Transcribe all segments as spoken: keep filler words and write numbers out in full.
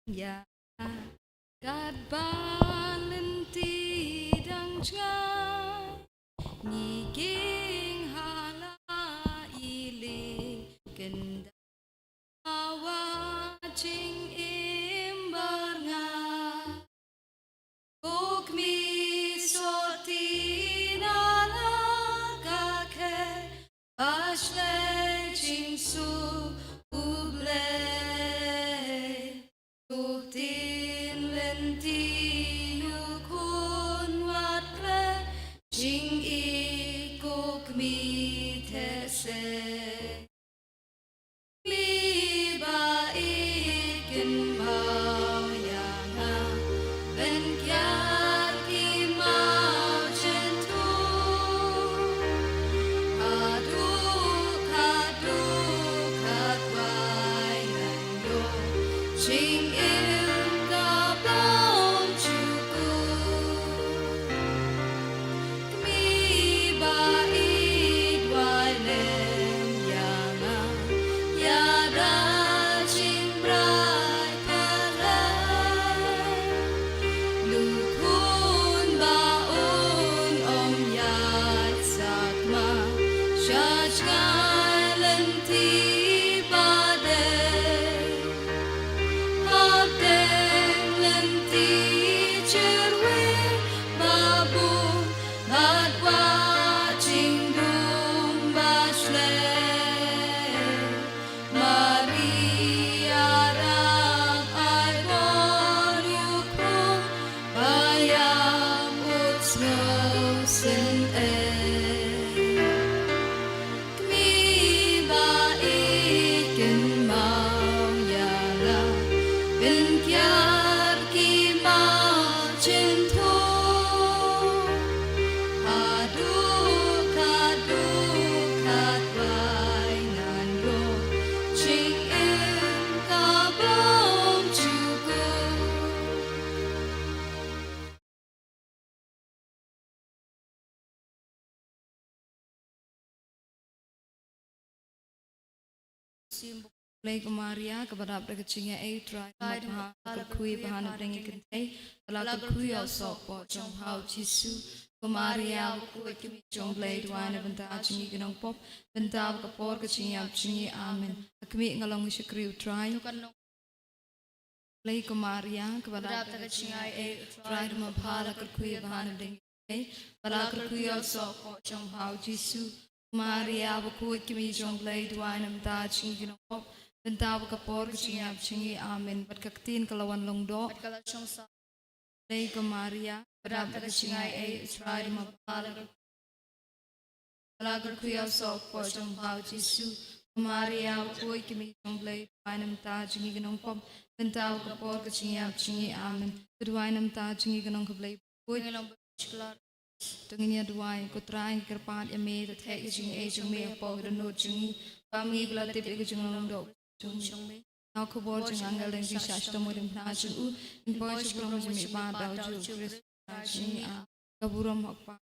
ïa nga. Katba lynti dang jngai, ngi king ha la i lieh kyndaw, ha wa jingim bar nga. Ko kmie sotti na la ka khe, ba shlei jingsuk U Blei. Ko ktien lynti, U Khun wat khleh, jingïeit ko kmie theh seh. Kmie ba ïeit, kynmaw ïa nga, pynkiar ki mawjynthut. Haduh, haduh katba ngan ïoh jingim ka bym jukut. Kmie ba ïeit, wai lem ïa nga ïada jingbriew pyrthei. Ko khun ba un ym ïaid sakma sha jngai lynti ba dei. Hapdeng lynti jyrwai ba bun, bad kwah jingdum ba shlei, Maria rang ai bor, U Khun ba ïap, ut sngewsynei. Kmie ba ïeit, kynmaw ïa nga, pynkiar ki mawjynthut. Haduh, haduh katba ngan ïoh jingim ka bym jukut. Sim Blei ko Maria, kaba dap da ka jingaiei, U Trai dang map ha la ka kyrkhu ba ha napdeng ki kynthei, ba la kyrkhu ïa u soh poh jong u Jisu. Ko Maria bakhuid, kmie jong U Blei, duwai na ka bynta jong ngi ki nongpop, mynta bad ka por ka jingïap jong ngi. Amen. Ha khmih, nga long i shakri U Trai. Blei ko Maria, kaba dap da ka jingaiei, U Trai dang map ha la ka kyrkhu ba ha napdeng ki kynthei, ba la kyrkhu ïa u soh poh jong u Jisu. Maria bakhuid, kmie jong U Blei, duwai na ka bynta jong ngi ki nongpop, mynta bad ka por ka jingïap jong ngi. Amen. Bad ka ktien ka la wan long doh. Bad ka la shong sah. Blei ko Maria, kaba dap da ka jingaiei, U Trai dang map ha la ka kyrkhu ïa u soh poh jong u Jisu. Maria bakhuid, kmie jong U Blei, duwai na ka bynta jong ngi ki nongpop, mynta bad ka por ka jingïap jong ngi. Amen. Duwai na ka bynta jong ngi ki nong ka Blei bakhuid. To ngin ïa duwai. Ko Trai, ngi kyrpad ïa me, to theh ïa ka jingaiei jong me hapoh ka dohnud jong ngi. Ba ma ngi, ba la tip ïa ka jinglong doh jong me. Na ka khubor jong ka angel, dang jingshah shitom ha ka diengphna jong u, ngi poi sha ka burom jong me, ba da u Jisu Khrist u Trai jong ngi. Amen. Ka burom ha u Kpa,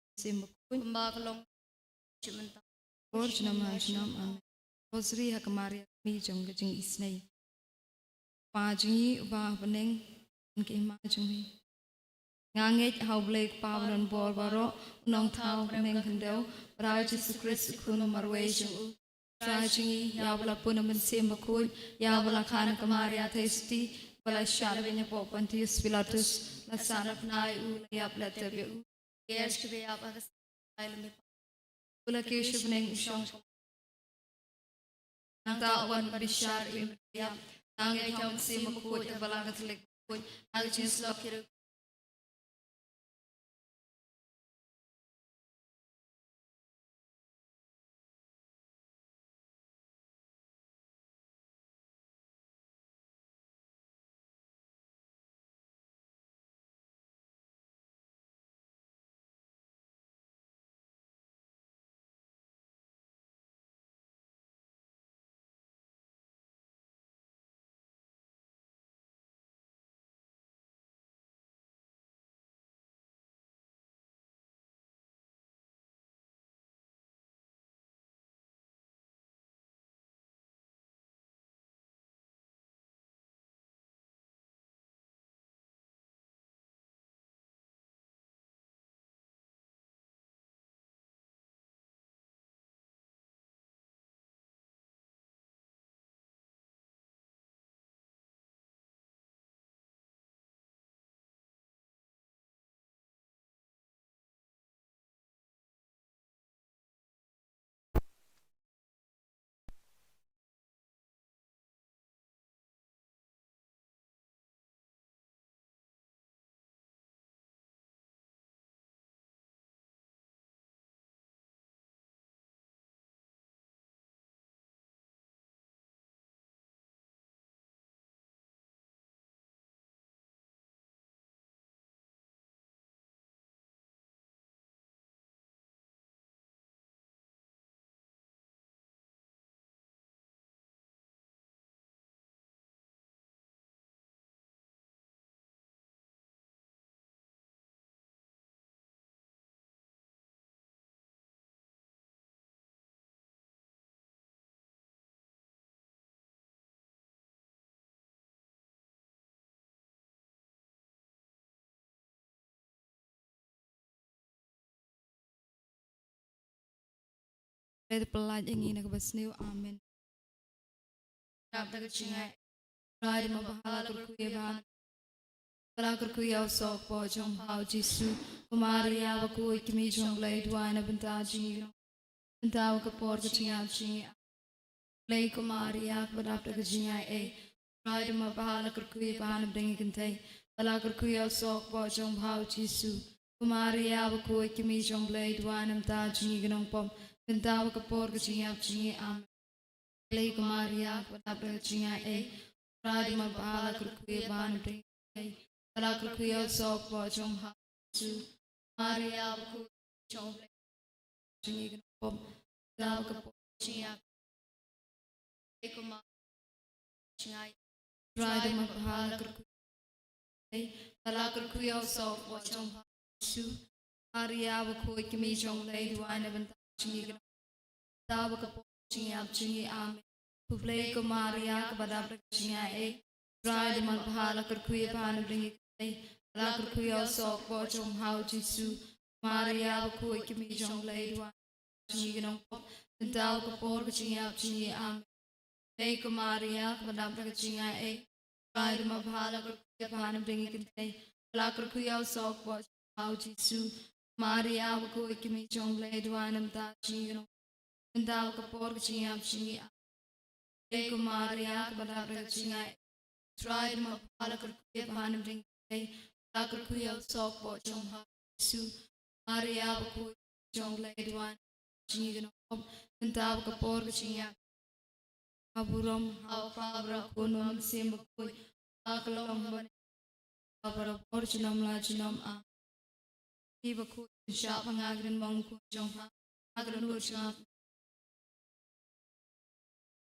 Mynsiem Bakhuid, kumba ka long mynta, bad junom junom. Amen. Rosary ha ka Maria, kmie jong ka jingisynei. Kpa jong ngi uba ha bneng, don ka hima jong me. Nga ngeit ha U Blei Kpa ba donbor baroh, u Nongthaw bneng khyndew, bad ha u Jisu Khrist, u Khun ba marwei jong u. Trai jong ngi, ïa uba la pun ha u Mynsiem Bakhuid, ïa uba la kha na ka Maria Theisotti, ba la shah lehbeiñ hapoh Pontius Pilatus, la sahnarphna ïa u, la ïap, la tep ïa u. Ïa u la kiew sha bneng, u shong Nangta u wan bishar im ïa. Nga ngeit ha u Mynsiem Bakhuid, ha ka Balang Katholik bakhuid, ha ka jingïasyllok ki riewkhuid. Pynlait ïa ngi na kaba sniew. Amen. Dap da ka jingïaid. Trai da ma bha la kyrkhu ïa bha. Ba la kyrkhu ïa u soh kpoh jong pha u Jisu. Ko Maria bakhuid kmie jong U Blei, duwai na bynta jong ngi. Bynta ka por ka jingïap jong ngi. Blei ko Maria kaba dap da ka jingïaid. Trai da ma bha la kyrkhu ïa bha na bneng ki kynthei. Ba la kyrkhu ïa u soh kpoh jong pha u Jisu. Ko Maria bakhuid kmie jong U Blei, duwai na bynta jong ngi ki nongpop. Bynta ka por ka jingïap jong ngi. Amen. Blei ko Maria kaba dap da ka jingïaid. Trai da ma bha la kyrkhu ïa bha na bneng ki kynthei. Ba la kyrkhu ïa u soh kpoh jong pha u Jisu. Maria bakhuid jong U Blei, jong ngi ki nongpop. Bynta ka por ka jingïap. Blei ko Maria jingïaid. Trai da ma bha la kyrkhu. Ba la kyrkhu ïa u soh kpoh jong pha u Jisu. Maria bakhuid kmie jong U Blei, duwai na bynta jong ngi ki nong. Bynta ka por ka jingïap jong ngi. Amen. Khublei ko Maria kaba dap da ka jingïaid. Trai da ma bha la kyrkhu ïa bha na bneng ki kynthei. Ba la kyrkhu ïa u soh kpoh jong pha u Jisu. Maria bakhuid kmie jong U Blei, duwai jong ngi ki nongpop. Bynta ka por ka jingïap jong ngi. Amen. Khublei ko Maria kaba dap da ka jingïaid. Trai da ma bha la kyrkhu ïa bha na bneng ki kynthei. Ba la kyrkhu ïa u soh kpoh jong pha u Jisu. Maria bakhuid kmie jong U Blei, duwai na bynta jong ngi ki nongpop. Bynta ka por ka jingïap jong ngi. Khublei ko Maria kaba dap da ka jingïaid. Trai da ma bha la kyrkhu ïa bha na bneng ki kynthei. Ba la kyrkhu ïa u soh kpoh jong pha u Jisu. Maria bakhuid jong U Blei, duwai jong ngi ki nongpop. Bynta ka por ka jingïap. Ka burom ha u Kpa bad ha u Khun bad ha u Mynsiem Bakhuid. Ba ka long ha bneng. Ka bad ha por junom la junom. Amen. Kmie bakhuid, shah ba nga kren mong khun jong pha. Nga kren lut jong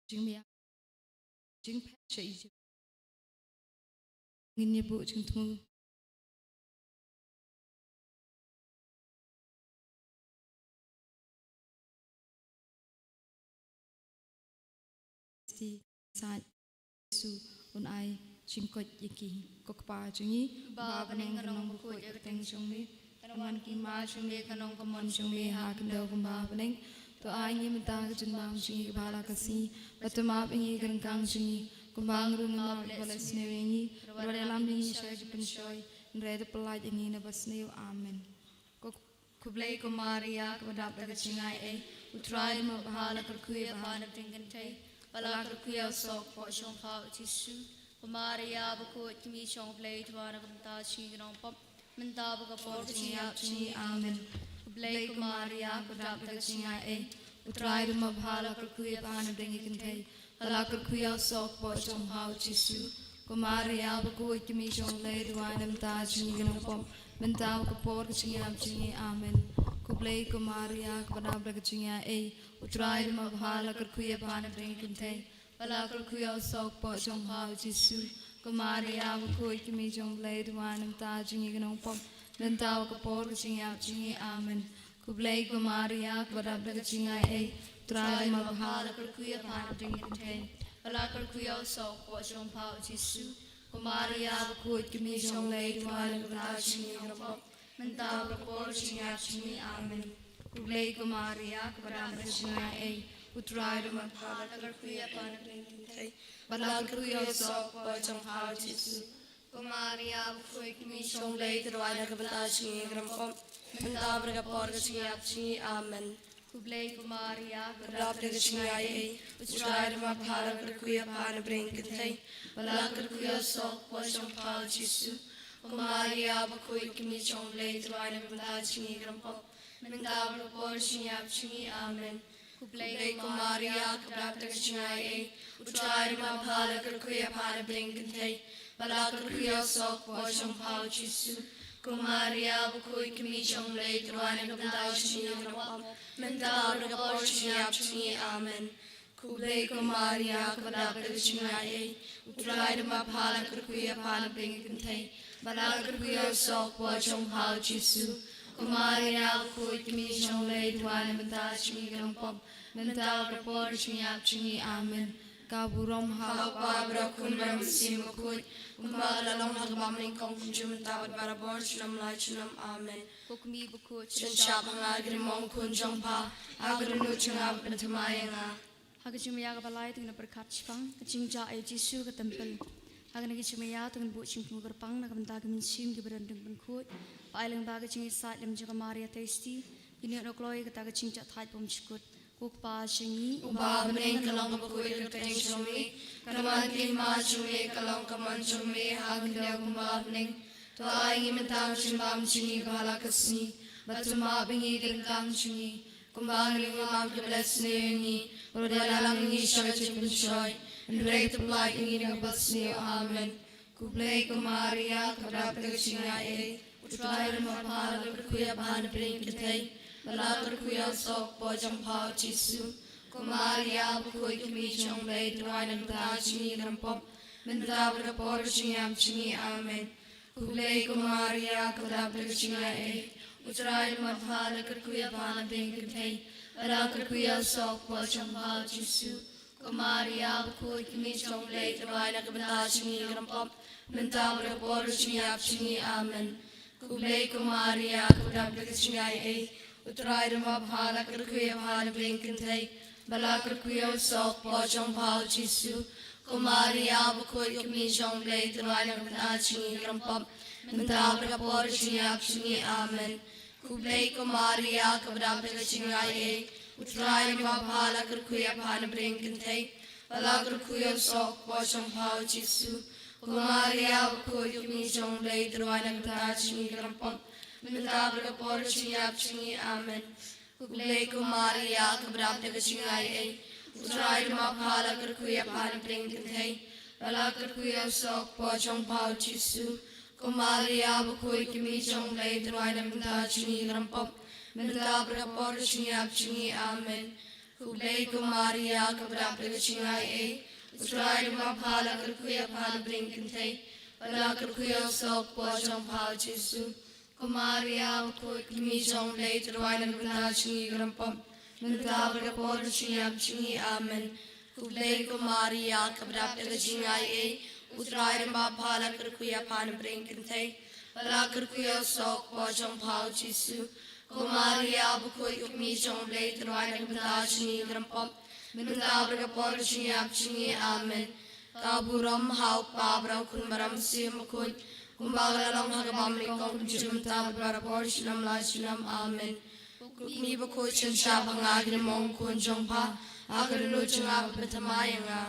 jingmia jingphet sha Egypt. Ngin ïa buh jingthmu. Sti sat Jisu un ai jingkoit ïa ki. Ko Kpa jong ngi ba ha bneng, ka nong bakhuid ïa ka kyrteng jong me. Kan wan ka hima jong me, kan long ka mon jong me ha khyndew kumba ha bneng. To ai ngi mynta ka jingbam jong ngi kaba ha la ka sngi. Bad to map ïa ngi ka ryngkang jong ngi kumba ngi ruh ngi map ïa kiba la sniew ïa ngi. Bad wat ïalam ïa ngi sha ka jingpynshoi, hynrei to pynlait ïa ngi na ba sniew. Amen. Ko Khublei ko Maria kaba dap da ka jingaiei, U Trai u don bad pha, la kyrkhu ïa pha na bynta ki kynthei, bad la kyrkhu ïa u soh kpoh jong pha u Jisu. Ko Maria bakhuid, kmie jong U Blei, to duwai na ka bynta jong ngi ki nongpop, mynta bad ka por ka jingïap jong ngi. Amen. Khublei ko Maria kaba dap da ka jingaiei, U Trai u don bad pha, la kyrkhu ïa pha na bynta ki kynthei, bad la kyrkhu ïa u soh kpoh jong pha u Jisu. Ko Maria bakhuid, kmie jong U Blei, to duwai na ka bynta jong ngi ki nongpop, mynta bad ka por ka jingïap jong ngi. Amen. Khublei ko Maria kaba dap da ka jingaiei, U Trai u don bad pha, la kyrkhu ïa pha na bynta ki kynthei, bad la kyrkhu ïa u soh kpoh jong pha u Jisu. Ko Maria bakhuid, kmie jong U Blei, to duwai na ka bynta jong ngi ki nongpop, mynta bad ka por ka jingïap jong ngi. Amen. Khublei ko Maria kaba dap da ka jingaiei, U Trai u don bad pha, la kyrkhu ïa pha na bynta ki kynthei, bad la kyrkhu ïa u soh kpoh jong pha u Jisu. Ko Maria bakhuid, kmie jong U Blei, to duwai na ka bynta jong ngi ki nongpop, mynta bad ka por ka jingïap jong ngi. Amen. Khublei ko Maria kaba dap da ka jingaiei, U Trai u don bad pha, la kyrkhu ïa pha na bynta ki kynthei, bad la kyrkhu ïa u soh kpoh jong pha u Jisu. Ko Maria bakhuid, kmie jong U Blei, to duwai na ka bynta jong ngi ki nongpop, mynta bad ka por ka jingïap jong ngi. Amen. Khublei ko Maria kaba dap da ka jingaiei, U Trai u don bad pha, la kyrkhu ïa pha na bynta ki kynthei, bad la kyrkhu ïa u soh kpoh jong pha u Jisu. Ko Maria bakhuid, kmie jong U Blei, to duwai na ka bynta jong ngi ki nongpop, mynta bad ka por ka jingïap jong ngi. Amen. Khublei ko Maria kaba dap da ka jingaiei, U Trai u don bad pha, la kyrkhu ïa pha na bynta ki kynthei, bad la kyrkhu ïa u soh kpoh jong pha u Jisu. Ko Maria bakhuid, kmie jong U Blei, to duwai na ka bynta jong ngi ki nongpop, mynta bad ka por ka jingïap jong ngi. Amen. Khublei ko Maria kaba dap da ka jingaiei, U Trai u don bad pha, la kyrkhu ïa pha na bynta ki kynthei, bad la kyrkhu ïa u soh kpoh jong pha u Jisu. Ko Maria bakhuid, kmie jong U Blei, to duwai na ka bynta jong ngi ki nongpop, mynta bad ka por ka jingïap jong ngi. Amen. Ka burom ha U Kpa, bad ha U Khun, bad ha U Mynsiem Bakhuid, kumba la long ha kaba nyngkong, kumjuh mynta, bad barabor, junom la junom. Amen. Ko Kmie bakhuid, shon shap ha nga ki rymmong khun jong pha, ha ka dohnud jong nga, pynthymmai ïa nga. Ha ka jingmaïa kaba lai, to ngin pyrkhat shaphang ka jingjah ïa U Jisu ha ka templ. Ha kane ka jingmaïa to ngin buh jingthmu kyrpang na ka bynta ki mynsiem kiba don ryngkhuid, ba ai lyngba ka jingïasaid lem jong ka Maria Theisotti, ngin ïoh nongkloi ïa kata ka jingjahthait bymjukut. Ko Kpa jong ngi uba ha bneng, ka long kaba khuid ka kyrteng jong me, kan wan ka hima jong me, ka long ka mon jong me ha ka khyndew kumba ha bneng. To ai ngi mynta ka jingbam jong ngi kaba ha la ka sngi, bad to map ïa ngi ki ryngkang jong ngi, kumba ngi ruh ngi map ïa kiba leh sniew ïa ngi, bad to ïalam ïa ngi sha ka jingpynshoi, hynrei to pyllait ïa ngi na kaba sniew. Amen. Khublei ko Maria, kaba dap da ka jingai ei, U Trai u don bad pha, la kyrkhu ïa pha ha bneng ki kynthei, bad la kyrkhu ïa u soh ka kpoh jong pha U Jisu. Ko Maria bakhuid, ka Kmie jong U Blei, to duwai na ka bynta jong ngi ki riewpop, mynta bad ha ka por ka jingïap jong ngi. Amen. Khublei ko Maria, kaba dap da ka jingai ei, U Trai u don bad pha, la kyrkhu ïa pha ha bneng ki kynthei, bad la kyrkhu ïa u soh ka kpoh jong pha U Jisu. Ko Maria bakhuid, ka Kmie jong U Blei, to duwai na ka bynta jong ngi ki riewpop, mynta bad ha ka por ka jingïap jong ngi. Amen. Khublei ko Maria, kaba dap da ka jingai ei, U Trai u don bad pha, la kyrkhu ïa pha ha bneng ki kynthei, bad la kyrkhu ïa u soh ka kpoh jong pha U Jisu. Ko Maria bakhuid, ka Kmie jong U Blei, to duwai na ka bynta jong ngi ki riewpop, mynta bad ha ka por ka jingïap jong ngi. Amen. Khublei ko Maria, kaba dap da ka jingai ei, U Trai u don bad pha, la kyrkhu ïa pha ha bneng ki kynthei, bad la kyrkhu ïa u soh ka kpoh jong pha U Jisu. Ko Maria bakhuid, ka Kmie jong U Blei, to duwai na ka bynta jong ngi ki riewpop, mynta bad ha ka por ka jingïap jong ngi. Amen. Khublei ko Maria, kaba dap da ka jingai ei, U Trai u don bad pha, la kyrkhu ïa pha ha bneng ki kynthei, bad la kyrkhu ïa u soh ka kpoh jong pha U Jisu. Ko Maria bakhuid, ka Kmie jong U Blei, to duwai na ka bynta jong ngi ki riewpop, mynta bad ha ka por ka jingïap jong ngi. Amen. Khublei ko Maria, kaba dap da ka jingai ei, U Trai u don bad pha, la kyrkhu ïa pha ha bneng ki kynthei, bad la kyrkhu ïa u soh ka kpoh jong pha U Jisu. Ko Maria bakhuid, ka Kmie jong U Blei, to duwai na ka bynta jong ngi ki riewpop, mynta bad ha ka por ka jingïap jong ngi. Amen. Khublei ko Maria, kaba dap da ka jingai ei, U Trai u don bad pha, la kyrkhu ïa pha ha bneng ki kynthei, bad la kyrkhu ïa u soh ka kpoh jong pha U Jisu. Ko Maria bakhuid, ka Kmie jong U Blei, to duwai na ka bynta jong ngi ki riewpop, mynta bad ha ka por ka jingïap jong ngi. Amen. Ka burom ha U Kpa, bad ha U Khun, bad ha U Mynsiem Bakhuid, kumba ka la long ha kaba nyngkong, kumjuh mynta, bad barabor, junom la junom. Amen. Ko Kmie bakhuid, shon shap ha nga ki rymmong khun jong pha, ha ka dohnud jong nga, bad pynthymmai ïa nga.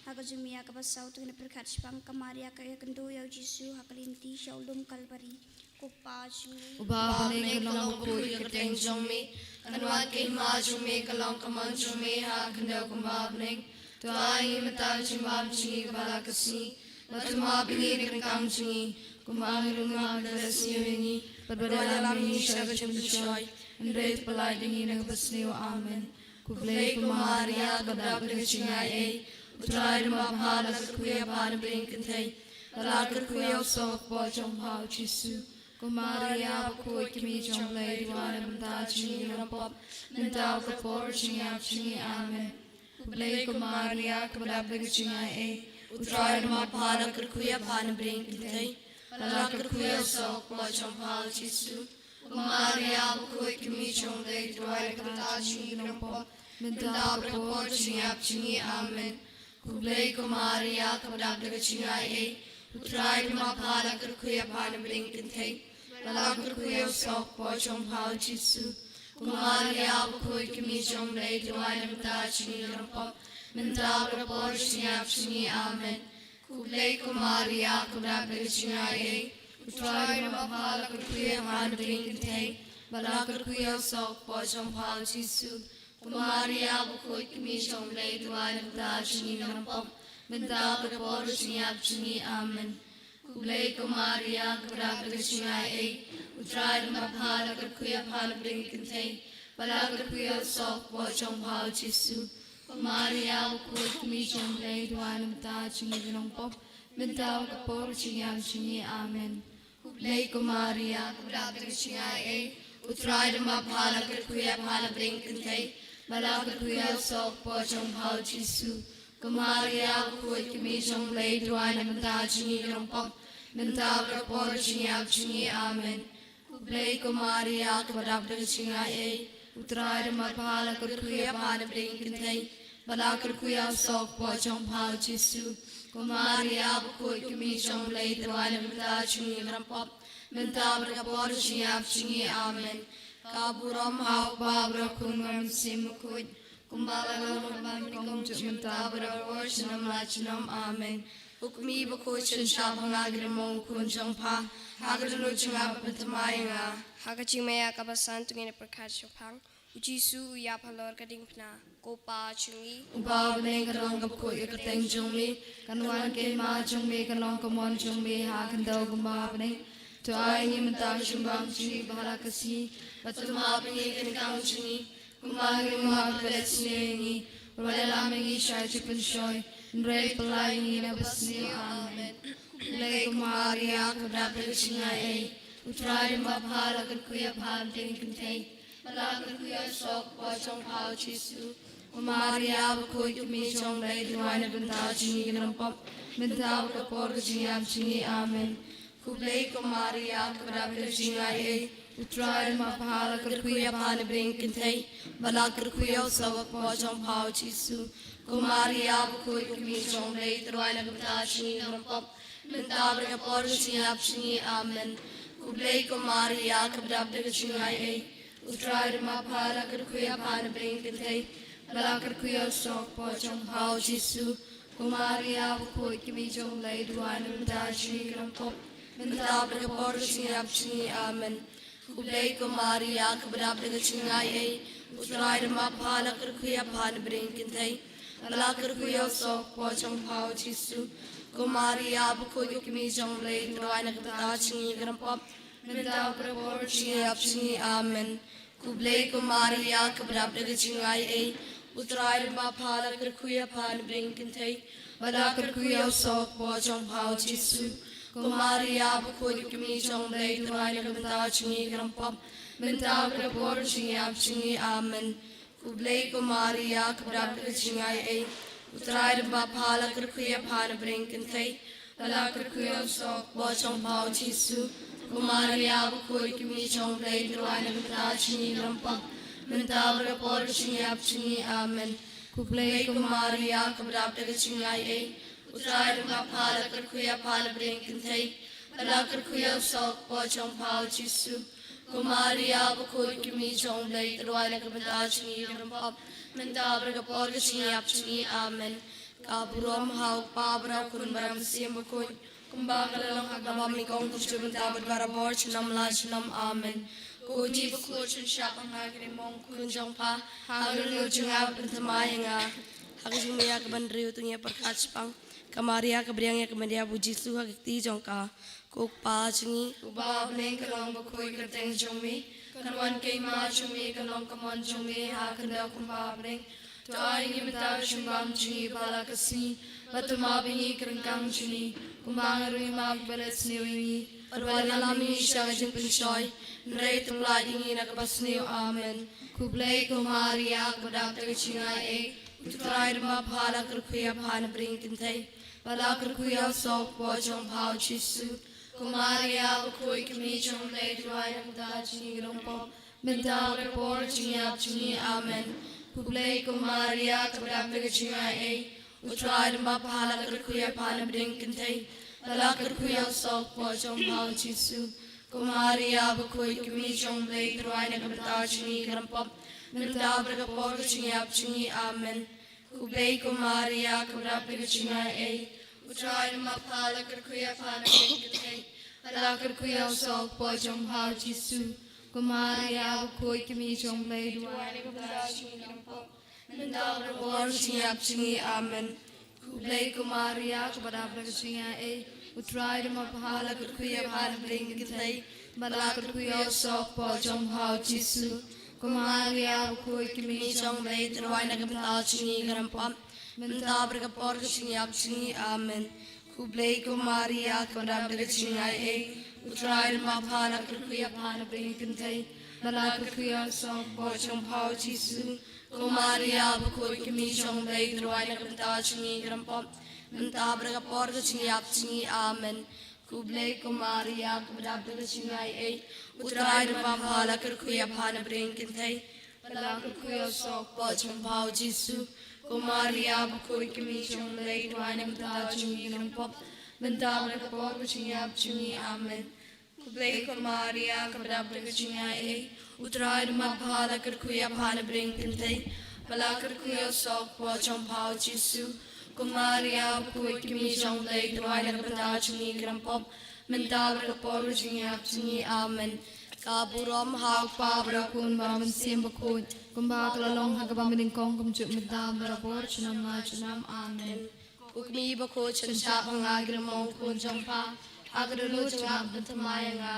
Ha ka jingmaïa kaba saw, to ngin pyrkhat shaphang ka Maria ka ïakynduh ïa U Jisu ha ka lynti sha u lum Kalbari. Ko Kpa jong ngi uba ha bneng, ka long kaba khuid ka kyrteng jong me, kan wan ka hima jong me, ka long ka mon jong me ha ka khyndew kumba ha bneng. To ai ngi mynta ka jingbam jong ngi kaba ha la ka sngi, bad to map ïa ngi ki ryngkang jong ngi, kumba ngi ruh ngi map ïa kiba leh sniew ïa ngi, bad to ïalam ïa ngi sha ka jingpynshoi, hynrei to pyllait ïa ngi na kaba sniew. Amen. Khublei ko Maria, kaba dap da ka jingai ei, U Trai u don bad pha, la kyrkhu ïa pha ha bneng ki kynthei, bad la kyrkhu ïa u soh ka kpoh jong pha U Jisu. Ko Maria bakhuid, ka Kmie jong U Blei, to duwai na ka bynta jong ngi ki riewpop, mynta bad ha ka por ka jingïap jong ngi. Amen. Khublei ko Maria, kaba dap da ka jingai ei, U Trai u don bad pha, la kyrkhu ïa pha ha bneng ki kynthei, bad la kyrkhu ïa u soh ka kpoh jong pha U Jisu. Ko Maria bakhuid, ka Kmie jong U Blei, to duwai na ka bynta jong ngi ki riewpop, mynta bad ha ka por ka jingïap jong ngi. Amen. Khublei ko Maria, kaba dap da ka jingai ei, U Trai u don bad pha, la kyrkhu ïa pha ha bneng ki kynthei, bad la kyrkhu ïa u soh ka kpoh jong pha U Jisu. Ko Maria bakhuid, ka Kmie jong U Blei, to duwai na ka bynta jong ngi ki riewpop, mynta bad ha ka por ka jingïap jong ngi. Amen. Khublei ko Maria, kaba dap da ka jingai ei, U Trai u don bad pha, la kyrkhu ïa pha ha bneng ki kynthei, bad la kyrkhu ïa u soh ka kpoh jong pha U Jisu. Ko Maria bakhuid, ka Kmie jong U Blei, to duwai na ka bynta jong ngi ki riewpop, mynta bad ha ka por ka jingïap jong ngi. Amen. Khublei ko Maria, kaba dap da ka jingai ei, U Trai u don bad pha, la kyrkhu ïa pha ha bneng ki kynthei, bad la kyrkhu ïa u soh ka kpoh jong pha U Jisu. Ko Maria bakhuid, ka Kmie jong U Blei, to duwai na ka bynta jong ngi ki riewpop, mynta bad ha ka por ka jingïap jong ngi. Amen. Khublei ko Maria, kaba dap da ka jingai ei, U Trai u don bad pha, la kyrkhu ïa pha ha bneng ki kynthei, bad la kyrkhu ïa u soh ka kpoh jong pha U Jisu. Ko Maria bakhuid, ka kmie jong U Blei, duwai na ka bynta jong ngi ki nongpop, mynta bad ka por ka jingïap jong ngi. Amen. Khublei ko Maria, kaba dap da ka jingaiei, U Trai u don bad pha, la kyrkhu ïa pha ha bneng ki kynthei, bad la kyrkhu ïa u soh ka kpoh jong pha U Jisu. Ko Maria bakhuid, ka kmie jong U Blei, duwai na ka bynta jong ngi ki nongpop, mynta bad ka por ka jingïap jong ngi. Amen. Ka burom ha U Kpa bad ha U Khun bad ha U Mynsiem Bakhuid, kumba ka long ha kaba nyngkong, mynta bad barabor, junom la junom. Amen. Ko kmie bakhuid, shon shah ha nga ki rymmong u khun jong pha, ha ka dohnud jong nga ba pynthymmai ïa nga. Ha ka jingma ïa kaba san to ngin ïa pyrkhat shaphang. U Jisu u ïap halor ka diengphna. Ko Pa jong ngi uba ha bneng, kan long ka bakhuid ka kyrteng jong me, kan wan ka hima jong me, kan long ka mon jong me ha khyndew kumba ha bneng. To ai ngi mynta ka jingbam jong ngi ba ha la ka sngi, bad to map ïa ngi ki ryngkang jong ngi, kumba ngi ruh ngi map ïa kiba leh sniew ïa ngi, bad wat ïalam ïa ngi sha ka jingpynshoi, hynrei pyllait ïa ngi na kaba sniew. Amen. Khublei ko Maria, kaba dap da ka jingaiei, U Trai u don bad pha, la kyrkhu ïa pha ha bneng ki kynthei, bad la kyrkhu ïa u soh ka kpoh jong pha U Jisu. Ko Maria bakhuid, ka kmie jong U Blei, duwai na ka bynta jong ngi ki nongpop, mynta bad ka por ka jingïap jong ngi. Amen. Khublei ko Maria, kaba dap da ka jingaiei, U Trai u don bad pha, la kyrkhu ïa pha ha bneng ki kynthei, bad la kyrkhu ïa u soh ka kpoh jong pha U Jisu. Ko Maria bakhuid, ka kmie jong U Blei, duwai na ka bynta jong ngi ki nongpop, mynta bad ka por ka jingïap jong ngi. Amen. Khublei ko Maria, kaba dap da ka jingaiei, U Trai u don bad pha, la kyrkhu ïa pha ha bneng ki kynthei, bad la kyrkhu ïa u soh ka kpoh jong pha U Jisu. Ko Maria bakhuid, ka kmie jong U Blei, duwai na ka bynta jong ngi ki nongpop, mynta bad ka por ka jingïap jong ngi. Amen. Khublei ko Maria, kaba dap da ka jingaiei, U Trai u don bad pha, la kyrkhu ïa pha ha bneng ki kynthei, bad la kyrkhu ïa u soh ka kpoh jong pha U Jisu. Ko Maria bakhuid, ka kmie jong U Blei, duwai na ka bynta jong ngi ki nongpop, mynta bad ka por ka jingïap jong ngi. Amen. Khublei ko Maria, kaba dap da ka jingaiei, U Trai u don bad pha, la kyrkhu ïa pha ha bneng ki kynthei, bad la kyrkhu ïa u soh ka kpoh jong pha U Jisu. Ko Maria bakhuid, ka kmie jong U Blei, duwai na ka bynta jong ngi ki nongpop, mynta bad ka por ka jingïap jong ngi. Amen. Khublei ko Maria, kaba dap da ka jingaiei, U Trai u don bad pha, la kyrkhu ïa pha ha bneng ki kynthei, bad la kyrkhu ïa u soh ka kpoh jong pha U Jisu. Ko Maria bakhuid, ka kmie jong U Blei, duwai na ka bynta jong ngi ki nongpop, mynta bad ka por ka jingïap jong ngi. Amen. Khublei ko Maria, kaba dap da ka jingaiei, U Trai u don bad pha, la kyrkhu ïa pha ha bneng ki kynthei, bad la kyrkhu ïa u soh ka kpoh jong pha U Jisu. Ko Maria bakhuid, ka kmie jong U Blei, duwai na ka bynta jong ngi ki nongpop, mynta bad ka por ka jingïap jong ngi. Amen. Ka burom ha U Kpa bad ha U Khun bad ha U Mynsiem Bakhuid, kumba ka la long ha kaba nyngkong, kumjuh, mynta bad barabor, junom la junom. Amen. Ko kmie bakhuid, shon shah ha nga ki rymmong u khun jong pha, ha ka dohnud jong nga ba pynthymmai ïa nga. Ha ka jingma ïa kaba hynriew to ngin ïa pyrkhat shaphang ka Maria kaba pdiang ïa ka met ïa U Jisu ha ka kti jong ka. Ko Pa jong ngi uba ha bneng, kan long bakhuid ka kyrteng jong me, kan wan ka hima jong me, kan long ka mon jong me ha khyndew kumba ha bneng. To ai ngi mynta ka jingbam jong ngi ba ha la ka sngi, bad to map ïa ngi ki ryngkang jong ngi, kumba ngi ruh ngi map ïa kiba leh sniew ïa ngi, bad wat ïalam ïa ngi sha ka jingpynshoi, hynrei to pyllait ïa ngi na kaba sniew. Amen. Khublei ko Maria, kaba dap da ka jingaiei, U Trai u don bad pha, la kyrkhu ïa pha ha bneng ki kynthei, bad la kyrkhu ïa u soh ka kpoh jong pha U Jisu. Ko Maria bakhuid, ka kmie jong U Blei, duwai na ka bynta jong ngi ki nongpop, mynta bad ka por ka jingïap jong ngi. Amen. Khublei ko Maria, kaba dap da ka jingaiei, U Trai u don bad pha, la kyrkhu ïa pha ha bneng ki kynthei, bad la kyrkhu ïa u soh ka kpoh jong pha U Jisu. Ko Maria bakhuid, ka kmie jong U Blei, duwai na ka bynta jong ngi ki nongpop, mynta bad ka por ka jingïap jong ngi. Amen. Khublei ko Maria, kaba dap da ka jingaiei, U Trai u don bad pha, la kyrkhu ïa pha ha bneng ki kynthei, bad la kyrkhu ïa u soh ka kpoh jong pha U Jisu. Ko Maria bakhuid, ka kmie jong U Blei, duwai na ka bynta jong ngi ki nongpop, mynta bad ka por ka jingïap jong ngi. Amen. Khublei ko Maria, kaba dap da ka jingaiei, U Trai u don bad pha, la kyrkhu ïa pha ha bneng ki kynthei, bad la kyrkhu ïa u soh ka kpoh jong pha U Jisu. Ko Maria bakhuid, ka kmie jong U Blei, duwai na ka bynta jong ngi ki nongpop, mynta bad ka por ka jingïap jong ngi. Amen. Khublei ko Maria, kaba dap da ka jingaiei, U Trai u don bad pha, la kyrkhu ïa pha ha bneng ki kynthei, bad la kyrkhu ïa u soh ka kpoh jong pha U Jisu. Ko Maria bakhuid, ka kmie jong U Blei, to duwai na ka bynta jong ngi ki riewpop, mynta bad ha ka por ka jingïap jong ngi. Amen. Khublei ko Maria, kaba dap da ka jingaiei, U Trai u don bad pha, la kyrkhu ïa pha na bneng kynthei, bad la kyrkhu ïa u soh kpoh jong pha u Jisu. Ko Maria bakhuid, ka kmie jong U Blei, to duwai na ka bynta jong ngi ki riewpop, mynta bad ha ka por ka jingïap jong ngi. Amen. Khublei ko Maria, kaba dap da ka jingaiei, U Trai u don bad pha, la kyrkhu ïa pha na bneng kynthei, bad la kyrkhu ïa u soh kpoh jong pha u Jisu. Ko Maria bakhuid, ka kmie jong U Blei, to duwai na ka bynta jong ngi ki riewpop, mynta bad ha ka por ka jingïap jong ngi. Amen. Ka burom ha u Kpa bad ha u Khun bad ha u Mynsiem Bakhuid, kumba ka la long ha kaba nyngkong, kumjuh mynta bad ha ka por junom la junom. Amen. Ko kmie bakhuid, shim shap ha nga ki rymmong khun jong pha, ha ka dohnud jong nga, pynthymmai ïa nga.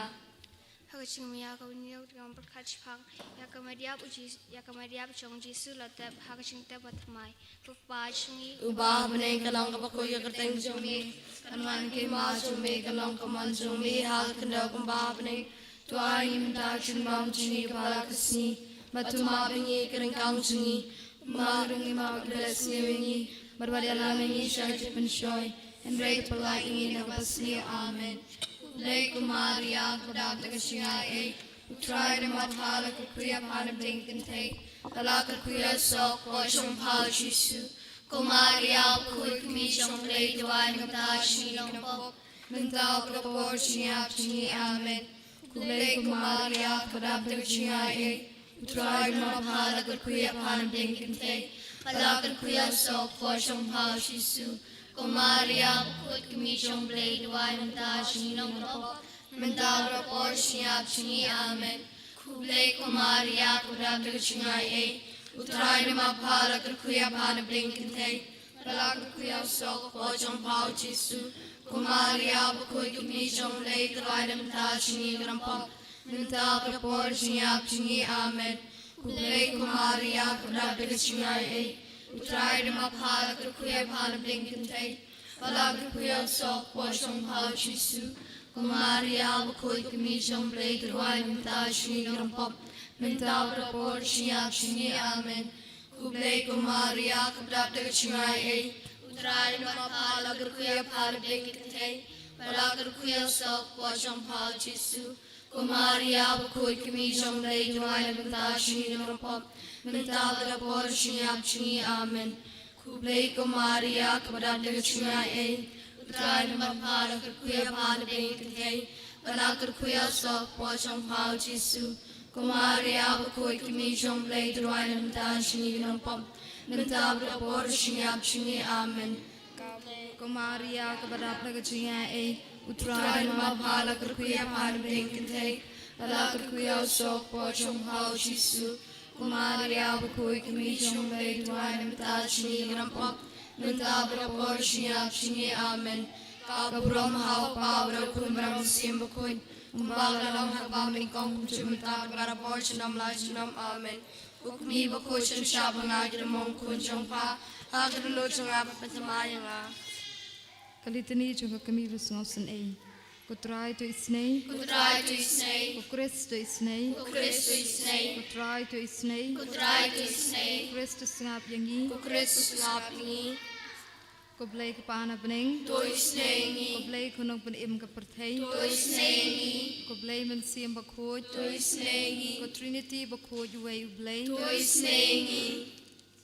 Ha ka jingmih ïa ka bynñiaw, ka pyrkhat shaphang ïa ka Maria, u Jis-, ïa ka Maria jong u Jisu la tep, ha ka jingtep ba thymmai. Ko Kpa jong ngi uba ha bneng, ka long ka bakhuid ka kyrteng jong me, kan wan ka hima jong me, kan long ka mon jong me ha ka khyndew kumba ha bneng. To ai ngi mynta ka jingbam jong ngi kaba la ka sngi, bad to map ïa ngi ka ryngkang jong ngi, kumba ngi ruh ngi map ïa kiba la sniew ïa ngi, bad wat ïalam ïa ngi sha ka jingpynshoi, hynrei to pyllait ïa ngi na kaba sniew. Amen. Khublei ko Maria, kaba dap da ka jingaiei, U Trai u don bad pha, la kyrkhu ïa pha na bneng kynthei, bad la kyrkhu ïa u soh kpoh jong pha u Jisu. Ko Maria bakhuid, ka kmie jong U Blei, to duwai na ka bynta jong ngi ki riewpop, mynta bad ha ka por ka jingïap jong ngi. Amen. Khublei ko Maria, kaba dap da ka jingaiei, U Trai u don bad pha, la kyrkhu ïa pha na bneng kynthei, bad la kyrkhu ïa u soh kpoh jong pha u Jisu. Ko Maria bakhuid, ka kmie jong U Blei, to duwai na ka bynta jong ngi ki riewpop, mynta bad ha ka por ka jingïap jong ngi. Amen. Khublei ko Maria, kaba dap da ka jingaiei, U Trai u don bad pha, la kyrkhu ïa pha na bneng kynthei, bad la kyrkhu ïa u soh kpoh jong pha u Jisu. Ko Maria bakhuid, ka kmie jong U Blei, to duwai na ka bynta jong ngi ki riewpop, mynta bad ha ka por ka jingïap jong ngi. Amen. Khublei ko Maria, kaba dap da ka jingaiei, U Trai u don bad pha, la kyrkhu ïa pha na bneng kynthei, bad la kyrkhu ïa u soh kpoh jong pha u Jisu. Ko Maria bakhuid, ka kmie jong U Blei, to duwai na ka bynta jong ngi ki riewpop, mynta bad ha ka por ka jingïap jong ngi. Amen. Khublei ko Maria, kaba dap da ka jingaiei, U Trai u don bad pha, la kyrkhu ïa pha na bneng kynthei, bad la kyrkhu ïa u soh kpoh jong pha u Jisu. Ko Maria bakhuid, ka kmie jong U Blei, to duwai na ka bynta jong ngi ki riewpop, mynta bad ha ka por ka jingïap jong ngi. Amen. Khublei ko Maria, kaba dap da ka jingaiei, U Trai u don bad pha, la kyrkhu ïa pha na bneng kynthei, bad la kyrkhu ïa u soh kpoh jong pha u Jisu. Ko Maria bakhuid, ka kmie jong U Blei, to duwai na ka bynta jong ngi ki riewpop, mynta bad ha ka por ka jingïap jong ngi. Amen. Ko Maria, kaba dap da ka jingaiei, U Trai u don bad pha, la kyrkhu ïa pha na bneng kynthei, bad la kyrkhu ïa u soh kpoh jong pha u Jisu. Ko Maria bakhuid, ka kmie jong U Blei, to duwai na ka bynta jong ngi ki riewpop, mynta bad ha ka por ka jingïap jong ngi. Amen. Ka burom ha u Kpa bad ha u Khun bad ha u Mynsiem Bakhuid, kumba ka la long ha kaba nyngkong, kumjuh mynta bad ha ka por junom la junom. Amen. Ko kmie bakhuid, shim shap ha nga ki rymmong khun jong pha, ha ka dohnud jong nga, bad pynthymmai ïa nga. Ka Litani jong ka Kmie ba Sngewsynei. Ko Trai to isynei. Ko Trai to isynei. Ko Khrist to isynei. Ko Khrist to isynei. Ko Trai to isynei. Ko Trai to isynei. Ko Khrist to sngap ïa ngi. Ko Khrist to sngap ïa ngi. Ko Blei Kpa na bneng. To isynei ïa ngi. Ko Blei Khun Nongpynim ka pyrthei. To isynei ïa ngi. Ko Blei Mynsiem Bakhuid. To isynei ïa ngi. Ko Trinity bakhuid uwei U Blei. To isynei ïa ngi.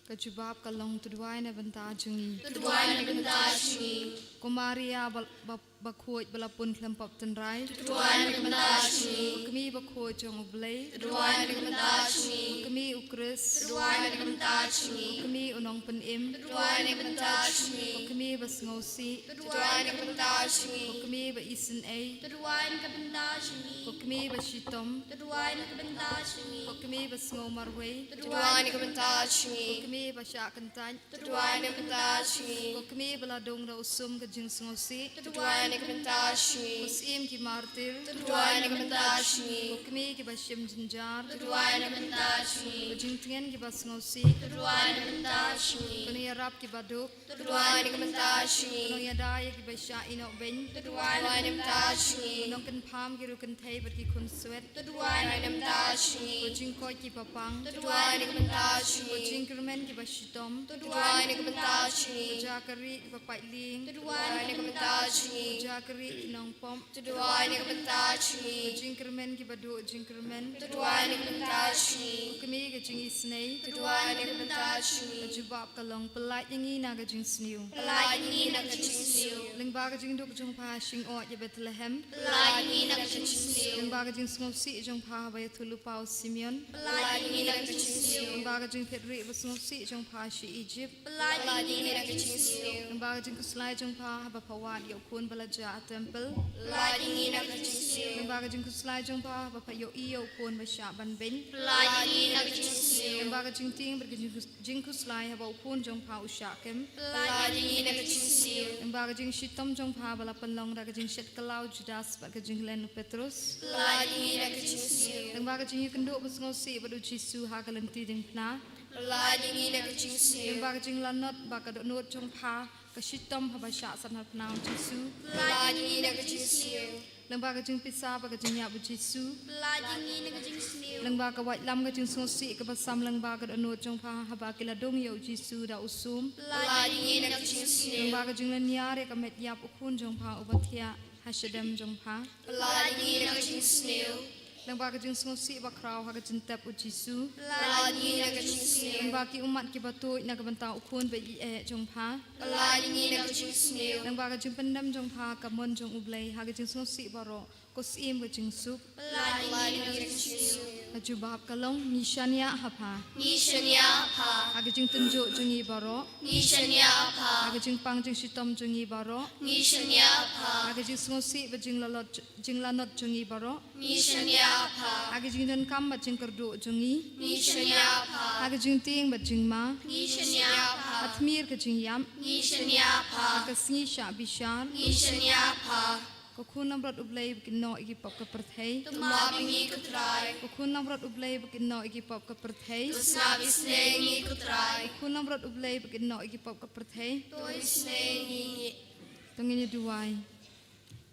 Ka jubab ka long, to duwai na bynta jong ngi. To duwai na bynta jong ngi. Ko Maria ba, ba, bakhuid ba la pun khlem pop tynrai. To duwai na bynta jong ngi. Ko Kmie bakhuid jong U Blei. To duwai na bynta jong ngi. Ko Kmie U Khrist. To duwai na bynta jong ngi. Ko Kmie U Nongpynim. To duwai na bynta jong ngi. Ko Kmie basngewsih. To duwai na bynta jong ngi. Ko Kmie ba isynei. To duwai na bynta jong ngi. Ko Kmie bashitom. To duwai na bynta jong ngi. Ko Kmie basngew marwei. To duwai na bynta jong ngi. Ko Kmie bashah kyntait. To duwai na bynta jong ngi. Ko Kmie ba la dung da u sum ka jingsngewsih. To duwai na Ka bynta jong ngi. Ko Syiem ki martir. To duwai na ka bynta jong ngi. Ko kmie kiba shim jynjar. To duwai na ka bynta jong ngi. Ko jingtngen kiba sngewsih. To duwai na ka bynta jong ngi. Ko nongïarap kiba duk. To duwai na ka bynta jong ngi. Ko nongïada ïa kiba shah ïehnoh beiñ. To duwai na ka bynta jong ngi. Ko nongkynpham ki riewkynthei bad ki khunswet. To duwai na ka bynta jong ngi. Ko jingkoit kiba pang. To duwai na ka bynta jong ngi. Ko jingkyrmen kiba shitom. To duwai na ka bynta jong ngi. Ko ja ka rieh kiba pait lieng. To duwai na ka bynta jong ngi. Ko ja ka rieh ki nongpop. To duwai na ka bynta jong ngi. Ko jingkyrmen kiba duh jingkyrmen. To duwai na ka bynta jong ngi. Ko kmie ka jingisynei. To duwai na ka bynta jong ngi. Ka jubab ka long, pyllait ïa ngi na ka jingsniew. Pyllait ïa ngi na ka jingsniew. Lyngba ka jingduk jong pha ha shyllangit ïa Bethlehem. Pyllait ïa ngi na ka jingsniew. Lyngba ka jingsngewsih jong pha haba ïathuhlypa u Simeon. Pyllait ïa ngi na ka jingsniew. Lyngba ka jingphet rieh ba sngewsih jong pha sha Egypt. Pyllait ïa ngi na ka jingsniew. Lyngba ka jingkhuslai jong pha haba pha wad ïa u khun ba la jah ha temple. Pyllait ïa ngi na ka jingsniew. Lyngba ka jingkhuslai jong pha haba pha ïohi ïa u khun ba shah ban beiñ. Pyllait ïa ngi na ka jingsniew. Lyngba ka jingtieng bad ka jingkhus- jingkhuslai haba u khun jong pha u shah kem. Pyllait ïa ngi na ka jingsniew. Lyngba ka jingshitom jong pha ba la pynlong da ka jingshet kylla u Judas bad ka jinglen u Petrus. Pyllait ïa ngi na ka jingsniew. Lyngba ka jingïakynduh ba sngewsih bad u Jisu ha ka lynti diengphna. Pyllait ïa ngi na ka jingsniew. Lyngba ka jinglanot ba ka dohnud jong pha ka shitom haba shah san halor u Jisu. Pyllait ïa ngi na ka jingsniew. Lyngba ka jingpisa bad ka jingïap u Jisu. Pyllait ïa ngi na ka jingsniew. Lyngba ka waitlam ka jingsngewsih kaba sam lyngba ka dohnud jong pha haba ki la dung ïa u Jisu da u sum. Pyllait ïa ngi na ka jingsniew. Lyngba ka jinglynñiar ïa ka met ïap u khun jong pha uba thiah ha shadem jong pha. Pyllait ïa ngi na ka jingsniew. Lyngba ka jingsngewsih bakhraw ha ka jingtep u Jisu. Pyllait ïa ngi na ka jingsniew. Lyngba ki ummat kiba tuid na ka bynta u khun ba ïeit jong pha. Pyllait ïa ngi na ka jingsniew. Lyngba ka jingpyndem jong pha ka mon jong U Blei ha ka jingsngewsih baroh, ko Syiem ka jingsuk. Pyllait ïa ngi na ka jingsniew. Ka jubab ka long, ngi shaniah ha pha. Ngi shaniah ha pha. Ha ka jingtynjuh jong ngi baroh. Ngi shaniah ha pha. Ha ka jingpang jingshitom jong ngi baroh. Ngi shaniah ha pha. Ha ka jingsngewsih bad jinglalot, jinglanot jong ngi baroh. Ngi shaniah ha pha. Ha ka jingdonkam bad jingkyrduh jong ngi. Ngi shaniah ha pha. Ha ka jingtieng bad jingma. Ngi shaniah ha pha. Ha tmier ka jingïap. Ngi shaniah ha pha. Ha ka sngi shah bishar. Ngi shaniah ha pha. Ko khun langbrot U Blei ba kynnoh ïa ki pop ka pyrthei. To map ïa ngi ko Trai. Ko khun langbrot U Blei ba kynnoh ïa ki pop ka pyrthei. To sngap isynei ïa ngi ko Trai. Ko khun langbrot U Blei ba kynnoh ïa ki pop ka pyrthei. To isynei ïa ngi. To ngin ïa duwai.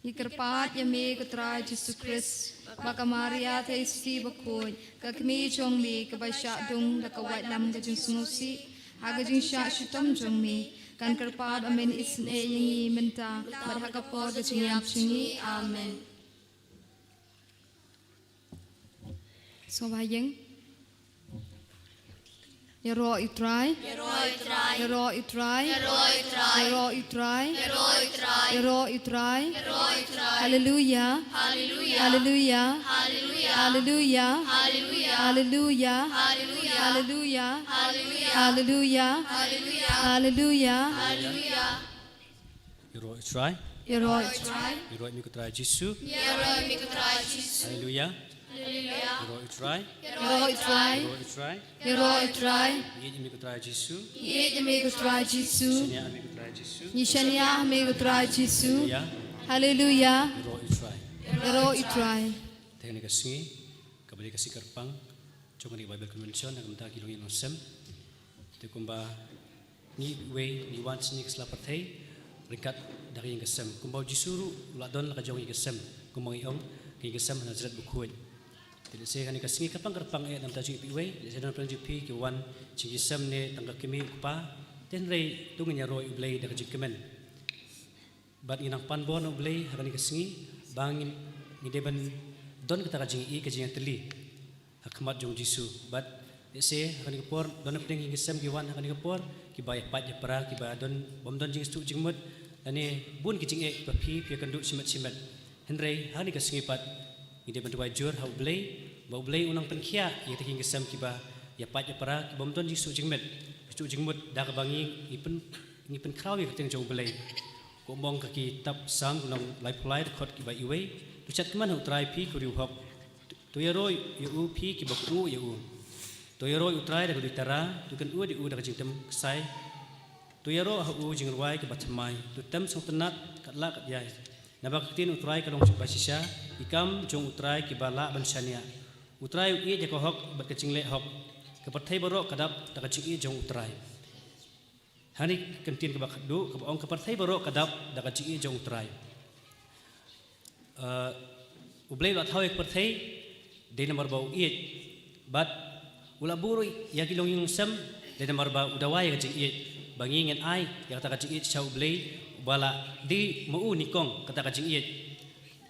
Ngi kyrpad ïa me ko Trai Jisu Khrist, ba ka Maria Theisotti bakhuid, ka kmie jong me kaba shah dung da ka waitlam ka jingsngewsih ha ka jingshah shitom jong me, kan kyrpad ba men isynei ïa ngi mynta bad ha ka por ka jingïap jong ngi. Amen. Sngewbha ïeng. Ïaroh ïa U Trai. Ïaroh ïa U Trai. Ïaroh ïa U Trai. Ïaroh ïa U Trai. Haleluya. Haleluya. Haleluya. Haleluya. Haleluya. Ïaroh ïa U Trai. Ïaroh ïa U Trai. Ïaroh ïa me ko Trai Jisu. Ïaroh ïa me ko Trai Jisu. Haleluya. Haleluya. Ïaroh ïa U Trai. Ïaroh ïa U Trai. Ïaroh ïa U Trai. Ïaroh ïa U Trai. Ïaroh ïa U Trai. Ïeit ïa me ko Trai Jisu. Ïeit ïa me ko Trai Jisu. Shaniah ïa me ko Trai Jisu. Ngi shaniah ïa me ko Trai Jisu. Haleluya. Haleluya. Ïaroh ïa U Trai. Ïaroh ïa U Trai. Te kane ka sngi kaba dei ka sngi kyrpang jong kane ka Bible Convention, na ka bynta ki longïing longsem. Te kumba ngi iwei ngi wan sha kane ka sla pyrthei ryngkat da ka ïing ka sem. Kumba U Jisu ruh u la don la ka jong ka ïing ka sem, kumba ngi ong, ka ïing ka sem ha Nasareth bakhuid. Te lehse kane ka sngi kyrpang kyrpang eh na ka bynta jong phi iwei, lehse don pyrshah jong phi ki wan sha ka ïing ka sem ne tang ka kmie u kpa. Te hynrei to ngin ïaroh ïa U Blei da ka jingkmen. Bad ngi nang pan bor na U Blei ha kane ka sngi ba ngin, ngi dei ban don kata ka jingïohi, ka jingïatylli ha khmat jong U Jisu. Bad lehse ha kane ka por don hapdeng ki ïing ki sem ki wan ha kane ka por kiba ïapait ïapra, kiba don, bym don jingsuk jingmut, lane bun ki jingeh ba phi, phi ïakynduh shimet shimet. Hynrei ha kane ka sngi pat ngi dei ban duwai jur ha U Blei ba U Blei un nang pynkhiah ïa kita ki ïing ki sem kiba ïapait ïapra, ki bym don jingsuk jingmut, suk jingmut da kaba ngi, ngi pyn, ngi pynkhraw ïa ka ktien jong U Blei. Kumba ong ka kitab Salm ka lynnong laiphew lai, dkhot kiba iwei: To shad kmen ha U Trai phi ko riew hok. To ïaroh ïa u phi kiba kohnguh ïa u. To ïaroh ïa U Trai da ka duitara, to kynduid ïa u da ka jingtem ksai. To ïaroh ha u jingrwai kaba thymmai, to tem sngewtynnad kat lah kat ïai. Naba ka ktien U Trai ka long jong ba shisha, ki kam jong U Trai kiba lah ban shaniah. U Trai u ïeit ïa ka hok bad ka jingleh hok. Ka pyrthei baroh ka dap da ka jingïeit jong U Trai. Hangne ka ktien kaba khatduh kaba ong ka pyrthei baroh ka dap da ka jingïeit jong U Trai. Eh, U Blei u la thaw ïa ka pyrthei dei namar ba u ïeit. Bad u la buh ruh ïa ki longïing longsem dei namar ba u dawa ïa ka jingïeit. Ba ngi ngin ai ïa kata ka jingïeit sha U Blei uba la dei ma u nyngkong kata ka jingïeit.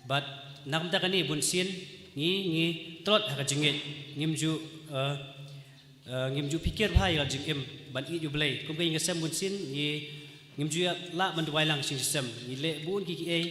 Bad na ka bynta kane bunsien ngi ngi tlot ha ka jingïeit. Ngim ju, eh, eh, ngim ju pyrkhat bha ïa ka jingim ban ïeit U Blei. Kum ka ïing ka sem bunsien ngi ngim ju ïa lah ban duwai lang shisha shisem. Ngi leh bun ki kiei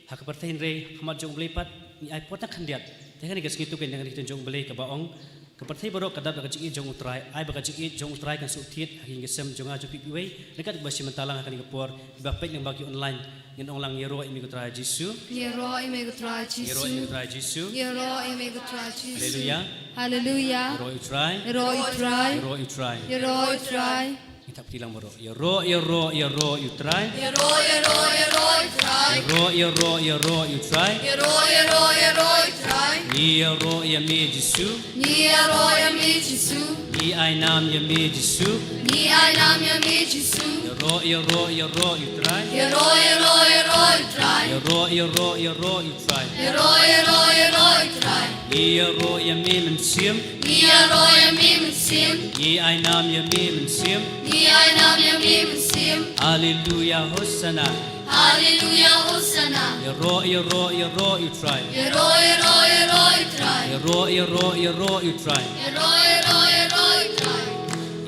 ha ka pyrthei hynrei ha khmat jong U Blei pat ngi ai por tang khyndiat. Te kane ka sngi to ka ïeng ka ktien jong U Blei kaba ong ka pyrthei baroh ka dap da ka jingïeit jong U Trai, ai ba ka jingïeit jong U Trai kan suk thied ha ka ïing ka sem jong nga jong phi iwei. Ryngkat kaba shim bynta lang ha kane ka por, kiba peit lyngba ki online, ngin ong lang ïaroh ïa me ko Trai Jisu. Ïaroh ïa me ko Trai Jisu. Ïaroh ïa me ko Trai Jisu. Ïaroh ïa me ko Trai Jisu. Haleluya. Haleluya. Ïaroh ïa U Trai. Ïaroh ïa U Trai. Ïaroh ïa U Trai. Ïaroh ïa U Trai. Ngin thap kti lang baroh. Ïaroh, ïaroh, ïaroh ïa U Trai. Ïaroh, ïaroh, ïaroh ïa U Trai. Ïaroh, ïaroh, ïaroh ïa U Trai. Ïaroh, ïaroh, ïaroh ïa U Trai. Ngi ïaroh ïa me Jisu. Ngi ïaroh ïa me Jisu. Ngi ai nam ïa me Jisu. Ngi ai nam ïa me Jisu. Ïaroh, ïaroh, ïaroh ïa U Trai. Ïaroh, ïaroh, ïaroh ïa U Trai. Ïaroh, ïaroh, ïaroh ïa U Trai. Ïaroh, ïaroh, ïaroh ïa U Trai. Ngi ïaroh ïa me Mynsiem. Ngi ïaroh ïa me Mynsiem. Ngi ai nam ïa me Mynsiem. Ngi ai nam ïa me Mynsiem. Haleluya, Hosana. Haleluya, Hosana. Ïaroh, ïaroh, ïaroh ïa U Trai. Ïaroh, ïaroh, ïaroh ïa U Trai. Ïaroh, ïaroh, ïaroh ïa U Trai. Ïaroh, ïaroh, ïaroh ïa U Trai.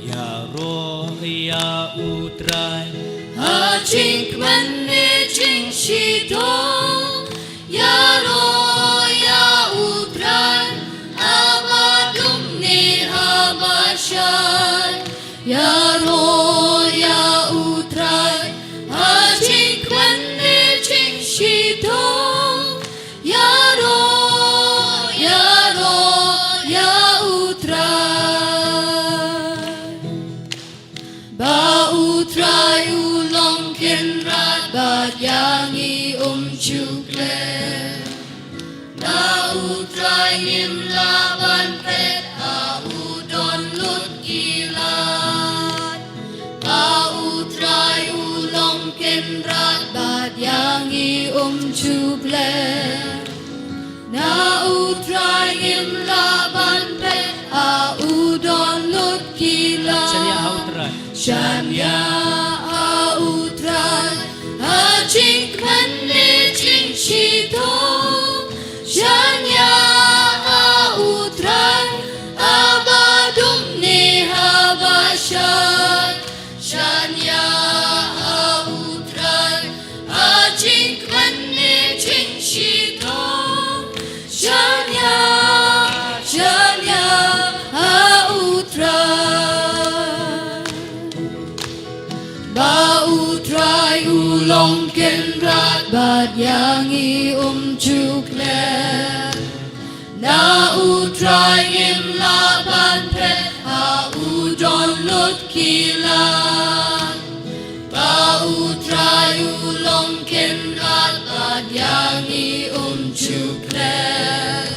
Ïaroh ïa U Trai ha jingkmen ne jingshitom. Ïaroh ïa U Trai haba dum ne haba shai. Ïaroh ïa U Trai ha jingkmen ne jingshitom. Ïaroh, ïaroh ïa U Trai. Ba U Trai u long kynrad bad ïa ngi um ju klet. Na U Trai ngim lah ban phet ha u don lut ki lad. Ba U Trai u long kynrad bad ïa ngi um ju klet. Na U Trai ngim lah ban phet ha u don lut ki lad. Shaniah ha U Trai. Shaniah ha U Trai ha jingkmen ne jingshitom. Shaniah ha U Trai haba dum ne haba shai. Shaniah ha U Trai ha jingkmen ne jingshitom. Shaniah, shaniah ha U Trai. Ba U Trai u long kynrad bad ïa ngi um ju klet. Na U Trai ngim lah ban phet ha u don lut ki lad. Ba U Trai u long kynrad bad ïa ngi um ju klet.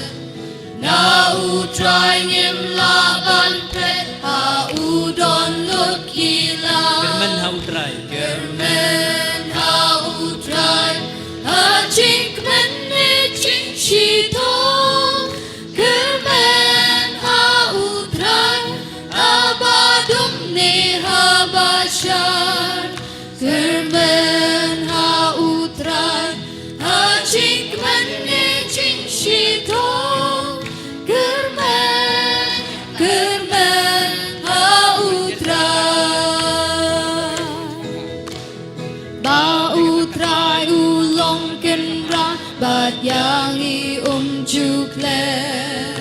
Na U Trai ngim lah ban phet ha u don lut ki lad. Kyrmen ha U Trai. Kyrmen ha U Trai ha jingkmen ne jingshitom. Kyrmen ha U Trai haba dum ne haba shai. Kyrmen ha U Trai ha jingkmen ne jingshitom. Kyrmen, kyrmen ha U Trai. Ba U Trai u long kynrad bad ïa ngi um ju klet.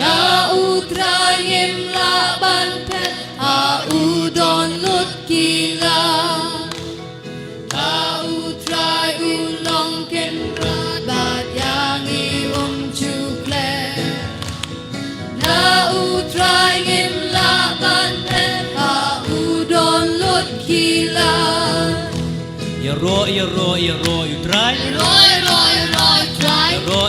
Na U Trai ngim lah ban phet ha u don lut ki lad. Ba U Trai u long kynrad bad ïa ngi um ju klet. Na U Trai ngim lah ban phet ha u don lut ki lad. Ïaroh, ïaroh, ïaroh ïa U Trai. Ïaroh,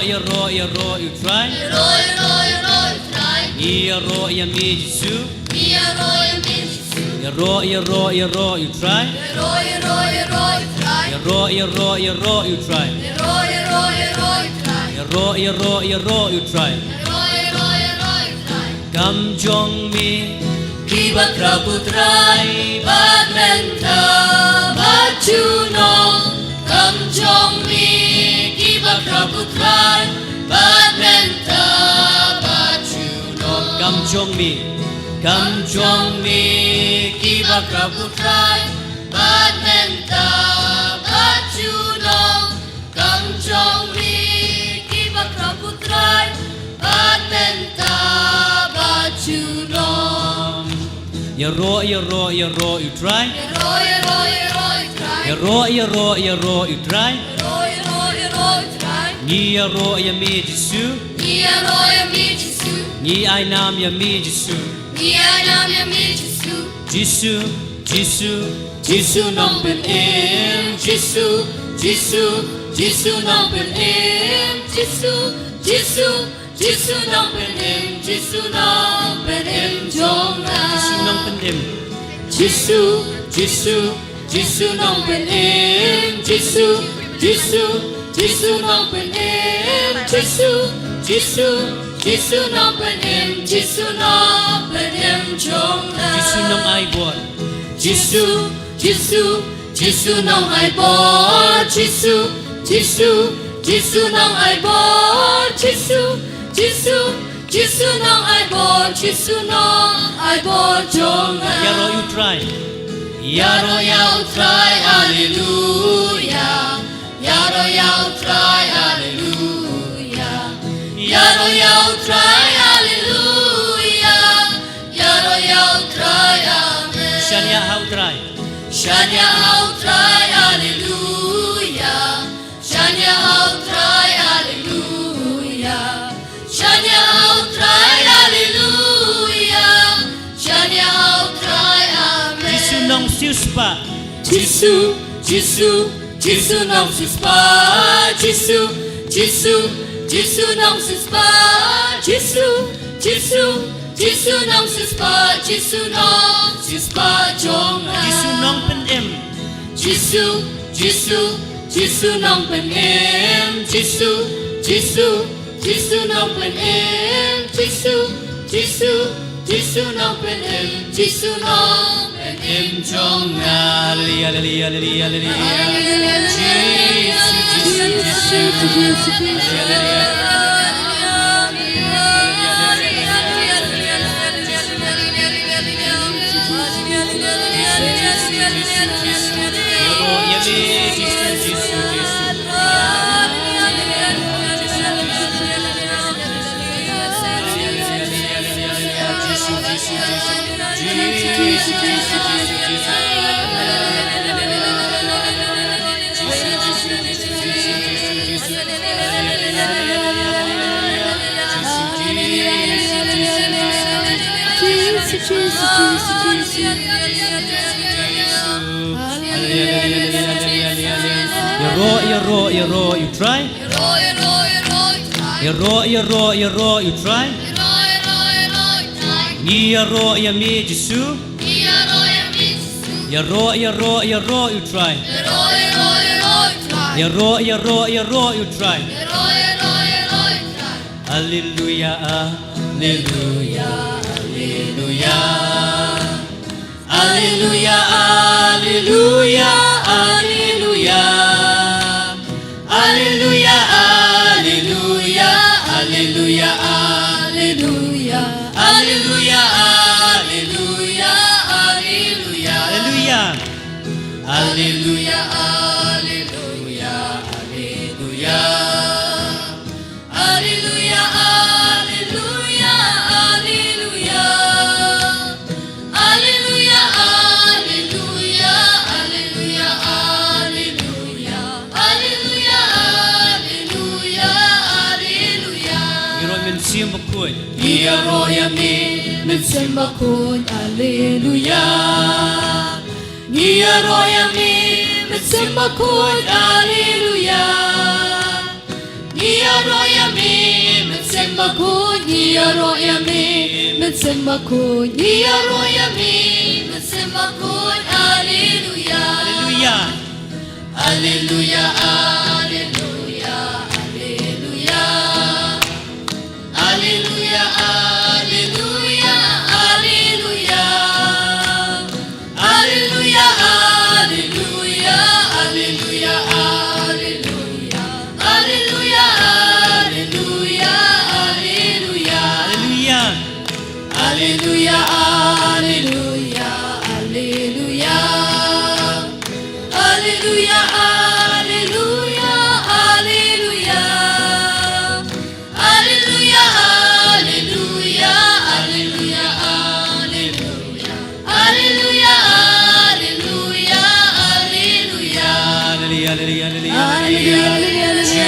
Ïaroh, ïaroh ïa u Trai. Ïaroh, ïaroh, ïaroh ïa u Trai. Ngi ïaroh ïa me Jisu. Ngi ïaroh ïa me Jisu. Ïaroh, ïaroh, ïaroh ïa u Trai. Ïaroh, ïaroh, ïaroh ïa u Trai. Ïaroh, ïaroh, ïaroh ïa u Trai. Ïaroh, ïaroh, ïaroh ïa u Trai. Ïaroh, ïaroh, ïaroh ïa u Trai. Kam jong me kiba khraw ïa u Trai bad mynta bad junom. Kam jong me kiba khraw ïa u Trai bad mynta bad junom. Kam jong me, kam jong me kiba khraw ïa u Trai bad mynta bad junom. Kam jong me kiba khraw ïa u Trai bad mynta bad junom. Ïaroh, ïaroh, ïaroh ïa u Trai. Ïaroh, ïaroh, ïaroh ïa u Trai. Ïaroh, ïaroh, ïaroh ïa u Trai. Ïaroh, ïaroh, ïaroh ïa u Trai. Ngi ïaroh ïa me Jisu. Ngi ïaroh ïa me Jisu. Ngi ai nam ïa me Jisu. Ngi ai nam ïa me Jisu. Jisu, Jisu, Jisu Nongpynim. Jisu, Jisu, Jisu Nongpynim. Jisu, Jisu, Jisu Nongpynim. Jisu Nongpynim jong nga. Jisu Nongpynim. Jisu, Jisu, Jisu Nongpynim. Jisu, Jisu, Jisu Nongpynim. Jisu, Jisu, Jisu Nongpynim. Jisu Nongpynim jong nga. Jisu Nongaibor. Jisu, Jisu, Jisu Nongaibor. Jisu, Jisu, Jisu Nongaibor. Jisu, Jisu, Jisu Nongaibor. Jisu Nongaibor jong nga. Ïaroh ïa u Trai. Ïaroh ïa u Trai, haleluya. Ïaroh ïa u Trai, haleluya. Ïaroh ïa u Trai, haleluya. Ïaroh ïa u Trai, amen. Shaniah ha u Trai. Shaniah ha u Trai, haleluya. Shaniah ha u Trai, haleluya. Shaniah ha u Trai, haleluya. Shaniah ha u Trai, amen. Jisu Nongsiewspah. Jisu, Jisu, Jisu Nongsiewspah. Jisu, Jisu, Jisu Nongsiewspah. Jisu, Jisu, Jisu Nongsiewspah. Jisu Nongsiewspah jong nga. Jisu Nongpynim. Jisu, Jisu, Jisu Nongpynim. Jisu, Jisu, Jisu Nongpynim. Jisu, Jisu, Jisu Nongpynim. Jisu Nongpynim jong nga. Haleluya, haleluya, haleluya, haleluya. Jisu, Jisu, Jisu, Jisu, Jisu. Haleluya, haleluya. Ïaroh, ïaroh, ïaroh ïa u Trai. Ïaroh, ïaroh, ïaroh ïa u Trai. Ngi ïaroh ïa me Jisu. Ïaroh, ïaroh, ïaroh ïa u Trai. Ïaroh, ïaroh, ïaroh ïa u Trai. Haleluya, haleluya, haleluya. Haleluya, haleluya, haleluya. Haleluya, haleluya, haleluya, haleluya. Haleluya, haleluya, haleluya, haleluya. Haleluya. Haleluya, haleluya, haleluya. Haleluya, haleluya, haleluya. Haleluya, haleluya, haleluya, haleluya. Haleluya, haleluya, haleluya. Ïaroh ïa me Mynsiem Bakhuid. Ïaroh ïa me Mynsiem Bakhuid, haleluya. Ïaroh ïa me Mynsiem Bakhuid, haleluya. Ïaroh ïa Ïaroh ïa me, Mynsiem Bakhuid. Ngi ïaroh ïa me, Mynsiem Bakhuid. Alleluia. Alleluia. Alleluia, alleluia, alleluia. Alleluia, alleluia, alleluia. Alleluia, alleluia, alleluia, alleluia. Alleluia, alleluia, alleluia. Alleluia. Alleluia, alleluia, alleluia. Alleluia, alleluia, alleluia. Alleluia, alleluia, alleluia, alleluia. Alleluia, alleluia, alleluia. Alleluia, alleluia, alleluia, alleluia. Alleluia, alleluia, alleluia.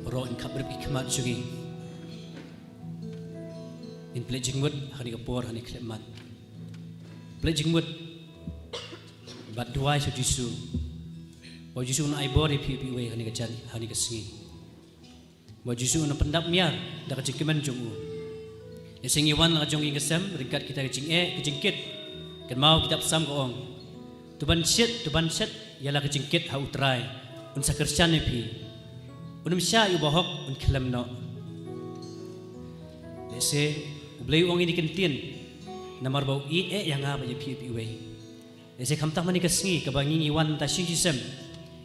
Baroh ngin khapbrip ki khmat jong ngi. Ngin pynleit jingmut ha kane ka por, ha kane ka khyllipmat. Pynleit jingmut bad duwai sha u Jisu. Ba u Jisu un ai bor ïa phi, phi uwei ha kane ka jan, ha kane ka sngi. Ba u Jisu un pyndap miar da ka jingkmen jong u. Ïa sngewbha wan la ka jong ïing ka sem ryngkat kita ka jingeh, ka jingkit. Kynmaw kitab Salm ka ong, to ban shet, to ban shet ïa la ka jingkit ha U Trai, un sa kyrshan ïa phi. Un ym shah ïa u bahok, un khlem noh. Lehse U Blei u ong ïa kine ki ktien namar ba u ïeit ïa nga bad ïa phi, ïa phi uwei. Lehse khamtam ha kane ka sngi kaba ngi, ngi wan mynta shisien shisem,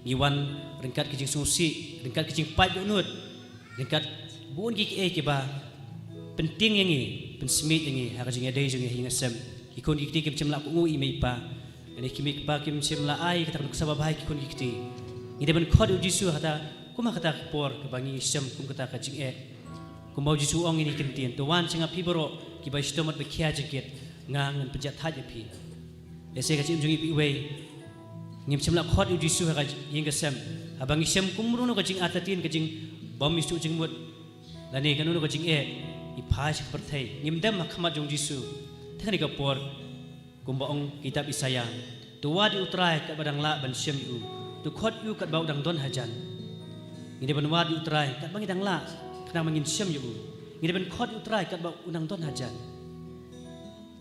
ngi wan ryngkat ka jingsngewsih, ryngkat ka jingpait dohnud, ryngkat bun kiei kiei kiba pyntieng ïa ngi, pynsmit ïa ngi ha ka jingïadei jong ngi ha ïing ha sem. Ki khun ki kti kim shym la kohnguh ïa i mei i pa. Lane ki mei ki pa kim shym la ai kata ka nuksa babha ïa ki khun ki kti. Ngi dei ban khot ïa u Jisu ha kata, kum ha kata ka por kaba ngi shem kum kata ka jingeh. Kumba u Jisu u ong ïa kine ki ktien, to wan sha nga phi baroh kiba shitom bad ba khia jingkit, nga ngan pynjah thait ïa phi. Lehse ka jingim jong ngi phi uwei, ngim shym la khot ïa u Jisu ha ka ïing ka sem. Haba ngi shem kumno ka jingartatien, ka jingbym ïasuk jingmut, lane kano kano ka jingeh, ngi phai sha ka pyrthei, ngim dem ha khmat jong u Jisu. Te kane ka por, kumba ong kitab Isaïah, to wad ïa u Trai katba dang lah ban shem ïa u, to khot ïa u katba u dang don hajan. Ngi dei ban wad ïa u Trai katba ngi dang lah, khnang ba ngin shem ïa u. Ngi dei ban khot ïa u Trai katba u dang don hajan.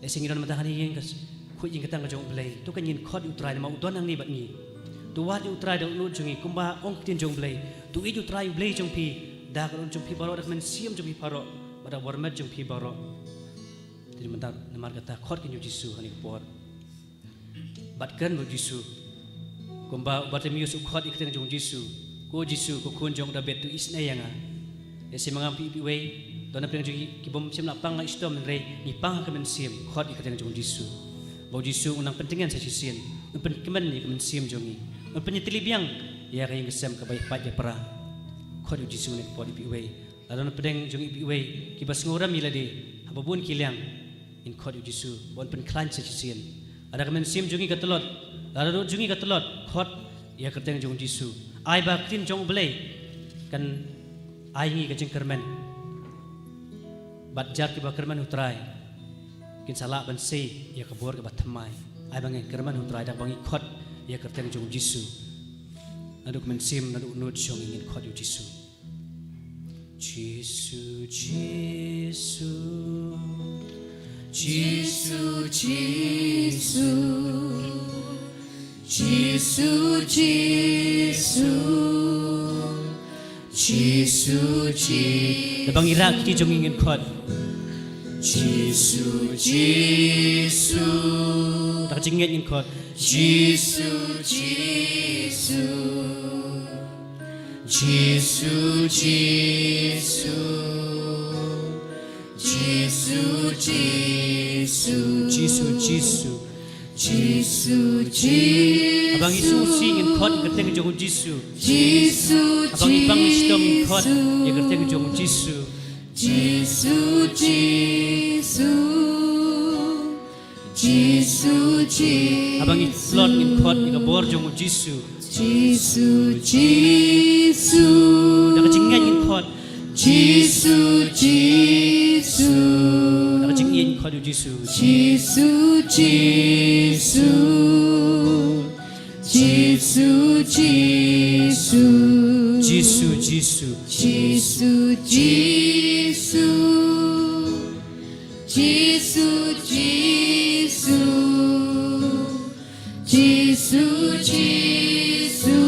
Lehse ngi don mynta ha kane ka ïing, ka khuid ïing ka tang ka jong U Blei, to kan ngin khot ïa u Trai namar u don hangne bad ngi. To wad ïa u Trai da ka dohnud jong ngi, kumba ong ka ktien jong U Blei, to ïeit ïa u Trai U Blei jong phi da ka dohnud jong phi baroh, da ka mynsiem jong phi baroh, bad da ka bor met jong phi baroh. Te mynta namar kata khot keiñ ïa u Jisu ha kane ka por. Bad kren bad u Jisu. Kumba u Bartimeus u khot ïa ka kyrteng jong u Jisu. Ko Jisu, ko khun jong u Dabid, to isynei ïa nga. Lehse ma nga phi phi uwei, don na pdeng jong ngi kibym shym la pang la shitom, hynrei ngi pang ha ka mynsiem, khot ïa ka kyrteng jong u Jisu. Ba u Jisu un nang pyntngen sa shisien, un pynkmen ïa ka mynsiem jong ngi, un pynïatylli biang ïa ka ïing ka sem kaba ïapait ïapra. Khot ïa u Jisu ha kane ka por phi phi uwei. Lada na pdeng jong ngi phi phi uwei kiba sngewrem ïa lade ha ba bun ki liang, ngin khot ïa u Jisu ba un pynkhlaiñ sa shisien. Lada ka mynsiem jong ngi ka tlot, lada ka dohnud jong ngi ka tlot, khot ïa ka kyrteng jong u Jisu. Ai ba ka ktien jong U Blei kan ai ngi ka jingkyrmen. Bad jar kiba kyrmen u Trai kin sa lah ban sei ïa ka bor kaba thymmai. Ai ba ngin kyrmen u Trai da kaba ngi khot ïa ka kyrteng jong u Jisu. Naduh ka mynsiem, naduh ka dohnud jong ngi ngin khot ïa u Jisu. Jisu, Jisu, Jisu, Jisu, Jisu, Jisu, Jisu, Jisu. Lada ngi rah kti jong ngi ngin khot. Jisu, Jisu. Da ka jingngeit ngin khot. Jisu, Jisu. Jisu, Jisu. Jisu, Jisu. Jisu, Jisu. Jisu, Jisu. Haba ngi sngewsih ngin khot ïa ka kyrteng jong u Jisu. Jisu, Jisu. Haba ngi bang ngi shitom ngin khot ïa ka kyrteng jong u Jisu. Jisu, Jisu. Jisu, Jisu. Haba ngi tlot ngin khot ïa ka bor jong u Jisu. Jisu, Jisu. Da ka jingngeit ngin khot. Jisu, Jisu. Da ka jingngeit ngin khot ïa u Jisu. Jisu, Jisu. Jisu, Jisu. Jisu, Jisu. Jisu, Jisu. Jisu, Jisu. Jisu, Jisu.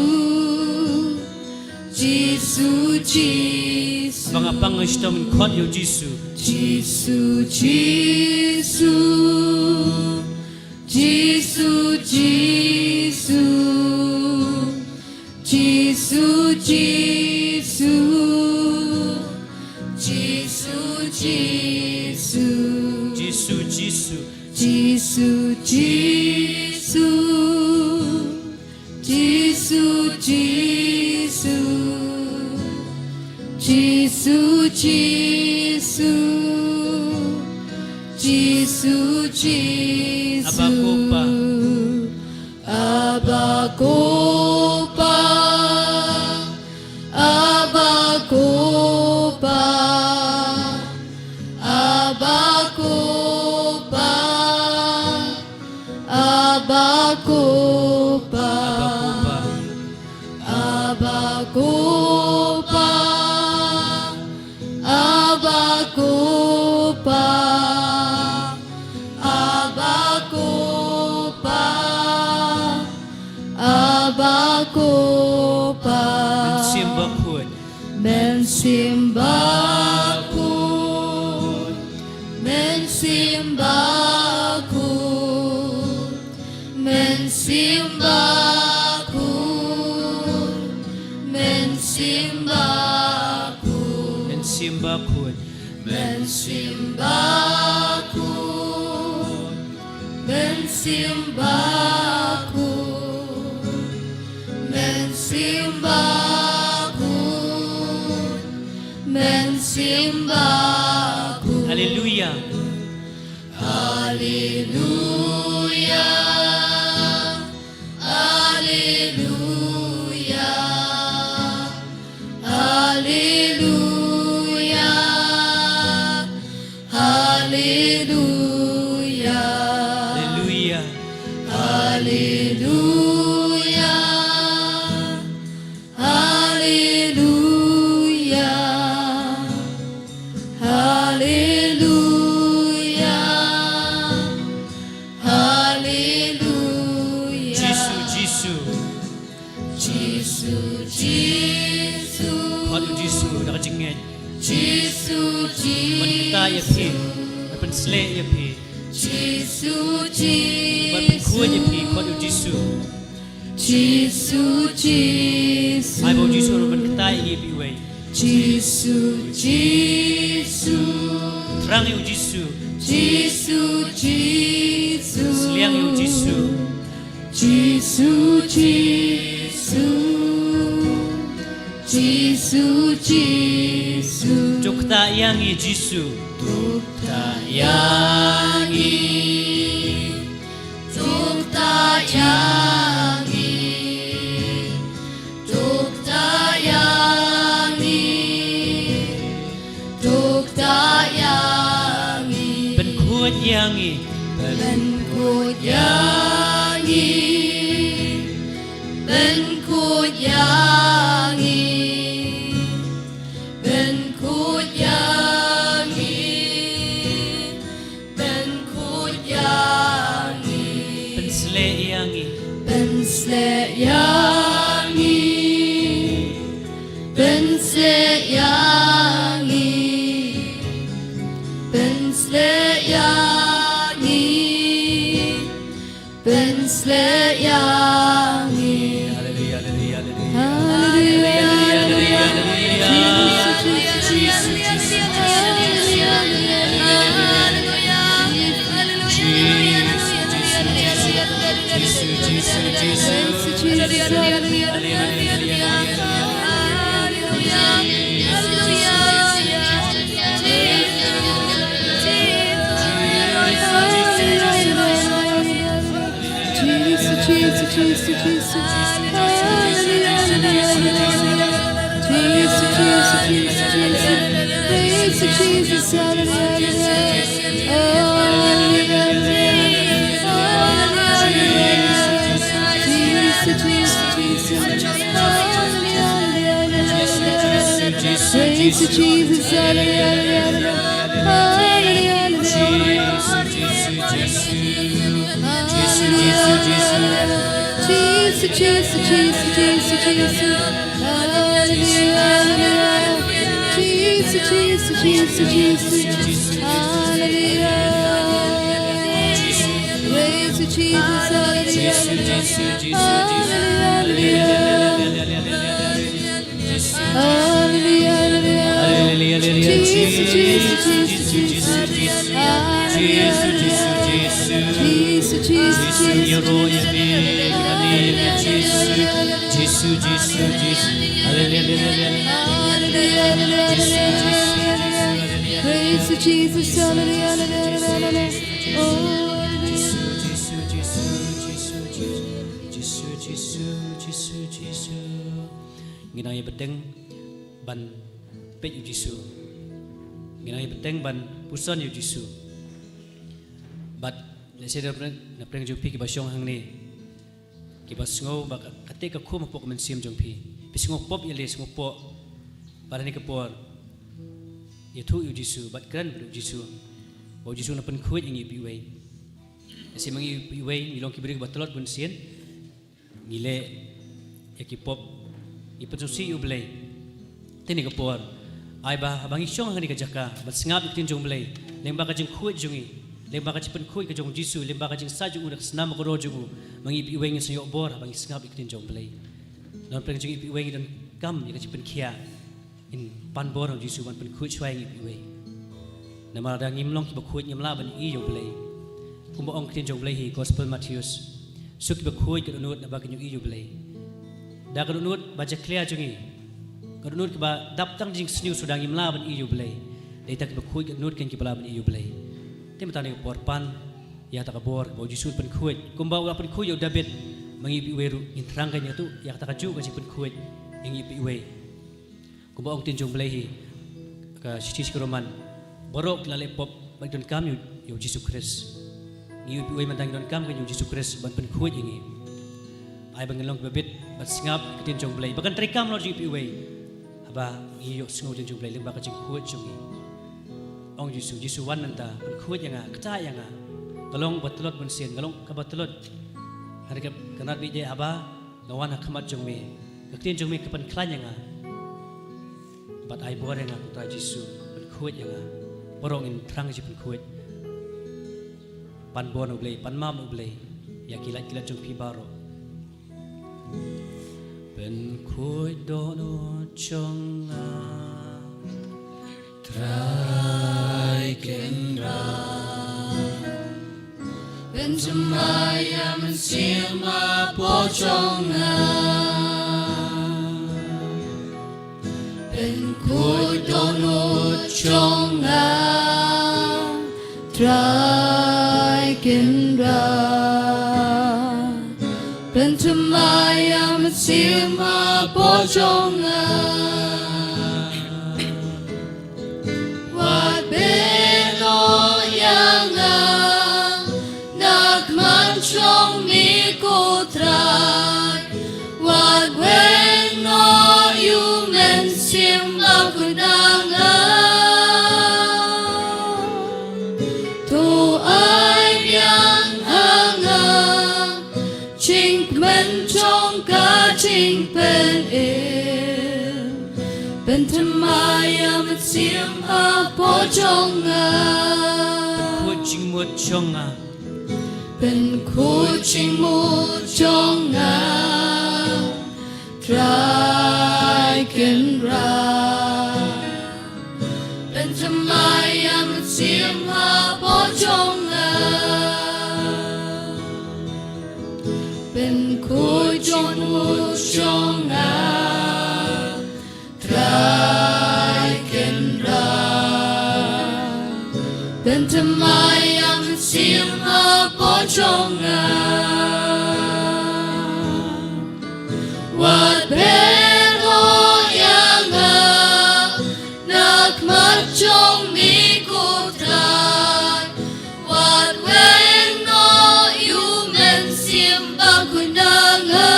Jisu, Jisu. Haba nga bang nga shitom ngin khot ïa u Jisu. Jisu, Jisu. Jisu, Jisu. Jisu, Jisu. Jisu, Jisu. Jisu, Jisu. Jisu, Jisu. Jisu, Jisu. Jisu, Jisu. Jisu, Jisu. Abba Ko Pa. Abba Ko Pa. Abba Ko Pa. Abba Ko Pa. Abba Ko Pa. Abba Ko Pa. Abba Ko Pa. Abba Ko Pa. Abba Ko Pa. Abba Ko Pa. Mynsiem Bakhuid. Mynsiem Bakhuid. Mynsiem Bakhuid. Mynsiem Bakhuid. Mynsiem Bakhuid. Mynsiem Bakhuid. Mynsiem Bakhuid. Mynsiem Bakhuid. Mynsiem Bakhuid. Mynsiem Bakhuid. Haleluia. Haleluia. Haleluia. Haleluia. Haleluia. Haleluia. Haleluia. Haleluia. Haleluia. Haleluia. Jisu, Jisu. Jisu, Jisu. Khot ïa u Jisu da ka jingngeit. Jisu, Jisu. Ban ktah ïa phi. Ban pynshlur ïa phi. Jisu, Jisu. Ban pynkhuid ïa phi, khot ïa u Jisu. Jisu, Jisu. Ai ba u Jisu un ktah ïa ngi iwei pa iwei. Jisu, Jisu. Thrang ïa u Jisu. Jisu, Jisu. Sliang ïa u Jisu. Jisu, Jisu. Jisu, Jisu. To ktah ïa ngi Jisu. To ktah ïa ngi. To ktah ïa ngi. To ktah ïa ngi. To ktah ïa ngi. Pynkhuid ïa ngi. Pynkhuid ïa ngi. Pynkhuid ïa ngi. Pynkhuid ïa ngi. Pynkhuid ïa ngi. Pynshlur ïa ngi. Pynshlur ïa ngi. Pynshlur ïa ngi. Sleh ïa ngi, pynsleh ïa ngi. Haleluya, haleluya, haleluya. Haleluya, haleluya, haleluya. Jisu, Jisu, Jisu, Jisu. Haleluya, haleluya, haleluya. Jisu, Jisu, Jisu, Jisu. Jisu, Jisu, Jisu. Haleluya, haleluya, haleluya. Haleluya, haleluya. Jesus, Jesus, Jesus, Jesus. Hallelujah, hallelujah, hallelujah. Jesus, Jesus, Jesus, Jesus. Praise you, Jesus. Hallelujah, hallelujah. Hallelujah, hallelujah. Jesus, Jesus, Jesus. Hallelujah, hallelujah, hallelujah. Praise you, Jesus. Hallelujah, hallelujah, hallelujah. Hallelujah, hallelujah. Jesus, Jesus, Jesus, Jesus. Hallelujah. Jesus, Jesus, Jesus, Jesus, Jesus. Hallelujah, hallelujah. Jesus, Jesus, Jesus, Jesus. Hallelujah. Praise you, Jesus. Hallelujah, hallelujah. Hallelujah, hallelujah. Hallelujah, hallelujah. Jesus, Jesus, Jesus, Jesus. Hallelujah, hallelujah. Jesus, Jesus, Jesus, Jesus. Hallelujah, hallelujah. Jesus, Jesus, Jesus. Hallelujah, hallelujah. Praise you, Jesus. Hallelujah, hallelujah, hallelujah. Oh, Jesus, Jesus, Jesus, Jesus, Jesus. Ngi nang ïa bteng ban peit ïa u Jisu. Ngi nang ïa bteng ban puson ïa u Jisu. Bad lehse na pdeng, na pdeng jong phi kiba shong hangne, kiba sngew ba ka, kata ka khum hapoh ka mynsiem jong phi. Phi sngew pop ïa lade, sngew pop. Bad ha kane ka por ïathuh ïa u Jisu bad kren bad u Jisu. Ba u Jisu un pynkhuid ïa ngi iwei pa iwei. Lehse ma ngi iwei pa iwei ngi long ki briew kiba tlot bunsien. Ngi leh ïa ki pop, ngi pynsngewsih ïa u Blei. Te ha kane ka por, ai ba haba ngi shong ha kane ka jaka bad sngap ïa ka ktien jong u Blei, lyngba ka jingkhuid jong ngi, lyngba ka jingpynkhuid ka jong u Jisu, lyngba ka jingsaid jong u da ka snam bad ka roi jong u, ma ngi iwei pa iwei ngin sa ïoh bor haba ngi sngap ïa ka ktien jong u Blei. Na pdeng jong ngi iwei pa iwei ngi donkam ïa ka jingpynkhiah. Ngin pan bor na u Jisu ban pynkhuid shuwa ïa ngi iwei pa iwei. Namar lada ngim long kiba khuid ngim lah ban ïohi ïa u Blei. Kumba ong ka ktien jong u Blei ha Gospel Mathaios. Suk kiba khuid ka dohnud naba kin ïohi ïa u Blei. Da ka dohnud ba jakhlia jong ngi, ka dohnud kaba dap tang da jingsniew suda ngim lah ban ïohi ïa u Blei. Dei tang kiba khuid ka dohnud kein kiba lah ban ïohi ïa u Blei. Te mynta ha kane ka por pan ïa kata ka bor ba u Jisu un pynkhuid. Kumba u la pynkhuid ïa u Dabid, ma ngi iwei pa iwei ruh ngin thrang kein ïa kata, ïa kata kajuh ka jingpynkhuid ïa ngi iwei pa iwei. Kumba ong ka ktien jong u Blei ha ka shithi sha ki Roman, baroh ki la leh pop bad ki donkam ïa u, ïa u Jisu Khrist. Ngi iwei pa iwei mynta ngi donkam kein ïa u Jisu Khrist ban pynkhuid ïa ngi. Ai ba ngin long kiba bit bad sngap ïa ka ktien jong u Blei ba kan treikam halor jong ngi iwei pa iwei. Haba ngi ïohsngew ïa ka ktien jong u Blei lyngba ka jingkhuid jong ngi. Ong u Jisu, Jisu wan mynta, pynkhuid ïa nga, kta ïa nga. Nga long ba tlot bunsien, nga long kaba tlot. Hynrei ka, ka nat beit haba nga wan ha khmat jong me, ka ktien jong me ka pynkhlaiñ ïa nga. Bad ai bor ïa nga ko Trai Jisu, pynkhuid ïa nga. Baroh ngin thrang ïa ka jingpynkhuid. Pan bor na u Blei, pan map na u Blei ïa ki lait ki lait jong phi baroh. Pynkhuid dohnud jong nga, Trai Kynrad. Pynthymmai ïa ka mynsiem hapoh jong nga. Pynkhuid dohnud jong nga, Trai Kynrad. Pynthymmai ïa ka mynsiem hapoh jong nga. Wat beh noh ïa nga na khmat jong me ko Trai. Wat weng noh ïa u mynsiem ba khuid na nga. To ai biang ha nga jingkmen jong ka jingpynim. Pyn Thymmai ïa ka mynsiem hapoh jong nga. Pynkhuid jingmut jong nga. Pynkhuid jingmut jong nga, Trai Kynrad. Pynthymmai ïa ka mynsiem hapoh jong nga. Pynkhuid jingmut jong nga, Trai Kynrad. Pynthymmai ïa ka mynsiem hapoh jong nga. Wat beh noh ïa nga na khmat jong me ko Trai. Wat weng noh ïa u Mynsiem Bakhuid na nga.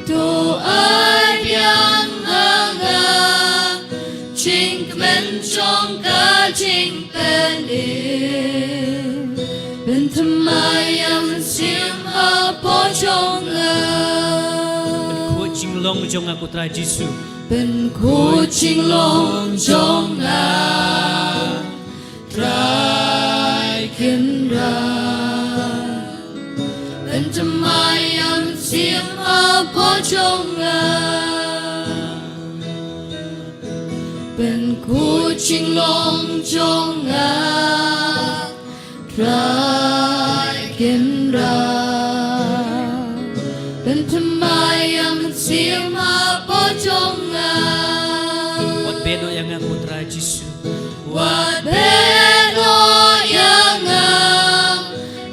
To ai biang ha nga jingkmen jong ka jingpynim. Pynthymmai ïa ka mynsiem hapoh jong nga. Pynkhuid jinglong jong nga ko Trai Jisu. Pynkhuid jinglong jong nga, Trai Kynrad. Pynthymmai ïa ka mynsiem hapoh jong nga. Pynkhuid jinglong jong nga, Trai Kynrad. Pynthymmai ïa ka mynsiem hapoh jong nga. Wat beh noh ïa nga ko Trai Jisu. Wat beh noh ïa nga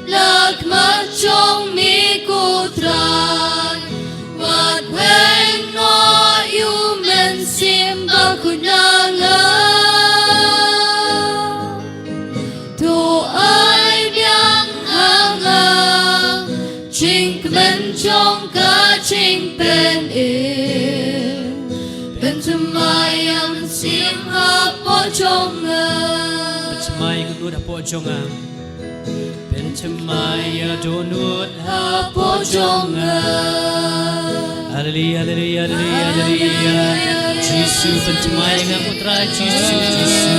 na khmat jong me ko Trai. Wat weng noh ïa u Mynsiem Bakhuid na nga. To ai biang ha nga jingkmen jong ka jingpynim. Pynthymmai ïa ka mynsiem hapoh jong nga. Pynthymmai ïa ka dohnud hapoh jong nga. Pynthymmai ïa ka dohnud hapoh jong nga. Haleluya, haleluya, haleluya, haleluya. Jisu, pynthymmai ïa nga ko Trai Jisu, Jisu.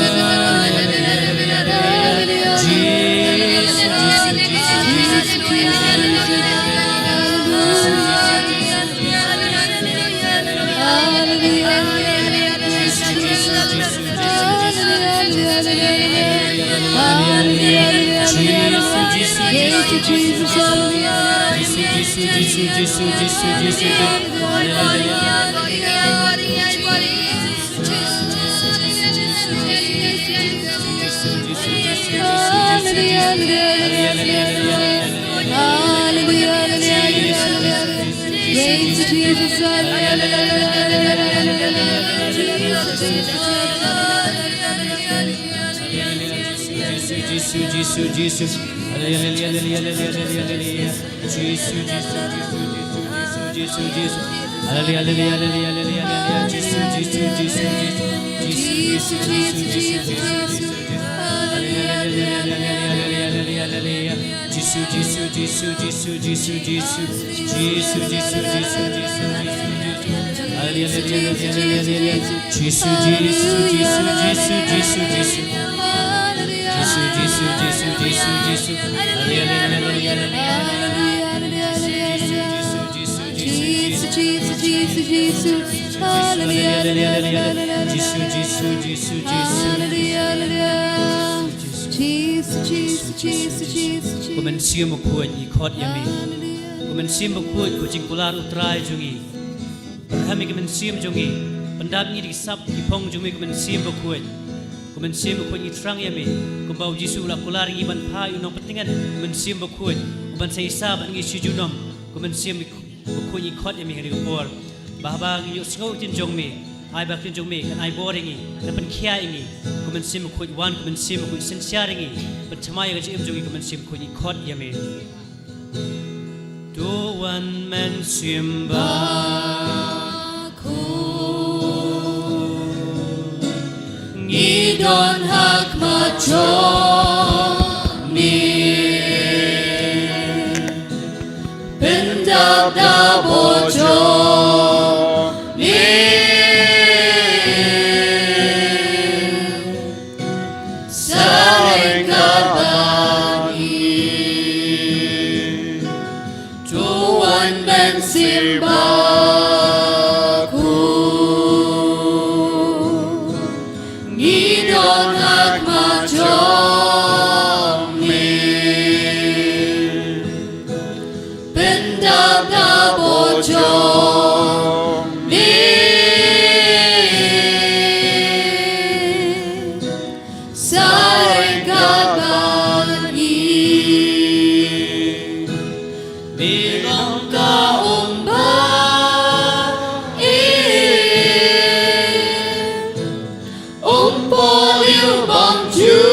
Jisu, Jisu, Jisu, Jisu. Praise Jesus. Jisu, Jisu, Jisu. Haleluya, haleluya, haleluya. Jisu, Jisu, Jisu. Haleluya, haleluya, haleluya. Jisu, Jisu, Jisu, Jisu. Jisu, Jisu, Jisu, Jisu. Haleluya, haleluya, haleluya. Jisu, Jisu, Jisu, Jisu, Jisu, Jisu. Jisu, Jisu, Jisu, Jisu, Jisu, Jisu. Haleluya, haleluya, haleluya, haleluya. Jisu, Jisu, Jisu, Jisu, Jisu, Jisu. Jisu, Jisu, Jisu, Jisu, Jisu. Haleluya, haleluya, haleluya, haleluya. Jisu, Jisu, Jisu, Jisu, Jisu. Jisu, Jisu, Jisu, Jisu. Haleluya, haleluya, haleluya. Jisu, Jisu, Jisu, Jisu. Haleluya, haleluya. Jisu, Jisu, Jisu, Jisu. Ko Mynsiem Bakhuid, ngi khot ïa me. Ko Mynsiem Bakhuid, ko jingkular U Trai jong ngi. Pyrkhat ïa ka mynsiem jong ngi. Pyndap ngi da ki sap ki phong jong me, ko Mynsiem Bakhuid. Ko Mynsiem Bakhuid, ngi thrang ïa me. Kumba u Jisu u la kular ïa ngi ban phah ïa u Nongpyntngen, ko Mynsiem Bakhuid, u ban sa isa bad ngi shi junom. Ko Mynsiem Bakhuid, ngi khot ïa me ha kane ka por. Ba haba ngi ïohsngew ïa ka ktien jong me, ai ba ka ktien jong me kan ai bor ïa ngi, kan pynkhia ïa ngi. Ko Mynsiem Bakhuid, wan ko Mynsiem Bakhuid, synshar ïa ngi, pynthymmai ïa ka jingim jong ngi, ko Mynsiem Bakhuid, ngi khot ïa me. To wan Mynsiem Bakhuid, ngi don ha khmat jong me. Pyndap da bor jong Sa ryngkat bad ngi. Ngi long ka um ba im, um poh liu bang jngai.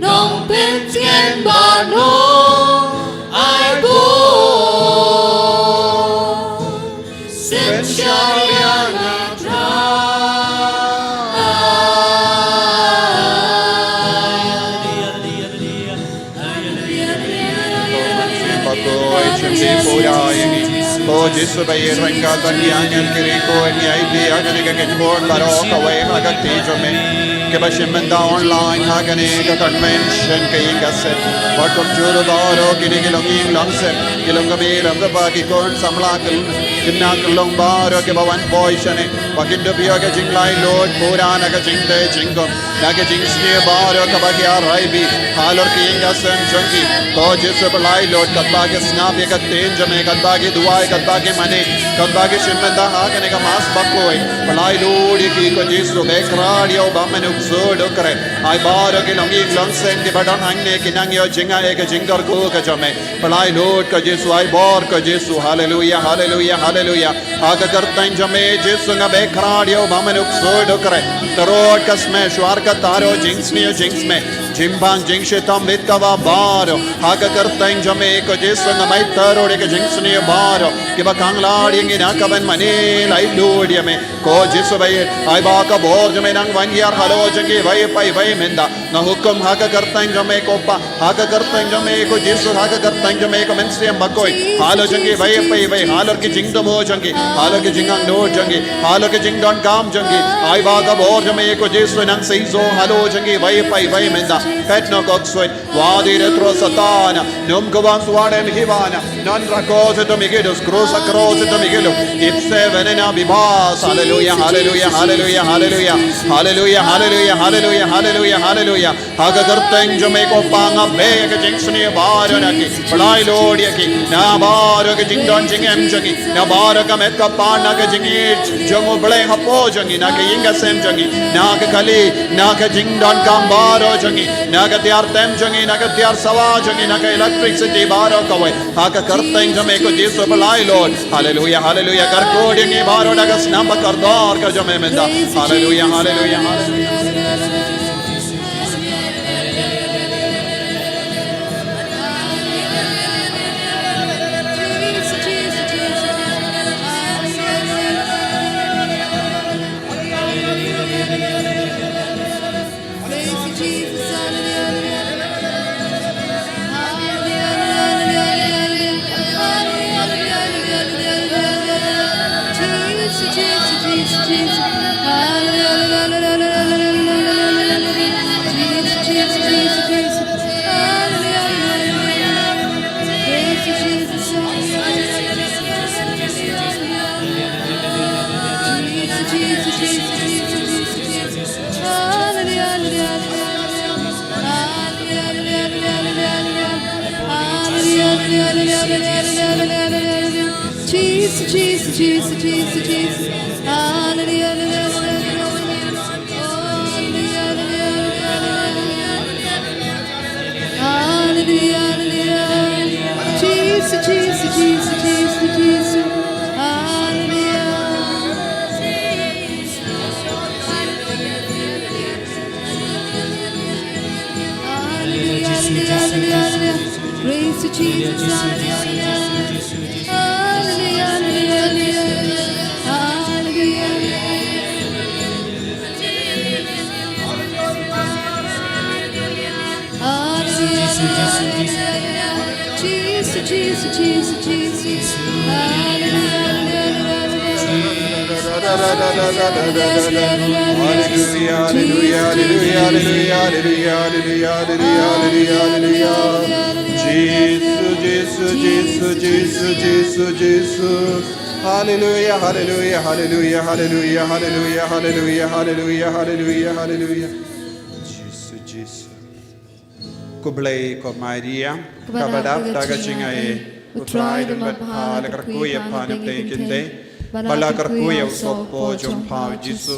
Nongpyntngen ba nongai bor. Synshar ïa nga Trai. Ko Jisu ba ïeit ryngkat bad ngi, ngi kyrkhu, ngi aiti ïa kane ka kynhun baroh kawei ha ka kti jong me. Kiba shim bynta online ha kane ka convention ka ïing ka sem. Bad kumjuh ruh baroh kine ki longïing longsem, ki long ka mei long ka kpa, ki khun samla, ki khynnah ki long baroh kiba wan poi shane. Ba kin dup ïa ka jinglaitluid pura na ka jingtei jingkhum, na ka jingsniew baroh kaba ki ïa rai bih halor ka ïing ka sem jong ki. Ko Jisu ba laitluid, katba ki sngap ïa ka ktien jong me, katba ki duwai, katba ki mane, katba ki shim bynta ha kane ka Mass bakhuid, ba laitluid ïa ki ko Jisu, Bakhraw ïa u bymman u ksuid u khreh. Ai baroh ki longïing longsem kiba don hangne ki nang ïoh jingngeit ïa ka jingkyrkhu ka jong me. Ba laitluid ko Jisu, ai bor ko Jisu. Haleluia, haleluia, haleluia. Ha ka kyrteng jong me Jisu nga bakhraw ïa u bymman u ksuid u khreh. Tyrwa ka smet, shuwa ka tyrwa, jingsniew jingsmet, jingbang jingshitom bad kaba baroh. Ha ka kyrteng jong me ko Jisu nga bai tyrwa ïa ka jingsniew baroh. Kiba khang lad ïa ngi na ka ban mane, laitluid ïa me. Ko Jisu ba ïeit, ai ba ka bor jong me nang wan hiar halor jong kiwei pa kiwei mynta. Nga hukum ha ka kyrteng jong me ko Pa, ha ka kyrteng jong me ko Jisu, ha ka kyrteng jong me ko Mynsiem Bakhuid, halor jong kiwei pa kiwei, halor ki jingthmu jong ki, halor ki jingangnud jong ki, halor ki jingdonkam jong ki. Ai ba ka bor jong me ko Jisu nang seisoh halor jong kiwei pa kiwei mynta. Peit noh ko Ksuid, wat ïa tyrwa Satan, nym kwah shuwa dem hi wan. Non rakos eto migedus, krus a kros eto migedus. Ipse venena bibas. Haleluya, haleluya, haleluya, haleluya. Haleluya, haleluya, haleluya, haleluya, haleluya. Ha ka kyrteng jong me ko Pa nga beh ka jingsniew baroh na ki. Ba laitluid ïa ki. Na baroh ka jingdon jingem jong ki. Na baroh ka met ka phad na ka jingïeit jong U Blei hapoh jong ki, na ka ïing ka sem jong ki, na ka kali, na ka jingdonkam baroh jong ki, na ka tiar tem jong ki, na ka tiar sawa jong ki, na ka electricity baroh kawei. Ha ka kyrteng jong me ko Jisu ba laitluid. Haleluya, haleluya. Kyrkhu ïa ngi baroh da ka snam ba kordor ka jong me mynta. Haleluya, haleluya, haleluya. Jesus, Jesus, Jesus, Jesus, Jesus. Hallelujah, hallelujah, hallelujah, hallelujah. Hallelujah, hallelujah, hallelujah, hallelujah. Hallelujah, hallelujah. Jesus, Jesus, Jesus, Jesus, Jesus. Hallelujah. Hallelujah, hallelujah, hallelujah, hallelujah. Praise you, Jesus. Hallelujah, hallelujah, hallelujah. Hallelujah, hallelujah, hallelujah. Hallelujah. Hallelujah, hallelujah, hallelujah. Jesus, Jesus, Jesus, Jesus. Hallelujah, hallelujah, hallelujah. Hallelujah, hallelujah, hallelujah, hallelujah, hallelujah, hallelujah, hallelujah, hallelujah, hallelujah. Jesus, Jesus, Jesus, Jesus, Jesus, Jesus. Hallelujah, hallelujah, hallelujah, hallelujah, hallelujah, hallelujah, hallelujah, hallelujah, hallelujah. Jesus, Jesus. Khublei ko Maria, kaba dap da ka jingaiei, U Trai u don bad pha, la kyrkhu ïa pha na pdeng ki kynthei, Ba la kyrkhu ïa u sohpop jong pha u Jisu.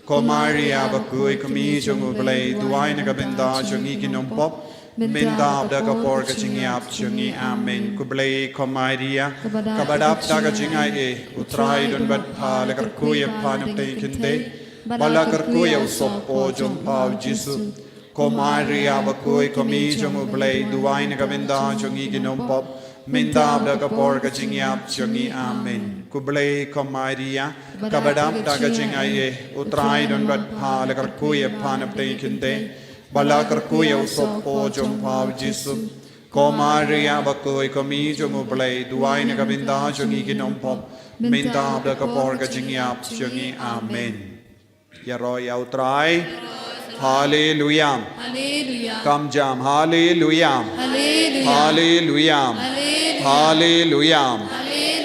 Ko Maria bakhuid, kmie jong u Blei, duwai na ka bynta jong ngi ki nongpop, mynta bad ha ka por ka jingïap jong ngi. Amen. Khublei ko Maria, kaba dap da ka jingaiei, u Trai u don bad pha, la kyrkhu ïa pha na pdeng ki kynthei, ba la kyrkhu ïa u sohpop jong pha u Jisu. Ko Maria bakhuid, kmie jong u Blei, duwai na ka bynta jong ngi ki nongpop, mynta bad ha ka por ka jingïap jong ngi. Amen. Khublei ko Maria, kaba dap da ka jingaiei, u Trai u don bad pha, la kyrkhu ïa pha na pdeng ki kynthei, ba la kyrkhu ïa u sohpop jong pha u Jisu. Ko Maria bakhuid, kmie jong u Blei, duwai na ka bynta jong ngi ki nongpop, mynta bad ha ka por ka jingïap jong ngi. Amen. Ïaroh ïa u Trai. Haleluia. Haleluia. Kam jam. Haleluia. Haleluia. Haleluia. Haleluia. Haleluia.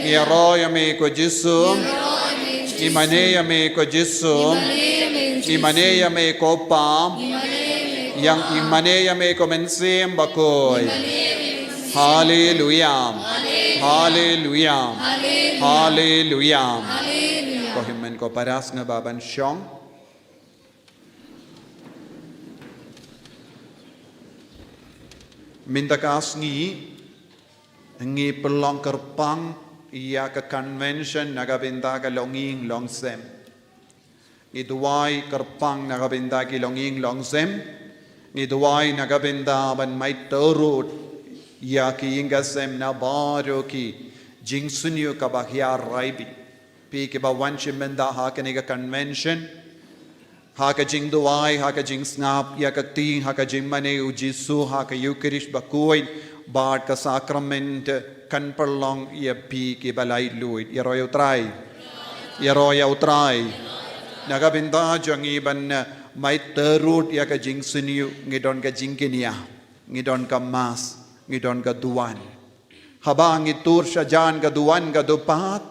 Ïaroh ïa me ko Jisu. Ïaroh ïa me ko Jisu. Ïmane ïa me ko Jisu. Ïmane ïa me ko Pam. Ïmane ïa me ko Jisu. Ïa, ïmane ïa me ko Mynsiem Bakhuid. Ïmane ïa me ko Mynsiem. Haleluia. Haleluia. Haleluia. Haleluia. Haleluia. Ko hynmen ko para, sngewbha ban shong. Mynta ka sngi ngi pynlong kyrpang ïa ka convention na ka bynta ka longïing longsem. Ngi duwai kyrpang na ka bynta ki longïing longsem. Ngi duwai na ka bynta ban mait tyrut ïa ki ïing ki sem na baroh ki jingsniew kaba hiar raibi. Phi kiba wan shim bynta ha kane ka convention, ha ka jingduwai, ha ka jingsngap ïa ka kti, ha ka jingmane u Jisu, ha ka Eucharist bakhuid bad ka sakrament, kan pynlong ïa phi kiba laitluid. Ïaroh ïa u Trai. Ïaroh ïa u Trai. Na ka bynta jong ngi ban, eh, mait tyrut ïa ka jingsniew, ngi don ka jingkñia, ngi don ka Mass, ngi don ka duwan. Haba ngi tur shajan ka duwan ka dupad,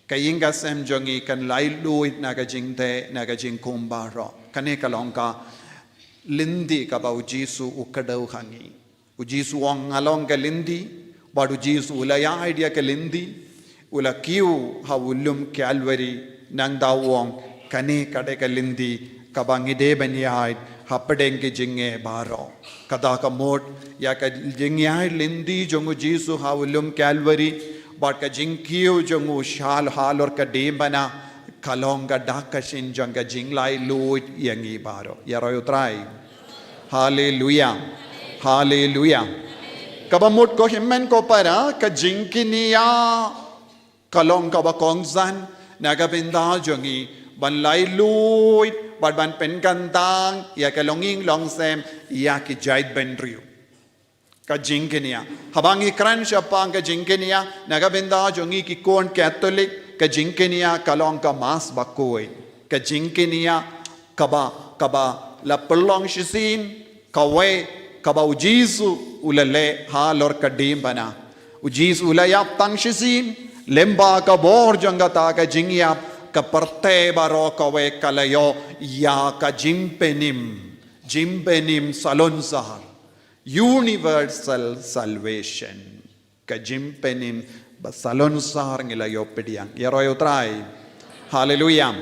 ka ïing ka sem jong ngi kan laitluid na ka jingteh, na ka jingkhum baroh. Kane ka long ka lynti kaba u Jisu u kdew ha ngi. U Jisu u ong, "Nga long ka lynti," bad u Jisu u la ïaid ïa ka lynti, u la kiew ha u lum Calvary, nangta u ong, "Kane ka dei ka lynti kaba ngi dei ban ïaid hapdeng ki jingeh baroh." Kata ka mut ïa ka jingïaid lynti jong u Jisu ha u lum Calvary bad ka jingkiew jong u sha halor ka diengphna, ka long ka dak ka shin jong ka jinglaitluid ïa ngi baroh. Ïaroh ïa u Trai. Haleluia. Haleluia. Kaba mut ko hynmen ko para, ka jingkñia ka long kaba kongsan na ka bynta jong ngi ban laitluid bad ban pynkyntang ïa ka longïing longsem ïa ki jaitbynriew. Ka jingkñia. Haba ngi kren shaphang ka jingkñia, na ka bynta jong ngi ki khun Katholik, ka jingkñia ka long ka Mass bakhuid. Ka jingkñia kaba, kaba la pynlong shisien, kawei kaba u Jisu u la leh halor ka diengphna. U Jisu u la ïap tang shisien, lyngba ka bor jong kata ka jingïap, ka pyrthei baroh kawei ka la ïoh ïa ka jingpynim, jingpynim salonsar. Universal salvation. Ka jingpynim ba salonsar ngi la ïoh pdiang. Ïaroh ïa u Trai. Haleluia.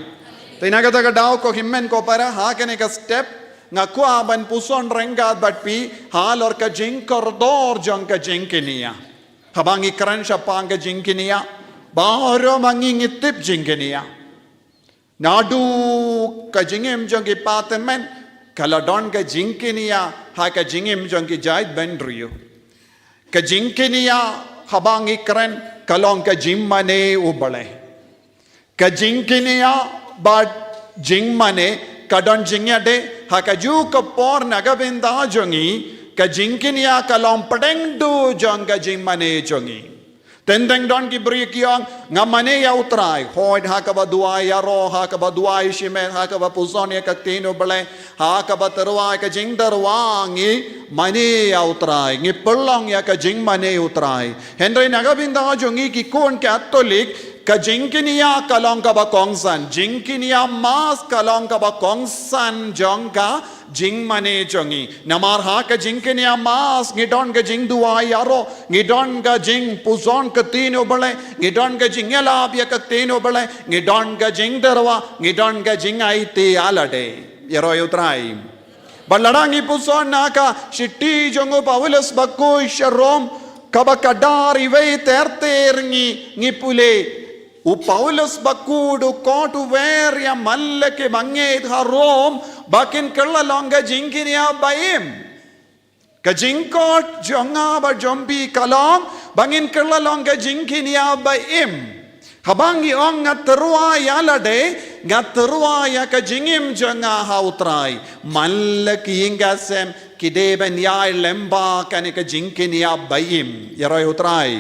Te na kata ka daw ko hynmen ko para, ha kane ka step, nga kwah ban puson ryngkat bad phi halor ka jingkordor jong ka jingkñia. Haba ngi kren shaphang ka jingkñia, baroh ma ngi ngi tip jingkñia. Naduh ka jingim jong ki pathymmai, ka la don ka jingkñia ha ka jingim jong ki jaitbynriew. Ka jingkñia haba ngi kren ka long ka jingmane U Blei. Ka jingkñia bad jingmane ka don jingïadei, ha kajuh ka por na ka bynta jong ngi, ka jingkñia ka long pdeng duh jong ka jingmane jong ngi. Teng teng don ki briew ki ong, nga mane ïa U Trai, hooid ha kaba duwai ïaroh, ha kaba duwai shimet, ha kaba puson ïa ka ktien U Blei, ha kaba tyrwa ïa ka jingtyrwa ngi mane ïa U Trai, ngi pynlong ïa ka jingmane U Trai. Hynrei na ka bynta jong ngi ki khun Katholik, ka jingkñia ka long kaba kongsan, jingkñia Mass ka long kaba kongsan jong ka jingmane jong ngi. Namar ha ka jingkñia mass ngi don ka jingduwai ïaroh, ngi don ka jingpuson ka ktien U Blei, ngi don ka jingïalap ïa ka ktien U Blei, ngi don ka jingtyrwa, ngi don ka jingaiti ïalade. Ïaroh ïa U Trai. Bad lada ngi puson na ka shithi jong u Paulus bakhuid sha Rom, kaba kdar iwei ter ter ngi, ngi pule. U Paulus bakhuid u khot u wer ïa man la ki bangeit ha Rom, ba kin kylla long ka jingkñia ba im. Ka jingkhot jong nga bad jong phi ka long, ba ngin kylla long ka jingkñia ba im. Haba ngi ong nga tyrwa ïalade, nga tyrwa ïa ka jingim jong nga ha U Trai. Man la ki ïing ka sem, ki dei ban ïai lyngba kane ka jingkñia ba im. Ïaroh ïa U Trai.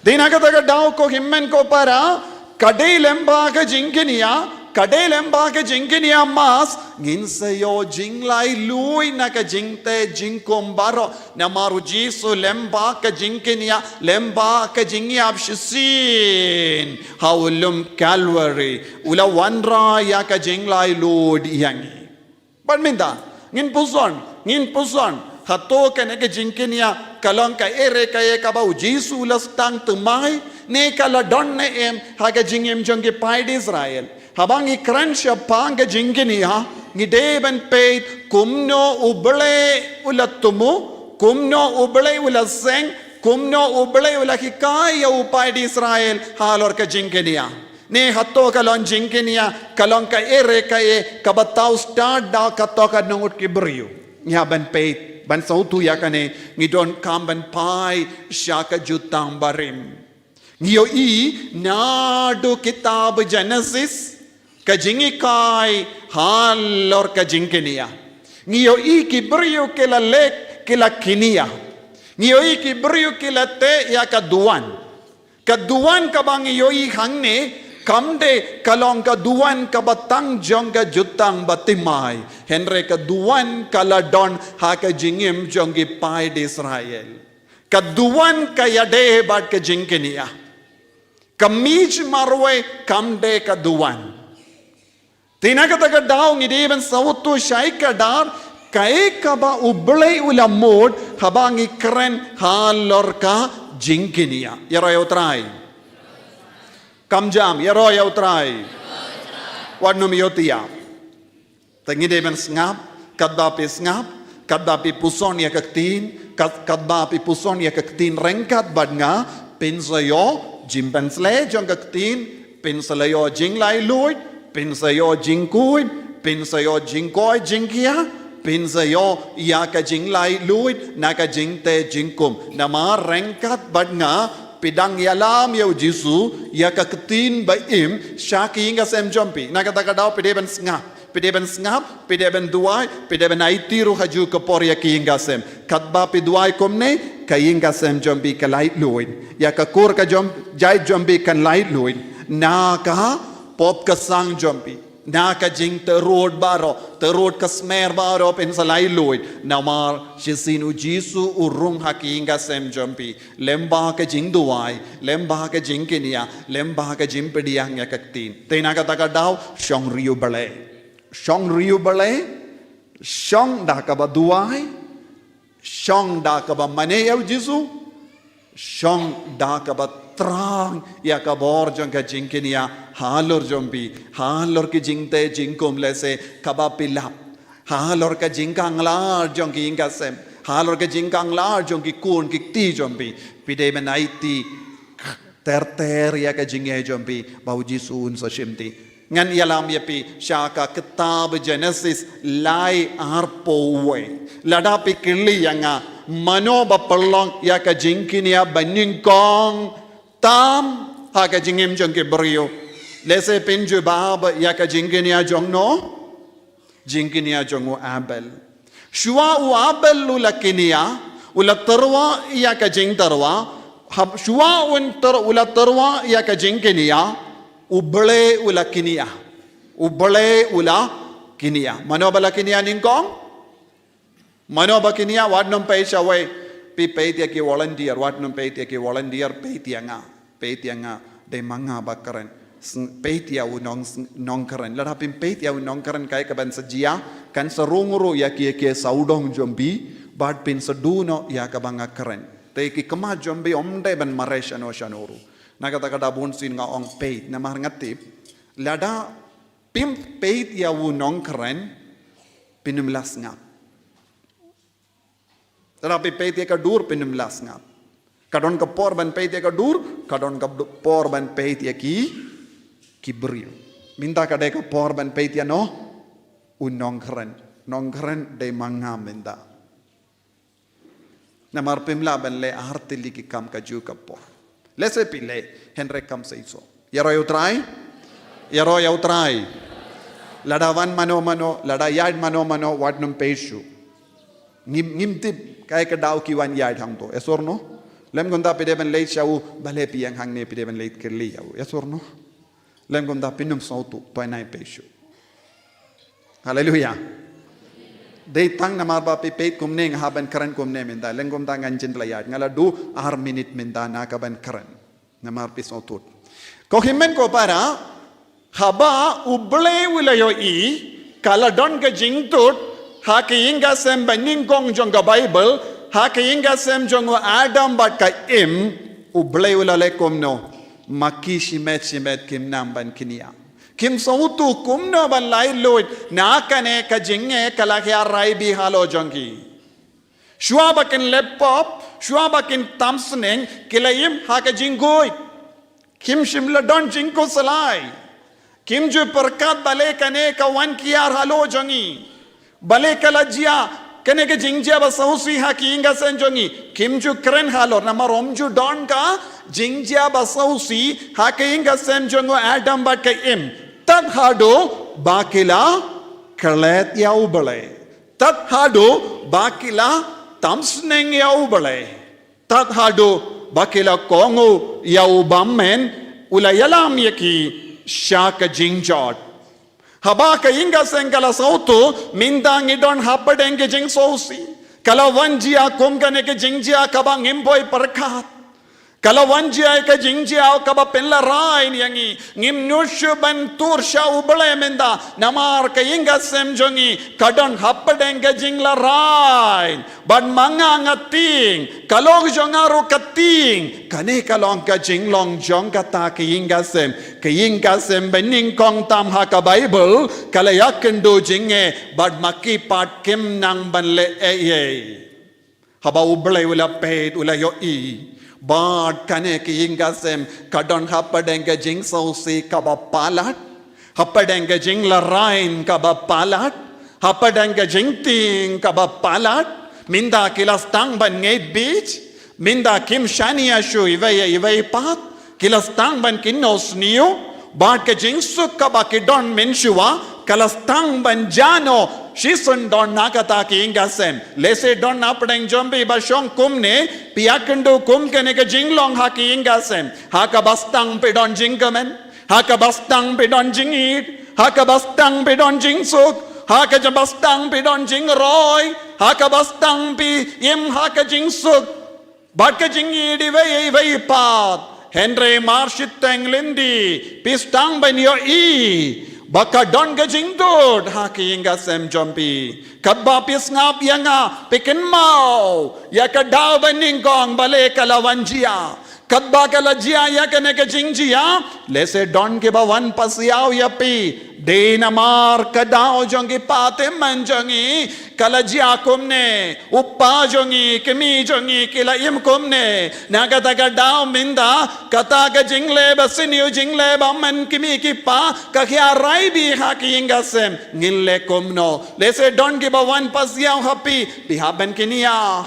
Dei na kata ka daw ko hynmen ko para, ka dei lyngba ka jingkñia, ka dei lyngba ka jingkñia mass, ngin sa ïoh jinglaitluid na ka jingteh jingkhum baroh, namar U Jisu lyngba ka jingkñia, lyngba ka jingïap shisien ha u lum Calvary, u la wanrah ïa ka jinglaitluid ïa ngi. Bad mynta, ngin puson, ngin puson. Hato kane ka jingkñia, ka long kaei re kaei kaba U Jisu u la sdang thymmai, ne ka la don ne em, ha ka jingim jong ki paid Israel. Haba ngi kren shaphang ka jingkñia, ngi dei ban peit, kumno U Blei u la thmu, kumno U Blei u la seng, kumno U Blei u la hikai ïa u paid Israel, halor ka jingkñia. Ne hato ka long jingkñia, ka long kaei re kaei, kaba thaw stad da kato ka nongut ki briew. Ngi hap ban peit, ban sngewthuh ïa kane, ngi donkam ban phai, sha ka Jutang Barim. Ngi ïohi, naduh kitab Genesis, ka jinghikai, halor ka jingkñia. Ngi ïohi ki briew ki la leit, ki la kñia. Ngi ïohi ki briew ki la teh ïa ka duwan. Ka duwan kaba ngi ïohi hangne, kam dei ka long ka duwan kaba tang jong ka Jutang Bathymmai. Hynrei ka duwan ka la don ha ka jingim jong ki paid Israel. Ka duwan ka ïadei bad ka jingkñia. Ka mih marwei kam dei ka duwan. Te na kata ka daw ngi dei ban sngewthuh shai kdar, kaei kaba U Blei u la mut, haba ngi kren halor ka jingkñia. Ïaroh ïa U Trai. Kam jam, ïaroh ïa U Trai. Wat nym ïohthiah. Te ngi dei ban sngap, katba phi sngap, katba phi puson ïa ka ktien, kat-, katba phi puson ïa ka ktien ryngkat bad nga, phin sa ïoh, jingpynsleh jong ka ktien, phin sa la ïoh jinglaitluid, phin sa ïoh jingkhuid, phin sa ïoh jingkoit jingkhiah, phin sa ïoh ïa ka jinglaitluid, na ka jingteh jingkhum. Namar ryngkat bad nga, phi dang ïalam ïa U Jisu, ïa ka ktien ba im, sha ki ïing ka sem jong phi. Na kata ka daw phi dei ban sngap. Phi dei ban sngap, phi dei ban duwai, phi dei ban aiti ruh ha juh ka por ïa ki ïing ka sem. Katba phi duwai kumne, ka ïing ka sem jong phi ka laitluid. Ïa ka kur ka jong, jait jong phi kan laitluid. Na ka pop ka sang jong phi. Na ka jingtyrut baroh, tyrut ka smer baroh phin sa laitluid. Namar shisien U Jisu u rung ha ki ïing ka sem jong phi. Lyngba ka jingduwai, lyngba ka jingkñia, lyngba ka jingpdiang ïa ka ktien. Te na kata ka daw, shong ri U Blei. Shong ri U Blei, shong da kaba duwai, shong da kaba mane ïa U Jisu, shong da kaba thrang ïa ka bor jong ka jingkñia, halor jong phi, halor ki jingteh jingkhum lehse kaba phi lap, halor ka jingkhang lad jong ki ïing ka sem, halor ka jingkhang lad jong ki khun ki kti jong phi, phi dei ban aiti ter ter ïa ka jingeh jong phi, ba U Jisu un sa shimti. Ngan ïalam ïa phi, sha ka kitab Genesis lai arphew wei. Lada phi kylli ïa nga, mano ba pynlong ïa ka jingkñia ba nyngkong tam, ha ka jingim jong ki briew. Lehse phin jubab ïa ka jingkñia jong no? Jingkñia jong u Abel. Shuwa u Abel u la kñia, u la tyrwa ïa ka jingtyrwa, hap shuwa un tyr-, u la tyrwa ïa ka jingkñia, U Blei u la kñia. U Blei u la kñia. Mano ba la kñia nyngkong? Mano ba kñia, wat nym peit shawei. Phi peit ïa ki volunteer, wat nym peit ïa ki volunteer, peit ïa nga. Peit ïa nga, dei ma nga ba kren. Sng-, peit ïa u nong sng-, nongkren. Lada phim peit ïa u nongkren kaei kaban sa jia, kan sa rung ruh ïa ki, ïa ki sawdong jong phi, bad phin sa duh noh ïa kaba nga kren. Te ki khmat jong phi ym dei ban mareh shano shano ruh. Na kata ka daw bunsien nga ong peit, namar nga tip. Lada phim peit ïa u nongkren, phin ym lah sngap. Lada phi peit ïa ka dur, phin ym lah sngap. Ka don ka por ban peit ïa ka dur, ka don ka du-, por ban peit ïa ki, ki briew. Mynta ka dei ka por ban peit ïano, u nongkren. Nongkren dei ma nga mynta. Namar phim lah ban leh ar tylli ki kam kajuh ka por. Lehse phi leh, hynrei kam seisoh. Ïaroh ïa u Trai? Ïaroh ïa u Trai. Lada wan mano mano, lada ïaid mano mano, wat nym peit shuh. Ngim, ngim tip kaei ka daw ki wan ïaid hangto. Yes or no? Lym kumta phi dei ban leit sha u, balei phi ïeng hangne, phi dei ban leit kylli ïa u. Yes or no? Lym kumta phin ym sngewthuh, to ngin peit shuh. Haleluia. Dei tang namar ba phi peit kumne nga hap ban kren kumne mynta. Lym kumta ngan jin la ïaid. Nga la duh ar minit mynta na ka ban kren. Namar phi sngewthuh. Ko hynmen ko para, haba U Blei u la ïohi, ka la don ka jingthut, ha ka ïing ka sem banyngkong jong ka Baibl, ha ka ïing ka sem jong u Adam bad ka Im, U Blei u la leh kumno, ma ki shimet shimet kim nang ban kñia. Kim sngewthuh kumno ban laitluid, na kane ka jingeh ka la ïarai bha halor jong ki. Shuwa ba kin leh pop, shuwa ba kin tam sneng, ki la im ha ka jingkhuid. Kim shym la don jingkhuslai. Kim ju pyrkhat balei kane ka wan kiar halor jong ngi. Balei ka la jia, kane ka jingjia ba sngewsih ha ka ïing ka sem jong ngi. Kim ju kren halor namar ym ju don ka jingjia ba sngewsih ha ka ïing ka sem jong u Adam bad ka Im. Tad haduh ba ki la klet ïa U Blei. Tad haduh ba ki la tam sneng ïa U Blei. Tad haduh ba ki la kohnguh ïa u bymmen u la ïalam ïa ki sha ka jingjot. Haba ka ïing ka sem ka la sngewthuh, mynta ngi don hapdeng ka jingsngewsih. Ka la wan jia kum kane ka jingjia kaba ngim poi pyrkhat. Ka la wan jia ka jingjia kaba pynlehrain ïa ngi. Ngim nud shuh ban tur sha U Blei mynta. Namar ka ïing ka sem jong ngi ka don hapdeng ka jinglehrain. Bad ma nga nga tieng, ka lok jong nga ruh ka tieng. Kane ka long ka jinglong jong kata ka ïing ka sem. Ka ïing ka sem banyngkong tam ha ka Baibl, ka la ïakynduh jingeh, bad ma ki pat kim nang ban leh ei ei. Haba U Blei u la peit u la ïohi. Bad kane ka ïing ka sem ka don hapdeng ka jingsngewsih kaba palat. Hapdeng ka jinglehrain kaba palat. Hapdeng ka jingtieng kaba palat. Mynta ki la sdang ban ngeit beit. Mynta kim shaniah shuh iwei ïa iwei pat. Ki la sdang ban kynnoh sniew. Bad ka jingsuk kaba ki don mynshuwa ka la sdang ban jah noh. Shisien don na kata ka ïing ka sem. Lehse don hapdeng jong phi ba shong kumne, phi ïakynduh kum kane ka jinglong ha ka ïing ka sem. Ha kaba sdang phi don jingkmen. Ha kaba sdang phi don jingïeit. Ha kaba sdang phi don jingsuk. Ha kaba sdang phi don jingroi. Ha kaba sdang phi im ha ka jingsuk. Bad ka jingïeit iwei ïa iwei pat. Hynrei mar shiteng lynti, phi sdang ban ïohi ba ka don ka jingdud ha ka ïing ka sem jong phi. Katba phi sngap ïa nga, phi kynmaw ïa ka daw banyngkong balei ka la wan jia. Katba ka la jia ïa kane ka jingjia, lehse don kiba wan pasiaw ïa phi. Dei namar ka daw jong ki pateng man jong ngi ka la jia kumne. U pa jong ngi, kmie jong ngi ki la im kumne. Na kata ka daw mynta, kata ka jingleh ba sniew, jingleh ba man kmie ki pa, ka ïarai bha ha ka ïing ka sem. Ngin leh kumno? Lehse don kiba wan pasiaw ha phi, phi hap ban kñia.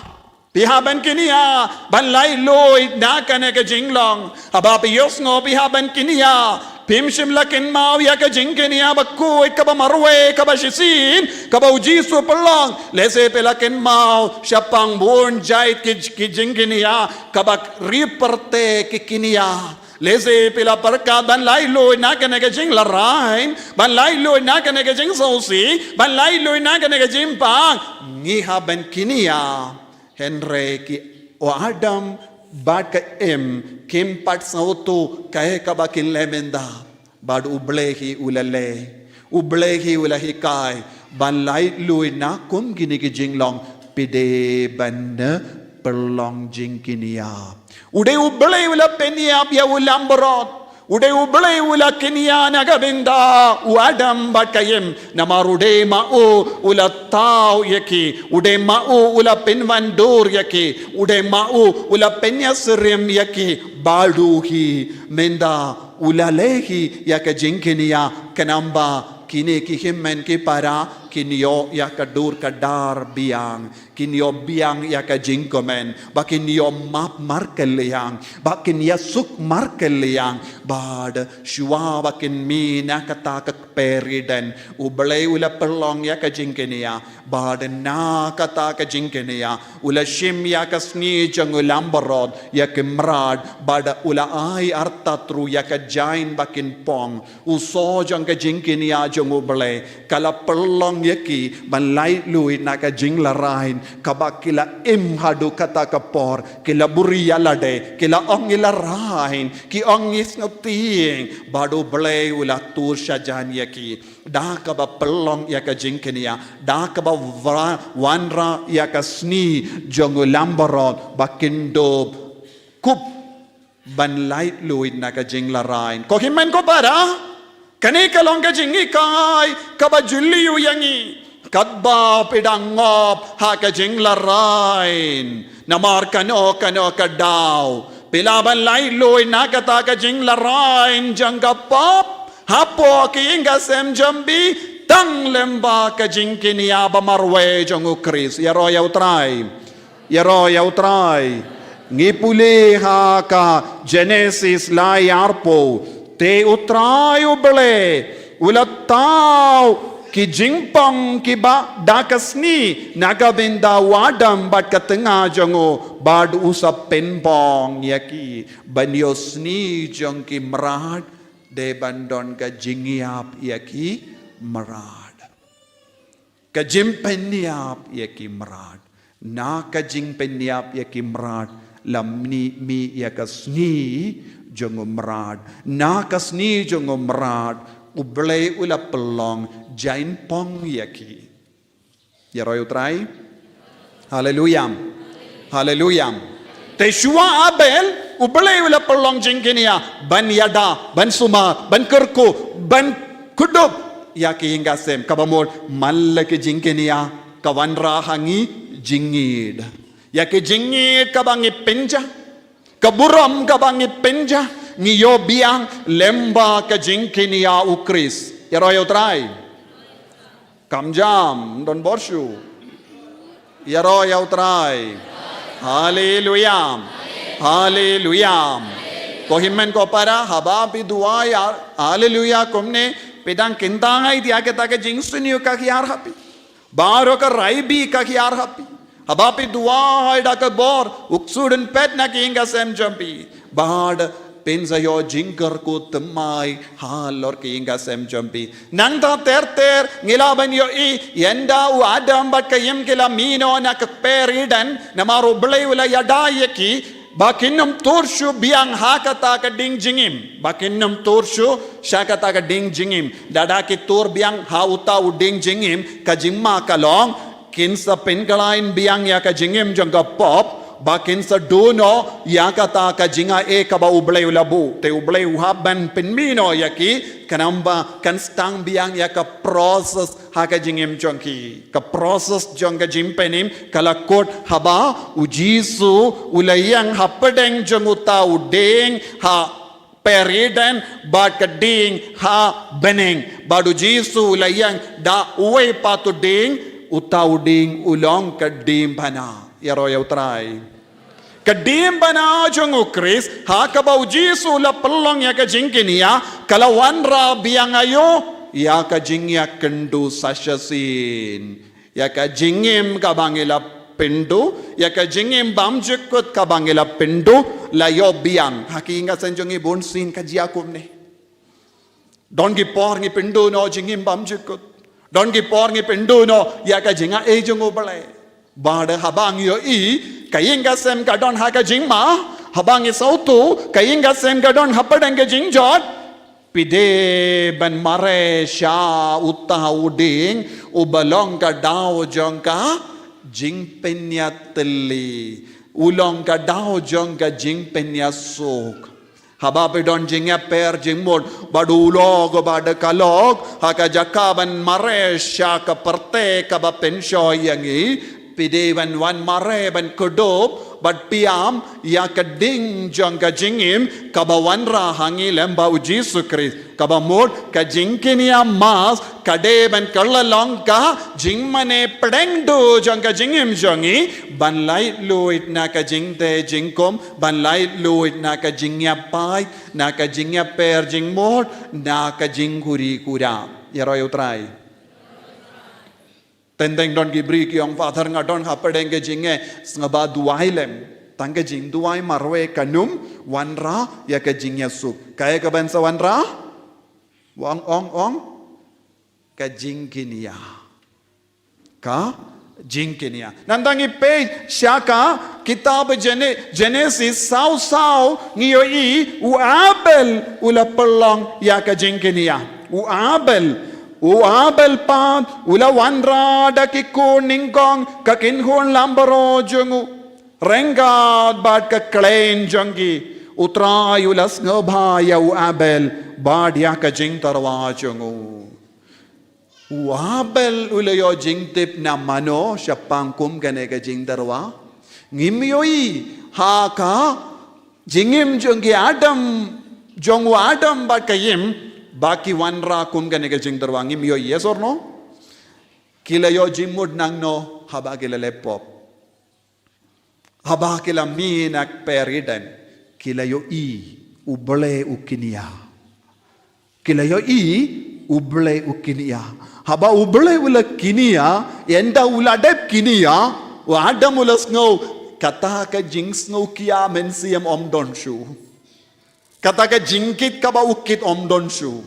Phi hap ban kñia ban laitluid na kane ka jinglong. Haba phi ïohsngew phi hap ban kñia, phim shym la kynmaw ïa ka jingkñia ba khuid, kaba marwei, kaba shisien, kaba U Jisu u pynlong. Lehse phi la kynmaw shaphang bun jait ki, ki jingkñia kaba ri pyrthei ki kñia. Lehse phi la pyrkhat ban laitluid na kane ka jinglehrain, ban laitluid na kane ka jingsngewsih, ban laitluid na kane ka jingpang. Ngi hap ban kñia. Hynrei ki, u Adam bad ka Im kim pat sngewthuh kaei kaba kin leh mynta. Bad U Blei hi u la leh, U Blei hi u la hikai, ban laitluid na kum kine ki jinglong, phi dei ban pynlong jingkynïap. U dei U Blei u la pynïap ïa u langbrot. U dei U Blei u la kynïa na ka bynta u Adam bad ka Im. Namar u dei ma u u la thaw ïa ki. U dei ma u u la pynwandur ïa ki. U dei ma u u la pynïasyriem ïa ki. Bad u hi mynta u la leh hi ïa ka jingkynïa, khnang ba kine ki hynmen ki para kin ïoh ïa ka dur ka dar biang, kin ïoh biang ïa ka jingkmen, ba kin ïoh map markylliang, ba kin ïasuk markylliang, bad shuwa ba kin mih na kata ka kper Eden, U Blei u la pynlong ïa ka jingkynïa, bad na kata ka jingkynïa, u la shim ïa ka sngi jong u langbrot, ïa ki mrad, bad u la ai artatien ruh ïa ka jaiñ ba kin pong, u soh jong ka jingkynïa jong U Blei, ka la pynlong ïa ki, ban laitluid na ka jingïalehrain, kaba ki la im haduh kata ka por, ki la buhrieh ïa lade, ki la ong ngi la rain, ki ong ngi sngewtieng, bad U Blei u la tur shajan ïa ki. Da kaba pynlong ïa ka jingkynïa, da kaba wa-, wanrah ïa ka sngi jong u langbrot, ba kin dup kup ban laitluid na ka jingïalehrain. Ko hynmen ko para, kane ka long ka jinghikai kaba jylliew ïa ngi, katba phi dang ngop ha ka jingïalehrain. Namar kano kano ka daw, phi lah ban laitluid na kata ka jingïalehrain jong ka pop, hapoh ka ïing ka sem jong phi, tang lem bad ka jingkynïa ba marwei jong U Khrist. Ïaroh ïa U Trai. Ïaroh ïa U Trai. Ngi pule ha ka Genesis lai arphew. Te U Trai U Blei u la thaw ki jingpang kiba da ka sngi na ka bynta u Adam bad ka tnga jong u, bad u sa pynpong ïa ki, ban ïoh sngi jong ki mrad, dei ban don ka jingïap ïa ki mrad. Ka jingpynïap ïa ki mrad. Na ka jingpynïap ïa ki mrad, la mih, mih ïa ka sngi jong u mrad. Na ka sngi jong u mrad, U Blei u la pynlong jingpang ïa ki. Ïaroh ïa U Trai. Haleluya. Haleluya. Te shuwa Abel, U Blei u la pynlong jingkynïa, ban ïada, ban sumar, ban kyrkhu, ban kdup ïa ka ïing ka sem, kaba mut man la ka jingkynïa ka wanrah ha ngi jingngeit. Ïa ka jingngeit kaba ngi pynjah, ka burom kaba ngi pynjah, ngi ïoh biang lem bad ka jingkynïa U Khrist. Ïaroh ïa U Trai. Kam jam, don bor shuh. Ïaroh ïa U Trai. Haleluya. Haleluya. Ko hynmen ko para, haba phi duwai, haleluya, kumne, phi dang kyntait ïa kata ka jingsniew ka hiar ha phi. Baroh ka rai bha ka hiar ha phi. Haba phi duwai da ka bor, u ksuid un peit na ka ïing ka sem jong phi. Bad phin sa ïoh jingkyrkhu thymmai halor ka ïing ka sem jong phi. Nangta ter ter, ngi lah ban ïohi, ynda u Adam bad ka Im ki la mih noh na ka kper Eden, namar U Blei u la ïada ïa ki, ba kin ym tur shuh biang ha kata ka dieng jingim. Ba kin ym tur shuh sha kata ka dieng jingim. Lada ki tur biang ha uta u dieng jingim, ka jingma ka long, kin sa pynkhlaiñ biang ïa ka jingim jong ka pop, ba kin sa duh noh ïa kata ka jingai kaba U Blei u la buh. Te U Blei u hap ban pynmih noh ïa ki, khnang ba kan sdang biang ïa ka process ha ka jingim jong ki. Ka process jong ka jingpynim ka la kut haba U Jisu u la ïeng hapdeng jong uta u dieng ha kper Eden bad ka dieng ha bneng. Bad U Jisu u la ïeng da uwei pat u dieng, uta u dieng u long ka dieng bana. Ïaroh ïa U Trai. Ka dieng bana jong U Khrist, ha kaba U Jisu u la pynlong ïa ka jingkynïa, ka la wanrah biang aïu, ïa ka jingïakynduh sa shisien. Ïa ka jingim kaba ngi la pynduh, ïa ka jingim bymjukut kaba ngi la pynduh, la ïoh biang. Ha ki ïing ka sem jong ngi bunsien ka jia kumne. Don ki por ngi pynduh noh jingim bymjukut. Don ki por ngi pynduh noh ïa ka jingai jong U Blei. Bad haba ngi ïohi, ka ïing ka sem ka don ha ka jingma, haba ngi sngewthuh, ka ïing ka sem ka don hapdeng ka jingjot. Phi dei ban mareh sha uta u dieng uba long ka daw jong ka jingpynïatylli, u long ka daw jong ka jingpynïasuk. Haba phi don jingïapher jingmut bad u lok bad ka lok, ha ka jaka ban mareh sha ka pyrthei kaba pynshoi ïa ngi, phi dei ban wan mareh ban kdup bad pynïap ïa ka dieng jong ka jingim kaba wanrah ha ngi lem bad u Jisu Khrist. Kaba mut ka jingkynïa Mass ka dei ban kylla long ka jingmane pdeng duh jong ka jingim jong ngi, ban laitluid na ka jingtei jingkhum, ban laitluid na ka jingïapait, na ka jingïapher jingmut, na ka jingkuri kura. Ïaroh ïa u Trai. Teng teng don ki briew ki ong, Father, nga don hapdeng ka jingeh, sngewbha duwai lem. Tang ka jingduwai marwei kam wanrah ïa ka jingïasuk. Kaei kaban sa wanrah? Ong, ong, ong. Ka jingkynïa. Ka jingkynïa. Nangta ngi peit sha ka kitab Gene-, Genesis saw saw, ngi ïohi u Abel u la pynlong ïa ka jingkynïa. U Abel, u Abel pat u la wanrah da ki khun nyngkong, ka kynhun lambaroh jong u, ryngkat bad ka khlaiñ jong ki. U Trai u la sngewbha ïa u Abel bad ïa ka jingtyrwa jong u. U Abel u la ïoh jingtip na mano shaphang kum kane ka jingtyrwa? Ngim ïohi ha ka jingim jong ki Adam, jong u Adam bad ka Im, ba ki wanrah kum kane ka jingtyrwa. Ngim ïohi, yes or no? Ki la ïoh jingmut nangno? Haba ki la leh pop. Haba ki la mih na ka Eden, ki la ïohi u Blei u kynïa. Ki la ïohi u Blei u kynïa. Haba u Blei u la kynïa, ynda u la dep kynïa, u Adam u la sngew, kata ka jingsngew kynïa mynsiem ym don shuh. Kata ka jingkit kaba u kit ym don shuh.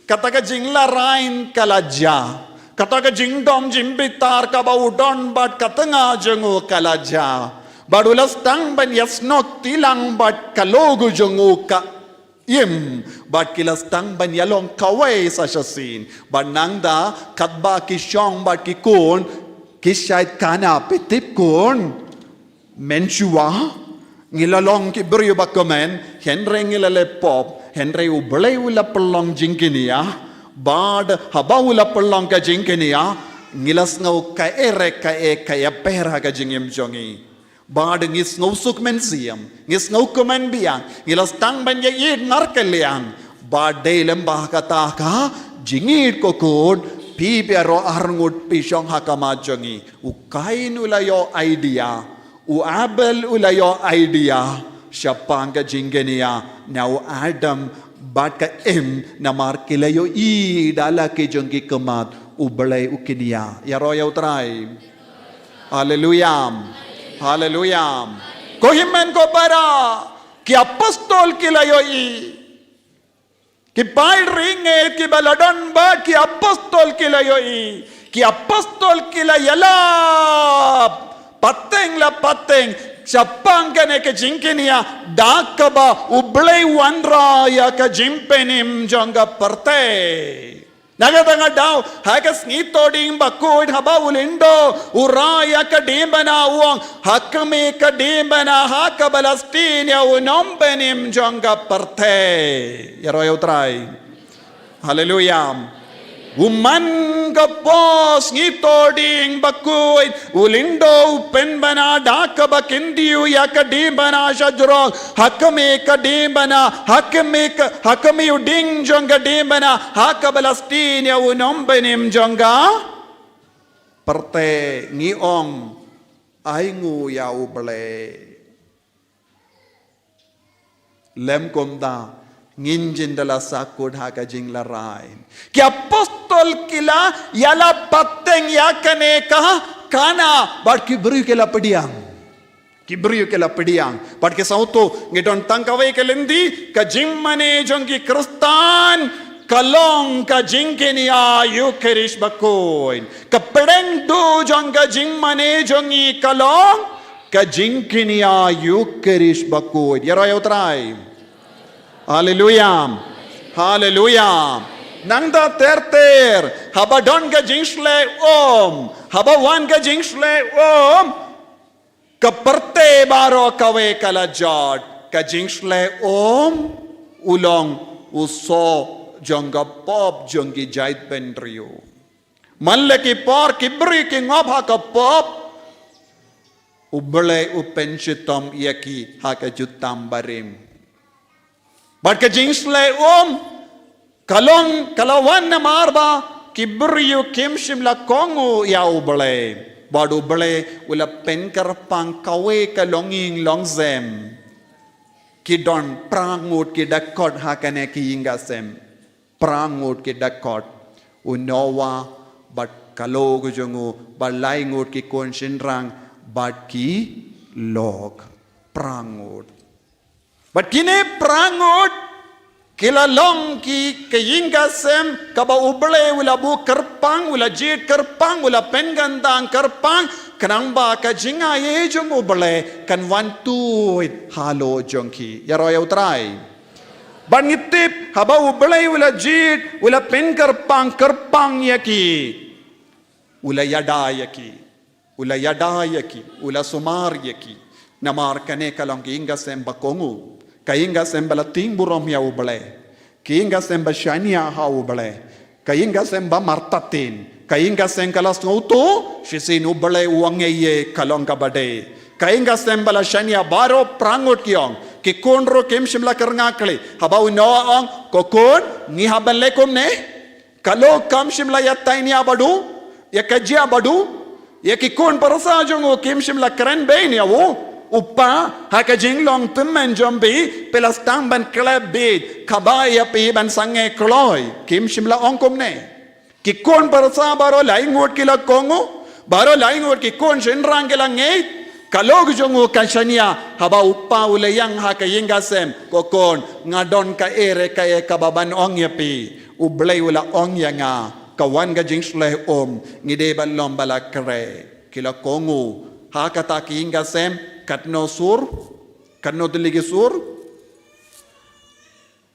Kata ka jinglaraiñ ka la jia. Kata ka jingdom jingbitar kaba u don bad ka tnga jong u ka la jia. Bad u la sdang ban ïasnoh kti lang bad ka lok jong u ka Im. Bad ki la sdang ban ïalong kawei sa shisien. Bad nangta katba ki shong bad ki khun, ki shait khana, phi tip khun. Mynshuwa, ngi la long ki briew ba kmen, hynrei ngi la leh pop, hynrei u Blei u la pynlong jingkynïa, bad haba u la pynlong ka jingkynïa, ngi la sngew kaei re kaei ka ïapher ha ka jingim jong ngi. Bad ngi sngew suk mynsiem, ngi sngew kmen biang, ngi la sdang ban ïaieit markylliang, bad dei lem bad kata ka jingïeit ko khun, phi phi ïaroh arngut phi shong ha khmat jong ngi. U Kain u la ïoh idea, u Abel u la ïoh idea shaphang ka jingkynïa na u Adam bad ka Im, namar ki la ïohi da la ki jong ki khmat u Blei u kynïa. Ïaroh ïa u Trai. Haleluya. Haleluya. Ko hynmen ko para, ki apostol ki la ïohi. Ki paid ri ngeit kiba la don bad ki apostol ki la ïohi. Ki apostol ki la ïalap pateng la pateng shaphang kane ka jingkynïa da kaba u Blei u wanrah ïa ka jingpynim jong ka pyrthei. Na kata ka daw, ha ka sngi Thohdieng Bakhuid haba u lyngdoh u rah ïa ka diengphna u ong, ha khmih ka diengphna ha kaba la sdien ïa u nongpynim jong ka pyrthei. Ïaroh ïa u Trai. Haleluya. U man ka por sngi Thohdieng Bakhuid, u lyngdoh u pynbna da kaba kyntiew ïa ka diengphna shajrong, ha khmih ka diengphna, ha khmih ka, ha khmih u dieng jong ka diengphna ha kaba la sdien ïa u nongpynim jong ka pyrthei. Ngi ong, ainguh ïa u Blei. Lym kumta, ngin jin da la sahkut ha ka jinglaraiñ. Ki apostol ki la ïalap pateng ïa kane ka khana, bad ki briew ki la pdiang. Ki briew ki la pdiang. Bad ki sngewthuh, ngi don tang kawei ka lynti, ka jingmane jong ki Khristan ka long ka jingkynïa Ïukharist Bakhuid. Ka pdeng duh jong ka jingmane jong ngi ka long ka jingkynïa Ïukharist Bakhuid. Ïaroh ïa u Trai. Haleluya. Haleluya. Nangta ter ter, haba don ka jingshlei um, haba wan ka jingshlei um, ka pyrthei baroh kawei ka la jot, ka jingshlei um u long u soh jong ka pop jong ki jaitbynriew. Man la ki por ki briew ki ngop ha ka pop, U Blei u pynshitom ïa ki ha ka jutang barim. Bad ka jingshlei um ka long ka la wan namar ba ki briew kim shym la kohnguh ïa U Blei. Bad U Blei u la pynkyrpang kawei ka longïing longsem. Ki don phra ngut ki dkhot ha kane ka ïing ka sem. Phra ngut ki dkhot. U Noah, bad ka lok jong u, bad lai ngut ki khun shynrang, bad ki lok. Phra ngut. Bad kine phra ngut ki la long ki ka ïing ka sem kaba U Blei u la buh kyrpang, u la jied kyrpang, u la pynkyntang kyrpang, khnang ba ka jingaiei jong U Blei kan wan tuid halor jong ki. Ïaroh ïa U Trai. Bad ngi tip, haba U Blei u la jied, u la pynkyrpang, kyrpang ïa ki. U la ïada ïa ki. U la ïada ïa ki. U la sumar ïa ki. Namar kane ka long ka ïing ka sem ba kohnguh. Ka ïing ka sem ba la tieng burom ïa U Blei. Ka ïing ka sem ba shaniah ha U Blei. Ka ïing ka sem ba martatien. Ka ïing ka sem ka la sngewthuh, shisien U Blei u ong ïa ka long kaba dei. Ka ïing ka sem ba la shaniah baroh phra ngut ki ong. Ki khun ruh kim shym la kyrngah kli. Haba u Noah ong, ko khun, ngi hap ban leh kumne. Ka lok kam shym la ïa tainia bad u, ïa ka jia bad u, ïa ki khun pyrsa jong u kim shym la kren beiñ ïa u, u pa, ha ka jinglong tymmen jong phi, phi la sdang ban khlep beit, kaba ïa phi ban sangeh kloi, kim shym la ong kumne. Ki khun pyrsa baroh lai ngut ki la kohnguh, baroh lai ngut ki khun shynrang ki la ngeit, ka lok jong u ka shaniah, haba u pa u la ïeng ha ka ïing ka sem, ko khun, nga don kaei re kaei kaba ban ong ïa phi. U Blei u la ong ïa nga, ka wan ka jingshlei um, ngi dei ban long ba la khreh. Ki la kohnguh, ha kata ka ïing ka sem, katno sur, katno tylli ki sur,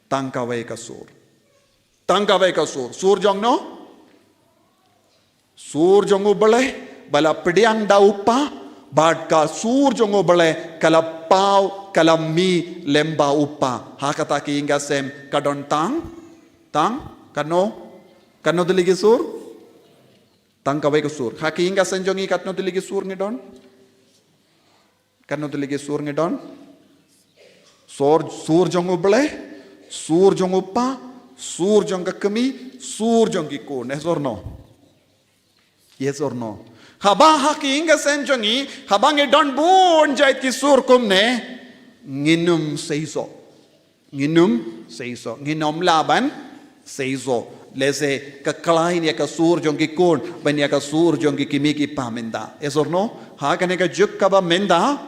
tang kawei ka sur. Tang kawei ka sur, sur jong no? Sur jong U Blei, ba la pdiang da u pa, bad ka sur jong U Blei, ka la paw, ka la mih, lyngba u pa. Ha kata ka ïing ka sem, ka don tang, tang, katno, katno tylli ki sur? Tang kawei ka sur. Ha ka ïing ka sem jong ngi katno tylli ki sur ngi don? Katno tylli ki sur ngi don? Sur, sur jong U Blei, sur jong u pa, sur jong ka kmie, sur jong ki khun. Yes or no? Yes or no? Haba ha ka ïing ka sem jong ngi, haba ngi don bun jait ki sur kumne, ngin ym seisoh. Ngin ym seisoh, ngin ym lah ban seisoh. Lehse ka khlaiñ ïa ka sur jong ki khun, ban ïa ka sur jong ki kmie ki kpa mynta. Yes or no? Ha kane ka juk kaba mynta,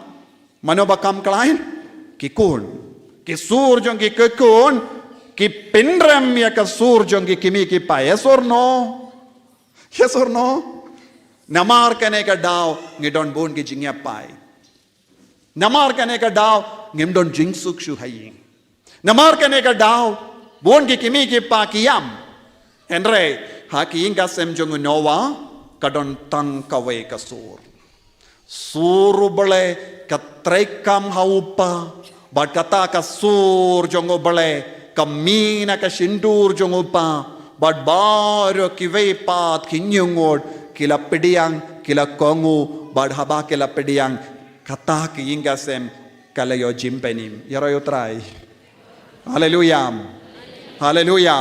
mano ba kham khlaiñ? Ki khun. Ki sur jong ki khun, ki pynrem ïa ka sur jong ki kmie ki kpa. Yes or no? Yes or no? Namar kane ka daw, ngi don bun ki jingïapai. Namar kane ka daw, ngim don jingsuk shuh ha ïing. Namar kane ka daw, bun ki kmie ki kpa ki ïam. Hynrei, ha ka ïing ka sem jong u Noah, ka don tang kawei ka sur. Sur U Blei, ka treikam ha u pa, bad kata ka sur jong U Blei, ka mih na ka shyntur jong u pa, bad baroh kiwei pat ki hynñiew ngut, ki la pdiang, ki la kohnguh, bad haba ki la pdiang, kata ka ïing ka sem, ka la ïoh jingpynim. Ïaroh ïa U Trai. Haleluya. Haleluya.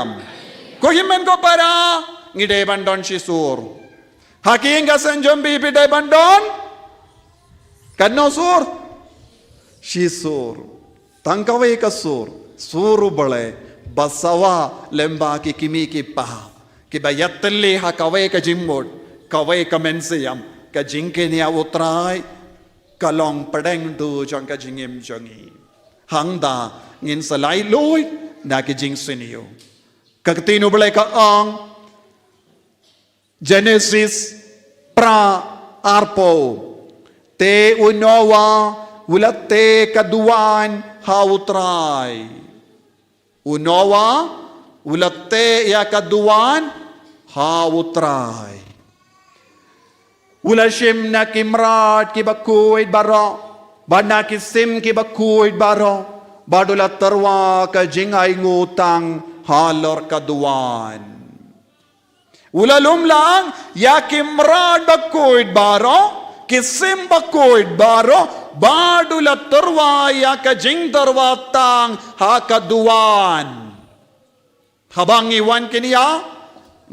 Ko hynmen ko para, ngi dei ban don shi sur. Ha ka ïing ka sem jong phi phi dei ban don katno sur? Shi sur. Tang kawei ka sur. Sur U Blei. Ba sawa lyngba ki kmie ki kpa. Kiba ïatylli ha kawei ka jingmut. Kawei ka mynsiem. Ka jingkñia U Trai. Ka long pdeng duh jong ka jingim jong ngi. Hangta ngin sa lait luid na ki jingsniew. Ka ktien U Blei ka ong, Genesis phra arphew. Te u Noah u la teh ka duwan ha U Trai. U Noah U la teh ïa ka duwan ha U Trai. U la shim na ki mrad kiba khuid baroh, bad na ki sim kiba khuid baroh, bad u la tyrwa ka jingainguh tang halor ka duwan. U la lum lang ïa ki mrad ba khuid baroh, ki sim ba khuid baroh, bad u la tyrwa ïa ka jingtyrwa tang ha ka duwan. Haba ngi wan kine ïa,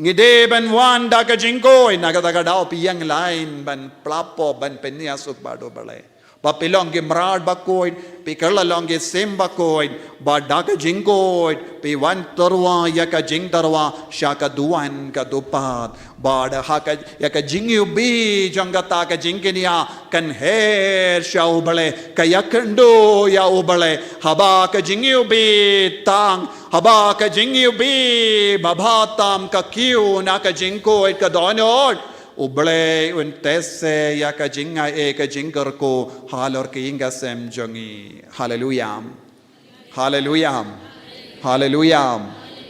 ngi dei ban wan da ka jingkhuid, na kata ka daw phi ïeng line ban pla pop ban pynïasuk bad U Blei. Ba phi long ki mrad ba khuid, phi kylla long ki sim ba khuid, bad da ka jingkhuid phi wan tyrwa ïa ka jingtyrwa sha ka duwan ka dupat. Bad ha ka, ïa ka jingiwbih jong kata ka jingkine ïa kan her sha U Blei, ka ïakynduh ïa U Blei. Haba ka jingiwbih tang, haba ka jingiwbih ba bha tam ka kiew na ka jingkhuid ka dohnud, U Blei un teh se ïa ka jingai, eh, ka jingkyrkhu halor ka ïing ka sem jong ngi. Haleluya. Haleluya. Haleluya.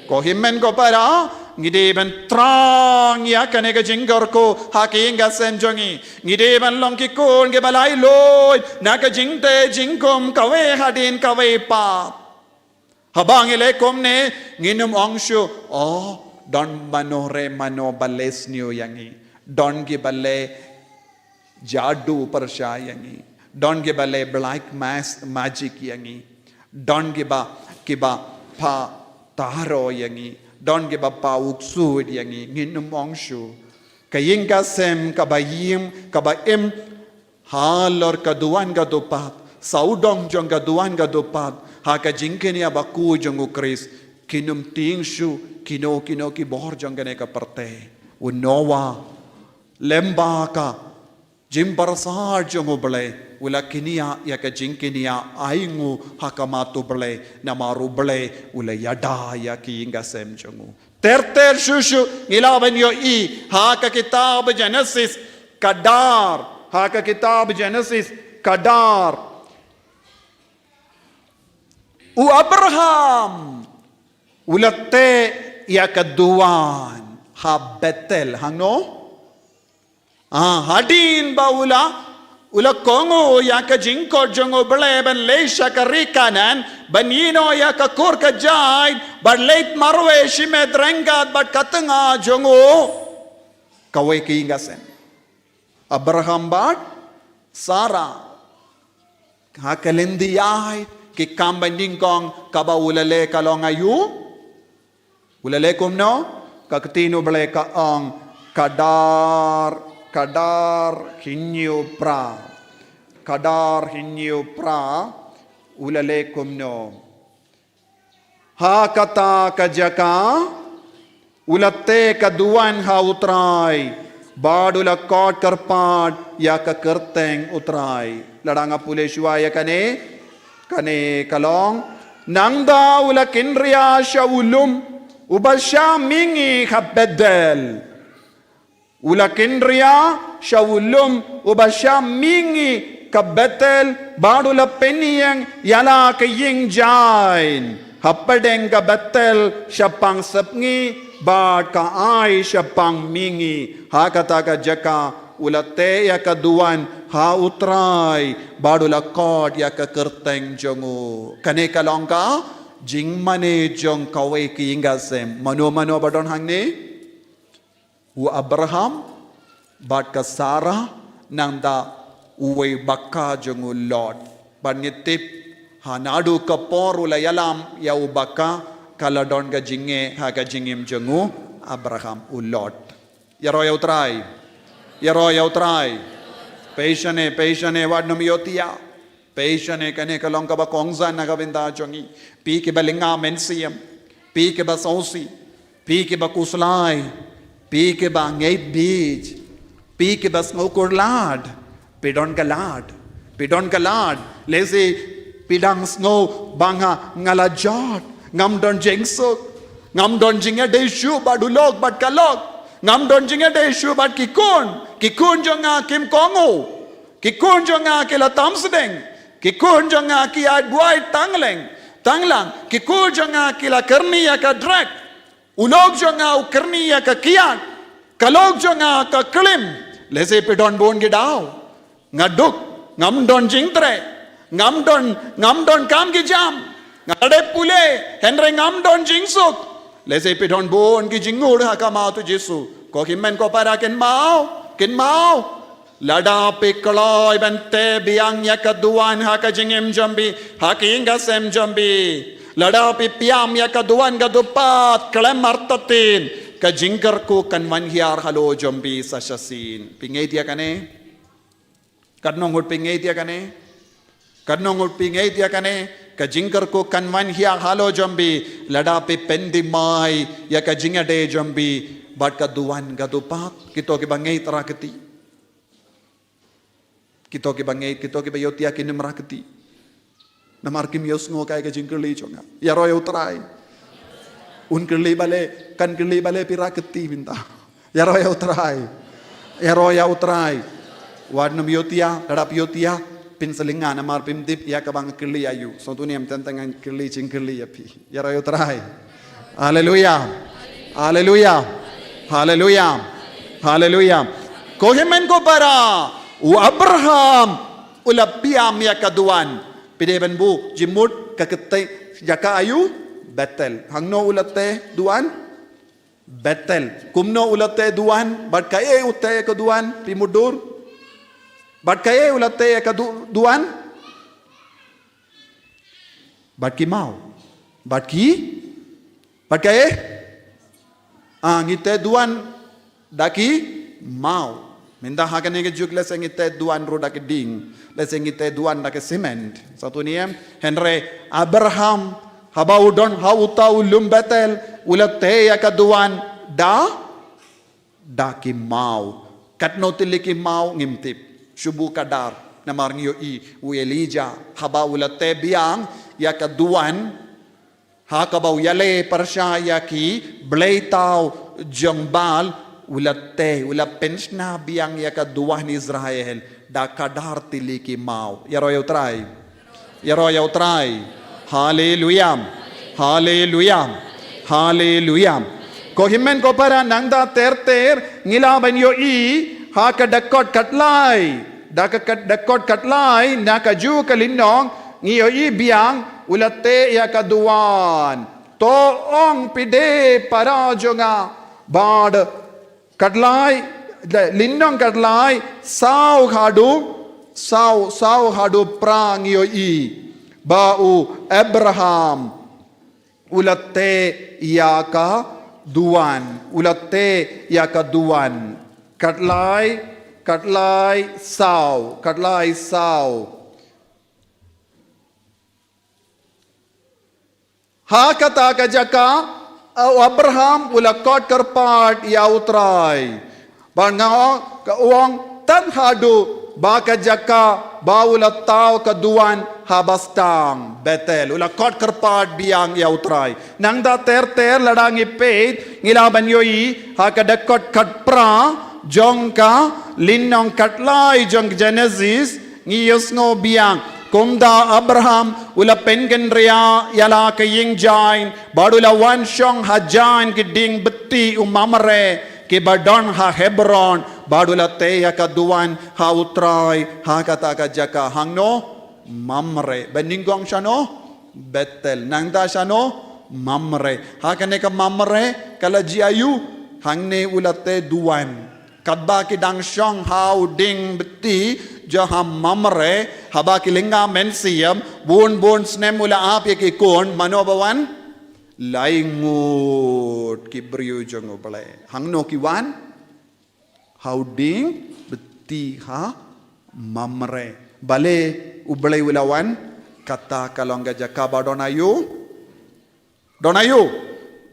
Ko hynmen ko para, ngi dei ban thrang ïa kane ka jingkyrkhu ha ka ïing ka sem jong ngi. Ngi dei ban long ki khun kiba laitluid na ka jingteh jingkhum kawei hadien kawei pat. Haba ngi leh kumne, ngin ym ong shuh, oh, don mano re mano ba leh sniew ïa ngi. Don kiba leh jadu pyrshah ïa ngi. Don kiba leh black mas-, magic ïa ngi. Don kiba, kiba pha tarot ïa ngi. Don kiba pha u ksuid ïa ngi. Ngin ym ong shuh. Ka ïing ka sem kaba im, kaba im halor ka duwan ka dupat, sawdong jong ka duwan ka dupat, ha ka jingkine ïa bakhuid jong U Khrist, kin ym tieng shuh kino kino ki bor jong kane ka pyrthei. U Noah, lem bad ka jingpyrsad jong U Blei, u la kine ïa, ïa ka jingkine ïa ainguh ha khmat U Blei, namar U Blei u la ïada ïa ka ïing ka sem jong u. Ter ter shuh shuh ngi lah ban ïohi ha ka kitab Genesis, kadar, ha ka kitab Genesis, kadar. U Abraham u la teh ïa ka duwan ha Bethel, hangno? Ah, hadien ba u la, u la kohnguh ïa ka jingkhot jong U Blei ban leit sha ka ri Kanaan, ban ïehnoh ïa ka kur ka jait, ban leit marwei shimet ryngkat bad ka tnga jong u. Kawei ka ïing ka sem. Abraham bad Sarah. Ha ka lynti ïaid, ki kam ba nyngkong kaba u la leh ka long aïu? U la leh kumno? Ka ktien U Blei ka ong, kadar, kadar hynñiew phra. Kadar hynñiew phra, u la leh kumno? Ha kata ka jaka, u la teh ka duwan ha U Trai, bad u la khot kyrpad ïa ka kyrteng U Trai. Lada nga pule shuwa ïa kane, kane ka long. Nangta u la kynriah sha u lum, uba sha mihngi ha Bethel. U la kynriah sha u lum, uba sha mihngi ka Bethel, bad u la pynïeng ïa la ka ïing jaiñ hapdeng ka Bethel shaphang sepngi, bad ka Ai shaphang mihngi. Ha kata ka jaka, u la teh ïa ka duwan ha U Trai, bad u la khot ïa ka kyrteng jong u. Kane ka long ka jingmane jong kawei ka ïing ka sem. Mano mano ba don hangne? U Abraham, bad ka Sarah, nangta uwei ba ka jong u Lot. Bad ngi tip, ha naduh ka por u la ïalam ïa u ba ka, ka la don ka jingeh ha ka jingim jong u Abraham, u Lot. Ïaroh ïa U Trai. Ïaroh ïa U Trai. Pei shane, pei shane, wat nym ïohthiah. Pei shane, kane ka long kaba kongsan na ka bynta jong ngi. Phi kiba lynga mynsiem. Phi kiba sngewsih. Phi kiba khuslai. Phi kiba ngeit bit. Phi kiba sngew kur lad. Phi don ka lad. Phi don ka lad. Lehse phi dang sngew ba nga, nga la jot. Ngam don jingsuk. Ngam don jingïadei shuh bad u lok bad ka lok. Ngam don jingïadei shuh bad ki khun. Ki khun jong nga kim kohnguh. Ki khun jong nga ki la tam sdang. Ki khun jong nga ki ïaid buaid tang leng, tang lang. Ki khun jong nga ki la kyrni ïa ka drug. U lok jong nga u kyrni ïa ka kiad, ka lok jong nga ka klim. Lehse phi don bun ki daw. Nga duk, ngam don jingtrei, ngam don, ngam don kam ki jam. Nga la dep pule, hynrei ngam don jingsuk. Lehse phi don bun ki jingngeit ha ka maw to Jisu. Ko hynmen ko para, kynmaw, kynmaw. Lada phi kloi ban teh biang ïa ka duwan ha ka jingim jong phi, ha ka ïing ka sem jong phi. Lada phi pynïap ïa ka duwan ka dupat, khlem artatien, ka jingkyrkhu kan wan hiar halor jong phi sa shisien. Phi ngeit ïa kane? Katno ngut phi ngeit ïa kane? Katno ngut phi ngeit ïa kane? Ka jingkyrkhu kan wan hiar halor jong phi, lada phi pyndem ïa ka jingïadei jong phi bad ka duwan ka dupat. Kito kiba ngeit, rah kti. Kito kiba ngeit, kito kiba ïohi ïa ki nym rah kti. Namar kim ïohsngew ïa ka jingkylli jong nga. Ïaroh ïa U Trai. Un kylli balei, kan kylli balei, phi rah kti mynta. Ïaroh ïa U Trai. Ïaroh ïa U Trai. Wat nym ïohi ïa, lada phi ïohi ïa, pynslem, namar phim tip ïa kaba nga kylli ïa u. Sngewthuh ne em, teng teng ngan kylli jingkylli ïa phi. Ïaroh ïa U Trai. Haleluya. Haleluya. Haleluya. Haleluya. Ko hynmen ko para, u Abraham u la pynïap ïa ka duwan. Phi dei ban buh jingmut, ka kyrteng jaka aïu? Bethel. Hangno u la teh duwan? Bethel. Kumno u la teh duwan? Bad kaei u teh ka duwan? Phi mutdur? Bad kaei u la teh ka du-, duwan? Bad ki maw. Bad ki? Bad kaei? Ah, ngi teh duwan da ki maw. Mynta ha kane ka juk lehse ngi teh duwan ruh da ki dieng. Lehse ngi teh duwan da ki cement. Sngewthuh ne em? Hynrei Abraham, haba u don ha uta u lum Bethel, u la teh ïa ka duwan da da ki maw. Katno tylli ki maw ngim tip. Shu buh khadar. Namar ngi ïohi u Elijah, haba u la teh biang ïa ka duwan, ha kaba u ïaleh pyrshah ïa ki blei taw jong Baal, u la teh, u la pynshna biang ïa ka duwan Israel da khadar tylli ki maw. Ïaroh ïa U Trai. Ïaroh ïa U Trai. Haleluya. Haleluya. Haleluya. Ko hynmen ko para, nangta ter ter ngi lah ban ïohi ha ka dkhot khatlai. Da ka, ka dkhot khatlai na ka juh ka lynnong ngi ïohi biang u la teh ïa ka duwan. To ong phi dei para jong nga. Bad khatlai, lynnong khatlai, saw haduh, saw, saw haduh phra ngi ïohi ba u Abraham u la teh ïa ka duwan, u la teh ïa ka duwan. Khatlai, khatlai saw, khatlai saw. Ha kata ka jaka, u Abraham u la khot kyrpad ïa U Trai. Bad nga ong, ka ong, tang haduh ba ka jaka ba u la thaw ka duwan ha ba sdang Bethel. U la khot kyrpad biang ïa U Trai. Nangta ter ter lada ngi peit, ngi lah ban ïohi ha ka dkhot khatphra jong ka lynnong khatlai jong Genesis, ngi ïohsngew biang kumta Abraham u la pynkynriah ïa la ka ïing Jain, bad u la wan shong ha Jain ki dieng beti u Mamre, kiba don ha Hebron, bad u la teh ïa ka duwan ha U Trai ha kata ka jaka. Hangno? Mamre. Ba nyngkong shano? Bethel. Nangta shano? Mamre. Ha kane ka Mamre ka la jia aïu? Hangne u la teh duwan. Katba ki dang shong ha u dieng beti jong ha Mamre, haba ki lynga mynsiem, bun bun snem u la ap ïa ki khun, mano ba wan? Lai ngut ki briew jong U Blei. Hangno ki wan? Ha u dieng beti ha Mamre. Balei U Blei u la wan? Kata ka long ka jaka ba don aïu? Don aïu?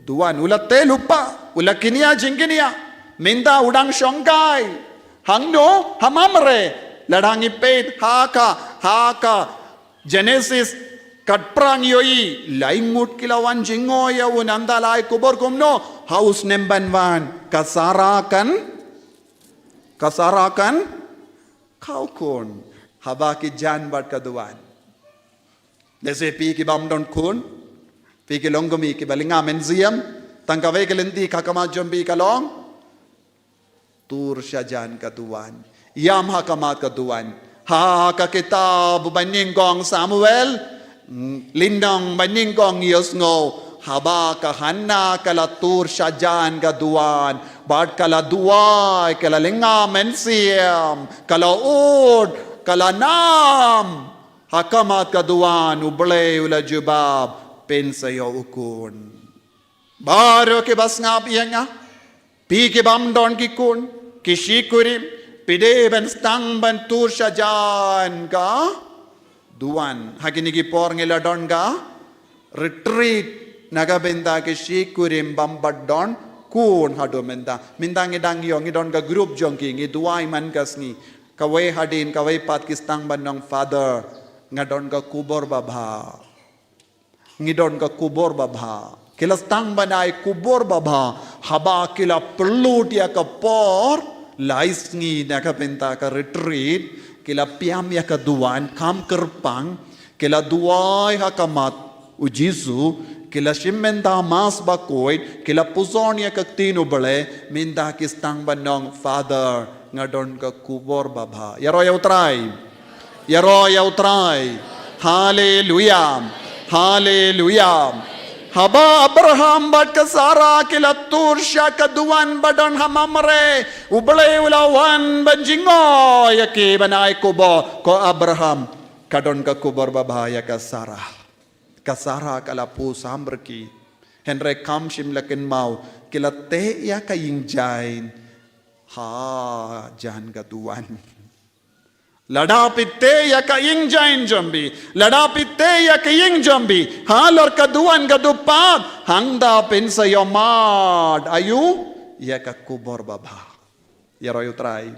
Duwan. U la teh lypa, u la kynriah jingkynriah. Mynta u dang shong kai. Hangno? Ha Mamre. Lada ngi peit ha ka, ha ka Genesis khatphra ngi ïohi, lai ngut ki la wan jngoh ïa u, nangta la ai khubor kumno? Ha u snem ban wan ka Sara kan, ka Sara kan khaw khun. Haba ki jan bad ka duwan. Lehse phi ki bym don khun, phi ki longkmie kiba lynga mynsiem, Tang kawei ka lynti ka khmat jong phi ka long tur shajan ka duwan. Ïam ha khmat ka duwan. Ha ka kitab ba nyngkong Samuel, lynnong ba nyngkong ïohsngew, haba ka Hanna ka la tur shajan ka duwan, bad ka la duwai, ka la lynga mynsiem, ka la ud, ka la nam. Ha khmat ka duwan U Blei u la jubab, pynsaw ïa u khun. Baroh kiba sngap ïa nga, phi ki bym don ki khun, ki shikurim, phi dei ban sdang ban tur shajan ka duwan. Ha kine ki por ngi la don ka retreat na ka bynta ki shikurim bym pat don khun haduh mynta. Mynta ngi dang ïoh, ngi don ka group jong ki, ngi duwai man ka sngi. Kawei hadien kawei pat ki sdang ban ong, Father, nga don ka khubor babha. Ngi don ka khubor babha. Ki la sdang ban ai khubor babha haba ki la pynlut ïa ka por lai sngi na ka bynta ka retreat, ki la pynïam ïa ka duwan kham kyrpang, ki la duwai ha khmat U Jisu, ki la shim mynta Mass bakhuid, ki la pynshong ïa ka ktien U Blei, mynta ki sdang ban ong, Father, nga don ka khubor babha. Ïaroh ïa U Trai. Ïaroh ïa U Trai. Haleluya. Haleluya. Haba Abraham bad ka Sara ki la tur sha ka duwan ba don ha Mamre, U Blei u la wan ban jngoh ïa ki ban ai khubor, ko Abraham, ka don ka khubor babha ïa ka Sara. Ka Sara ka la pyrshang bha ki. Hynrei kam shym la kynmaw, ki la teh ïa ka ïing jaiñ hajan ka duwan. Lada phi teh ïa ka ïing jaiñ jong phi, lada phi teh ïa ka ïing jong phi halor ka duwan ka dupad, hangta phin sa ïohmad aïu ïa ka khubor babha. Ïaroh ïa U Trai.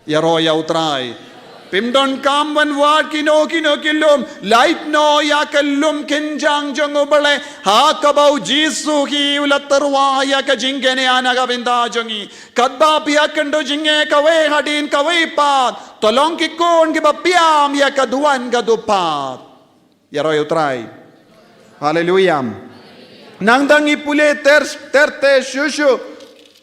Ïaroh ïa U Trai. Phim donkam ban wad kino kino ki lum. Lait noh ïa ka lum kynjang jong U Blei, ha kaba U Jisu hi u la tyrwa ïa ka jingkñia na ka bynta jong ngi. Katba phi ïakynduh jingeh kawei hadien kawei pat, to long ki khun kiba pynïam ïa ka duwan ka dupad. Ïaroh ïa U Trai. Haleluya. Nangta ngi pule ter ter te shuh shuh,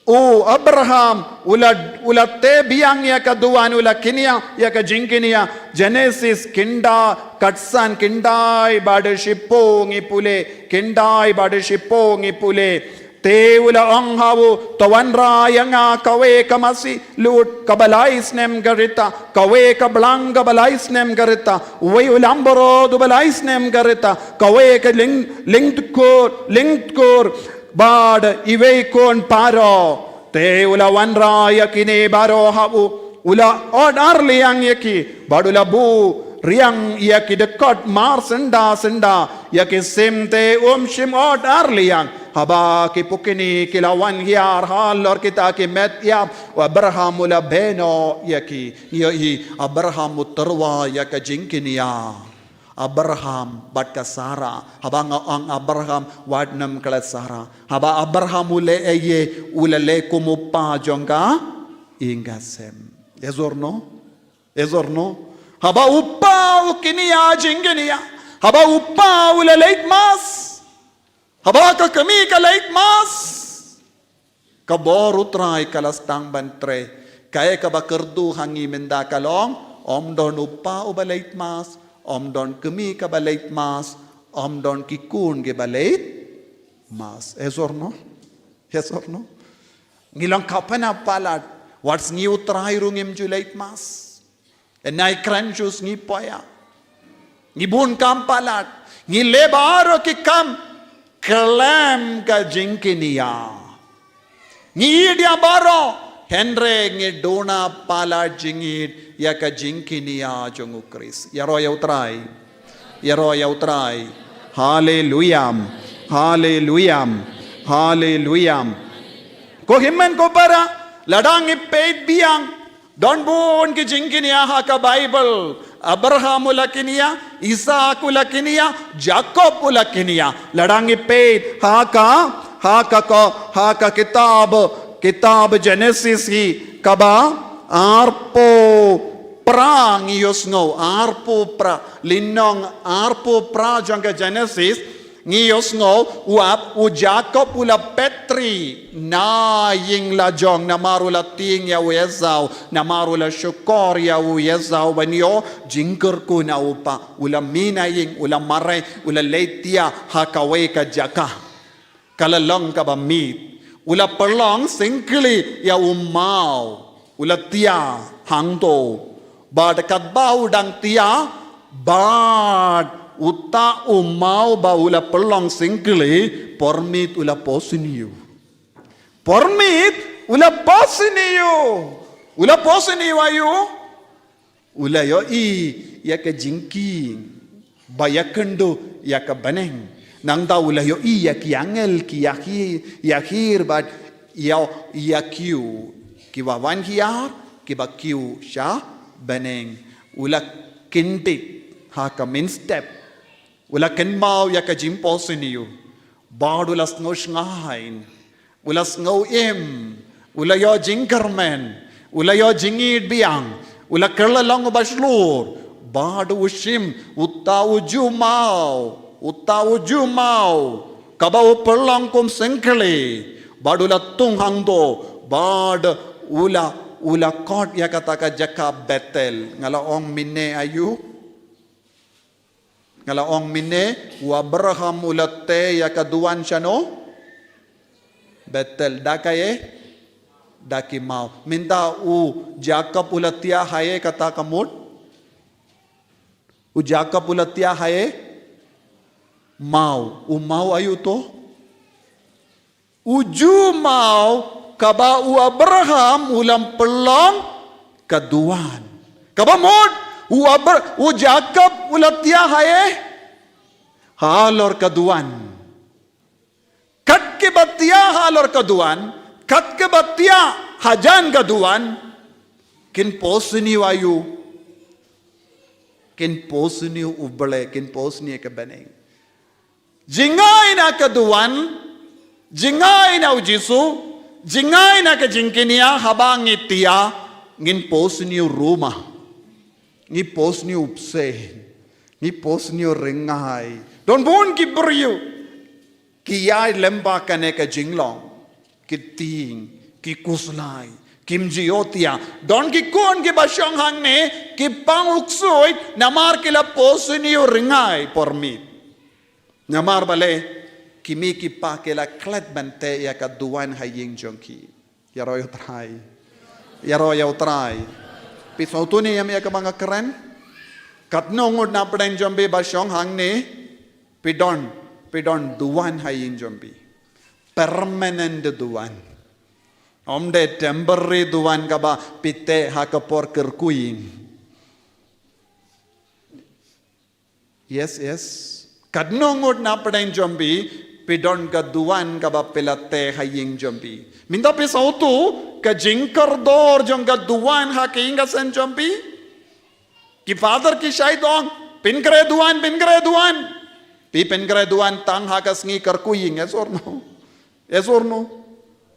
u Abraham u la, u la teh biang ïa ka duwan, u la kñia ïa ka jingkñia. Genesis khyndiat, khatsan, khyndiat bad shiphew ngi pule, khyndiat bad shiphew ngi pule. Te u la ong ha u, to wanrah ïa nga kawei ka masi lut kaba lai snem ka rta, kawei ka blang kaba lai snem ka rta, uwei u langbrot uba lai snem ka rta, kawei ka lyng, lyngdkhur, lyngdkhur, bad iwei khun para. Te u la wanrah ïa kine baroh ha u, u la ot arliang ïa ki, bad u la buh riang ïa ki dkhot mar syndah syndah, ïa ki sim te um shym ot arliang. Haba ki pukni ki la wan hiar halor kita ki met ïap, u Abraham u la beh noh ïa ki. Ngi ïohi Abraham u tyrwa ïa ka jingkñia. Abraham bad ka Sara. Haba nga ong Abraham, wat nym klet Sara. Haba Abraham u leh ei ei, u la leh kum u kpa jong ka ïing ka sem. Yes or no? Yes or no? Haba u kpa u kñia jingkñia, haba u kpa u la leit mass, haba ka kmie ka leit mass, ka bor U Trai ka la sdang ban trei. Kaei kaba kyrduh ha ngi mynta ka long, ym don u kpa uba leit mass, ym don kmie kaba leit mass, ym don ki khun kiba leit mass. Yes or no? Yes or no? Ngi long khatphang palat, wat sngi U Trai ruh ngim ju leit mass. Ngi kren shu sngi poya. Ngi bun kam palat. Ngi leh baroh ki kam khlem ka jingkñia. Ngi ïeit ïa baroh, hynrei ngi duna palat jingïeit ïa ka jingkñia jong U Khrist. Ïaroh ïa U Trai. Ïaroh ïa U Trai. Haleluya. Haleluya. Haleluya. Ko hynmen ko para, lada ngi peit biang, don bun ki jingkñia ha ka Baibl. Abraham u la kñia, Isaak u la kñia, Jakob u la kñia. Lada ngi peit ha ka, ha ka ko, ha ka kitab, kitab Genesis hi, kaba arphew phra ngi ïohsngew, arphew phra, lynnong arphew phra jong ka Genesis, Ngi ïohsngew u ap, u Jakob u la peit ri na ïing la jong, namar u la tieng ïa u Esau, namar u la shukor ïa u Esau ban ïoh jingkyrkhu na u kpa. U la mih na ïing, u la mareh, u la leit ïa ha kawei ka jaka. Ka la long kaba miet. U la pynlong syngkli ïa u maw. U la tia hangto. Bad katba u dang tia, bad uta u maw ba u la pynlong syngkli, por miet u la pos sniew. Por miet u la pos sniew. U la pos sniew aïu? U la ïohi ïa ka jingkieng ba ïakynduh ïa ka bneng. Nangta u la ïohi ïa ki angel ki ïakhir, ïakhir bad ïa, ïakiew, kiba wan hiar, kiba kiew sha bneng. U la kyntiew ha ka mynstep. U la kynmaw ïa ka jingpos sniew. Bad u la sngew shngaiñ. U la sngew im. U la ïoh jingkyrmen. U la ïoh jingïeit biang. U la kylla long uba shlur. Bad u shim uta u juh maw. Uta u juh maw. Kaba u pynlong kum syngkli. Bad u la tung hangto. Bad u la, u la khot ïa kata ka jaka Bethel. Nga la ong mynne aïu? Nga la ong mynne, u Abraham u la teh ïa ka duwan shano? Bethel, da kaei? Da ki maw. Mynta u Jakob u la tia haei kata ka mut? U Jakob u la tia haei? Maw. U maw aïu to? U juh maw kaba u Abraham u la pynlong ka duwan. Kaba mut u Abra-, u Jakob u la tia haei? Halor ka duwan. Kat kiba tia halor ka duwan, kat kiba tia hajan ka duwan, kin pos sniew aïu? Kin pos sniew U Blei, kin pos sniew ka bneng. Jngai na ka duwan, jngai na u Jisu, jngai na ka jingkñia haba ngi tia, ngin pos sniew ruma. Ngi pos sniew bseiñ. Ngi pos sniew rngai. Don bun ki briew ki ïai lyngba kane ka jinglong. Ki tieng, ki khuslai, kim ju ïoh tia. Don ki khun kiba shong hangne, ki pang u ksuid, namar ki la pos sniew rngai por miet. Namar balei, ki mei ki pa ki la klet ban teh ïa ka duwan ha ïing jong ki. Ïaroh ïa U Trai. Ïaroh ïa U Trai. Phi sngewthuh ne em ïa kaba nga kren? Katno ngut na pdeng jong phi ba shong hangne, phi don, phi don duwan ha ïing jong phi. Permanent duwan. Ym dei temporary duwan kaba phi teh ha ka por kyrkhu ïing. Yes, yes. Katno ngut na pdeng jong phi, phi don ka duwan kaba phi la teh ha ïing jong phi. Mynta phi sngewthuh ka jingkordor jong ka duwan ha ka ïing ka sem jong phi. Ki father ki shait ong, pynkhreh duwan, pynkhreh duwan. Phi pynkhreh duwan tang ha ka sngi kyrkhu ïing, yes or no? Yes or no?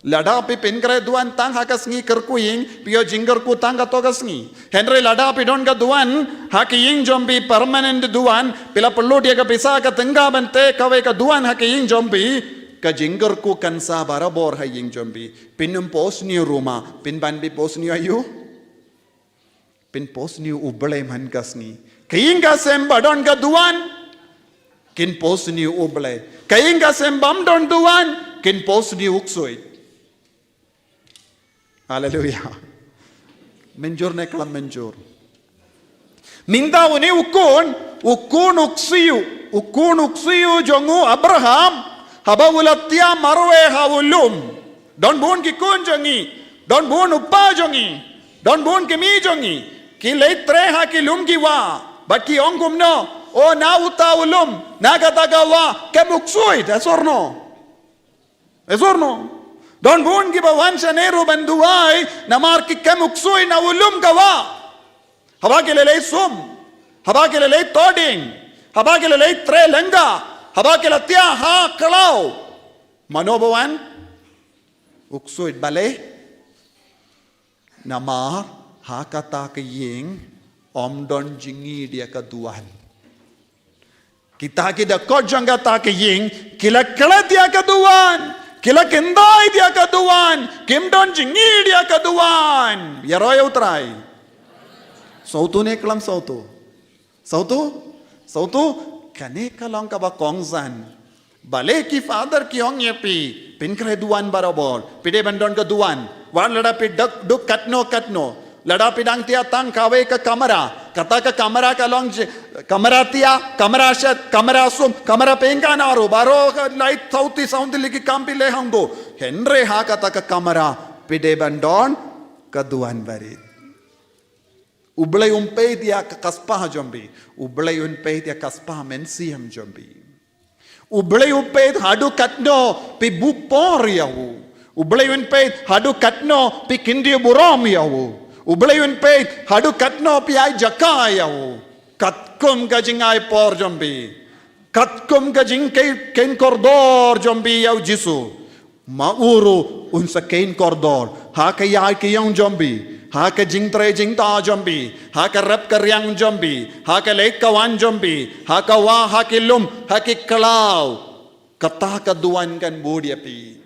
Lada phi pynkhreh duwan tang ha ka sngi kyrkhu ïing, phi ïoh jingkyrkhu tang kato ka sngi. Hynrei lada phi don ka duwan ha ka ïing jong phi, permanent duwan, phi la pynlut ïa ka pisa ka tyngka ban teh kawei ka duwan ha ka ïing jong phi, ka jingkyrkhu kan sah barabor ha ïing jong phi. Phin ym pos sniew ruma, phin ban phi pos sniew aïu? Phin pos sniew U Blei man ka sngi. Ka ïing ka sem ba don ka duwan, kin pos sniew U Blei. Ka ïing ka sem bym don duwan, kin pos sniew u ksuid. Haleluya. Mynjur ne khlem mynjur? Mynta une u khun, u khun u ksiew, u khun u ksiew jong u Abraham, haba u la tia marwei ha u lum. Don bun ki khun jong ngi, don bun u kpa jong ngi, don bun ki kmie jong ngi, ki leit trei ha ki lum ki wah, bad ki ong kumno, o na uta u lum, na kata ka wah, kem u ksuid, yes or no? Yes or no? Don bun kiba wan shane ruh ban duwai, namar ki kem u ksuid na u lum ka wah. Haba ki la leit sum, haba ki la leit tohdieng, haba ki la leit trei lyngkha, haba ki la tia ha khlaw. Mano ba wan? U ksuid. Balei? Namar ha kata ka ïing ym don jingïeit ïa ka duwan. Kita ki dkhot jong kata ka ïing, ki la klet ïa ka duwan, ki la kyntait ïa ka duwan, kim don jingïeit ïa ka duwan. Ïaroh ïa U Trai. Sngewthuh ne khlem sngewthuh? Sngewthuh? Sngewthuh? Kane ka long kaba kongsan. Balei ki father ki ong ïa phi, phin kren duwan barabor, phi dei ban don ka duwan. Wat lada phi duk, duk katno katno, lada phi dang thiah tang kawei ka kamra, kata ka kamra ka long ji-, kamra thiah, kamra shet, kamra sum, kamra pynkan, aro baroh ka light, sauti, sauti liki kam phi leh hangto. Hynrei ha kata ka kamra phi dei ban don ka duwan barit. U Blei um peit ïa ka spah jong phi. U Blei um peit ïa ka spah mynsiem jong phi. U Blei um peit haduh katno phi buh por ïa u. U Blei um peit haduh katno phi kyndit burom ïa u. U Blei um peit haduh katno phi ai jaka ïa u. Katkum ka jingai por jong phi, katkum ka jingkhein kordor jong phi ïa U Jisu, ma u ruh un sa khein kordor ha ka ïaid ka ïeng jong phi, ha ka jingtrei jingtah jong phi, ha ka rep ka riang jong phi, ha ka leit ka wan jong phi, ha ka wah, ha ki lum, ha ki khlaw. Kata ka duwan kan bud ïa phi.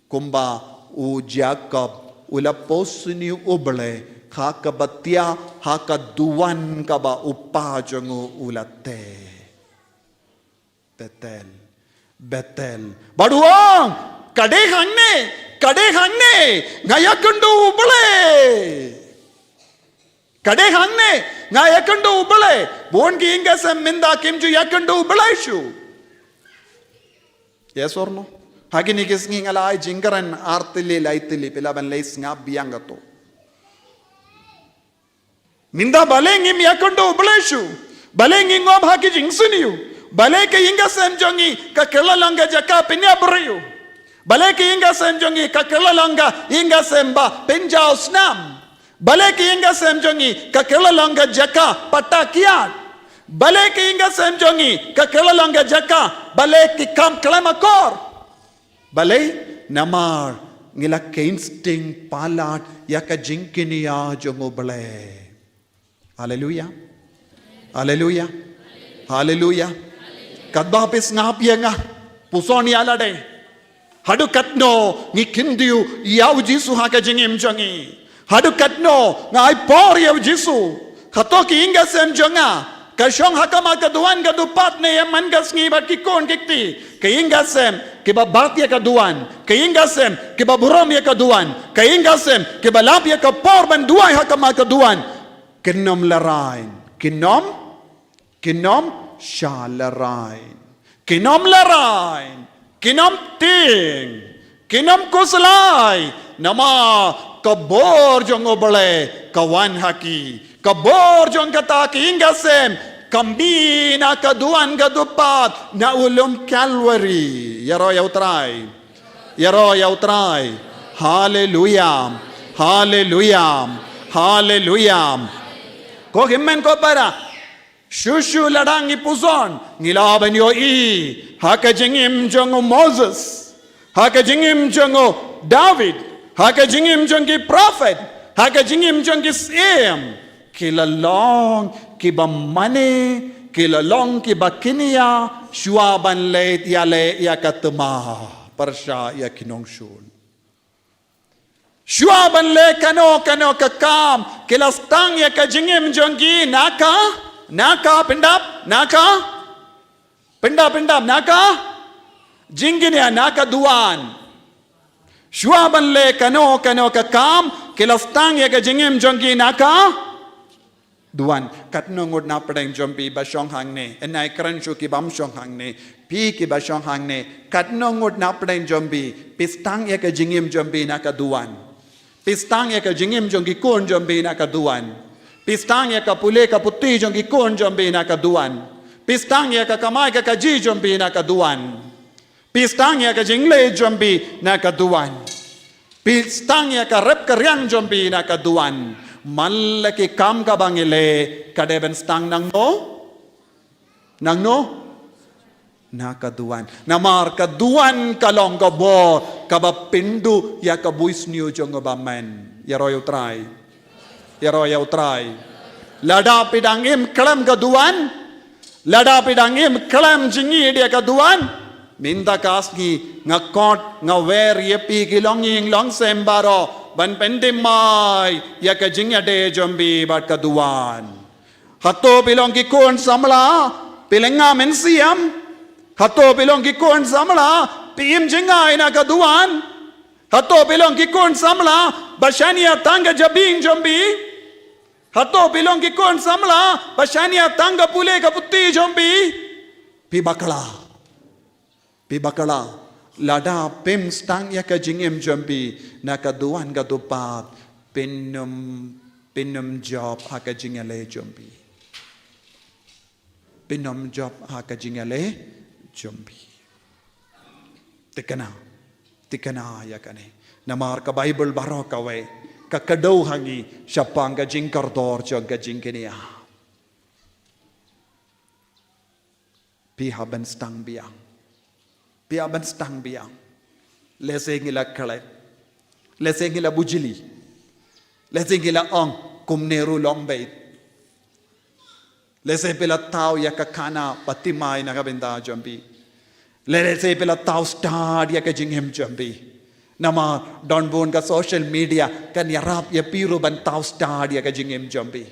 Kumba u Jakob u la poi sniew U Blei ha kaba thiah, ha ka duwan kaba u kpa jong u u la teh. Bethel. Bethel. Bad u ong, ka dei hangne, ka dei hangne nga ïakynduh U Blei. Ka dei hangne nga ïakynduh U Blei. Bun ki ïing ki sem mynta kim ju ïakynduh U Blei shuh. Yes or no? Ha kine ki sngi nga la ai jingkren ar tylli lai tylli, phi lah ban leit sngap biang kato. Mynta balei ngim ïakynduh U Blei shuh? Balei ngi ngop ha ki jingsniew? Balei ka ïing ka sem jong ngi ka kylla long ka jaka pynïap briew? Balei ka ïing ka sem jong ngi ka kylla long ka ïing ka sem ba pynjaw snam? Balei ka ïing ka sem jong ngi ka kylla long ka jaka patta kiad? Balei ka ïing ka sem jong ngi ka kylla long ka jaka ba leh ki kam khlem akor? Balei? Namar ngi la khein sting palat ïa ka jingkñia jong U Blei. Haleluia. Haleluia. Haleluia. Katba phi sngap ïa nga, puson ïa lade. Haduh katno ngi kyndit ïa U Jisu ha ka jingim jong ngi? Haduh katno nga ai por ïa U Jisu? Hato ki ïing ka sem jong nga ka shong ha khmat ka duwan ka dupat ne ïa man ka sngi bad ki khun ki kti? Ka ïing ka sem kiba bat ïa ka duwan, ka ïing ka sem kiba burom ïa ka duwan, ka ïing ka sem kiba lap ïa ka por ban duwai ha khmat ka duwan, kin ym lehrain, kin ym Kin ym shah lehrain, kin ym lehrain, kin ym tieng, kin ym khuslai. Namar ka bor jong U Blei ka wan ha ki. Ka bor jong kata ka ïing ka sem ka mih na ka duwan ka dupat na u lum Kalbari. Ïaroh ïa U Trai. Ïaroh ïa U Trai. Haleluia. Haleluia. Haleluia. Ko hynmen ko para, shuh shuh lada ngi puson, ngi lah ban ïohi ha ka jingim jong u Moses, ha ka jingim jong u David, ha ka jingim jong ki prophet, ha ka jingim jong ki syiem, ki la long kiba mane, ki la long kiba kñia shuwa ban leit ïaleh ïa ka thma pyrshah ïa ki nongshun. Shuwa ban leh kano kano ka kam, ki la sdang ïa ka jingim jong ki na ka, na ka, pyndap, na ka, pyndap, pyndap, na ka jingkñia, na ka duwan. Shuwa ban leh kano kano ka kam, ki la sdang ïa ka jingim jong ki na ka duwan. Katno ngut na pdeng jong phi ba shong hangne? Nga ai kren shuh ki bym shong hangne. Phi kiba shong hangne, katno ngut na pdeng jong phi, phi sdang ïa ka jingim jong phi na ka duwan? Phi sdang ïa ka jingim jong ki khun jong phi na ka duwan? Phi sdang ïa ka pule ka puthi jong ki khun jong phi na ka duwan? Phi sdang ïa ka kamai ka kajih jong phi na ka duwan? Phi sdang ïa ka jingleh jong phi na ka duwan? Phi sdang ïa ka rep ka riang jong phi na ka duwan? Man la ki kam kaba ngi leh ka dei ban sdang nangno? Nangno? Na ka duwan. Namar ka duwan ka long ka bor kaba pynduh ïa ka buisniew jong u bymman. Ïaroh ïa U Trai. Ïaroh ïa U Trai. Lada phi dang im khlem ka duwan, Lada phi dang im khlem jingïeid ïa ka duwan, mynta ka sngi nga khot nga wer ïa phi ki longïing longsem baroh ban pyndhimmai ïa ka jingïadei jong phi bad ka duwan. Hato phi long ki khun samla, phi lyngngoh mynsiem? Hato phi long ki khun samla, phi im jngai na ka duwan? Hato phi long ki khun samla ba shaniah tang ka jabieng jong phi? Hato phi long ki khun samla ba shaniah tang ka pule ka puthi jong phi? Phi bakla. Phi bakla. Lada phim sdang ïa ka jingim jong phi na ka duwan ka dupat, phin ym, phin ym jop ha ka jingïaleh jong phi. Phin ym jop ha ka jingïaleh jong phi. Thikna, thikna ïa kane. Namar ka Baibl baroh kawei ka kdew ha ngi shaphang ka jingkordor jong ka jingkñia. Phi hap ban sdang biang. Phi hap ban sdang biang. Lehse ngi la khleh. Lehse ngi la bujli. Lehse ngi la ong kumne ruh long beit. Lehse phi la thaw ïa ka khana ba thimmai na ka bynta jong phi. Lehse phi la thaw stad ïa ka jingim jong phi. Namar don bun ka social media kan ïarap ïa phi ruh ban thaw stad ïa ka jingim jong phi.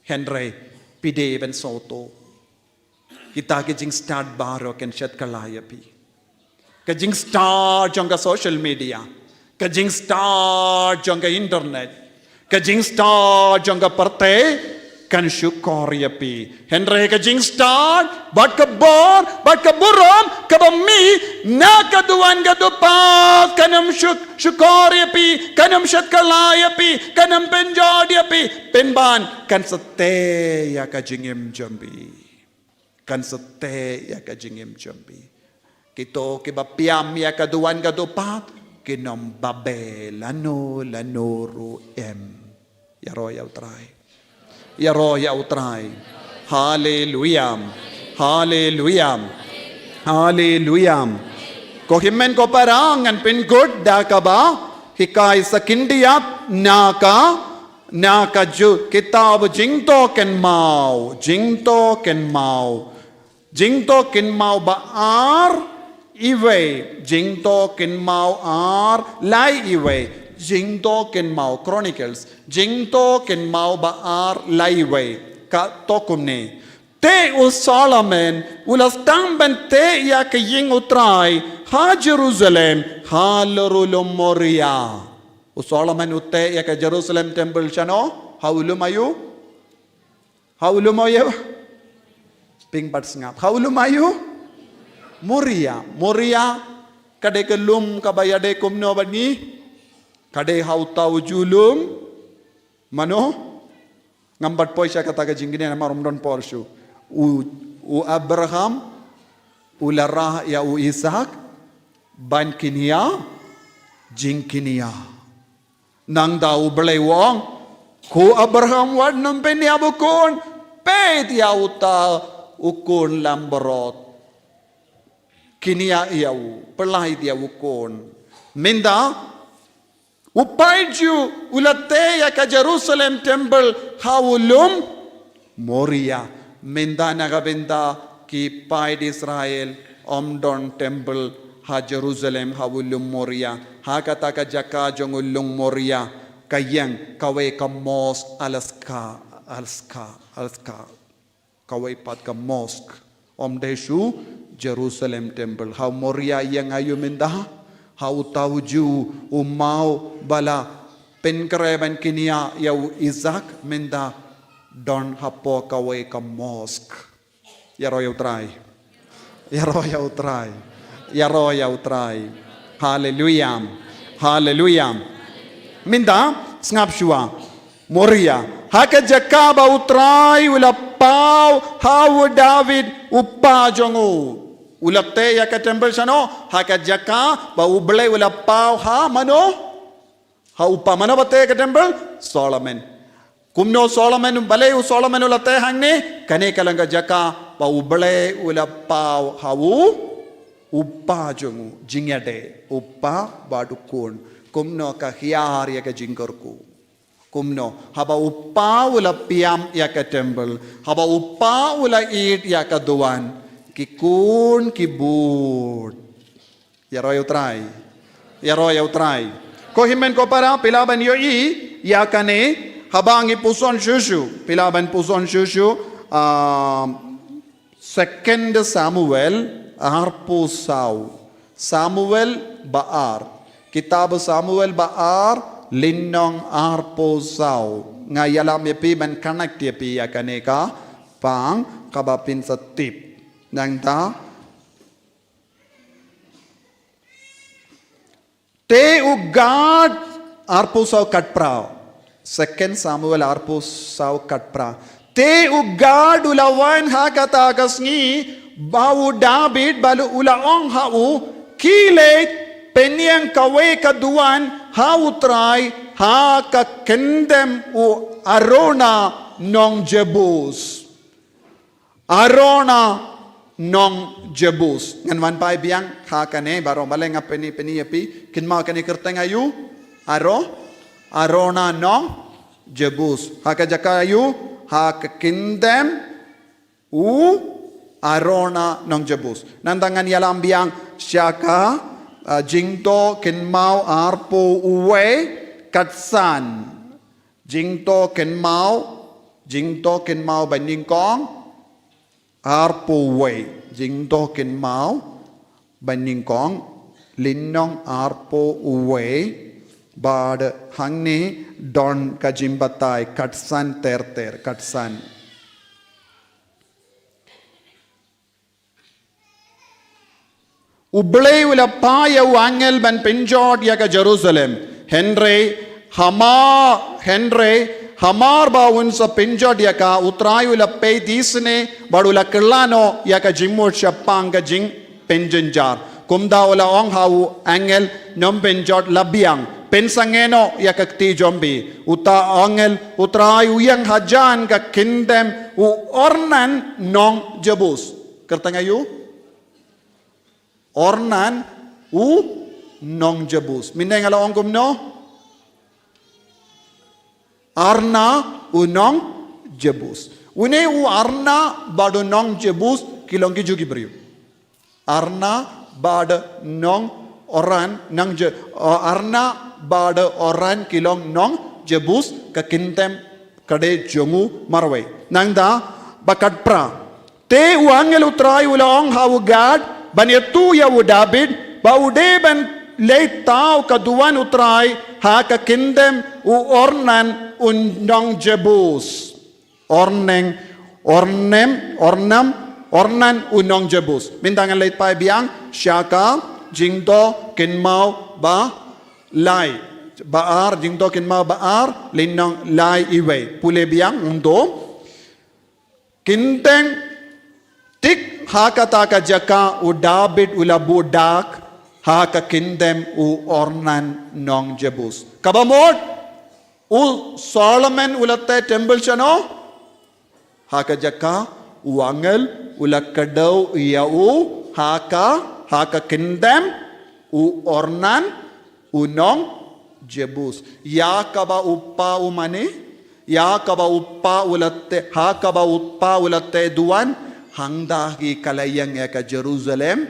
Hynrei phi dei ban sngewthuh. Kita ki jingstad baroh kin shet kylla ïa phi. Ka jingstad jong ka social media, ka jingstad jong ka internet, ka jingstad jong ka pyrthei kan shukor ïa phi. Hynrei ka jingstad bad ka bor bad ka burom kaba mih na ka duwan ka dupat kan ym shuk, shukor ïa phi, kan ym shet kylla ïa phi, kan ym pynjot ïa phi. Pynban kan sa tei ïa ka jingim jong phi. Kan sa tei ïa ka jingim jong phi. Kito kiba piam ïa ka duwan ka dupat kin ym babe lano lano ruh em. Ïaroh ïa U Trai. Ïaroh ïa U Trai. Haleluya. Haleluya. Haleluya. Ko hynmen ko para, ngan pynkut da kaba hikai sa khyndiat na ka Na ka Ju-, kitab Jingthoh Kynmaw, Jingthoh Kynmaw. Jingthoh Kynmaw ba ar, iwei, Jingthoh Kynmaw ar, lai iwei, Jingthoh Kynmaw Chronicles, Jingthoh Kynmaw ba ar, lai iwei, ka thoh kumne. Te u Solomon, u la sdang ban teh ïa ka ïing U Trai, ha Jerusalem, halor u lum Moria. U Solomon u teh ïa ka Jerusalem temple shano, ha u lum aïu? Ha u lum aïu? Pynban sngap. Ha u lum aïu? Moria. Moria, ka dei ka lum kaba ïadei kumno bad ngi? Ka dei ha uta u ju lum. Mano? Ngam pat poi sha kata ka jingkñia namar ym don por shuh. U, u Abraham, u la rah ïa u Isak, ban kñia, jingkñia. Nangta U Blei u ong, ko Abraham wat nym pynïap u khun, peit ïa uta u khun lambrot. Kñia ïa u, pyllait ïa u khun. Mynta, u paid Jiw, u la teh ïa ka Jerusalem temple, ha u lum, Moria. Mynta na ka bynta ki paid Israel, ym don temple ha Jerusalem ha u lum Moria. Ha kata ka jaka jong u lum Moria, ka ïeng kawei ka mosque Al-Aqsa, Al-Aqsa, Al-Aqsa. Kawei pat ka mosque. Ym dei shuh Jerusalem temple. Ha u Moria ïeng aïu mynta? Ha uta u ju u maw ba la pynkhreh ban kñia ïa u Isak mynta don hapoh kawei ka mosque. Ïaroh ïa U Trai. Ïaroh ïa U Trai. Ïaroh ïa U Trai. Haleluya. Haleluya. Mynta, sngap shuwa. Moria. Ha ka jaka ba U Trai u la paw ha u David u kpa jong u. U la teh ïa ka temple shano? Ha ka jaka ba U Blei u la paw ha mano? Ha u kpa. Mano ba teh ïa ka temple? Solomon. Kumno Solomon, balei u Solomon u la teh hangne? Kane ka long ka jaka ba U Blei u la paw ha u, u kpa jong u, jingïadei, u kpa bad u khun. Kumno ka hiar ïa ka jingkyrkhu. Kumno? Haba u kpa u la piam ïa ka temple, haba u kpa u la ïeit ïa ka duwan, ki khun ki bud. Ïaroh ïa u Trai. Ïaroh ïa u Trai. Ko hynmen ko para, phi lah ban ïohi ïa kane, haba ngi puson shuh shuh, phi lah ban puson shuh shuh, ah, Second Samuel arphew saw. Samuel ba ar. Kitab Samuel ba ar, lynnong arphew saw. Nga ïalam ïa phi ban connect ïa phi ïa kane ka pang kaba phin sa tip. Nangta, te u Gad, arphew saw khatphra. Second Samuel arphew saw khatphra. Te u Gad u la wan ha kata ka sngi, ba u David, ba u la ong ha u, khie leit pynïeng kawei ka duwan ha u Trai, ha ka kyndem u Arauna nong Jebus. Arauna nong Jebus. Ngan wan phai biang ha kane baroh, balei nga pyni pyni ïa phi. Kynmaw kane kyrteng aïu? Aro, Arauna nong Jebus. Ha ka jaka aïu? Ha ka kyndem u Arauna nong Jebus. Nangta ngan ïalam biang sha ka, ah, Jingthoh Kynmaw arphew wei khatsan. Jingthoh Kynmaw, Jingthoh Kynmaw ba nyngkong, arphew wei, Jingthoh Kynmaw ba nyngkong, lynnong arphew wei, bad hangne don ka jingbatai khatsan ter ter, khatsan. U Blei u la phah ïa u angel ban pynjot ïa ka Jerusalem. Hynrei hamar, hynrei hamar ba un sa pynjot ïa ka, u Trai u la peit isynei bad u la kylla noh ïa ka jingmut shaphang ka jingpynjynjar. Kumta u la ong ha u angel nongpynjot, la biang, pynsangeh noh ïa ka kti jong phi. Uta u angel u Trai u ïeng hajan ka kyndem u Ornan nong Jebus. Kyrteng aïu? Ornan u nong Jebus. Mynne nga la ong kumno? Arna u nong Jebus. Une u Arna bad u nong Jebus ki long ki ju ki briew. Arna bad nong Ornan, nong Je-, uh, Arna bad Ornan ki long nong Jebus, ka kyndem ka dei jong u marwei. Nangta ba khatphra. Te u angel u Trai u la ong ha u Gad ban ïathuh ïa u David ba u dei ban leit thaw ka duwan u Trai ha ka kyndem u Ornan u nong Jebus. Ornan, Ornan, Ornan, Ornan u nong Jebus. Mynta ngan leit phai biang sha ka Jingthoh Kynmaw ba lai, ba ar, Jingthoh Kynmaw ba ar, lynnong lai iwei. Pule biang, ong to. Kynteng tik ha kata ka jaka u David u la buh dak ha ka kyndem u Ornan nong Jebus. Kaba mut u Solomon u la teh temple shano? Ha ka jaka u angel u la kdew ïa u ha ka, ha ka kyndem u Ornan u nong Jebus. Ïa kaba u kpa u mane, ïa kaba u kpa u la teh, ha kaba u kpa u la teh duwan, hangta hi ka la ïeng ïa ka Jerusalem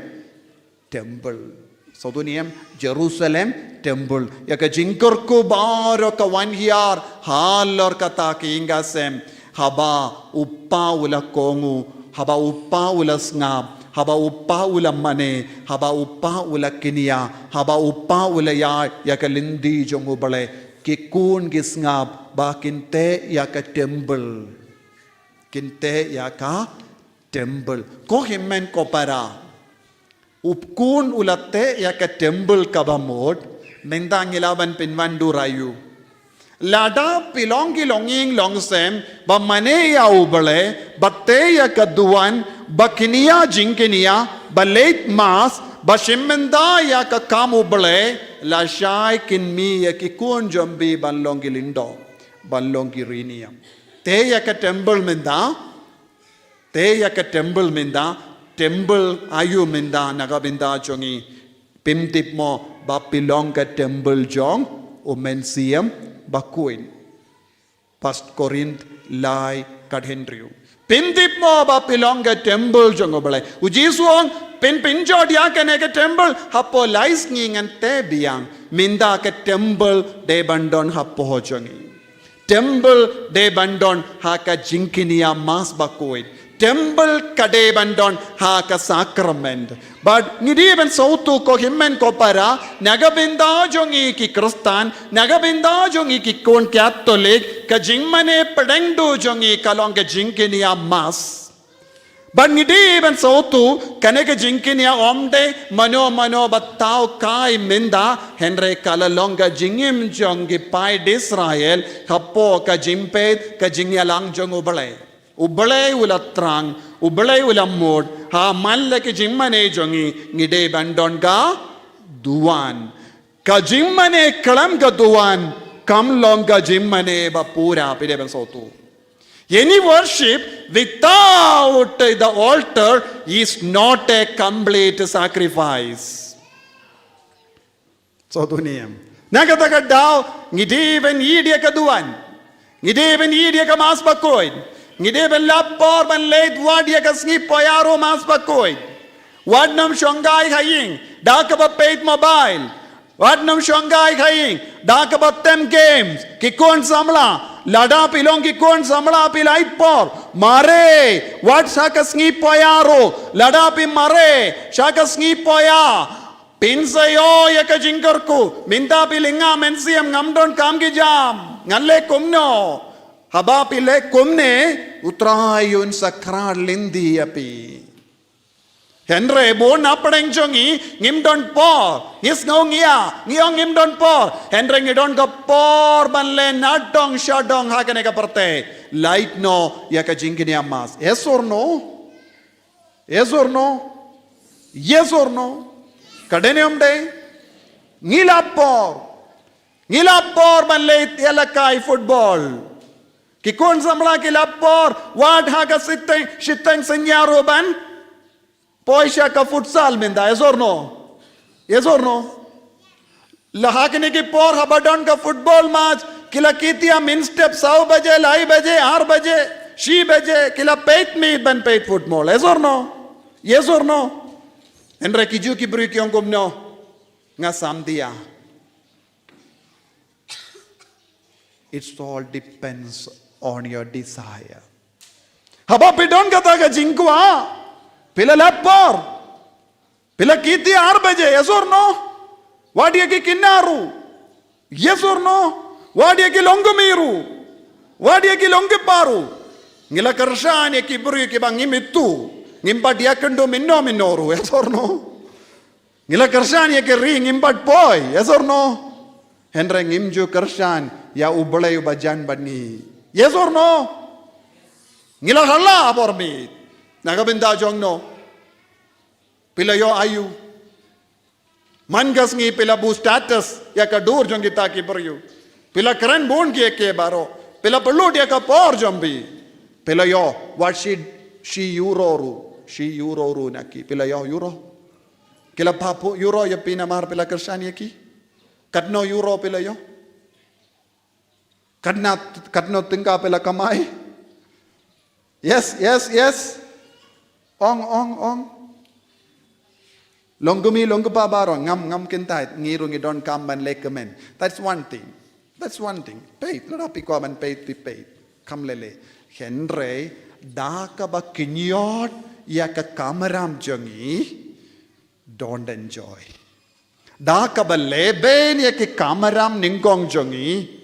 temple. Sawdong niam, Jerusalem temple. Ïa ka jingkyrkhu baroh ka wan hiar halor kata ka ïing ka sem. Haba u kpa u la kohnguh, haba u kpa u la sngap, haba u kpa u la mane, haba u kpa u la kñia, haba u kpa u la ïaid ïa ka lynti jong u Blei, ki khun ki sngap ba kin teh ïa ka temple. Kin teh ïa ka temple. Ko hynmen ko para, u khun u la teh ïa ka temple kaba mut, mynta ngi lah ban pynwandur aïu? Lada phi long ki longïing longsem ba mane ïa u Blei, ba teh ïa ka duwan, ba kñia jingkñia, ba leit mass, ba shim bynta ïa ka kam u Blei, lashai kin mih ïa ki khun jong phi ban long ki lyngdoh, ban long ki riewniam. Teh ïa ka temple mynta, teh ïa ka temple mynta, temple aïu mynta na ka bynta jong ngi? Phim tip mo ba phi long ka temple jong u Mynsiem Bakhuid. First Korinth lai khathynriew. Pyntip mo ba phi long ka temple jong U Blei. U Jisu u ong, phin pynjot ïa kane ka temple hapoh lai sngi ngan teh biang. Mynta ka temple dei ban don hapoh jong ngi. Temple dei ban don ha ka jingkynïa Mass bakhuid. Temple ka dei ban don ha ka sakrament. Bad ngi dei ban sngewthuh ko hynmen ko para, na ka bynta jong ngi ki Khristan, na ka bynta jong ngi ki khun Katholik, ka jingmane pdeng duh jong ngi ka long ka jingkynïa Mass. Bad ngi dei ban sngewthuh, kane ka jingkynïa ym dei mano mano ba thaw kai mynta, hynrei ka la long ka jingim jong ki paid Israel, hapoh ka jingpeit, ka jingïalang jong U Blei. U Blei u la thrang, U Blei u la mut, ha man la ka jingmane jong ngi, ngi dei ban don ka duwan. Ka jingmane khlem ka duwan, kam long ka jingmane ba pura, phi dei ban sngewthuh. Any worship without the altar is not a complete sacrifice. Sngewthuh ne em? Na kata ka daw, ngi dei ban ïeit ïa ka duwan. Ngi dei ban ïeit ïa ka Mass bakhuid. Ngi dei ban lap por ban leit wad ïa ka sngi-poh-ïaroh Mass bakhuid. Wat nym shongkai ha ïing da kaba peit mobile. Wat nym shongkai ha ïing da kaba tem games. Ki khun samla, lada phi long ki khun samla phi la ïeit por. Mareh, wat sha ka sngi-poh-ïaroh. Lada phi mareh sha ka sngi-poh-ïa, phin sa ïoh ïa ka jingkyrkhu. Mynta phi lyngngoh mynsiem, ngam don kam ki jam, ngan leh kumno? Haba phi leh kumne, U Trai un sa khrad lynti ïa phi. Hynrei bun na pdeng jong ngi, ngim don por. Ngi sngew ngi ïa, ngi ong ngim don por. Hynrei ngi don ka por ban leh nadong shadong ha kane ka pyrthei. Lait noh ïa ka jingkynïa Mass. Yes or no? Yes or no? Yes or no? Ka dei ne ym dei? Ngi lap por. Ngi lap por ban leit ïalehkai football. Ki khun samla ki lap por, wat ha ka shiteng, shiteng synñia ruh ban poi sha ka futsal mynta, yes or no? Yes or no? La ha kine ki por haba don ka football match, ki la kit ïa mynstep saw baje, lai baje, ar baje, shi baje, ki la peit miet ban peit football, yes or no? Yes or no? Hynrei ki ju ki briew ki ong kumno? Nga samdia. It all depends on your desire. Haba phi don kata ka jingkwah, phi la lap por. Phi la kit ïa ar baje, yes or no? Wad ïa ki khynnah ruh. Yes or no? Wad ïa ki longkmie ruh. Wad ïa ki longkpa ruh. Ngi la kyrshan ïa ki briew kiba ngim ithuh. Ngim pat ïakynduh mynno mynno ruh, yes or no? Ngi la kyrshan ïa ki ri, ngim pat poi, yes or no? Hynrei ngim ju kyrshan ïa U Blei uba jan bad ngi, yes or no? Ngi la halla por miet. Na ka bynta jong no? Phi la ïoh aïu? Man ka sngi phi la buh status ïa ka dur jong kita ki briew. Phi la kren bun ki ïa ki baroh. Phi la pynlut ïa ka por jong phi. Phi la ïoh wat shi, shi euro ruh, shi euro ruh na ki. Phi la ïoh euro? Ki la phah phew euro ïa phi namar phi la kyrshan ïa ki? Katno euro phi la ïoh? Katno, katno tyngka phi la kamai? Yes, yes, yes. Ong, ong, ong. Longkmie, longkpa baroh, ngam, ngam kyntait, ngi ruh ngi donkam ban leh kmen. That's one thing. That's one thing. Peit, lada phi kwah ban peit, phi peit. Kham lei lei. Hynrei da kaba kynñiot ïa ka kamram jong ngi, don't enjoy. Da kaba lehbeiñ ïa ki kamram nyngkong jong ngi,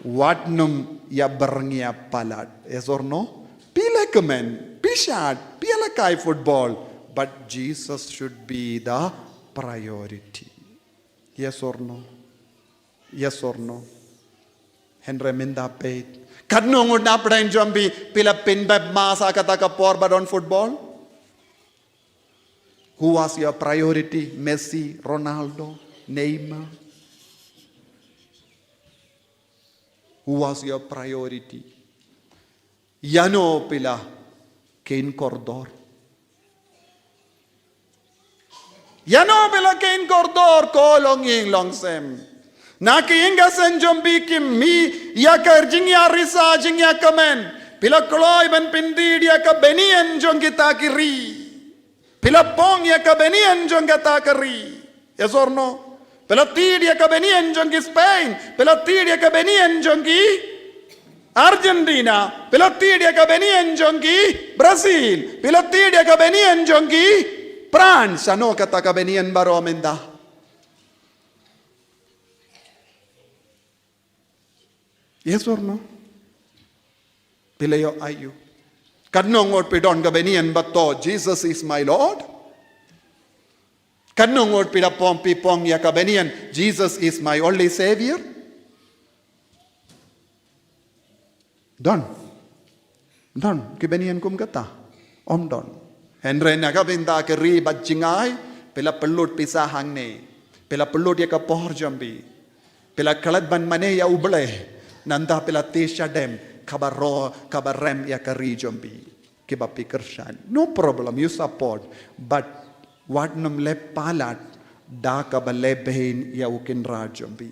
wat nym ïa byrngia palat. Yes or no? Phi leh kmen, phi shad, phi ïalehkai football, but Jesus should be the priority. Yes or no? Yes or no? Hynrei mynta peit, katno ngut na pdeng jong phi, phi la pynbeit mass ha kata ka por ba don football? Who was your priority? Messi, Ronaldo, Neymar? Who was your priority? Ïano phi la kheiñ kordor? Ïano phi la kheiñ kordor, ko longïing longsem? Na ki ïing ki sem jong phi ki mih ïa ka jingïarisa, jingïakmen. Phi la kloi ban pynthied ïa ka banian jong kita ki ri. Phi la pong ïa ka banian jong kata ka ri. Yes or no? Phi la thied ïa ka banian jong ki Spain. Phi la thied ïa ka banian jong ki Argentina. Phi la thied ïa ka banian jong ki Brazil. Phi la thied ïa ka banian jong ki France. Shano kata ka banian baroh mynta? Yes or no? Phi la ïoh aïu? Katno ngut phi don ka banian ba to, "Jesus is my Lord"? Katno ngut phi la pong, phi pong ïa ka banian, "Jesus is my only Savior"? Don. Don ki banian kum kata? Ym don. Hynrei na ka bynta ka ri bad jngai, phi la pynlut pisa hangne. Phi la pynlut ïa ka por jong phi. Phi la klet ban mane ïa U Blei. Nangta phi la thied shadem, kaba ro, kaba rem ïa ka ri jong phi. Kiba phi kyrshan, no problem, you support. But wat nym leh palat da kaba leh beiñ ïa u Kynrad jong phi.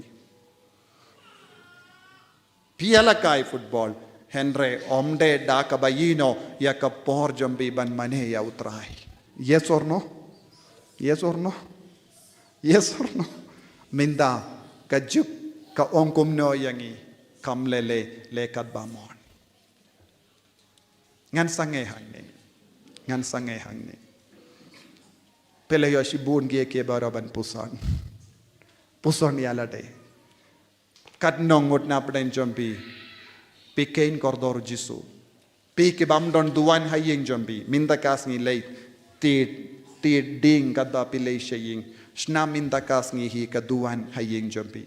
Phi ïalehkai football, hynrei ym dei da kaba ïehnoh ïa ka por jong phi ban mane ïa U Trai. Yes or no? Yes or no? Yes or no? Mynta ka juk ka ong kumno ïa ngi? Kam leh leh, leh katba mon. Ngan sangeh hangne. Ngan sangeh hangne. Phi la ïoh shibun ki, ki baroh ban puson. Puson ïa lade. Katno ngut na pdeng jong phi phi kheiñ kordor Jisu? Phi ki bym don duwan ha ïing jong phi, mynta ka sngi leit thied, thied ding katba phi leit sha ïing. Shna mynta ka sngi hi ka duwan ha ïing jong phi.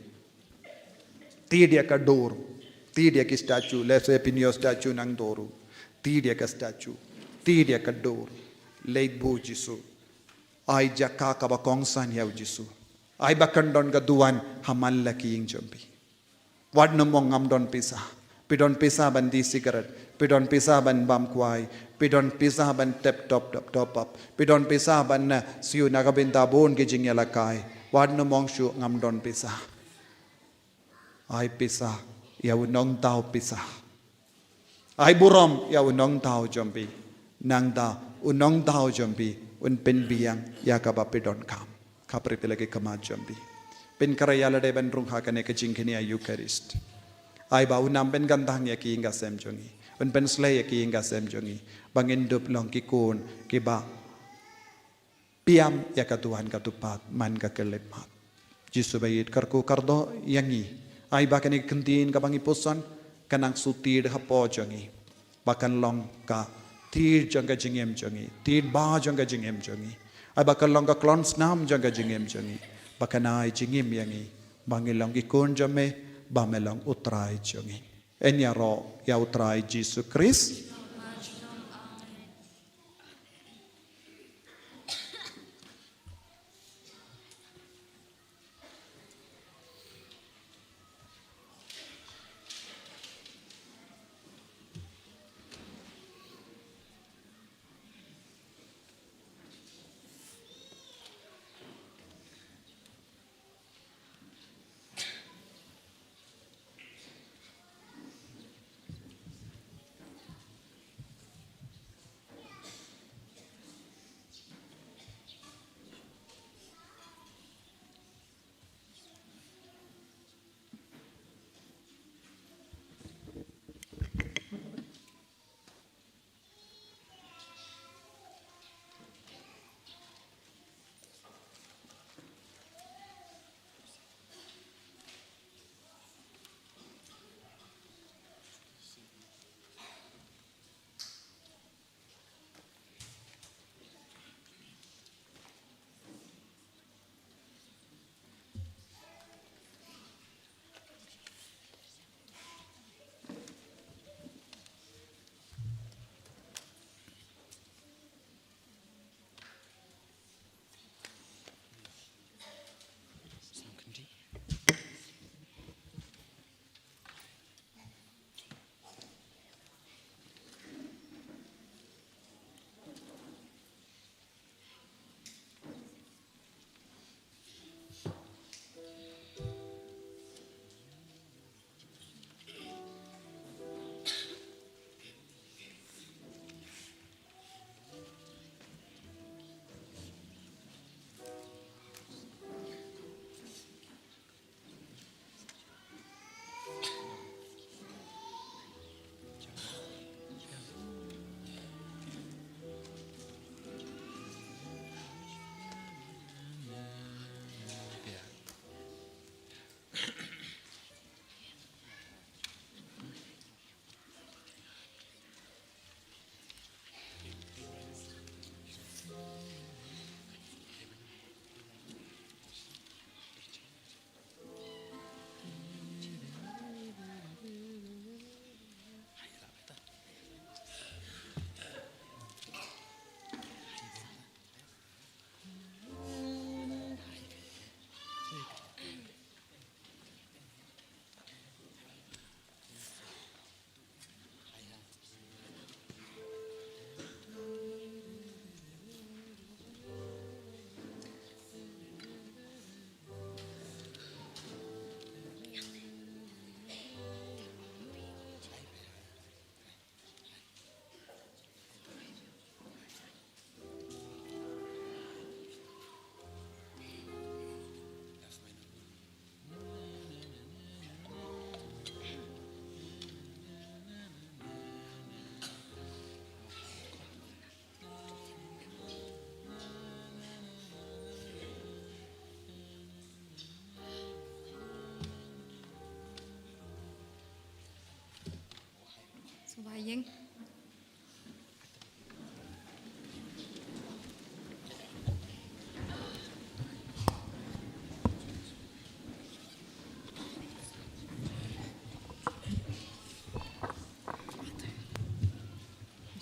Thied ïa ka dur. Thied ïa ki statue. Lehse phin ïoh statue nangta ruh. Thied ïa ka statue. Thied ïa ka dur. Leit buh Jisu. Ai jaka kaba kongsan ïa u Jisu. Ai ba kan don ka duwan ha man la ki ïing jong phi. Wat nym ong ngam don pisa. Phi don pisa ban die cigarette. Phi don pisa ban bam kwai. Phi don pisa ban tep top, top, top up. Phi don pisa ban, eh, siew na ka bynta bun ki jingïalehkai. Wat nym ong shuh ngam don pisa. Ai pisa ïa u nongthaw pisa. Ai burom ïa u nongthaw jong phi. Nangta u nongthaw jong phi un pynbiang ïa kaba phi donkam. Khapri phi la ki khmat jong phi. Pynkhreh ïa lade ban rung ha kane ka jingkñia Eucharist. Ai ba un ym pynkyntang ïa ki ïing ki sem jong ngi. Un pynshlei ïa ki ïing ki sem jong ngi. Ba ngin dup long ki khun kiba piam ïa ka duwan ka dupat man ka khyllipmat. Jisu ba ïeit, kyrkhu kyrdoh ïa ngi. Ai ba kane ka ktien kaba ngi puson kan nang shu thied hapoh jong ngi. Ba kan long ka thied jong ka jingim jong ngi, thied ba jong ka jingim jong ngi. Ai ba kan long ka klon snam jong ka jingim jong ngi. Ba kan ai jingim ïa ngi ba ngi long ki khun jong me, ba me long U Trai jong ngi. Yn ïaroh ïa U Trai Jisu Khrist. Ïing.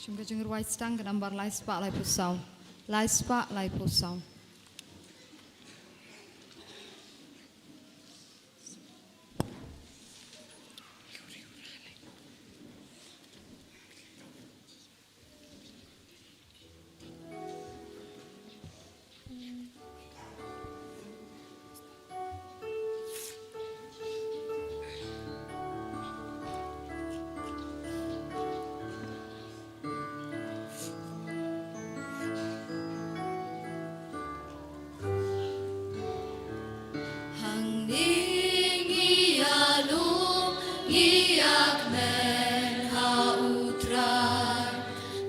Shim ka jingrwai Sdang ka nambar lai spah lai phew saw. Lai spah lai phew saw. Hangne ngi ïalum, ngi ïakmen ha U Trai,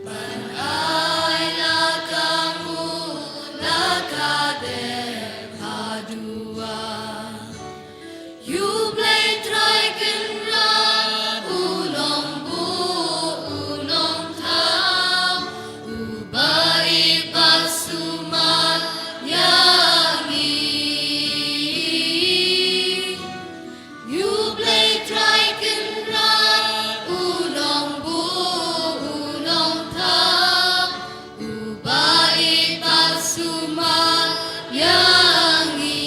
ban ai la ka nguh, la ka dep ha duwan. Ïa U Blei Trai Kynrad, U Nongbuh, U Nongthaw, Uba i basumar ïa ngi. Ïa U Blei Trai Kynrad, U Nongbuh, U Nongthaw, Uba i basumar ïa ngi.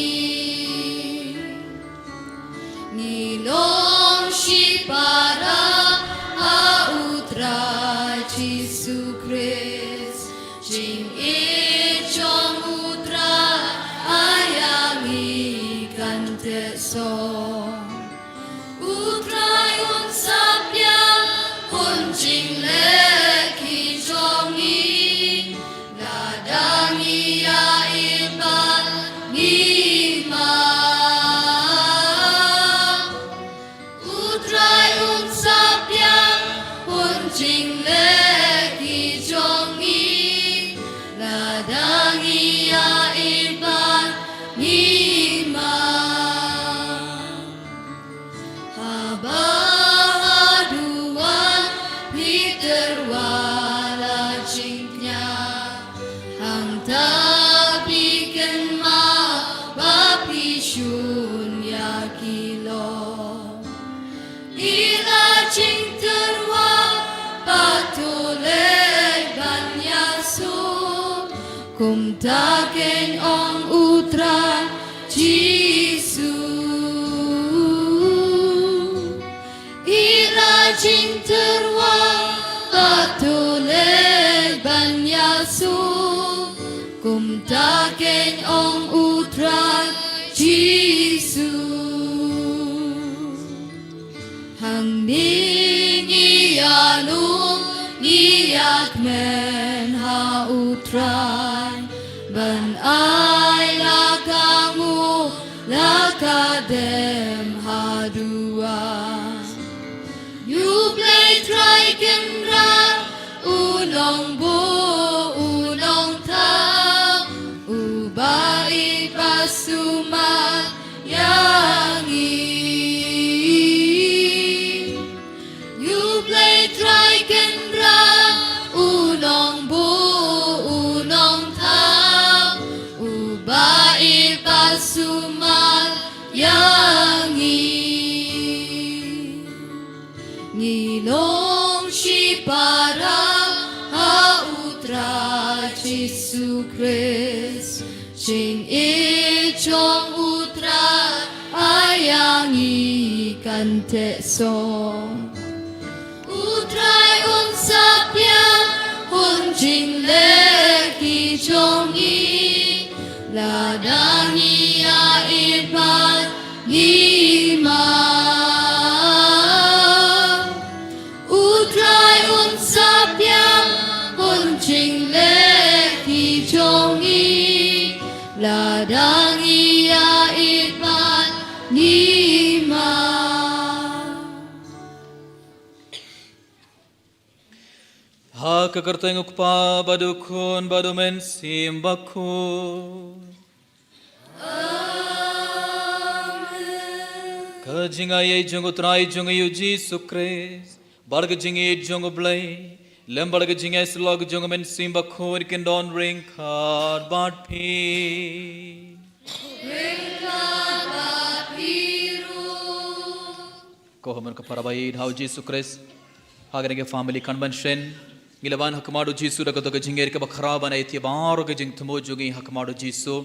Ngi long shipara ha U Trai Jisu Khrist, jingïeit jong U Trai ïa ngi kan teh song. U Trai un saphriang, un jingleh ki jong ngi, lada ngi ïa i bad ngi map. U Trai un saphriang, un jingleh ki jong ngi, lada ngi ïa i bad ngi map. Haba haduh wan phi tyrwa la jingkñia, hangta phi kynmaw ba phi shun ïa ki lok. I la jingtyrwa, pat to leit ban ïasuk, kumta kein ong U Trai Jisu. I la jingtyrwa, pat to leit ban ïasuk, kumta kein ong U Trai Jisu. Hangne ngi ïalum, ngi ïakmen ha U Trai, ban ai la ka nguh, la ka dem haduh. Ïa U Blei Trai Kynrad, U Nongbuh, U Nongthaw, Uba i basumar ïa ngi. Ïa U Blei Trai Kynrad, U Nongbuh, U Nongthaw, Uba i basumar ïa ngi. Ngi long shipara ha U Trai Jisu Khrist, jingïeit jong U Trai ïa ngi kan teh song. U Trai un saphriang, un jingleh ki jong ngi, lada ngi ïa i bad ngi map. U Trai un saphriang, un jingleh ki jong ngi, lada ngi ïa i bad ngi map. Ha ka kyrteng U Kpa bad U Khun bad U Mynsiem Bakhuid. Ka jingaiei jong U Trai jong ngi U Jisu Khrist Bad ka jingïeit jong U Blei, lem bad ka jingïasyllok jong U Mynsiem Bakhuid kin don ryngkat bad phi. Ko hynmen ko para baieit ha U Jisu Khrist, ha kane ka family convention, ngi la wan ha khmat U Jisu da kato ka jingïeit kaba khraw ban aiti ïa baroh ka jingthmu jong ngi ha khmat U Jisu.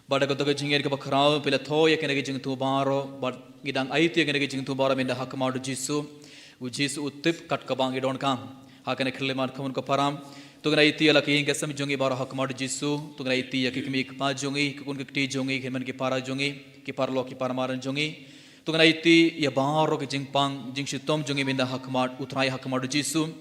Bad da kato ka jingïeit kaba khraw phi la thoh ïa kane ka jingthmu baroh, bad ngi dang aiti ïa kane ka jingthmu baroh mynta ha khmat U Jisu. U Jisu u tip kat kaba ngi donkam. Ha kane ka khyllipmat ko hynmen ko para, to ngin aiti ïa la ki ïing ki sem jong ngi baroh ha khmat U Jisu. To ngin aiti ïa ki kmie ki kpa jong ngi, ki khun ki kti jong ngi, ki hynmen ki para jong ngi, ki paralok ki paramadan jong ngi. To ngin aiti ïa baroh ki jingpang jingshitom jong ngi mynta ha khmat U Trai ha khmat U Jisu.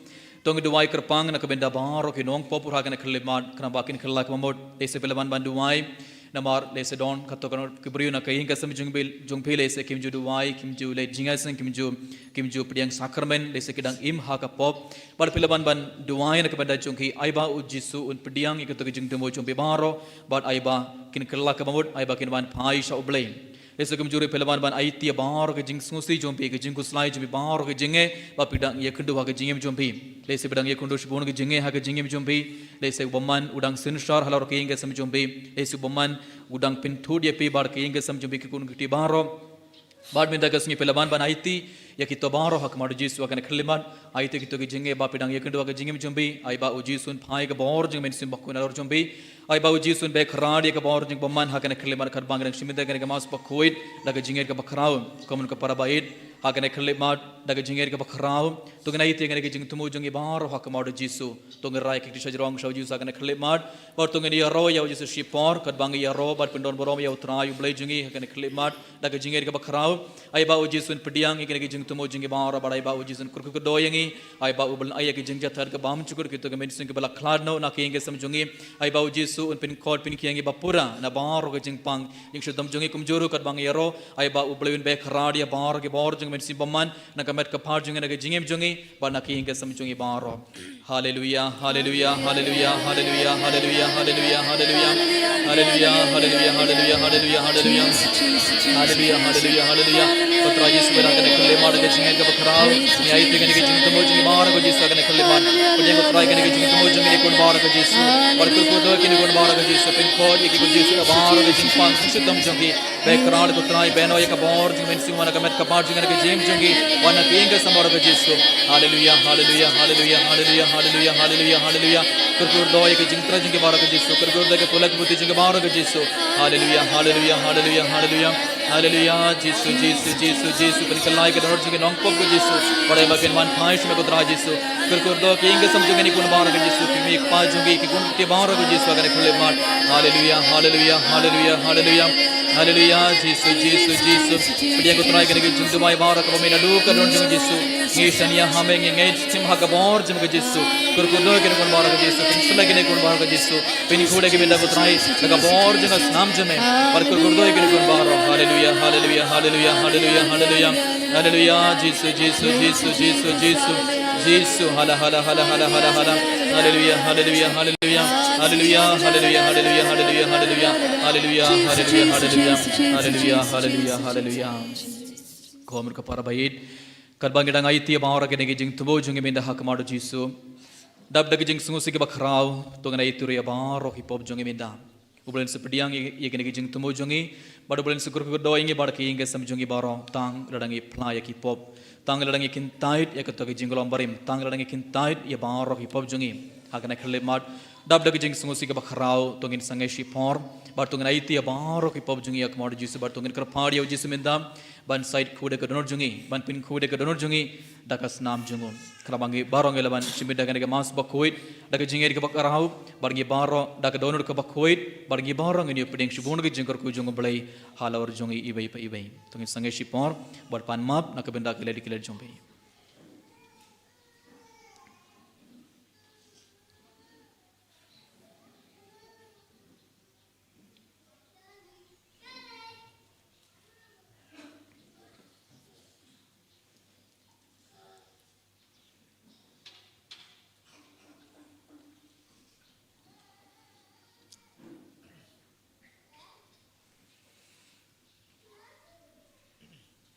To ngin duwai kyrpang na ka bynta baroh ki nongpop ha kane ka khyllipmat, khnang ba kin kylla ka bamut. Lehse phi la wan ban duwai, namar lehse don katto katne ki briew na ka ïing ka sem jong phi, jong phi lehse kim ju duwai, kim ju leit jingïaseng, kim ju, kim ju pdiang sakramen, lehse ki dang im ha ka pop. Bad phi la wan ban duwai na ka bynta jong ki, ai ba U Jisu un pdiang ïa kato ka jingthmu jong phi baroh, bad ai ba kin kylla ka bamut, ai ba kin wan phai sha U Blei. Lehse kumjuh ruh phi la wan ban aiti ïa baroh ka jingsngewsih jong phi, ka jingkhuslai jong phi, baroh ka jingeh ba phi dang ïakynduh ha ka jingim jong phi. Lehse phi dang ïakynduh shibun ka jingeh ha ka jingim jong phi. Lehse u bymman u dang synshar halor ka ïing ka sem jong phi. Lehse u bymman u dang pynthut ïa phi bad ka ïing ka sem jong phi, ki khun ki kti baroh. Bad mynta ka sngi phi la wan ban aiti ïa kito baroh ha khmat U Jisu ha kane ka khyllipmat. Aiti ïa kito ki jingeh ba phi dang ïakynduh ha ka jingim jong phi. Ai ba U Jisu un phai ka bor jong U Mynsiem Bakhuid halor jong phi. Ai ba U Jisu un beh kyrpad ïa ka bor jong u bymman ha kane ka khyllipmat, katba ngi dang shim ïa kane ka Mass Bakhuid da ka jingïeit kaba khraw. Ko hynmen ko para baieit, ha kane ka khyllipmat da ka jingïeit kaba khraw, to ngin aiti ïa kane ka jingthmu jong ngi baroh ha khmat U Jisu. To ngin rai ki kti shajrong sha U Jisu ha kane ka khyllipmat. Bad to ngin ïaroh ïa U Jisu shipor, katba ngi ïaroh bad pyndon burom ïa U Trai U Blei jong ngi ha kane ka khyllipmat da ka jingïeit kaba khraw. Ai ba U Jisu un pdiang ïa kane ka jingthmu jong ngi baroh, bad ai ba U Jisu un kyrkhu kyrdoh ïa ngi. Ai ba U Blei un ai ïa ka jingjahthait ka bymjukut ïa kito ki mynsiem kiba la khlad noh na ka ïing ka sem jong ngi. Ai ba U Jisu un pynkhot pynkhiah ïa ngi ba pura na baroh ka jingpang jingshitom jong ngi, kumjuh ruh katba ngi ïaroh. Ai ba U Blei un beh kyrpad ïa baroh ki bor jong U Mynsiem Bymman na ka met ka phad jong ngi, na ka jingim jong ngi, bad na ka ïing ka sem jong ngi baroh. Haleluia, haleluia, haleluia, haleluia, haleluia, haleluia, haleluia. Haleluia, haleluia, haleluia, haleluia, haleluia. Haleluia, haleluia, haleluia. Ko Trai Jisu, ha kane ka khyllipmat da ka jingïeit kaba khraw, ngi aiti ïa kane ka jingthmu jong ngi baroh ko Jisu ha kane ka khyllipmat. Pdiang ko Trai kane ka jingthmu jong ngi, kine ki khun baroh ko Jisu. Bad kyrkhu kyrdoh ïa kine ki khun baroh ko Jisu, pynkhuid ïa ki ko Jisu na baroh ka jingpang jingshitom jong ki. Beh kyrpad ko Trai, beh noh ïa ka bor jong U Mynsiem Bymman na ka met ka phad jong ngi, na ka jingim jong ngi, bad na ka ïing ka sem baroh ko Jisu. Haleluia, haleluia, haleluia. Kyrkhu kyrdoh ïa ka jingtrei jong ki baroh ko Jisu. Kyrkhu kyrdoh ïa ka pule ka puthi jong ki baroh ko Jisu. Haleluia, haleluia, haleluia, haleluia. Haleluia, Jisu, Jisu, Jisu, Jisu. Pynkylla ïa ka dohnud jong ki nongpop ko Jisu. Bad ai ba kin wan phai sha me ko Trai Jisu. Kyrkhu kyrdoh ïa ka ïing ka sem jong kine ki khun baroh ko Jisu. Ki kmie ki kpa jong ki, ki khun ki kti baroh ko Jisu ha kane ka khyllipmat. Haleluia, haleluia, haleluia, haleluia. Haleluia, Jisu, Jisu, Jisu. Pdiang ko Trai kane ka jingduwai baroh kaba mih naduh ka dohnud jong Jisu. Ngi shaniah ha me, ngi ngeit shim ha ka bor jong ko Jisu. Kyrkhu kyrdoh ïa kine ki khun baroh ko Jisu. Pynsleh ïa kine ki khun baroh ko Jisu. Pynkhuid ïa ki mynta ko Trai da ka bor jong ka snam jong me. Bad kyrkhu kyrdoh ïa kine ki khun baroh. Haleluia, haleluia, haleluia, haleluia, haleluia. Haleluia, Jisu, Jisu, Jisu, Jisu, Jisu. Jisu, hala, hala, hala, hala, hala, hala. Haleluia, haleluia, haleluia. Haleluia, haleluia, haleluia, haleluia, haleluia. Haleluia, haleluia, haleluia. Haleluia, haleluia, haleluia. Ko hynmen ko para baieit, katba ngi dang aiti ïa baroh kine ki jingthmu jong ngi mynta ha khmat U Jisu, dap da ki jingsngewsih kiba khraw, to ngin aiti ruh ïa baroh ki pop jong ngi mynta. U Blei un sa pdiang ïa, ïa kine ki jingthmu jong ngi, bad U Blei un sa kyrkhu kyrdoh ïa ngi bad ka ïing ka sem jong ngi baroh, tang lada ngi phla ïa ki pop, tang lada ngi kyntait ïa kato ka jinglong barim, tang lada ngi kyntait ïa baroh ki pop jong ngi. Ha kane ka khyllipmat, dap da ka jingsngewsih kaba khraw, to ngin sangeh shipor, bad to ngin aiti ïa baroh ki pop jong ngi ha khmat U Jisu, bad to ngin kyrpad ïa U Jisu mynta ban shait khuid ïa ka dohnud jong ngi, ban pynkhuid ïa ka dohnud jong ngi da ka snam jong u. Khnang ba ngi baroh ngi lah ban shim bynta ïa kane ka Mass Bakhuid da ka jingïeit kaba khraw, bad ngi baroh da ka dohnud kaba khuid, bad ngi baroh ngin ïoh pdiang shibun ka jingkyrkhu jong U Blei halor jong ngi iwei pa iwei. To ngin sangeh shipor bad pan map na ka bynta ki lad ki lad jong phi.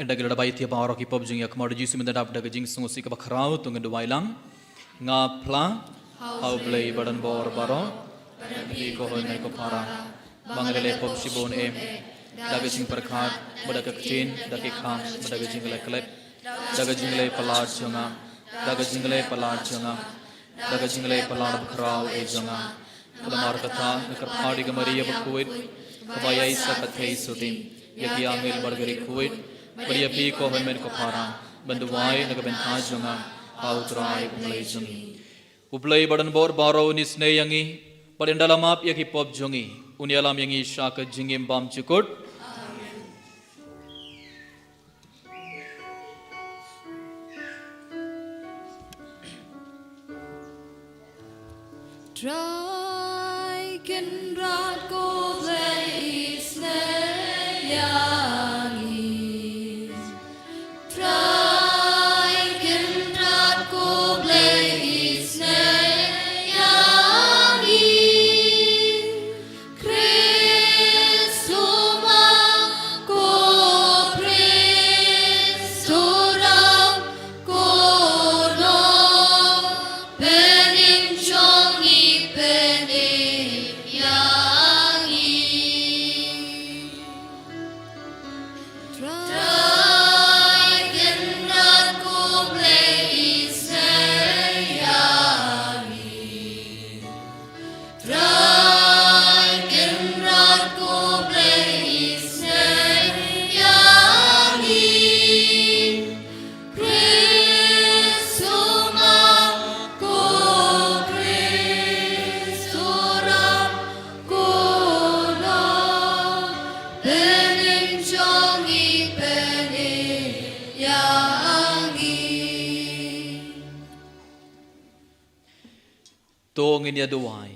Ynda ngi la da bai ïa baroh ki pop jong ngi ha khmat u Jisu mynta, dap da ka jingsngewsih kaba khraw, to ngin duwai lang. Nga phla ha u Blei badonbor baroh, bad ïa phi ko hynmen ko para, ba nga la leh pop shibun em, da ka jingpyrkhat, bad da ka ktien, da ki kham, bad da ka jingleh klet, da ka jingleh palat jong nga, da ka jingleh palat jong nga, da ka jingleh palat bakhraw eh jong nga. Namar kata nga kyrpad ïa ka Maria bakhuid, kaba ïai sa ka theisotti, ïa ki angel bad ki riewkhuid, bad ïa phi ko hynmen ko para, ban duwai na ka bynta jong nga ha u Trai u Blei jong ngi. U Blei badonbor baroh un isynei ïa ngi, bad un da la map ïa ki pop jong ngi, un ïalam ïa ngi sha ka jingim bymjukut. Trai Kynrad ko Blei isynei ïa ngi. Trai Kynrad ko Blei isynei ïa ngi. Khrist u ma ko Khrist u ram ko nong, pynïeng jong ngi pynïeng ïa ngi. Trai Kynrad ko Blei isynei ïa ngi. Trai Kynrad ko Blei isynei ïa ngi. Khrist u ma ko Khrist u ram ko nong, pynïeng jong ngi pynïeng ïa ngi. To ngin ïa duwai.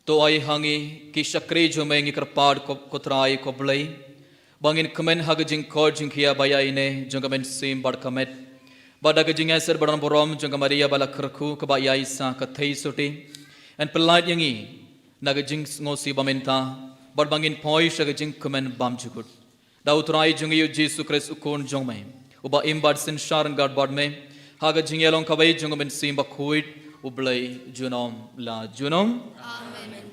To ai ha ngi ki shakri jong me, ngi kyrpad ko, ko Trai ko Blei, ba ngin kmen ha ka jingkoit jingkhiah ba ïaineh jong ka mynsiem bad ka met, bad da ka jingïasyllok bad burom jong ka Maria ba la kyrkhu kaba ïai sa ka theisotti, yn pyllait ïa ngi na ka jingsngewsih ba mynta, bad ba ngin poi sha ka jingkmen bymjukut. Da u Trai jong ngi u Jisu Khrist u Khun jong me, uba im bad synshar ryngkat bad me ha ka jingïalong kawei jong u Mynsiem Bakhuid, U Blei junom la junom. Amen.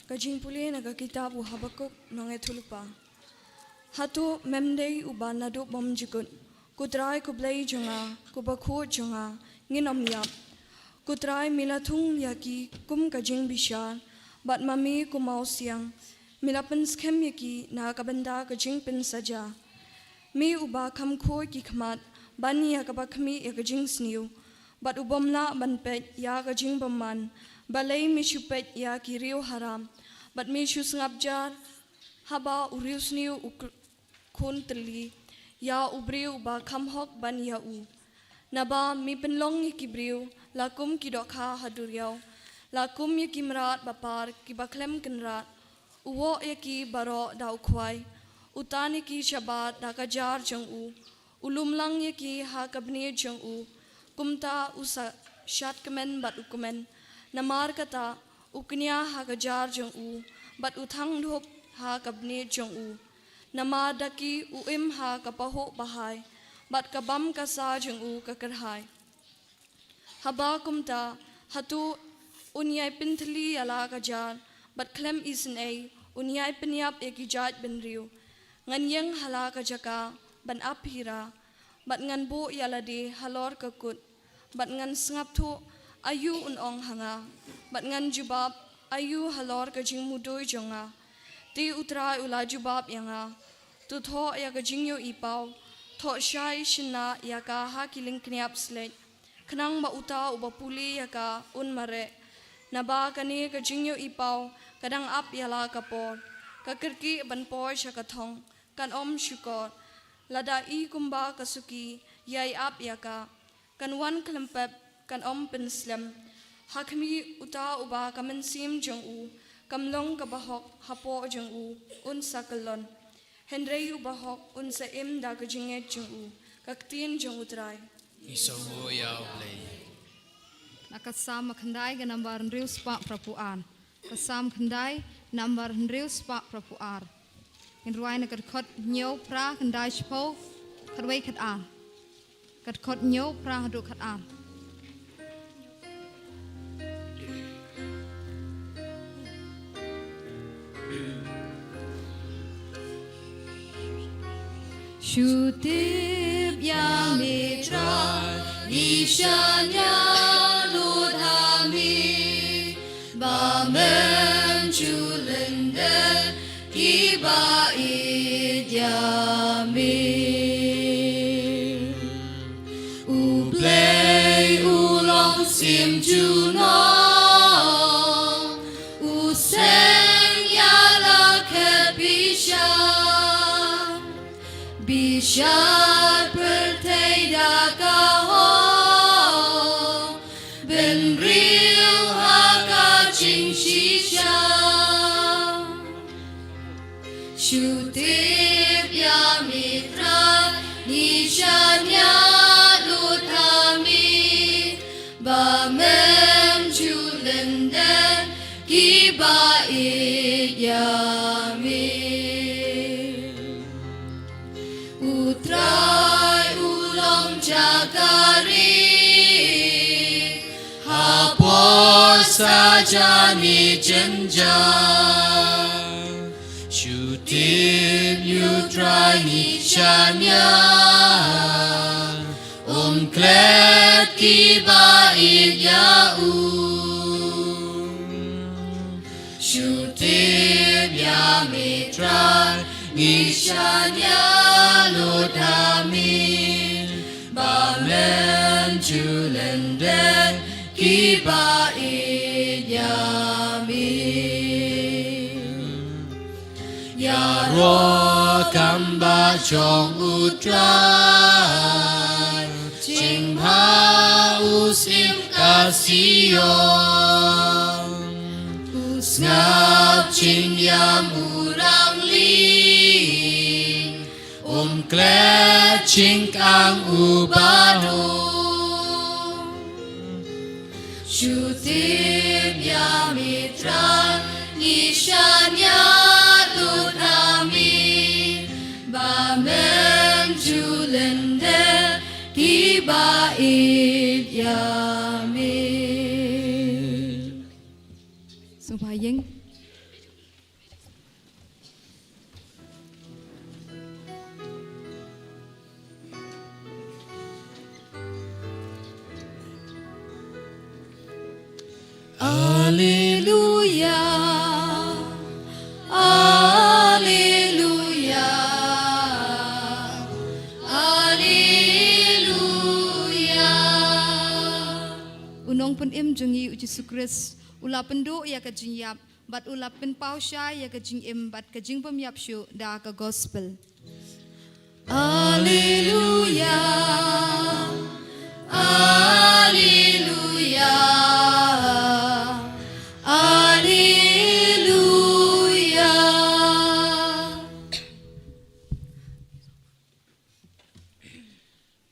Ka jingpule na ka kitab u Habakuk nongïathuhlypa. Hato mem dei uba naduh bymjukut, ko Trai ko Blei jong nga, ko Bakhuid jong nga, ngin ym ïap? Ko Trai, me la thung ïa ki kum ka jingbishar, bad ma me ko mawsiang, me la pynskhem ïa ki na ka bynta ka jingpynsaja. Me uba kham khuid ki khmat ban ïa kaba khmih ïa ka jingsniew, bad u bym lah ban peit ïa ka jingbymman, balei me shu peit ïa ki riew haram, bad me shu sngap jar haba u riewsniew u kl-, khun tylli ïa u briew uba kham hok ban ïa u? Naba me pynlong ïa ki briew la kum ki dohkha ha duriaw, la kum ïa ki mrad bapar kiba khlem kynrad. U woh ïa ki baroh da u khwai, u tan ïa ki shabar da ka jar jong u, u lumlang ïa ki ha ka bniat jong u. Kumta u sa shad kmen bad u kmen. Namar kata u kñia ha ka jar jong u, bad u thang dhup ha ka bniat jong u. Namar da ki u im ha ka pahuh bahai, bad ka bam ka sa jong u ka kyrhai. Haba kumta, hato un ïai pynthylli ïa la ka jar, bad khlem isynei un ïai pynïap ïa ki jaid bynriew? Ngan ïeng ha la ka jaka ban ap hira, bad ngan buh ïa lade halor ka kut, bad ngan sngap thuh aïu un ong ha nga, bad ngan jubab aïu halor ka jingmudui jong nga. Te U Trai u la jubab ïa nga, to thoh ïa ka jingïohi paw, thoh shai shynna ïa ka ha ki lyngkniap slet, khnang ba uta uba pule ïa ka un mareh. Naba kane ka jingïohi paw ka dang ap ïa la ka por, ka kyrkieh ban poi sha ka thong, kan ym shukor. Lada i kumba ka suki ïai ap ïa ka, kan wan khlem pep, kan ym pynslem. Ha khmih, uta uba ka mynsiem jong u kam long kaba hok hapoh jong u, un sa kyllon. Hynrei u bahok un sa im da ka jingngeit jong u. Ka ktien jong U Trai. Ngi sngewnguh ïa U Blei. Na ka Salm khyndai ka nambar hynriew spah phra phew ar. Ka Salm khyndai nambar hynriew spah phra phew ar. Ngin rwai na ka dkhot hynñiew phra khyndai shiphew khatwei khatar. Ka dkhot hynñiew phra haduh khatar. Shu tip ïa me Trai, ngi shaniah lut ha me, ba men ju lyndet kiba ïeit ïa me. U Blei u long sim junom, u seng ïa la khet bishar, bishar pyrthei da ka hok, bynriew ha ka jingshisha. Shu tip ïa me Trai, ngi shaniah lut ha me, ba men ju lyndet kiba ïeit ïa me. U Trai u long jaka rieh, ha por sa jan ïa jynjar. Shu tip ïa U Trai ngi shaniah, um klet kiba ïeit ïa u. Shu tip ïa me Trai, ngi shaniah lut ha me, ba men ju lyndet kiba ïeit ïa me. Ïaroh kam ba jong U Trai, jingbha u sim ka Sion. U sngap jingïam u rangli, um klet jingkang u baduk. Shu tip ïa me Trai, ngi shaniah lut ha me, ba men ju lyndet kiba ïeit ïa me. Sngewbha ïeng. Alleluia, alleluia, alleluia. U Nongpynim jong ngi U Jisu Khrist u la pynduh ïa ka jingïap bad u la pynpaw shai ïa ka jingim bad ka jingbymïap shuh da ka gospel. Alleluia, alleluia, alleluia.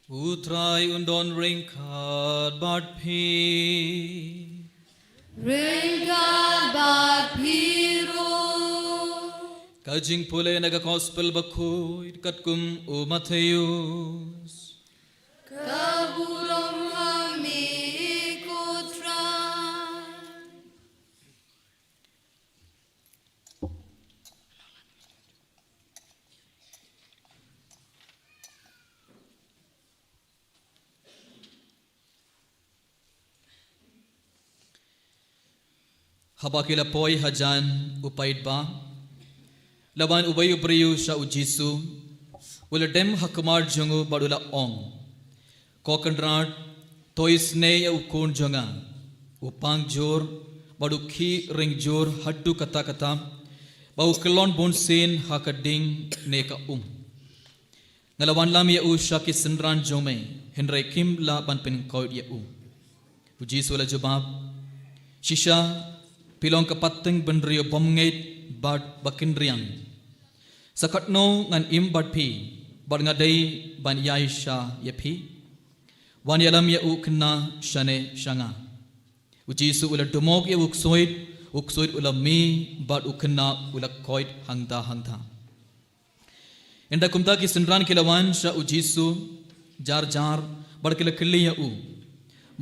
U Trai un don ryngkat bad phi. Ryngkat bad phi ruh. Ka jingpule na ka gospel bakhuid katkum u Mathaios. Ka burom ha me ko Trai. Haba ki la poi hajan u paidbah, la wan uwei u briew sha u Jisu, u la dem ha khmat jong u bad u la ong, Ko Kynrad, to isynei ïa u khun jong nga, u pang jur bad u khih ring jur haduh katta katta, ba u kyllon bunsien ha ka ding ne ka um. Nga la wanlam ïa u sha ki synran jong me, hynrei kim lah ban pynkoit ïa u. U Jisu u la jubab, Shisha, phi long ka pateng bynriew bymngeit bad bakynriang. Sa katno ngan im bad phi, bad nga dei ban ïaishah ïa phi? Wan ïalam ïa u khynnah shane sha nga. U Jisu u la dumok ïa u ksuid, u ksuid u la mih, bad u khynnah u la koit hangta hangta. Ynda kumta ki synran ki la wan sha u Jisu jar jar, bad ki la kylli ïa u: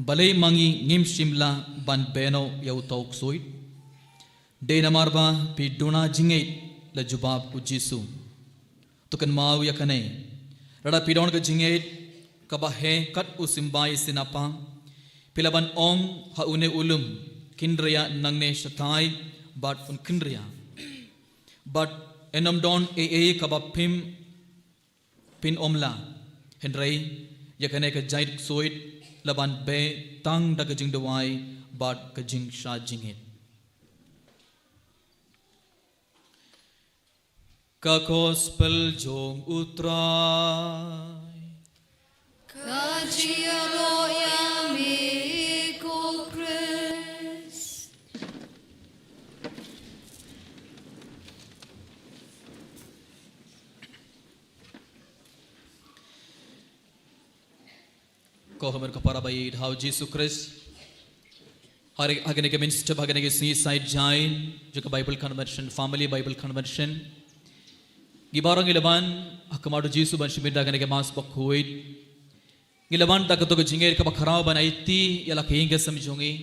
Balei ma ngi ngim shym lah ban beh noh ïa uto u ksuid? Dei namar ba phi duna jingngeit, la jubab u Jisu. To kynmaw ïa kane: lada phi don ka jingngeit kaba heh kat u symbai sinapa, phi lah ban ong ha une u lum: Khynriah nangne shatai, bad un khynriah. Bad yn ym don ei ei kaba phim phin ym lah. Hynrei ïa kane ka jait ksuid lah ban beh tang da ka jingduwai bad ka jingshah jingngeit. Ka Gospel jong u Trai. Ka jingïaroh ïa me ko Khrist. Ko hynmen ko para ba ïeit ha u Jisu Khrist. Hari, ha kane ka mynstep, ha kane ka sngi Saitjaiñ jong ka Bible Convention, Family Bible Convention, ngi baroh ngi la wan ha khmat u Jisu ban shim bynta kane ka Mass bakhuid. Ngi la wan da kato ka jingngeit kaba khraw ban aiti ïa la ka ïing ka sem jong ngi.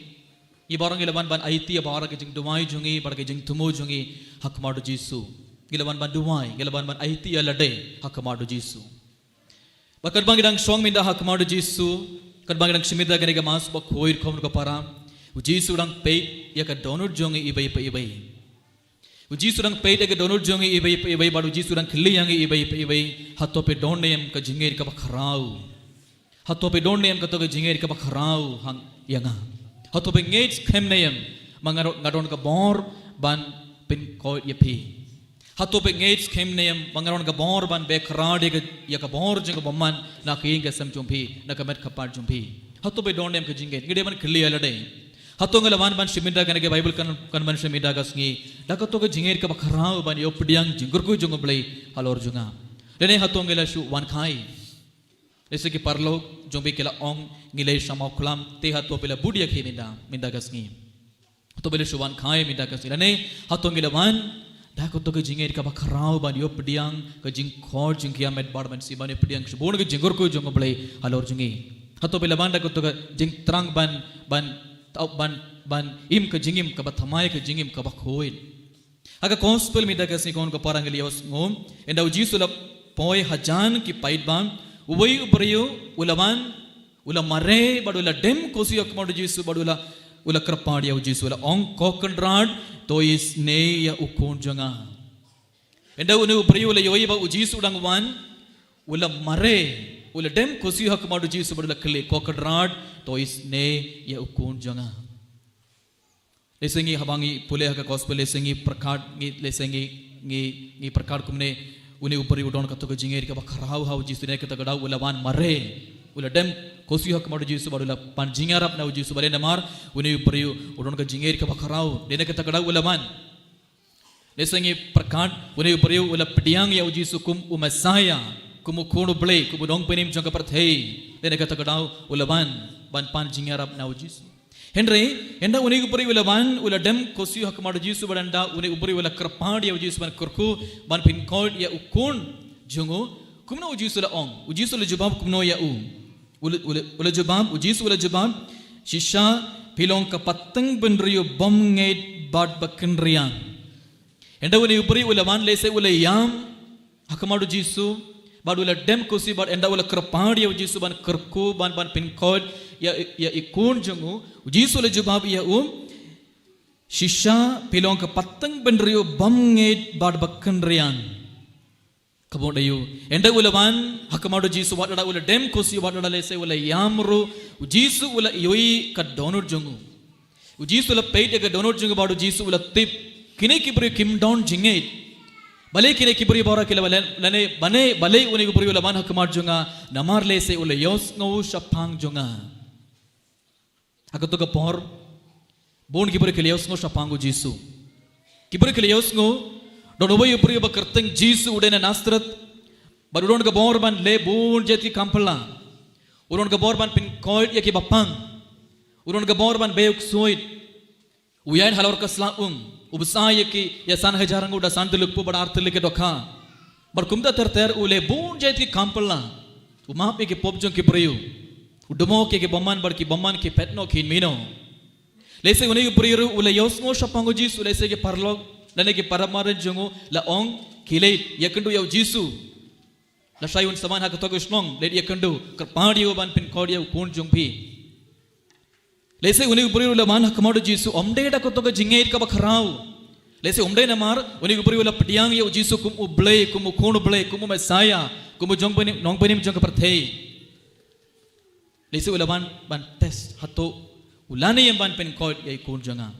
Ngi baroh ngi la wan ban aiti ïa baroh ka jingduwai jong ngi, baroh ka jingthmu jong ngi ha khmat u Jisu. Ngi la wan ban duwai, ngi la wan ban aiti ïa lade ha khmat u Jisu. Bad katba ngi dang shong mynta ha khmat u Jisu, katba ngi dang shim bynta kane ka Mass bakhuid, ko hynmen ko para, u Jisu u dang peit ïa ka dohnud jong ngi iwei pa iwei. U Jisu u dang peit ïa ka dohnud jong ngi iwei pa iwei, bad u Jisu u dang kylli ïa ngi iwei pa iwei: Hato phi don ne em ka jingngeit kaba khraw? Hato phi don ne em kato ka jingngeit kaba khraw hang ïa nga? Hato phi ngeit skhem ne em ma nga don, nga don ka bor ban pynkoit ïa phi? Hato phi ngeit skhem ne em ma nga don ka bor ban beh khraw ïa ka, ïa ka bor jong ka bymman na ka ïing ka sem jong phi, na ka met ka phad jong phi? Hato phi don ne em ka jingngeit? Ngi dei ban kylli ïa lade. Hato ngi la wan ban shim bynta kane ka Bible Con-, Convention mynta ka sngi da kato ka jingngeit kaba khraw ban ïoh pdiang jingkyrkhu jong u Blei halor jong nga? Lane hato ngi la shu wan khai? Lehse ki paralok jong phi ki la ong, ngi la ïa sha Mawkhlam, te hato phi la bud ïa ki mynta, mynta ka sngi? Hato phi la shu wan khai mynta ka sngi? Lane hato ngi la wan da kato ka jingngeit kaba khraw ban ïoh pdiang ka jingkhot jong ki ïa met bar ban si, ban ïoh pdiang shibun ka jingkyrkhu jong u Blei halor jong ngi? Hato phi la wan da kato ka jingthrang ban, ban, ban, ban im ka jingim kaba thymmai, ka jingim kaba khuid? Ha ka Gospel mynta ka sngi, ko hynmen ko para, ngi la ïohsngew, ynda u Jisu u la poi hajan ki paidbah, uwei u briew u la wan, u la mareh bad u la dem khursiew ha khmat u Jisu bad u la, u la kyrpad ïa u Jisu, u la ong, Ko Kynrad, to isynei ïa u khun jong nga. Ynda une u briew u la ïohi ba u Jisu u dang wan, u la mareh, u la dem khursiew ha khmat u Jisu bad u la kylli, Ko Kynrad, to isynei ïa u khun jong nga. Lehse ngi, haba ngi pule ha ka Gospel, lehse ngi pyrkhat, ngi, lehse ngi, ngi, ngi pyrkhat kumne, une u briew u don kato ka jingngeit kaba khraw ha u Jisu, ne kata ka daw u la wan mareh, u la dem khursiew ha khmat u Jisu bad u la pan jingïarap na u Jisu. Balei? Namar une u briew u don ka jingngeit kaba khraw, ne kata ka daw u la wan. Lehse ngi pyrkhat, une u briew u la pdiang ïa u Jisu kum u Messaïah, kum u Khun u Blei, kum u Nongpynim jong ka pyrthei, ne kata ka daw u la wan ban pan jingïarap na u Jisu. Hynrei ynda une u briew u la wan, u la dem khursiew ha khmat u Jisu bad ynda une u briew u la kyrpad ïa u Jisu ban kyrkhu, ban pynkoit ïa u khun jong u, kumno u Jisu u la ong? U Jisu u la jubab kumno ïa u? U la, u la, u la jubab, u Jisu u la jubab, Shisha phi long ka pateng bynriew bymngeit bad bakynriah. Ynda une u briew u la wan, lehse u la ïam ha khmat u Jisu bad u la dem khursiew bad ynda u la kyrpad ïa u Jisu ban kyrkhu, ban, ban pynkoit ïa, ïa i khun jong u, u Jisu u la jubab ïa u, Shisha phi long ka pateng bynriew bymngeit bad bakynriah. Ka bun aïu? Ynda u la wan ha khmat u Jisu, wat lada u la dem khursiew, wat lada lehse u la ïam ruh, u Jisu u la ïohi ka dohnud jong u. U Jisu u la peit ïa ka dohnud jong u bad u Jisu u la tip, kine ki briew kim don jingngeit. Balei kine ki briew baroh ki la wan, lane, bane, balei une u briew u la wan ha khmat jong nga? Namar lehse u la ïohsngew shaphang jong nga. Ha kato ka por, bun ki briew ki la ïohsngew shaphang u Jisu. Ki briew ki la ïohsngew Don uwei u briew ba kyrteng Jisu u dei na Nasareth. Bad u don ka bor ban leh bun jait ki kam phylla. U don ka bor ban pynkoit ïa ki bapang. U don ka bor ban bei u ksuid. U ïaid halor ka sla um. U bsa ïa ki ïa san hajar nguh da san tylli kpu bad ar tylli ki dohkha. Bad kumta ter ter u leh bun jait ki kam phylla. U map ïa ki pop jong ki briew. U dmok ïa ki bymman bad ki bymman ki phet noh ki mih noh. Lehse une u briew ruh u la ïohsngew shaphang u Jisu, lehse ki paralok lane ki para marit jong u la ong, khie leit ïakynduh ïa u Jisu. Lashai un sa wan ha kato ka shnong, leit ïakynduh, kyrpad ïa u ban pynkoit ïa u khun jong phi. Lehse une u briew ruh u la wan ha khmat u Jisu, ym dei da kato ka jingngeit kaba khraw. Lehse ym dei namar une u briew u la pdiang ïa u Jisu kum u Blei, kum u Khun u Blei, kum u Messaïah, kum u jong bani, nongpynim jong ka pyrthei. Lehse u la wan ban test hato u la ne em ban pynkoit ïa i khun jong nga.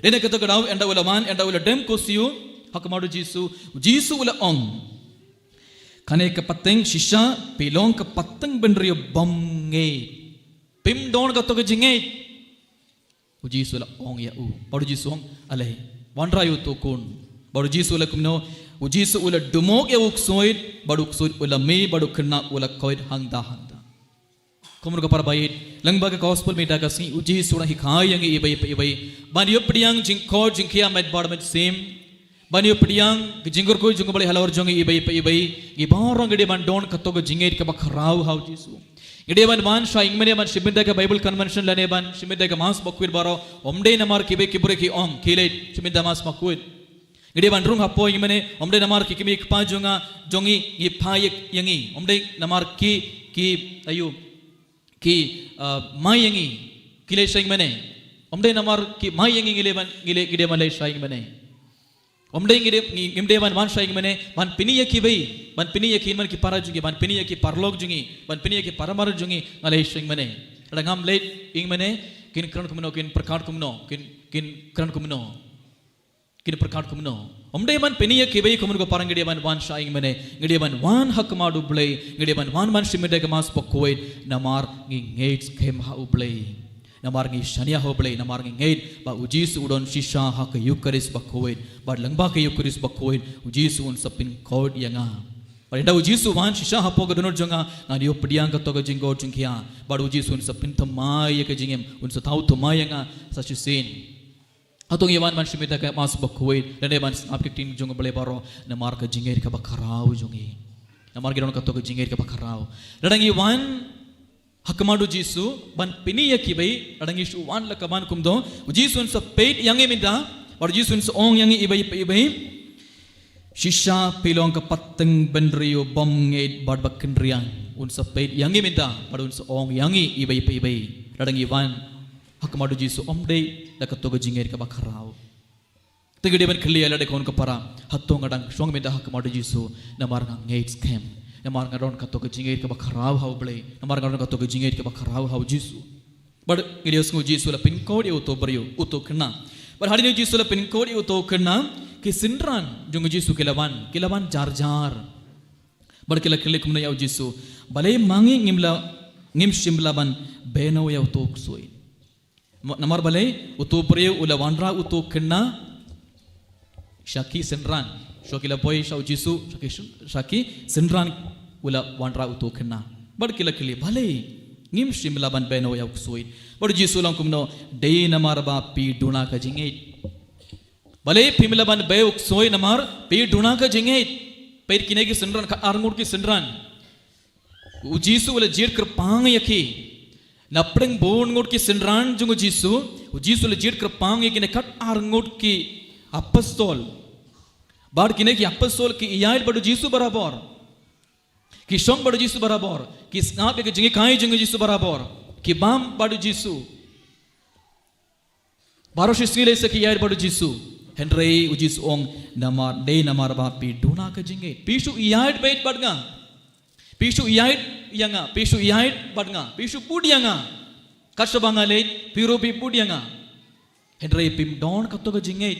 Dei na kato ka daw ynda u la wan, ynda u la dem ko siew ha khmat u Jisu, u Jisu u la ong, kane ka pateng shisha phi long ka pateng bynriew bymngeit. Phim don kato ka jingngeit. U Jisu u la ong ïa u. Bad u Jisu u ong, ale, wanrah ïa uto u khun. Bad u Jisu u la kumno, u Jisu u la dmok ïa u ksuid, bad u ksuid u la mih, bad u khynnah u la koit hangta hangta. Kumno ka para baieit, lyngba ka gospel mynta ka sngi u Jisu u dang hikai ïa ngi iwei pa iwei. Ban ïoh pdiang jingkoit jingkhiah met bad mynsiem. Ban ïoh pdiang ka jingkyrkhu jong u Blei halor jong ngi iwei pa iwei. Ngi baroh ngi dei ban don kato ka jingngeit kaba khraw ha u Jisu. Ngi dei ban wan shai ïing mane ban shim bynta ka Bible convention lane ban shim bynta ka Mass bakhuid baroh. Ym dei namar kiwei ki briew ki ong, khie leit shim bynta Mass bakhuid. Ngi dei ban rung hapoh ïing mane, ym dei namar ki kmie ki kpa jong nga, jong ngi, ngi phai ïa ngi. Ym dei namar ki, ki, ayu, ki, uh, mai ïa ngi, khie leit shai ïing mane. Ym dei namar ki mai ïa ngi, ngi leit ban, ngi leit, ngi dei ban leit shai ïing mane. Ym dei ngi dei, ngi, ngim dei ban wan shai ïing mane, ban pyni ïa kiwei, ban pyni ïa ki hynmen ki para jong ngi, ban pyni ïa ki paralok jong ngi, ban pyni ïa ki para marit jong ngi, nga leit shai ïing mane. Lada ngam leit ïing mane, kin kren kumno, kin pyrkhat kumno, kin, kin kren kumno. Kin pyrkhat kumno. Ym dei ban pyni ïa kiwei kumno ko para ngi dei ban wan shai ïing mane, ngi dei ban wan ha khmat u Blei, ngi dei ban wan ban shim bynta ka Mass bakhuid, namar ngi ngeit skhem ha u Blei. Namar ngi shaniah ha u Blei, namar ngi ngeit ba u Jisu u don shisha ha ka Eucharist bakhuid, bad lyngba ka Eucharist bakhuid, u Jisu un sa pynkoit ïa nga. Bad ynda u Jisu u wan shisha hapoh ka dohnud jong nga, ngan ïoh pdiang kato ka jingkoit jingkhiah, bad u Jisu un sa pynthymmai ïa ka jingim, un sa thaw thymmai ïa nga sa shisien. Hato ngi wan ban shim bynta ka Mass bakhuid, lane ban sngap ïa ka ktien jong u Blei baroh, namar ka jingngeit kaba khraw jong ngi. Namar ngi don kato ka jingngeit kaba khraw. Lada ngi wan ha khmat u Jisu, ban pyni ïa kiwei, lada ngi shu wan la ka ban kumto, u Jisu un sa peit ïa ngi mynta, bad u Jisu un sa ong ïa ngi iwei pa iwei. Shisha phi long ka pateng bynriew bymngeit bad bakynriang. Un sa peit ïa ngi mynta, bad un sa ong ïa ngi iwei pa iwei. Lada ngi wan ha khmat u Jisu ym dei da kato ka jingngeit kaba khraw. Te ngi dei ban kylli ïa lade khun ko para, hato nga dang shong mynta ha khmat u Jisu, namar nga ngeit skhem, namar nga don kato ka jingngeit kaba khraw ha u Blei, namar nga don kato ka jingngeit kaba khraw ha u Jisu. Bad ngi la ïohsngew u Jisu u la pynkoit ïa uto u briew, uto u khynnah. Bad hadien u Jisu u la pynkoit ïa uto u khynnah, ki synran jong u Jisu ki la wan, ki la wan jar jar. Bad ki la kylli kumne ïa u Jisu, balei ma ngi ngim la, ngim shym la ban beiñiew ïa uto u ksuid. Mo-, namar balei, uto u briew u la wanrah uto u khynnah sha ki synran. Shuwa ki la poi sha u Jisu, sha ki syn-, sha ki synran u la wanrah uto u khynnah. Bad ki la kylli, balei ngim shym la ban beiñiew ïa u ksuid. Bad u Jisu u la ong kumno, dei namar ba phi duna ka jingngeit. Balei phim la ban beiñiew u ksuid namar phi duna ka jingngeit. Peit kine ki synran, ka ar ngut ki synran. U Jisu u la jied kyrpang ïa ki. Na pdeng bun ngut ki synran jong u Jisu, u Jisu u la jied kyrpang ïa kine kat ar ngut ki apostol. Bad kine ki apostol ki ïaid bad u Jisu barabor. Ki shong bad u Jisu barabor. Ki sngap ïa ka jinghikai jong u Jisu barabor. Ki bam bad u Jisu. Baroh shi sngi lehse ki ïaid bad u Jisu. Hynrei u Jisu u ong namar, dei namar ba phi duna ka jingngeit. Phi shu ïaid beit bad nga. Phi shu ïaid ïa nga. Phi shu ïaid bad nga. Phi shu bud ïa nga. Kat shaba nga leit, phi ruh phi bud ïa nga. Hynrei phim don kato ka jingngeit.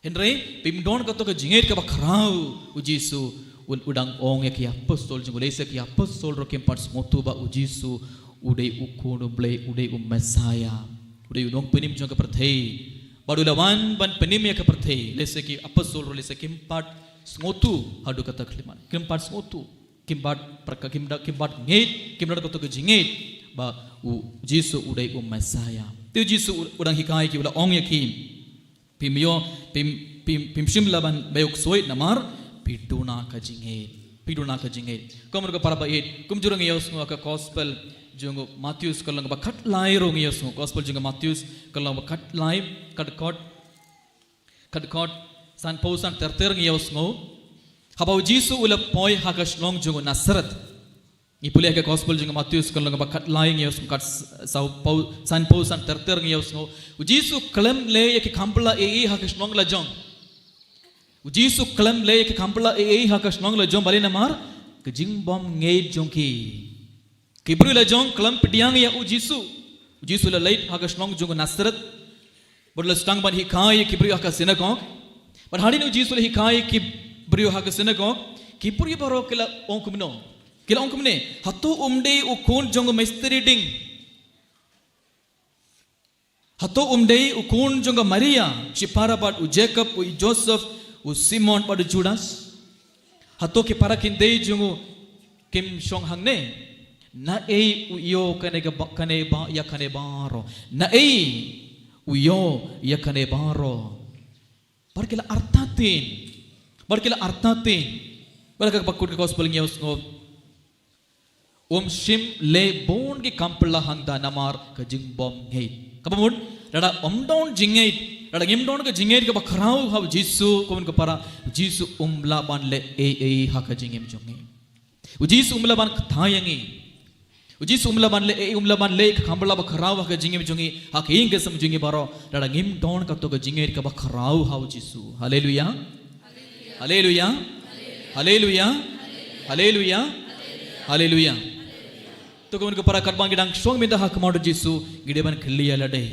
Hynrei phim don kato ka jingngeit kaba khraw, u Jisu u, u dang ong ïa ki apostol jong u, lehse ki apostol ruh kim pat sngewthuh ba u Jisu u dei u Khun u Blei, u dei u Messaïah, u dei u Nongpynim jong ka pyrthei. Bad u la wan ban pynim ïa ka pyrthei, lehse ki apostol ruh lehse kim pat sngewthuh haduh katta ka khyllipmat. Kim pat sngewthuh. Kim pat pyrkhat, kim da, kim pat ngeit, kim don kato ka jingngeit ba u Jisu u dei u Messiah. Te u Jisu u, u dang hikai ki, u la ong ïa ki, phim ïoh, phim, phim, phim shym la ban beh u ksuid namar phi duna ka jingngeit. Phi duna ka jingngeit. Kumno ka para ba ïeit, kumjuh ruh ngi ïohsngew ha ka gospel jong u Mathaios ka lynnong ba khatlai ruh ngi ïohsngew. Gospel jong u Mathaios ka lynnong ba khatlai, ka dkhot, ka dkhot sanphew san ter ter ngi ïohsngew. Haba u Jisu u la poi ha ka shnong jong u Nasareth. Ngi pule ha ka gospel jong u Mathaios ka lynnong ba khatlai ngi ïohsngew, ka dkhot s-, sawphew, sanphew san ter ter ngi ïohsngew. U Jisu khlem leh ïa ki kham bylla ei ei ha ka shnong la jong. U Jisu khlem leh ïa ki kham bylla ei ei ha ka shnong la jong, balei namar ka jingbymngeit jong ki. Ki briew la jong khlem pdiang ïa u Jisu. U Jisu u la leit ha ka shnong jong u Nasareth. Bad u la sdang ban hikai ïa ki briew ha ka synagog. Bad hadien u Jisu u la hikai ïa ki briew ha ka synagog, ki briew baroh ki la ong kumno? Ki la ong kumne, hato um dei u khun jong u mistri ding? Hato um dei u khun jong ka Maria, shipara, bad u Jakob, u Joseph, u Simon bad u Judas? Hato ki para kynthei jong u kim shong hangne? Naei u ïoh kane ka ba-, kane ba-, ïa kane baroh? Naei u ïoh ïa kane baroh? Bad ki la artatien. Bad ki la artatien. Bad ha kaba kut ka gospel ngi ïohsngew, um shym leh bun ki kham bylla hangta namar ka jingbymngeit. Kaba mut, lada ym don jingngeit, lada ngim don ka jingngeit kaba khraw ha u Jisu, kumno ka para, u Jisu um lah ban leh ei ei ha ka jingim jong ngi. U Jisu um lah ban kthah ïa ngi. U Jisu um lah ban leh ei ei, um lah ban leh ka kham bylla ba khraw ha ka jingim jong ngi, ha ka ïing ka sem jong ngi baroh, lada ngim don kato ka jingngeit kaba khraw ha u Jisu. Haleluia. Haleluia. Haleluia. Haleluia. Haleluia. To kumno ka para, katba ngi dang shong mynta ha khmat u Jisu, ngi dei ban kylli ïa lade,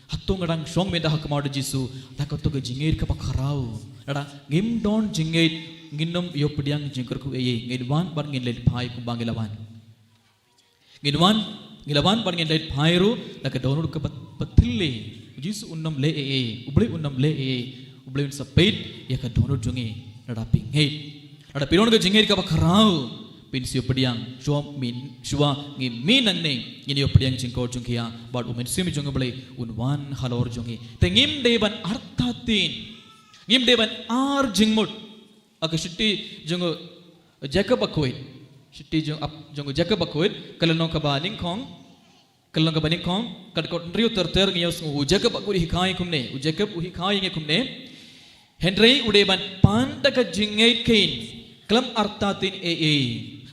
hato nga dang shong mynta ha khmat u Jisu da kato ka jingngeit kaba khraw? Lada ngim don jingngeit, ngin ym ïoh pdiang jingkyrkhu ei ei, ngin wan bad ngin leit phai kumba ngi la wan. Ngin wan, ngi la wan bad ngin leit phai ruh da ka dohnud kaba, ba thylli. U Jisu un ym leh ei ei, U Blei un ym leh ei ei, U Blei un sa peit ïa ka dohnud jong ngi. Lada phi ngeit, lada phi don ka jingngeit kaba khraw, phin sa ïoh pdiang. Shuwa ngin, shuwa ngin mih nangne, ngin ïoh pdiang jingkoit jong ki ïa, bad U Mynsiem jong U Blei un wan halor jong ngi. Te ngim dei ban artatien, ngim dei ban ar jingmut. Ha ka shithi jong u Jakob bakhuid. Shithi jong ap-, jong u Jakob bakhuid, ka lynnong kaba nyngkong, ka lynnong kaba nyngkong, ka dkhot hynriew ter ter ngi ïohsngew u Jakob bakhuid u hikai kumne, u Jakob u hikai ïa ngi kumne. Hynrei u dei ban pan da ka jingngeit kein, khlem artatien ei ei.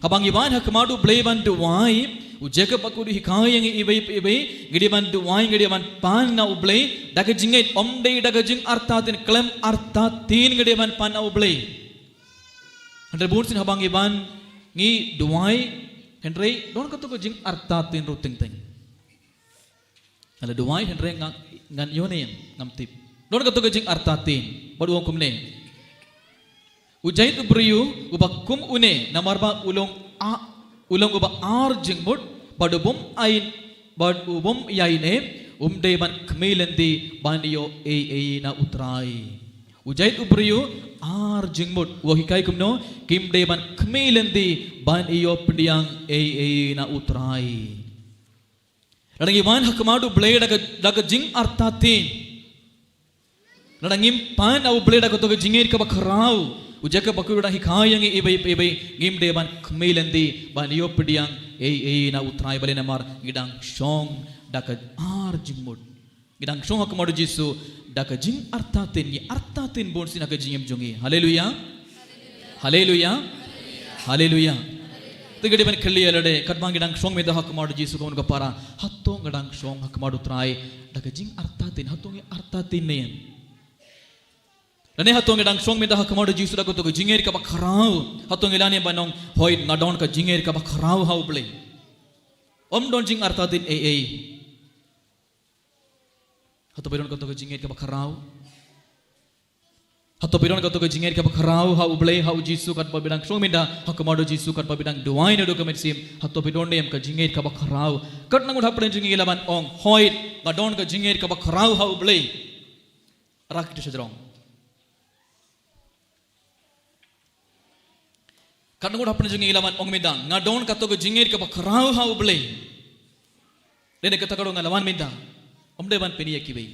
Haba ngi wan ha khmat U Blei ban duwai, u Jakob bakhuid u hikai ïa ngi iwei pa iwei, ngi dei ban duwai, ngi dei ban pan na U Blei da ka jingngeit, ym dei da ka jingartatien, khlem artatien ngi dei ban pan na U Blei. Hynrei bunsien haba ngi wan ngi duwai, hynrei don kato ka jingartatien ruh teng teng. Nga la duwai hynrei nga, ngan ïoh ne em, ngam tip. Don kato ka jingartatien, bad u ong kumne. U jait u briew uba kum une, namar ba u long a, u long uba ar jingmut, bad u bym ai, bad u bym ïai ne, um dei ban khmih lynti ban ïoh ei ei na U Trai. U jait u briew ar jingmut, u hikai kumno, kim dei ban khmih lynti ban ïoh pdiang ei ei na U Trai. Lada ngi wan ha khmat U Blei da ka, da ka jingartatien, lada ngim pan na U Blei da kato ka jingngeit kaba khraw, u Jakob bakhuid u dang hikai ïa ngi iwei pa iwei, ngim dei ban khmih lynti ban ïoh pdiang ei ei na U Trai, balei namar ngi dang shong da ka ar jingmut. Ngi dang shong ha khmat U Jisu da ka jingartatien, ngi artatien bunsien ha ka jingim jong ngi. Haleluia. Haleluia. Haleluia. Te ngi dei ban khylli ïa lade, katba ngi dang shong mynta ha khmat U Jisu, ko mon ko para, hato nga dang shong ha khmat U Trai da ka jingartatien, hato ngi artatien ne em? Lane hato ngi dang shong mynta ha khmat U Jisu da kato ka jingngeit kaba khraw, hato ngi lah ne em ban ong, hooid nga don ka jingngeit kaba khraw ha U Blei. Ym don jingartatien ei ei. Hato phi don kato ka jingngeit kaba khraw? Hato phi don kato ka jingngeit kaba khraw ha U Blei, ha U Jisu, katba phi dang shong mynta ha khmat U Jisu, katba phi dang duwai naduh ka mynsiem, hato phi don ne em ka jingngeit kaba khraw? Katno ngut hapdeng jong ngi ki lah ban ong, hooid, nga don ka jingngeit kaba khraw ha U Blei. Rak tu sejrong. Katno ngut hapdeng jong ngi la wan ong mynta, nga don kato ka jingngeit kaba khraw ha U Blei. Lane kata ka dei nga la wan mynta. Ym dei ban pyni ïa kiwei.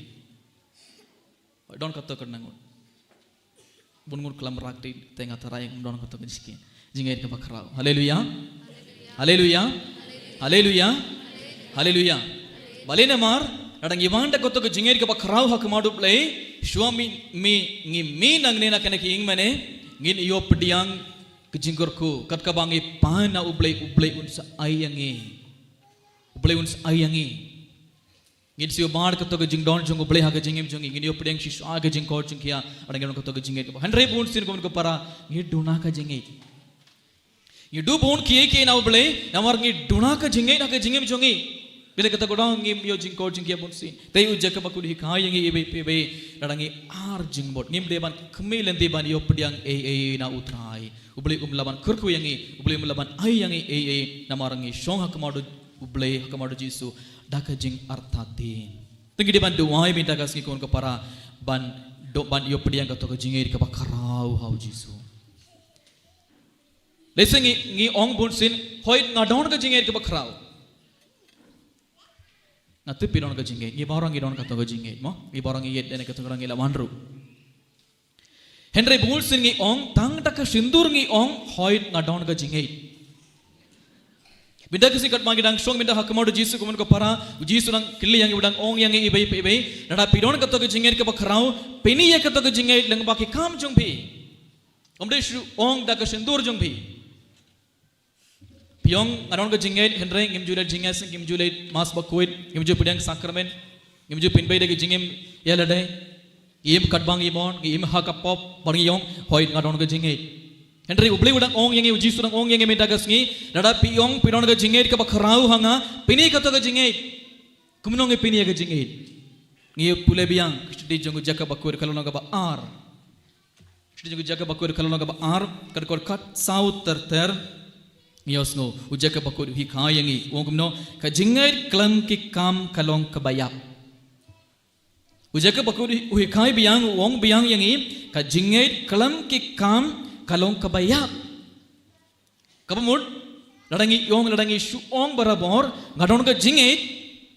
Don kato katno ngut. Bun ngut klam rak te, te nga tharai ym don kato ka jingngeit. Jingngeit kaba khraw. Haleluya. Haleluya. Haleluya. Haleluya. Balei namar, lada ngi wan da kato ka jingngeit kaba khraw ha khmat U Blei, shuwa mi, mi, ngi mih nangne na kane ka ïing mane, ngin ïoh pdiang ka jingkyrkhu, kat kaba ngi pan na U Blei, U Blei un sa ai ïa ngi. U Blei un sa ai ïa ngi. Ngin siew bad kato ka jingdon jong U Blei ha ka jingim jong ngi, ngin ïoh pdiang shisha ka jingkor jingkhiah, lada ngi don kato ka jingngeit kaba. Hynrei bun sien ko mon ko para, ngi duna ka jingngeit. Ngi duh bun kiei kiei na U Blei, namar ngi duna ka jingngeit ha ka jingim jong ngi. Balei kata ka dang ngim ïoh jingkor jingkhiah bun sien. Te U Jakob bakhuid u hikai ïa ngi iwei pa iwei, lada ngi ar jingmut. Ngim dei ban khmih lynti ban ïoh pdiang ei ei na U Trai. U Blei um lah ban kyrkhu ïa ngi, U Blei um lah ban ai ïa ngi ei ei, namar ngi shong ha khmat U Blei, ha khmat U Jisu, da ka jingartatien. Te ngi dei ban duwai mynta ka sngi ko mon ko para, ban, do, ban ïoh pdiang kato ka jingngeit kaba khraw ha U Jisu. Lehse ngi, ngi ong bun sien, hooid nga don ka jingngeit kaba khraw. Nga tip phi don ka jingngeit, ngi baroh ngi don kato ka jingngeit mo, ngi baroh ngi ïeit lane kato ka dang ngi la wan ruh. Hynrei bun sien ngi ong, tang da ka shyntur ngi ong, hooid nga don ka jingngeit. Mynta ka sngi katba ngi dang shong mynta ha khmat U Jisu ko mon ko para, U Jisu u dang kylli ïa ngi, u dang ong ïa ngi iwei pa iwei, lada phi don kato ka jingngeit kaba khraw, pyni ïa kato ka jingngeit lyngba ki kam jong phi. Ym dei shu ong da ka shyntur jong phi. Phi ong nga don ka jingngeit hynrei ngim ju leit jingïaseng, ngim ju leit Mass bakhuid, ngim ju pdiang sakramen, ngim ju pynbeit da ka jingim ïa lade. Ngi im katba ngi mon, ngi im ha ka pop, bad ngi ong hooid nga don ka jingngeit. Hynrei U Blei u dang ong ïa ngi, U Jisu u dang ong ïa ngi mynta ka sngi, lada phi ong phi don ka jingngeit kaba khraw ha nga, pyni kato ka jingngeit. Kumno ngi pyni ïa ka jingngeit? Ngi pule biang ka shithi jong U Jakob bakhuid ka lynnong kaba ar. Shithi jong U Jakob bakhuid ka lynnong kaba ar, ka dkhot khatsaw ter ter. Ngi ïohsngew, U Jakob bakhuid u hikai ïa ngi, u ong kumno, ka jingngeit khlem ki kam ka long kaba ïap. U Jakob bakhuid u hikai biang, u ong biang ïa ngi, ka jingngeit khlem ki kam ka long kaba ïap. Kaba mut, lada ngi ong, lada ngi shu ong barabor, nga don ka jingngeit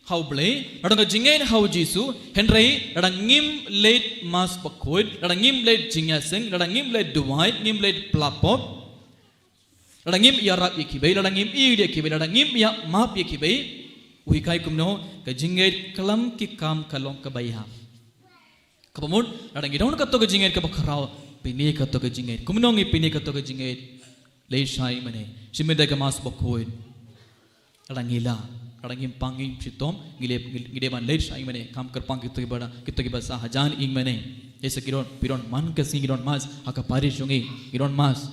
ha U Blei, nga don ka jingngeit ha U Jisu, hynrei lada ngim leit Mass bakhuid, lada ngim leit jingïaseng, lada ngim leit duwai, ngim leit pla pop, lada ngim ïarap ïa kiwei, lada ngim ïeit ïa kiwei, lada ngim ïamap ïa kiwei, u hikai kumno, ka jingngeit khlem ki kam ka long kaba ïap. Kaba mut, lada ngi don kato ka jingngeit kaba khraw, pyni kato ka jingngeit. Kumno ngi pyni kato ka jingngeit? Leit shai mane, shim ïa ka Mass bakhuid. Lada ngi lah, lada ngim pang ngim shitom, ngi leit, ngi, ngi dei ban leit shai mane, kam kyrpang kito kiba, kito kiba sah hajan ïing mane. Ïa sa ki don, phi don man ka sngi ngi don Mass, ha ka parish jong ngi, ngi don Mass.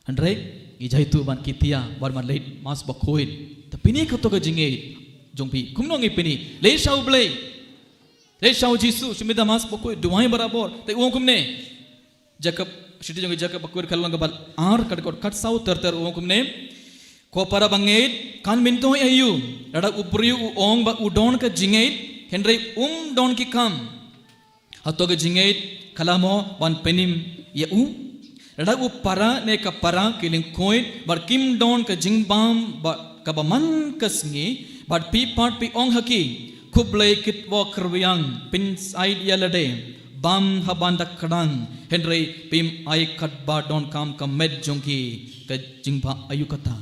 Hynrei, ngi jai tuh ban kitia, ban, ban leit Mass bakhuid. Te pyni kato ka jingngeit jong phi. Kumno ngi pyni? Leit sha U Blei. Leit sha U Jisu, shim ïa ka Mass bakhuid, duwai barabor. Te u ong kumne. Jakob, shithi jong U Jakob bakhuid ka lynnong kaba ar, ka dkhot khatsaw ter ter u ong kumne. Ko para bangeit, kan myntoi aïu, lada u briew u ong ba u don ka jingngeit, hynrei um don ki kam. Hato ka jingngeit ka lah mo ban pynim ïa u? Lada u para ne ka para ki lyngkhuid bad kim don ka jingbam ba kaba man ka sngi, bad phi pat phi ong ha ki, khublei kitwok kyrwiang, pynsaid ïa lade, bam ha ban da kdang, hynrei phim ai katba donkam ka met jong ki. Ka jingbha aïu kata?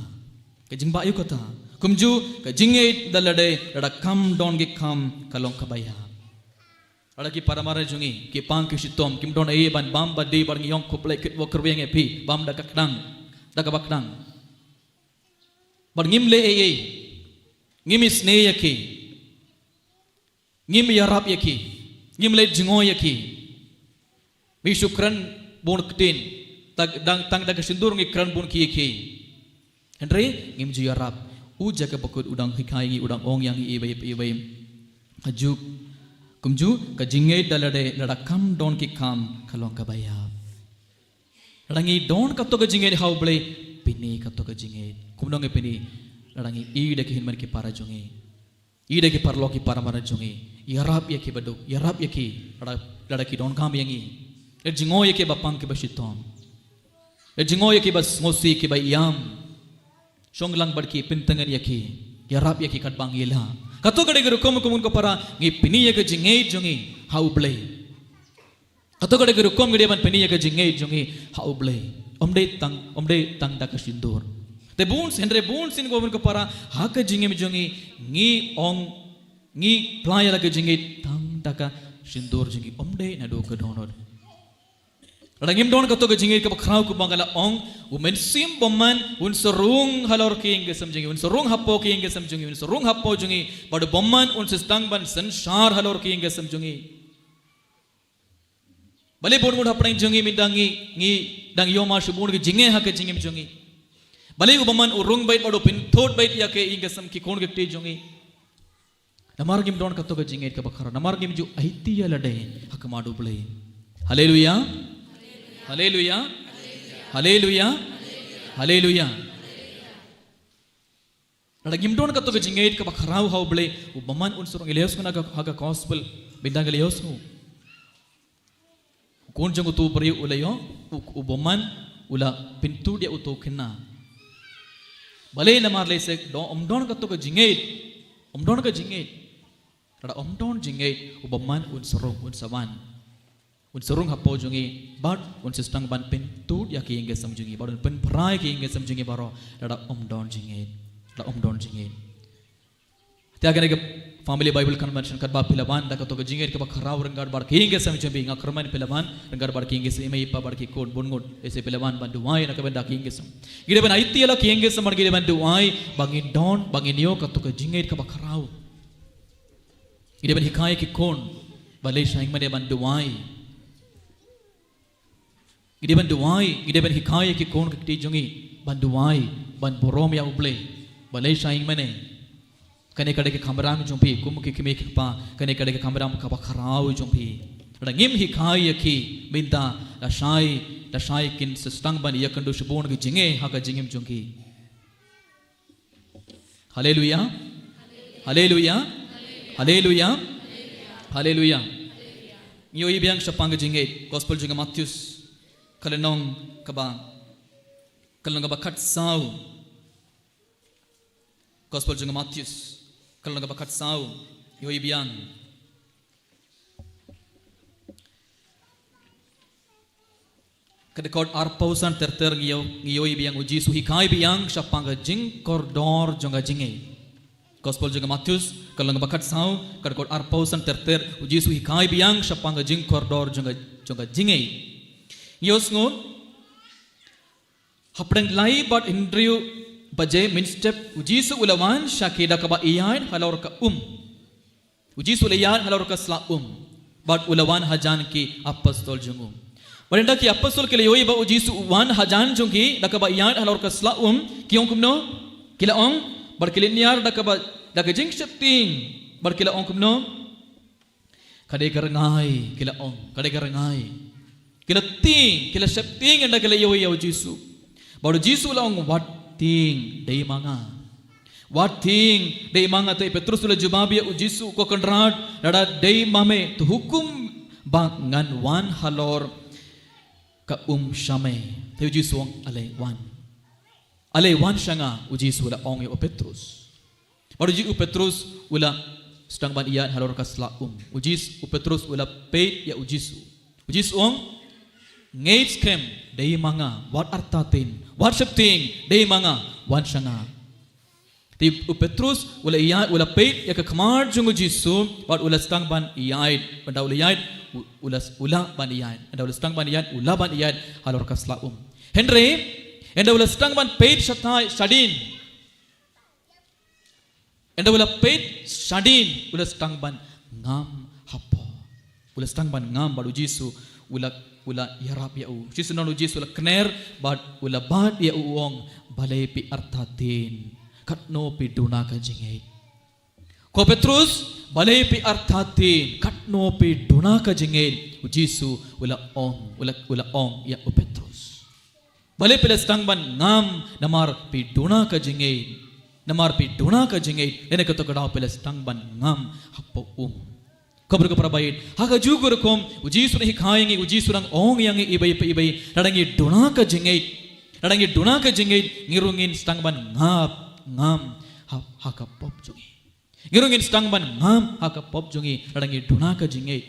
Ka jingbha aïu kata? Kumjuh ka jingngeit da lade, lada kam don ki kam ka long kaba ïap. Lada ki para mareh jong ngi, ki pang ki shitom, kim don ei ei ban bam bad dei bad ngi ong khublei kitwok kyrwiang ïa phi, bam da ka kdang, da kaba kdang. Bad ngim leh ei ei, ngim isynei ïa ki, ngim ïarap ïa ki, ngim leit jngoh ïa ki. Ngi shu kren bun ktien, tang, tang, tang da ka shyntur ngi kren bun kiei kiei. Hynrei, ngim ju ïarap. U Jakob bakhuid u dang hikai ngi, u dang ong ïa ngi iwei pa iwei. Ka juk, kumjuh, ka jingngeit da lade, lada kam don ki kam, ka long kaba ïap. Lada ngi don kato ka jingngeit ha U Blei, pyni kato ka jingngeit. Kumno ngi pyni, lada ngi ïeit da ki hynmen ki para jong ngi. Ïa da ki paralok ki para marjan jong ngi. Ïarap ïa ki baduk, ïarap ïa ki lada, lada ki donkam ïa ngi. Leit jngoh ïa ki bapang ki bashitom. Leit jngoh ïa ki basngewsih ki ba ïam. Shong lang bad ki, pyntngen ïa ki. Ïarap ïa ki katba ngi lah. Kato ka dei ka rukom, ko mon ko para, ngi pyni ïa ka jingngeit jong ngi ha U Blei. Kato ka dei ka rukom ngi dei ban pyni ïa ka jingngeit jong ngi ha U Blei. Ym dei tang, ym dei tang da ka sindur. Te bun sien, hynrei bun sien ko mon ko para, ha ka jingim jong ngi, ngi ong, ngi pynlait ïa la ka jingngeit tang da ka sindur jong ngi, ym dei naduh ka dohnud. Lada ngim don kato ka jingngeit kaba khraw kumba nga la ong, U Mynsiem Bymman un sa rung halor ka ïing ka sem jong ngi, un sa rung hapoh ka ïing ka sem jong ngi, un sa rung hapoh jong ngi, bad U Bymman un sa sdang ban synshar halor ka ïing ka sem jong ngi. Balei bun bun hapdeng jong ngi mynta ngi, ngi dang ïoh ma shibun ki jingeh ha ka jingim jong ngi. Balei U Bymman u rung beit bad u pynthut beit ïa ka ïing ka sem, ki khun ki kti jong ngi. Namar ngim don kato ka jingngeit kaba khraw. Namar ngim ju aiti ïa lade ha khmat U Blei. Haleluya. Haleluya. Haleluya. Haleluya. Lada ngim don kato ka jingngeit kaba khraw ha U Blei, U Bymman un sa rung, ngi la ïohsngew na ka, ha ka gospel, mynta ngi la ïohsngew. U khun jong uto u briew u la ïoh, u, U Bymman u la pynthut ïa uto u khynnah. Balei? Namar lehse don, ym don kato ka jingngeit, ym don ka jingngeit. Lada ym don jingngeit, U Bymman un sa rung, un sa wan. Un sa rung hapoh jong ngi, bad un sa sdang ban pynthut ïa ka ïing ka sem jong ngi, bad un pynphra ïa ka ïing ka sem jong ngi baroh, lada ym don jingngeit, lada ym don jingngeit. Te ha kane ka Family Bible Convention katba phi la wan da kato ka jingngeit kaba khraw ryngkat bad ka ïing ka sem jong phi, nga kyrmen phi la wan ryngkat bad ka ïing ka sem, i mei i pa bad ki khun bun ngut, lehse phi la wan ban duwai na ka bynta ka ïing ka sem. Ngi dei ban aiti ïa la ka ïing ka sem, ngi dei ban duwai ba ngin don, ba ngin ïoh kato ka jingngeit kaba khraw. Ngi dei ban hikai ïa ki khun ba leit shai mynne ban duwai. Ngi dei ban duwai, ngi dei ban hikai ïa ki khun ki kti jong ngi ban duwai, ban burom ïa U Blei ba leit shai mynne. Kane ka dei ka kamram jong phi, kum ki kmie ki kpa, kane ka dei ka kamram kaba khraw jong phi. Lada ngim hikai ïa ki mynta, lashai, lashai kin sa sdang ban ïakynduh shibun ki jingeh ha ka jingim jong ki. Haleluya. Haleluya. Haleluya. Haleluya. Ngi ïohi biang shaphang ka jingngeit. Gospel jong u Mathaios, ka lynnong kaba, ka lynnong kaba khatsaw. Gospel jong u Mathaios, ka lynnong kaba khatsaw. Ngi ïohi biang. Ka dkhot arphew san ter ter ngi ïoh, ngi ïohi biang u Jisu hikai biang shaphang ka jingkordor jong ka jingngeit. Gospel jong u Mathaios, ka lynnong kaba khatsaw, ka dkhot arphew san ter ter, u Jisu hikai biang shaphang ka jingkordor jong ka, jong ka jingngeit. Ngi ïohsngew, hapdeng lai bad hynriew baje mynstep, u Jisu u la wan sha ki da kaba ïaid halor ka um. U Jisu u la ïaid halor ka sla um. Bad u la wan hajan ki apostol jong u. Bad ynda ki apostol ki la ïohi ba u Jisu u wan hajan jong ki da kaba ïaid halor ka sla um, ki ong kumno? Ki la ong, bad ki la niar da kaba, da ka jingsheptieng. Bad ki la ong kumno? Ka dei ka rngai, ki la ong, ka dei ka rngai. Ki la tieng, ki la sheptieng ynda ki la ïohi ïa u Jisu. Bad u Jisu u la ong, wat tieng, dei ma nga. Wat tieng, dei ma nga. Te u Petrus u la jubab ïa u Jisu, ko Kynrad, lada dei ma me, to hukum ba ngan wan halor ka um sha me. Te u Jisu u ong, ale wan. Ale wan sha nga, u Jisu u la ong ïa u Petrus. Bad u Ji-, u Petrus u la sdang ban ïaid halor ka sla um. U Jis-, u Petrus u la peit ïa u Jisu. U Jisu u ong, ngeit skhem, dei ma nga, wat artatien, wat sheptieng, dei ma nga, wan sha nga. Te u Petrus u la ïaid, u la peit ïa ka khmat jong u Jisu, bad u la sdang ban ïaid, bad ynda u la ïaid, u, u la, u lah ban ïaid. Ynda u la sdang ban ïaid, u lah ban ïaid halor ka sla um. Hynrei ynda u la sdang ban peit shatai, shadien. Ynda u la peit shadien, u la sdang ban ngam hapoh. U la sdang ban ngam bad u Jisu u la, u la ïarap ïa u. Shisien u Jisu u la kner bad u la bat ïa u, u ong, balei phi artatien? Katno phi duna ka jingngeit? Ko Petrus, balei phi artatien? Katno phi duna ka jingngeit? U Jisu u la ong, u la, u la ong ïa u Petrus. Balei phi la sdang ban ngam namar phi duna ka jingngeit? Namar phi duna ka jingngeit, lane kato ka daw phi la sdang ban ngam hapoh um. Khubor ka para baieit, ha kajuh ka rukom, u Jisu u hikai ïa ngi, u Jisu u dang ong ïa ngi iwei pa iwei, lada ngi duna ka jingngeit, lada ngi duna ka jingngeit, ngi ruh ngin sdang ban ngap, ngam, ha, ha ka pop jong ngi. Ngi ruh ngin sdang ban ngam, ha ka pop jong ngi, lada ngi duna ka jingngeit.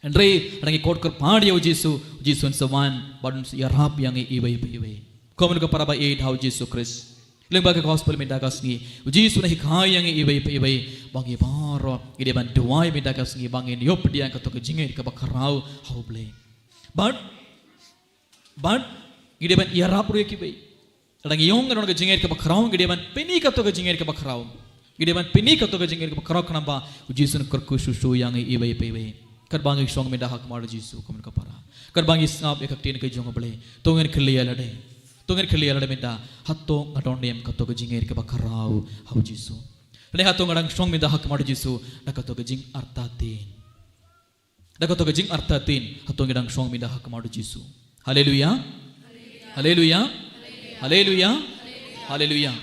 Hynrei, lada ngi khot kyrpad ïa u Jisu, u Jisu un sa wan, bad un sa ïarap ïa ngi iwei pa iwei. Khubor ka para baieit ha u Jisu Khrist. Lyngba ka gospel mynta ka sngi, u Jisu u hikai ïa ngi iwei pa iwei, ba ngi baroh, ngi dei ban duwai mynta ka sngi, ba ngin ïoh pdiang kato ka jingngeit kaba khraw, ha u Blei. Bad, bad, ngi dei ban ïarap ruh ïa kiwei. Lada ngi ong ngi don ka jingngeit kaba khraw, ngi dei ban pyni kato ka jingngeit kaba khraw. Ngi dei ban pyni kato ka jingngeit kaba khraw khnang ba, u Jisu un kyrkhu shuh shuh ïa ngi iwei pa iwei. Katba ngi shong mynta ha khmat u Jisu, khubor ka para. Katba ngi sngap ïa ka ktien ka jong u Blei. To ngin kylli ïa lade. To ngin kylli ïa lade mynta. Hato nga don ne em kato ka jingngeit kaba khraw, ha u Jisu. Lane hato nga dang shong mynta ha khmat u Jisu, da kato ka jingartatien. Da kato ka jingartatien, hato ngi dang shong mynta ha khmat u Jisu. Haleluya. Haleluya. Haleluya. Haleluya.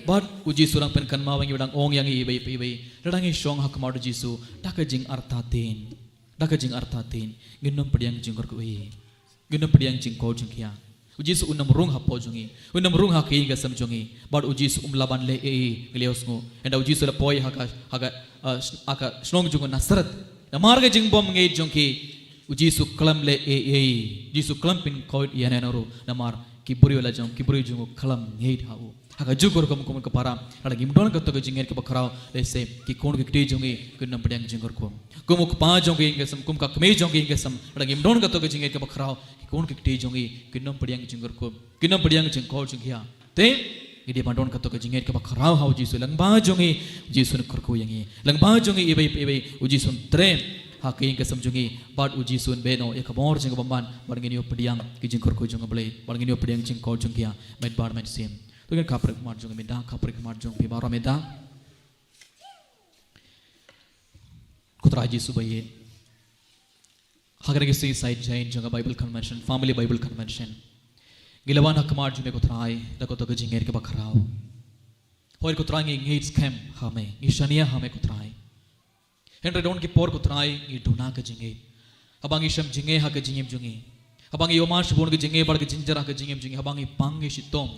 Bad u Jisu u dang pynkynmaw ïa ngi, u dang ong ïa ngi iwei pa iwei. Lada ngi shong ha khmat u Jisu, da ka jingartatien. Da ka jingartatien. Ngin ym pdiang jingkyrkhu. Ngin ym pdiang jingkoit jingkhiah. U Jisu un ym rung hapoh jong ngi. Un ym rung ha ka ïing ka sem jong ngi. Bad u Jisu um lah ban leh ei ei, ngi la ïohsngew. Hynda u Jisu u la poi ha ka, ha ka, uh, sh-, ha ka shnong jong u Nasareth. Namar ka jingbymngeit jong ki. U Jisu khlem leh ei ei. U Jisu khlem pynkoit ïa ngi ruh. Namar ki briew la jong, ki briew jong u khlem ngeit ha u. Ha kajuh ka rukom khubor ka para, lada ngim don kato ka jingngeit kaba khraw, lehse, ki khun ki kti jong ngi, kin ym pdiang jingkyrkhu. Kum u kpa jong ki ïing ka sem, kum ka kmie jong ki ïing ka sem, lada ngim don kato ka jingngeit kaba khraw, ki khun ki kti jong ngi, kin ym pdiang jingkyrkhu. Kin ym pdiang jingkoit jingkhiah. Te, ngi dei ban don kato ka jingngeit kaba khraw ha u Jisu lyngba jong ngi, u Jisu un kyrkhu ïa ngi. Lyngba jong ngi iwei pa iwei, u Jisu un trei, ha ka ïing ka sem jong ngi, bad u Jisu un buh noh, ïa ka bor jong ka bymman, bad ngin ïoh pdiang, ki jingkyrkhu jong u Blei, bad ngin ïoh pdiang jingkoit jingkhiah, met bad mynsiem. To ngin khapkhreh khmat jong ngi mynta, khapkhreh khmat jong phi baroh mynta. Ko Trai Jisu ba ïeit. Ha kane ka sngi Saitjaiñ jong ka Bible Convention, Family Bible Convention. Ngi la wan ha khmat jong me ko Trai, da kato ka jingngeit kaba khraw. Hooid ko Trai ngi ngeit skhem ha me, ngi shaniah ha me ko Trai. Hynrei don ki por ko Trai ngi duna ka jingngeit. Haba ngi shem jingeh ha ka jingim jong ngi. Haba ngi ïohmad shibun ka jingeh bad ka jingjia ha ka jingim jong ngi. Haba ngi pang ngi shitom.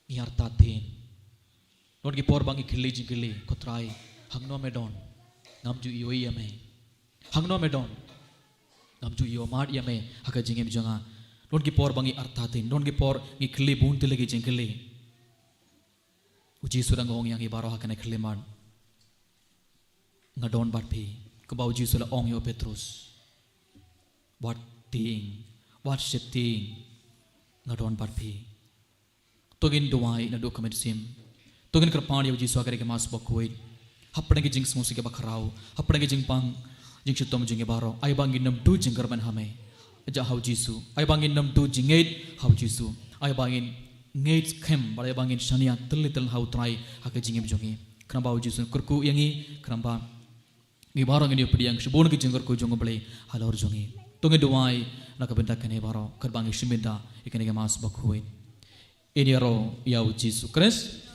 Ngi artatien. Don ki por ba ngi kylli jingkylli, ko Trai, hangno me don? Ngam ju ïohi ïa me. Hangno me don? Ngam ju ïohmad ïa me, ha ka jingim jong nga. Don ki por ba ngi artatien, don ki por ngi kylli bun tylli ki jingkylli. U Jisu u dang ong ïa ngi baroh ha kane ka khyllipmat. Nga don bad phi, kumba u Jisu u la ong ïa u Petrus. Wat tieng, wat sheptieng, nga don bad phi. To ngin duwai naduh ka mynsiem. To ngin kyrpad ïa u Jisu ha kane ka Mass bakhuid. Hapdeng ki jingsngewsih kiba khraw, hapdeng ki jingpang, jingshitom jong ngi baroh. Ai ba ngin nym duh jingkyrmen ha me. Jia ha u Jisu. Ai ba ngin nym duh jingngeit ha u Jisu. Ai ba ngin ngeit skhem, bad ai ba ngin shaniah tylli tylli ha u Trai ha ka jingim jong ngi. Khnang ba u Jisu un kyrkhu ïa ngi, khnang ba ngi baroh ngin ïoh pdiang shibun ki jingkyrkhu jong u Blei halor jong ngi. To ngin duwai na ka bynta kane baroh, katba ngi shim bynta ïa kane ka Mass bakhuid. Ïaroh ïa u Jisu Khrist.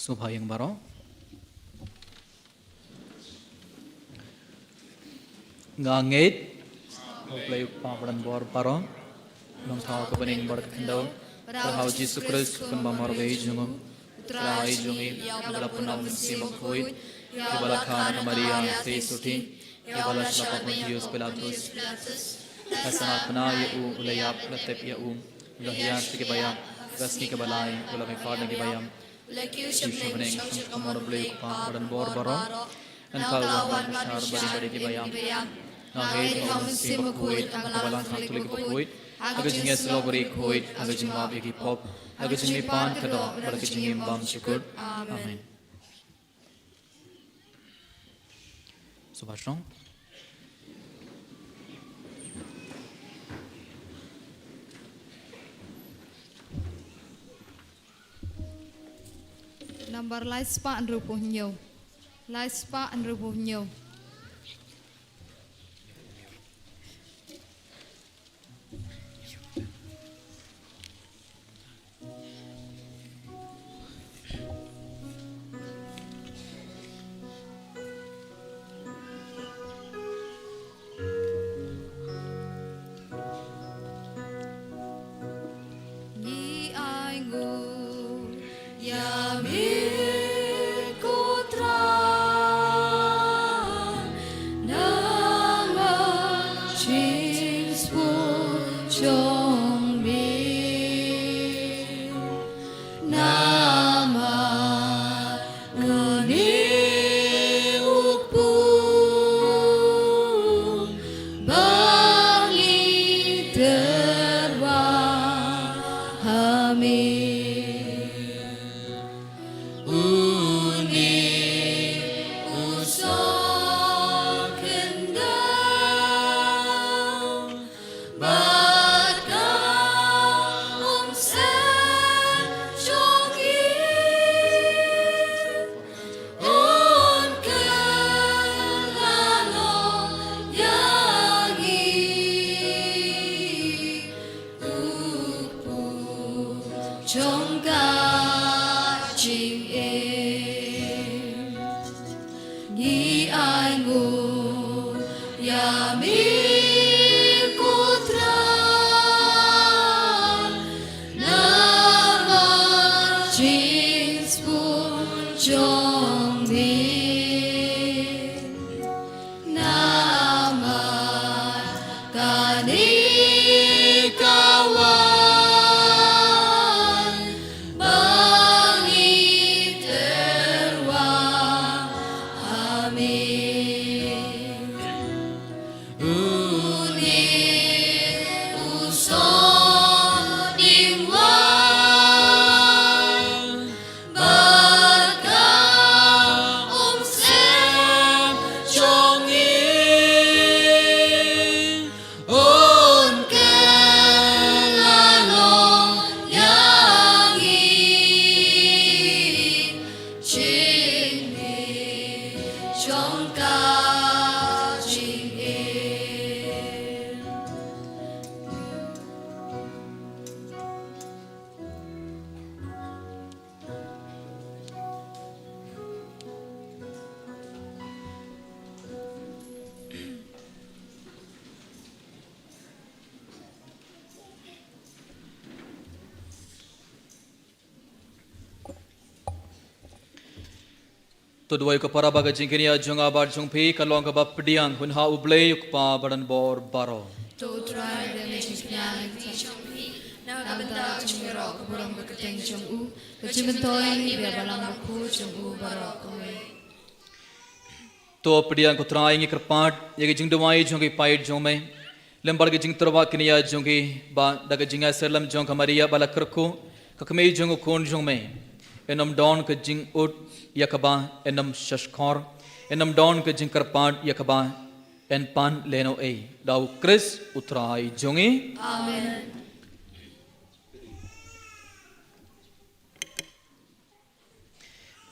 Sngewbha ïa ngi baroh. Nga ngeit ha U Blei U Kpa badonbor baroh, Nongthaw ka bneng bad ka khyndew, bad ha U Jisu Khrist, u Khun bamar uba ïeit jong U, u Trai jong ngi, ïa uba la pynlong da U Mynsiem Bakhuid, ïa uba la kha na ka Maria theisotti, ïa uba la shah la pop Pontius Pilatus, la sngap bna ïa u, u la ïap, la tep ïa u, u la hiar sha ki baïap, ha ka sngi kaba lai u la mihpat na ki baïap. U la kiew sha bneng, sha ka mot U Blei U Kpa badonbor baroh. Nangta u wan ban bishar bad ïa ki baïap. Nga ngeit ha U Mynsiem Bakhuid, ha ka Balang Katholik bakhuid, ha ka jingïasyllok barieh khuid, ha ka jingmap ïa ki pop, ha ka jingmihpat ka doh bad ha ka jingim bymjukut. Amen. Kaba shong. Nambar lai spah hynriewphew hynñiew. Lai spah hynriewphew hynñiew. Ngi ainguh ïa me ko Trai, namar jingsngewbha jong me. Namar kane u kpu ba ngi tyrwa ha me. Une u sor khyndew bad ka umsem jong ngi, un kylla long ïa ngi u kpu jong ka jingim. Ngi ainguh ïa me ko Trai, namar jingsngewbha jong me. Namar kane ka wan ba ngi tyrwa ha me. Une u sor ding waiñ bad ka umsem jong ngi, un kylla long ïa ngi jingmih jong ka jingim. To duwai ko para ba ka jingkñia jong nga bad jong phi ka long kaba pdiang. Hun ha U Blei U Kpa ba don bor baroh. To U Trai, da ka jingkñia jong phi, na ka bynta ka jingïaroh ka burom ka kyrteng jong u, ka jingmyntoi ïa ka balang bakhuid jong u baroh kawei. To pdiang ko Trai, ngi kyrpad ïa ka jingduwai jong ki paid jong me lem bad ka jingtyrwa kñia jong ki, ba da ka jingïasyrlem jong ka Maria ba la kyrkhu, ka kmie jong u khun jong me, yn ym don ka jingud ïa kaba yn ym shahshkor, yn ym don ka jingkyrpad ïa kaba yn pan lehnohei. Da U Khrist U Trai jong ngi. Amen.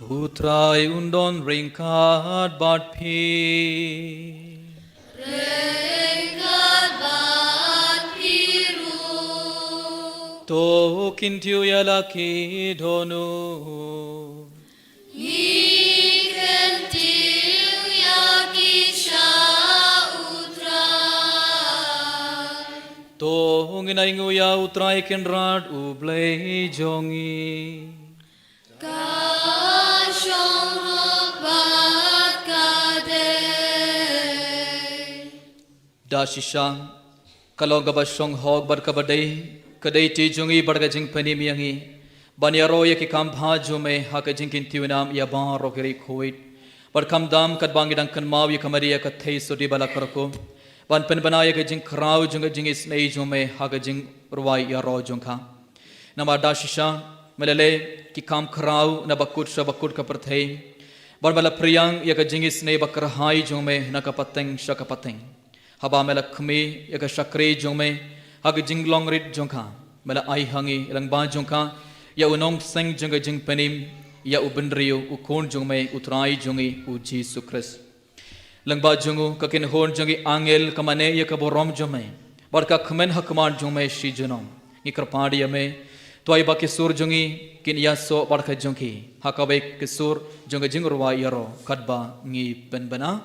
U Trai un don ryngkat bad phi. Ryngkat bad phi ruh. To kyntiew ïa la ki dohnud. Ngi kyntiew ïa ki sha U Trai. To ngin ainguh ïa U Trai Kynrad U Blei jong ngi. Ka shong hok bad ka dei. Da shisha, ka long kaba shong hok bad kaba dei, ka dei ti jong ngi bad ka jingpynim ïa ngi ban ïaroh ïa ki kam bha jong me ha ka jingkyntiew nam ïa baroh ki riewkhuid. Bad khamtam katba ngi dang kynmaw ïa ka Maria ka theisotti ba la kyrkhu, ban pynbna ïa ka jingkhraw jong ka jingisynei jong me ha ka jingrwai ïaroh jong ka. Namar da shisha me la leh ki kam khraw na bakut sha bakut ka pyrthei, Bad me la phriang ïa ka jingisynei ba kyrhai jong me na ka pateng sha ka pateng. Haba me la khmih ïa ka shakri jong me ha ka jinglong rit jong ka, me la ai ha ngi lyngba jong ka ïa u nongseng jong ka jingpynim, ïa u bynriew, u Khun jong me, u Trai jong ngi, u Jisu Khrist. Lyngba jong u, ka kynhun jong ki angel ka mane ïa ka burom jong me, bad ka kmen ha khmat jong me shi junom. Ngi kyrpad ïa me, to ai ba ki sur jong ngi kin ïasoh bad ka jong ki ha kawei ka sur jong ka jingrwai ïaroh, katba ngi pynbna.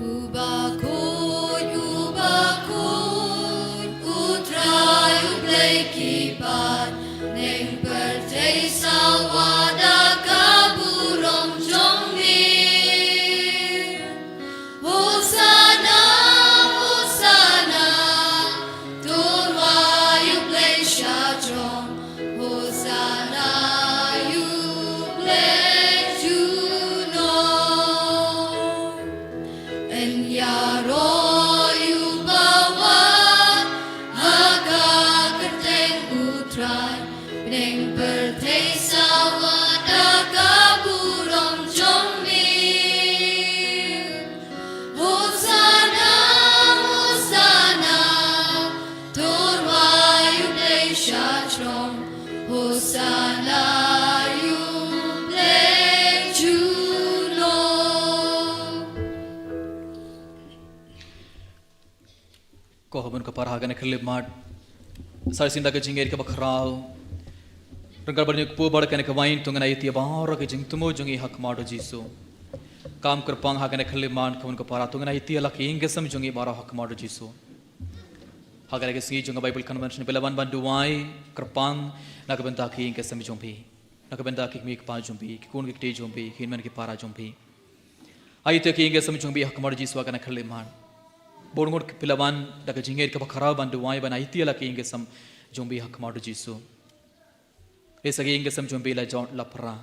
U bakhuid, u bakhuid, u Trai u Blei ki paid, bneng pyrthei sawa da ka burom jong me. Hosanna, Hosanna, to rwai ïa u Blei sha jrong. Hosanna ïa u Blei junom. Yn ïaroh ïa u bawan ha ka kyrteng u Trai, bneng pyrthei sawa da ka burom jong me. Hosanna, Hosanna, to rwai ïa u Blei sha jrong. Hosanna ïa u Blei junom. Ko ha bun ka para ha kane ka khyllipmat, sa shisien da ka jingngeit kaba khraw, ryngkat bad ngi kpu bad kane ka wain, to ngin ïa ïaid baroh ki jingthmu jong ngi ha khmat u Jisu. Kam kyrpang ha kane ka khyllipmat, ko ha bun ka para, to ngin ïa ïaid la ki ïing ki sem jong ngi baroh ha khmat u Jisu. Ha kane ka sngi jong ka Bible Convention, phi la wan ban duwai kyrpang na ka bynta ki ïing ki sem jong phi, na ka bynta ki kmie ki kpa jong phi, ki khun ki kti jong phi, ki hynmen ki para jong phi. Ai te ki ïing ki sem jong phi ha khmat u Jisu ha kane ka khyllipmat. Bun ngut phi la wan da ka jingngeit kaba khraw ban duwai ban ai te la ki ïing ki sem jong phi ha khmat u Jisu. Lehse ki ïing ki sem jong phi la jot la phra.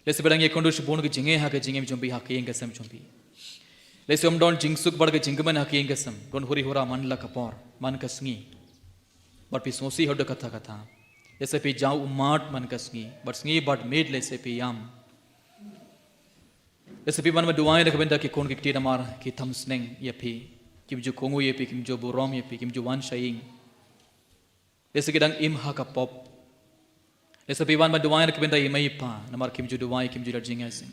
Lehse phi dang ïakynduh shibun ki jingeh ha ki jingim jong phi ha ki ïing ki sem jong phi. Lehse ym don jingsuk bad ka jingkmen ha ki ïing ki sem. Don huri hura man la ka por, man ka sngi. Bad phi sngewsih haduh katta katta. Lehse phi jaw ummat man ka sngi, bad sngi bad miet lehse phi ïam. Lehse phi wan ban duwai na ka bynta ki khun ki kti namar ki tham sneng ïa phi, kim ju kohnguh ïa phi, kim ju burom ïa phi, kim ju wan sha ïing. Lehse ki dang im ha ka pop. Lehse phi wan ban duwai na ka bynta i mei i pa namar kim ju duwai, kim ju leit jingïaseng.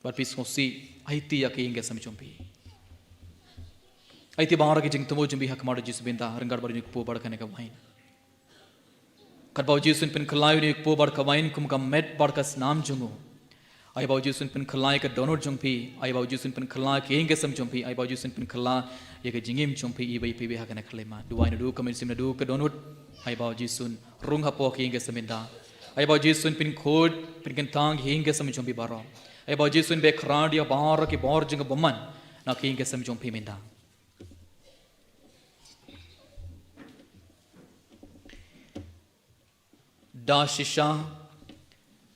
Bad phi sngewsih, ai te ïa ki ïing ki sem jong phi. Ai te baroh ki jingthmu jong phi ha khmat u Jisu, bynta ryngkat bad une u kpu bad kane ka wain. Katba u Jisu un pynkhlaiñ une u kpu bad ka wain kum ka met bad ka snam jong u, ai ba u Jisu un pynkhlaiñ ka dohnud jong phi, ai ba u Jisu un pynkhlaiñ ki ïing ki sem jong phi, ai ba u Jisu un pynkhlaiñ ïa ka jingim jong phi iwei pa iwei ha kane ka khyllipmat. Duwai naduh ka mynsiem, naduh ka dohnud. Ai ba u Jisu un rung hapoh ki ïing ki sem mynta. Ai ba u Jisu un pynkhuid, pynkyntang ki ïing ki sem jong phi baroh. Ai ba u Jisu un beh khrat ïa baroh ki bor jong ka bymman na ki ïing ki sem jong phi mynta. Da shisha,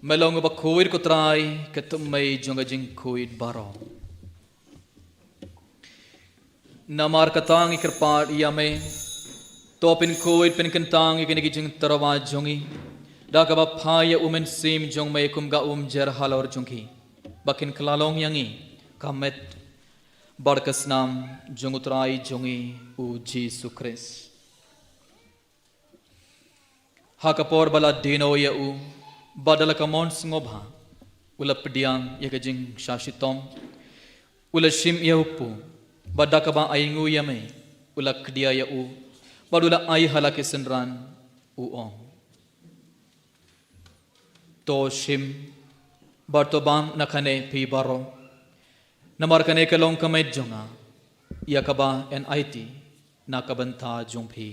me long uba khuid ko Trai, ka tymmen jong ka jingkhuid baroh. Namar kata ngi kyrpad ïa me, to pynkhuid pynkyntang ïa kine ki jingtyrwa jong ngi da kaba phai ïa u Mynsiem jong me kum ka umjer halor jong ki, ba kin kylla long ïa ngi ka met bad ka snam jong u Trai jong ngi u Jisu Khrist. Ha ka por ba la die noh ïa u, bad da la ka mon sngewbha, u la pdiang ïa ka jingshah shitom, u la shim ïa u kpu, bad da kaba ainguh ïa me, u la khdia ïa u, bad u la ai ha la ki synran, u ong: To shim bad to bam na kane phi baroh, namar kane ka long ka met jong nga, ïa kaba yn aiti na ka bynta jong phi.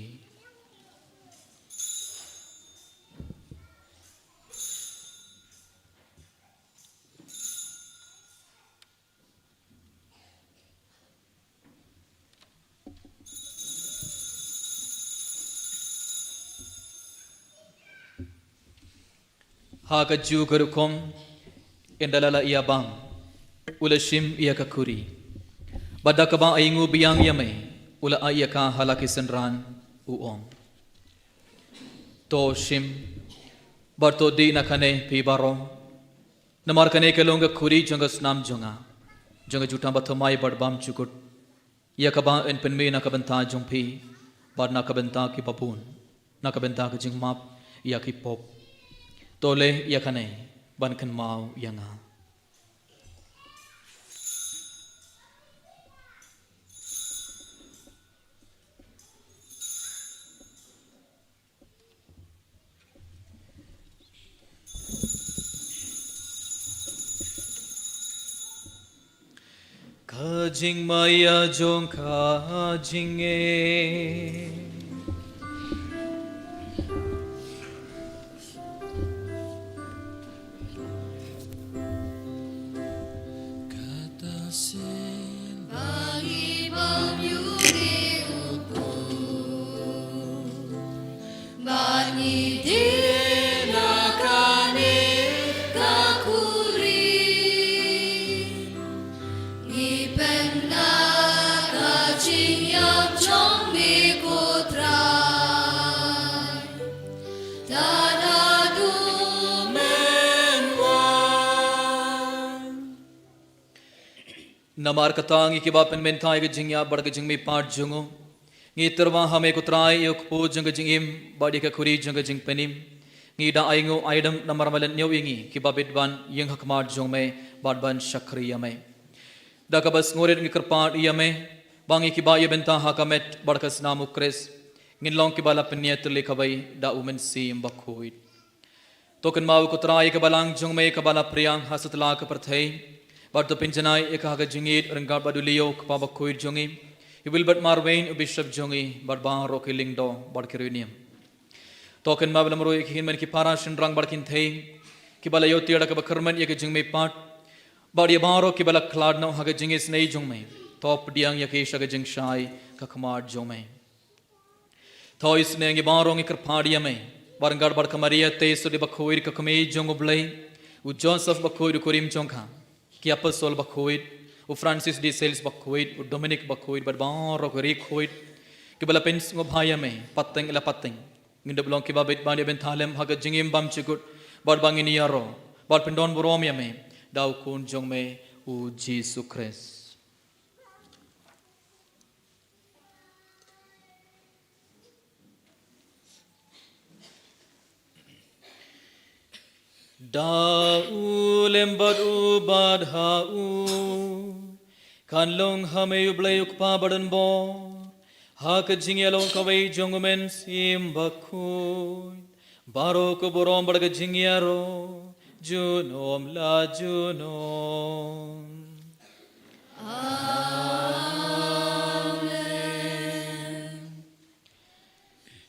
Ha kajuh ka rukom, ynda la la ïa bam, u la shim ïa ka khuri, Bad da kaba ainguh biang ïa me, u la ai ïa ka ha la ki synran, u ong: To shim, bad to dih na kane phi baroh. Namar kane ka long ka khuri jong ka snam jong nga, jong ka jutang bathymmai bad bymjukut, ïa kaba yn pynmih na ka bynta jong phi bad na ka bynta ki babun, na ka bynta ka jingmap ïa ki pop. To leh ïa kane ban kynmaw ïa nga. Ka jingmaïa jong ka jingim. Kata sien ba ngi bam ïa u Trai, ba ngi dih na kane ka khuri, ngi pynda ka jingïap jong me ko Trai. Tad haduh men wan. Namar kata ngi kiba pynmynta ïa ka jingïap bad ka jingmihpat jong u, ngi tyrwa ha me ko Trai ïa u kpu jong ka jingim bad ïa ka khuri jong ka jingpynim. Ngi da ainguh aidem namar me la ñiew ïa ngi kiba bit ban ïeng ha khmat jong me bad ban shakri ïa me. Da kaba sngewrit ngi kyrpad ïa me ba ngi kiba ïa bynta ha ka met bad ka snam u Khrist ngin long kiba la pynïatylli kawei da u Mynsiem Bakhuid. To kynmaw ko Trai ïa ka balang jong me kaba la phriang ha satlak ka pyrthei, bad to pynjanai ïa ka ha ka jingïeit ryngkat bad u Leo u Kpa Bakhuid jong ngi, i Wilbert Marwein u Bishop jong ngi, bad baroh ki lyngdoh bad ki riewniam. To kynmaw bad lem ruh ïa ki hynmen ki para shynrang bad kynthei kiba la ïoh tiar da kaba kyrmen ïa ka jingmihpat, bad ïa baroh kiba la khlad noh ha ka jingisynei jong me. To pdiang ïa ki sha ka jingshai ka khmat jong me. To isynei ïa ngi baroh, ngi kyrpad ïa me ba ryngkat bad ka Maria Theisotti Bakhuid ka kmie jong u Blei, u Joseph Bakhuid u kurim jong ka, ki apostol bakhuid, u Francis de Sales Bakhuid, u Dominic Bakhuid, bad baroh ki riewkhuid kiba la pynsngewbha ïa me pateng ïa la pateng, ngin dup long kiba bit ban ïa bynta lem ha ka jingim bymjukut, bad ba ngin ïaroh bad pyndonburom ïa me da u Khun jong me u Jisu Khrist. Da u lem bad u bad ha u, kan long ha me u Blei u Kpa badonbor, ha ka jingïalong kawei jong u Mynsiem Bakhuid, baroh ka burom bad ka jingïaroh junom la junom. Amen.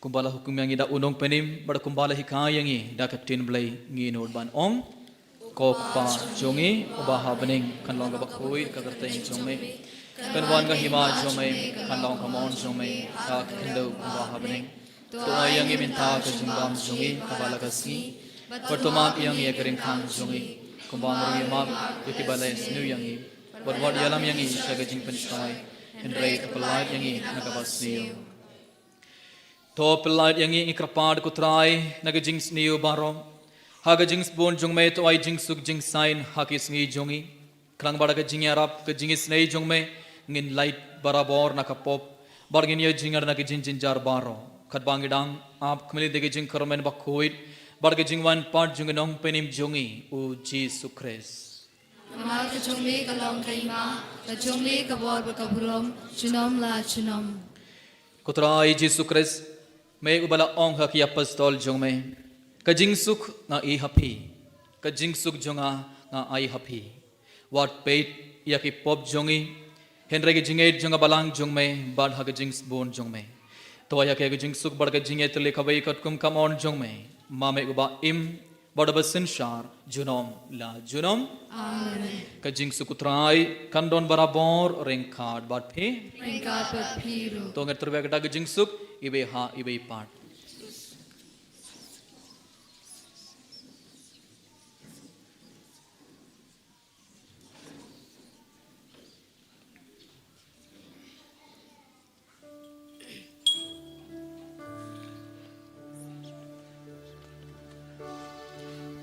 Kumba la hukum ïa ngi da u Nongpynim, bad kumba la hikai ïa ngi da ka ktien Blei, ngin nud ban ong: Ko Kpa jong ngi uba ha bneng, kan long kaba khuid ka kyrteng jong me. Kan wan ka hima jong me, kan long ka mon jong me ha ka khyndew kumba ha bneng. To ai ïa ngi mynta ka jingbam jong ngi kaba la ka sngi, bad to map ïa ngi ïa ka ryngkang jong ngi, kumba ngi ruh ngi map ïa kiba la ïasniew ïa ngi. Bad wat ïalam ïa ngi sha ka jingpynshoi, hynrei to pyllait ïa ngi na kaba sniew. To pyllait ïa ngi, ngi kyrpad ko Trai, na ka jingsniew baroh. Ha ka jingsbun jong me to ai jingsuk jingsain ha ki sngi jong ngi. Khnang ba da ka jingïarap ka jingisynei jong me ngin lait barabor na ka pop, bad ngin ïoh jingïarap na ka jingjynjar baroh, katba ngi dang ap khmih da ka jingkyrmen bakhuid bad ka jingwan pat jong u Nongpynim jong ngi u Jisu Khrist. Namar ka jong me ka long ka hima, ka jong me ka bor bad ka burom junom la junom. Ko Trai Jisu Khrist, me uba la ong ha ki apostol jong me: Ka jingsuk nga ai ha phi, ka jingsuk jong nga nga ai ha phi. Wat peit ïa ki pop jong ngi, hynrei ka jingïeit jong ka balang jong me, bad ha ka jingsbun jong me to ai ha ki ka jingsuk bad ka jingïatylli kawei katkum ka mon jong me, ma me uba im bad uba synshar junom la junom. Amen. Ka jingsuk u Trai kan don barabor ryngkat bad phi. Ryngkat bad phi ruh. To ngin tyrwa da ka jingsuk iwei ha iwei pat.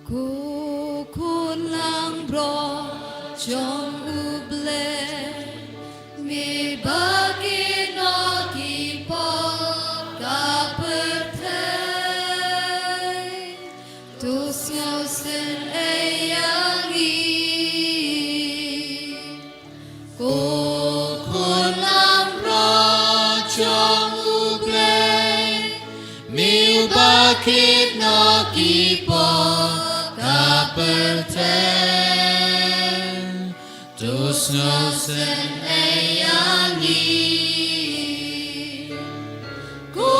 Ko khun langbrot jong U Blei, me ba kit noh ki pop ka pyrthei, to sngewsynei ïa ngi. Ko khun langbrot jong U Blei, me ba kit noh ki pop ka pyrthei, to sngewsynei ïa ngi. Ko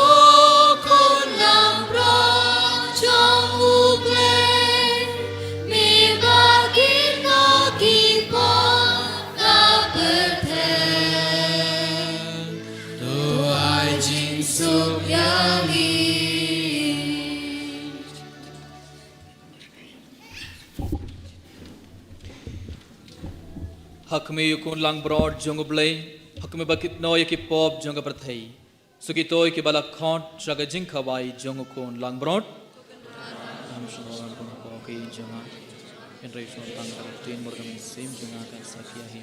khun langbrot jong U Blei, me ba kit noh ki pop ka pyrthei, to ai jingsuk ïa ngi. Ha khmih, ko khun langbrot jong U Blei, ha khmih ba kit noh ïa ki pop jong ka pyrthei. Sa kito kiba la khot sha ka jingkhawai jong u khun langbrot. Ngam shym rwai ban pynpaw ïa ki jong nga, hynrei shu tang ka ktien bad ka mynsiem jong nga kan sa khia hi.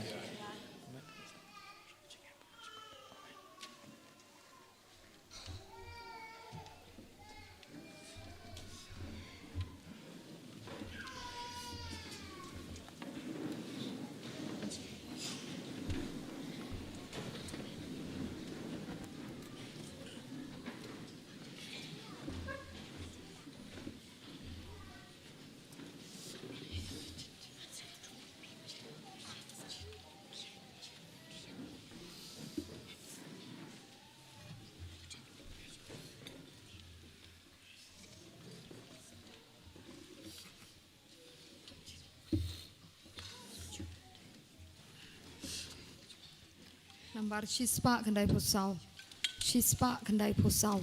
Nambar shispah khyndaiphew saw. Shispah khyndaiphew saw.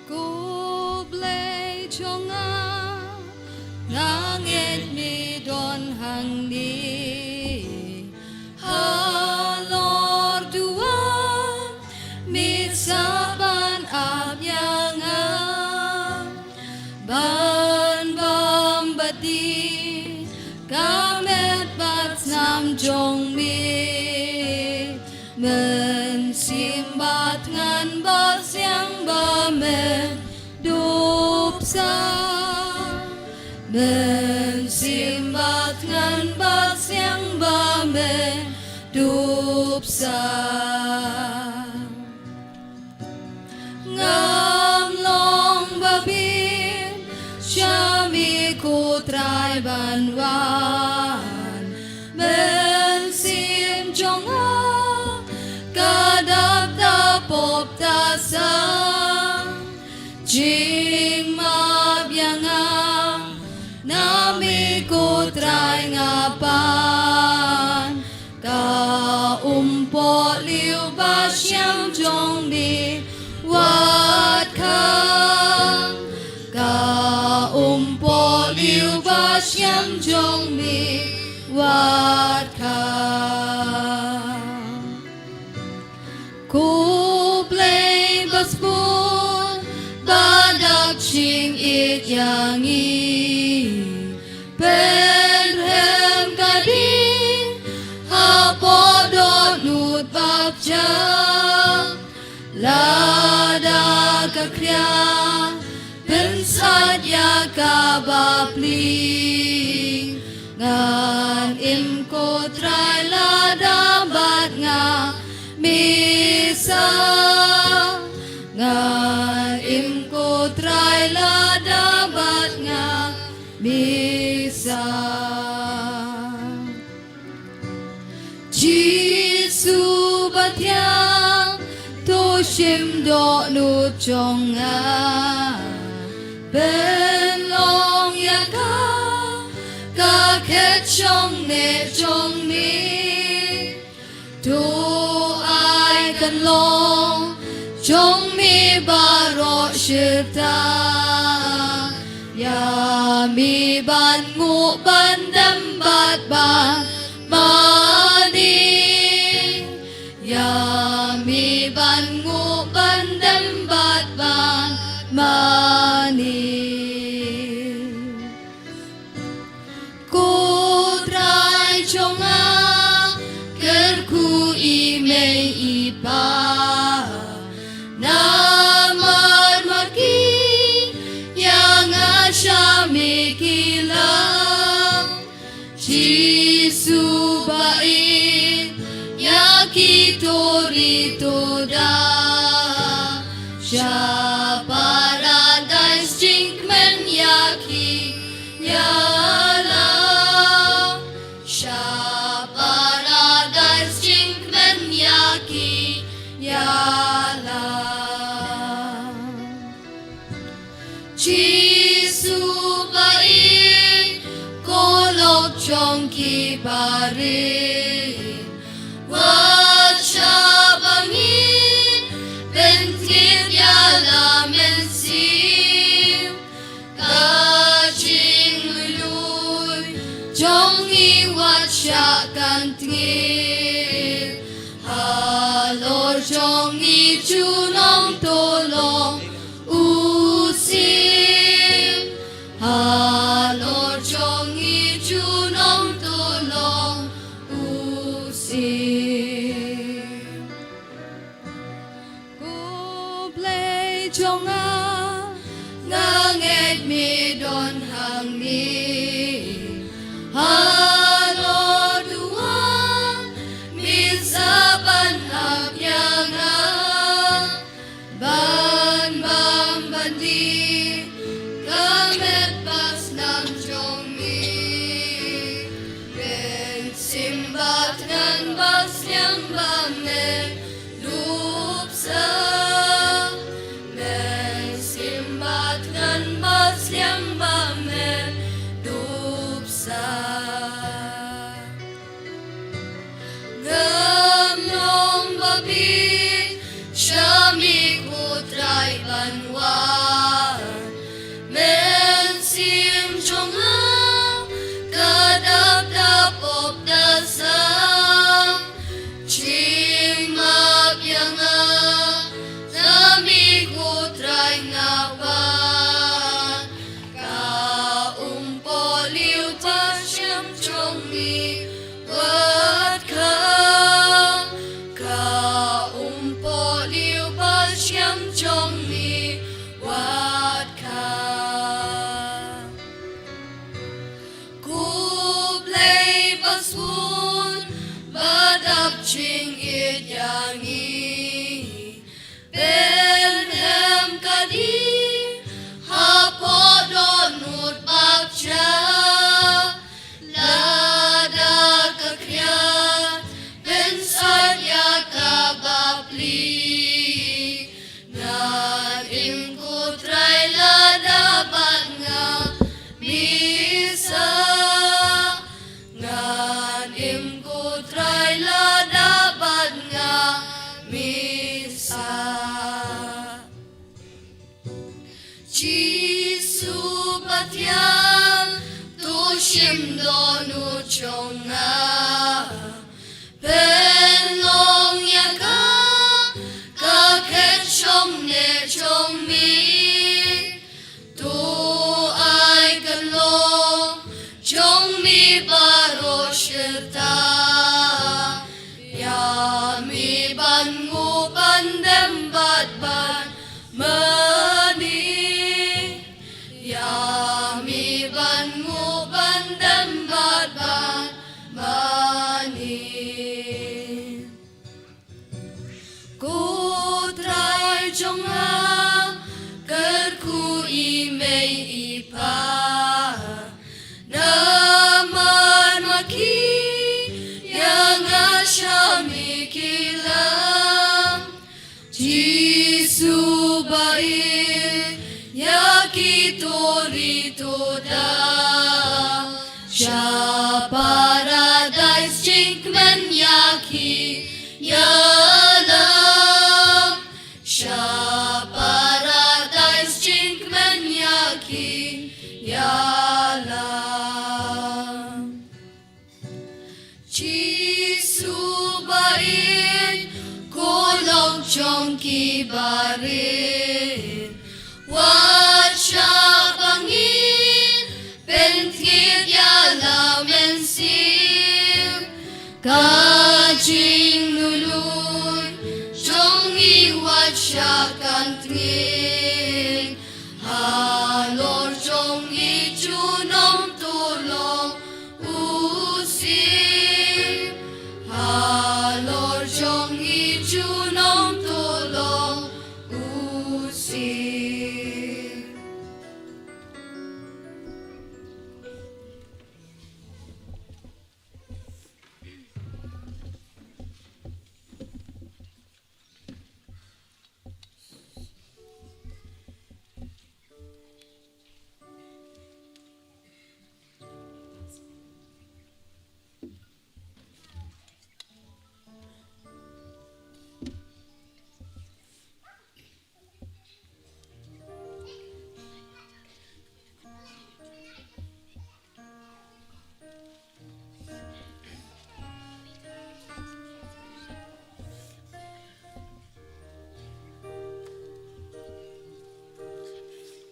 Ko Blei jong nga, nga ngeit me don hangne. Halor duwan me sah ban ap ïa nga, ban bam bad die ka met bad snam jong me. Mynsiem bad thngan bad siang ba me dup sa. Mynsiem bad thngan bad siang ba me dup sa. Ngam long ba bit sha me ko Trai ban wan. Mynsiem jong nga ka dap da pop da sang. Jingmap ïa nga na me ko Trai nga pan. Ka umpohliew ba shyiap jong me wat khang. Ka umpohliew ba shyiap jong me wat khang. Ko Blei ba sbun ba dap jingïeit ïa ngi. Pynrhem ka ding hapoh dohnud bapjah. Lada ka khriat pynsat ïa ka bapli. Ngan im ko Trai lada bad nga me sah. Ngan im ko Trai lada bad nga me sah. Ji Thiang, to shim dohnud jong nga. Pynlong ïa ka, ka khet shong ne jong mi. To ai kan long jong mi baroh shirta. Ïa mi ban nguh ban dem bad ban mane. Ïa mi ban nguh ban dem bad ban mane. Ko Trai jong nga, kyrkhu i mei i pa. Namar ma ki ïa nga sha me ki lang. Jisu ba ïeit ïa ki to ri to da. Sha paradais jingkmen ïa ki ïalam. Sha paradais jingkmen ïa ki ïalam. Jisu ba ïeit, ko lok jong ki barit. Wat shah ba ngin pyntngit ïa la mynsiem. Ka jingluit jong ngi wat shah kan tngit. Halor jong ngi junom to long u siem. Halor jong ngi junom to long u siem. Ko Blei jong nga, nga ngeit me don hangne. Halor duwan me sa ban ap ïa nga. Ban bam ban dih ka met bad snam jong me. Mynsiem bad ngan bad sliang ba me dup sa. Mynsiem bad ngan bad sliang ba me dup sa. Ngam long ba bit sha me ko Trai ban wan. Mynsiem jong nga ka dap da pop da sang. Jingmap ïa nga na me ko Trai nga pan. Ka umpohliew ba shem jong me wat kha. Ka umpohliew ba shem jong me wat kha. Ko Blei ba sbun ba dap jingïeit ïa ngi. Pynhem ka dih hapoh dohnud bad jam. Lada ka khriat pynsait ïa ka bapli. Ngan im ko Trai lada bad nga me sah. Ngan im ko Trai lada bad nga me sah. Jisu ba thiang, to shim dohnud jong nga. Pynlong ïa ka, ka khet shong ne jong me. To ai ka long jong me baroh shirta. Ïa me ban nguh ban dem bad ban mane. Ïa me ban nguh ban dem bad ban Ri to da sha paradais jingkmen ïa ki ïalam, sha paradais jingkmen ïa ki ïalam. Jisu ba ïeit, ko long jong ki barit, wat shah ba ngin pyntngen ïa la mynsiem. Ka jinglului jong ngi wat shah kan tngen, halor jong ngi junom to long u Syiem, halor jong ngi junom to long u Syiem.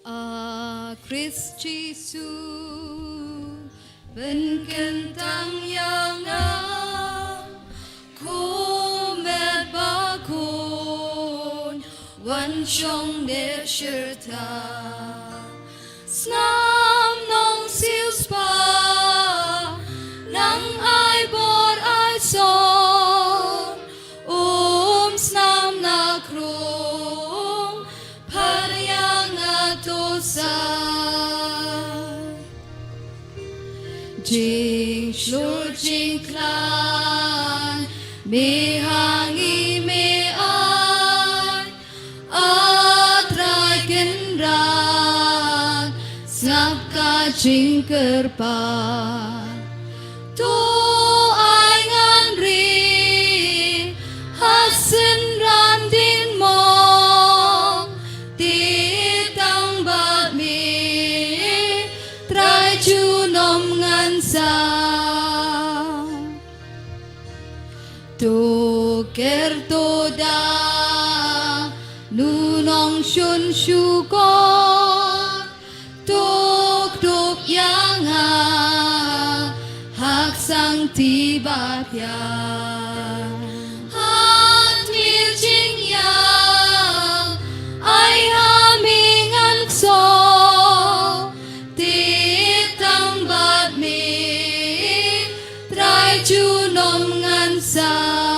A Khrist Jisu, pynkyntang ïa nga, ko met bakhuid, wan shong ne shirta. Snam Nongsiewspah, nang ai bor ai son, um snam na krung, pyrshang ïa nga to sah. Jingshlur jingkhlaiñ, me ha ngi me ai, A Trai Kynrad, sngap ka jingkyrpad. To ai ngan ri ha synran diengmong, te tang bad me, Trai junom ngan sah. To ker to da, nu nongshun shukor, to kdup ïa nga, ha ka sangti ba pyiar. Ha tmier jingïap, ai ha me ngan kso, te tang bad me, Trai junom ngan sah.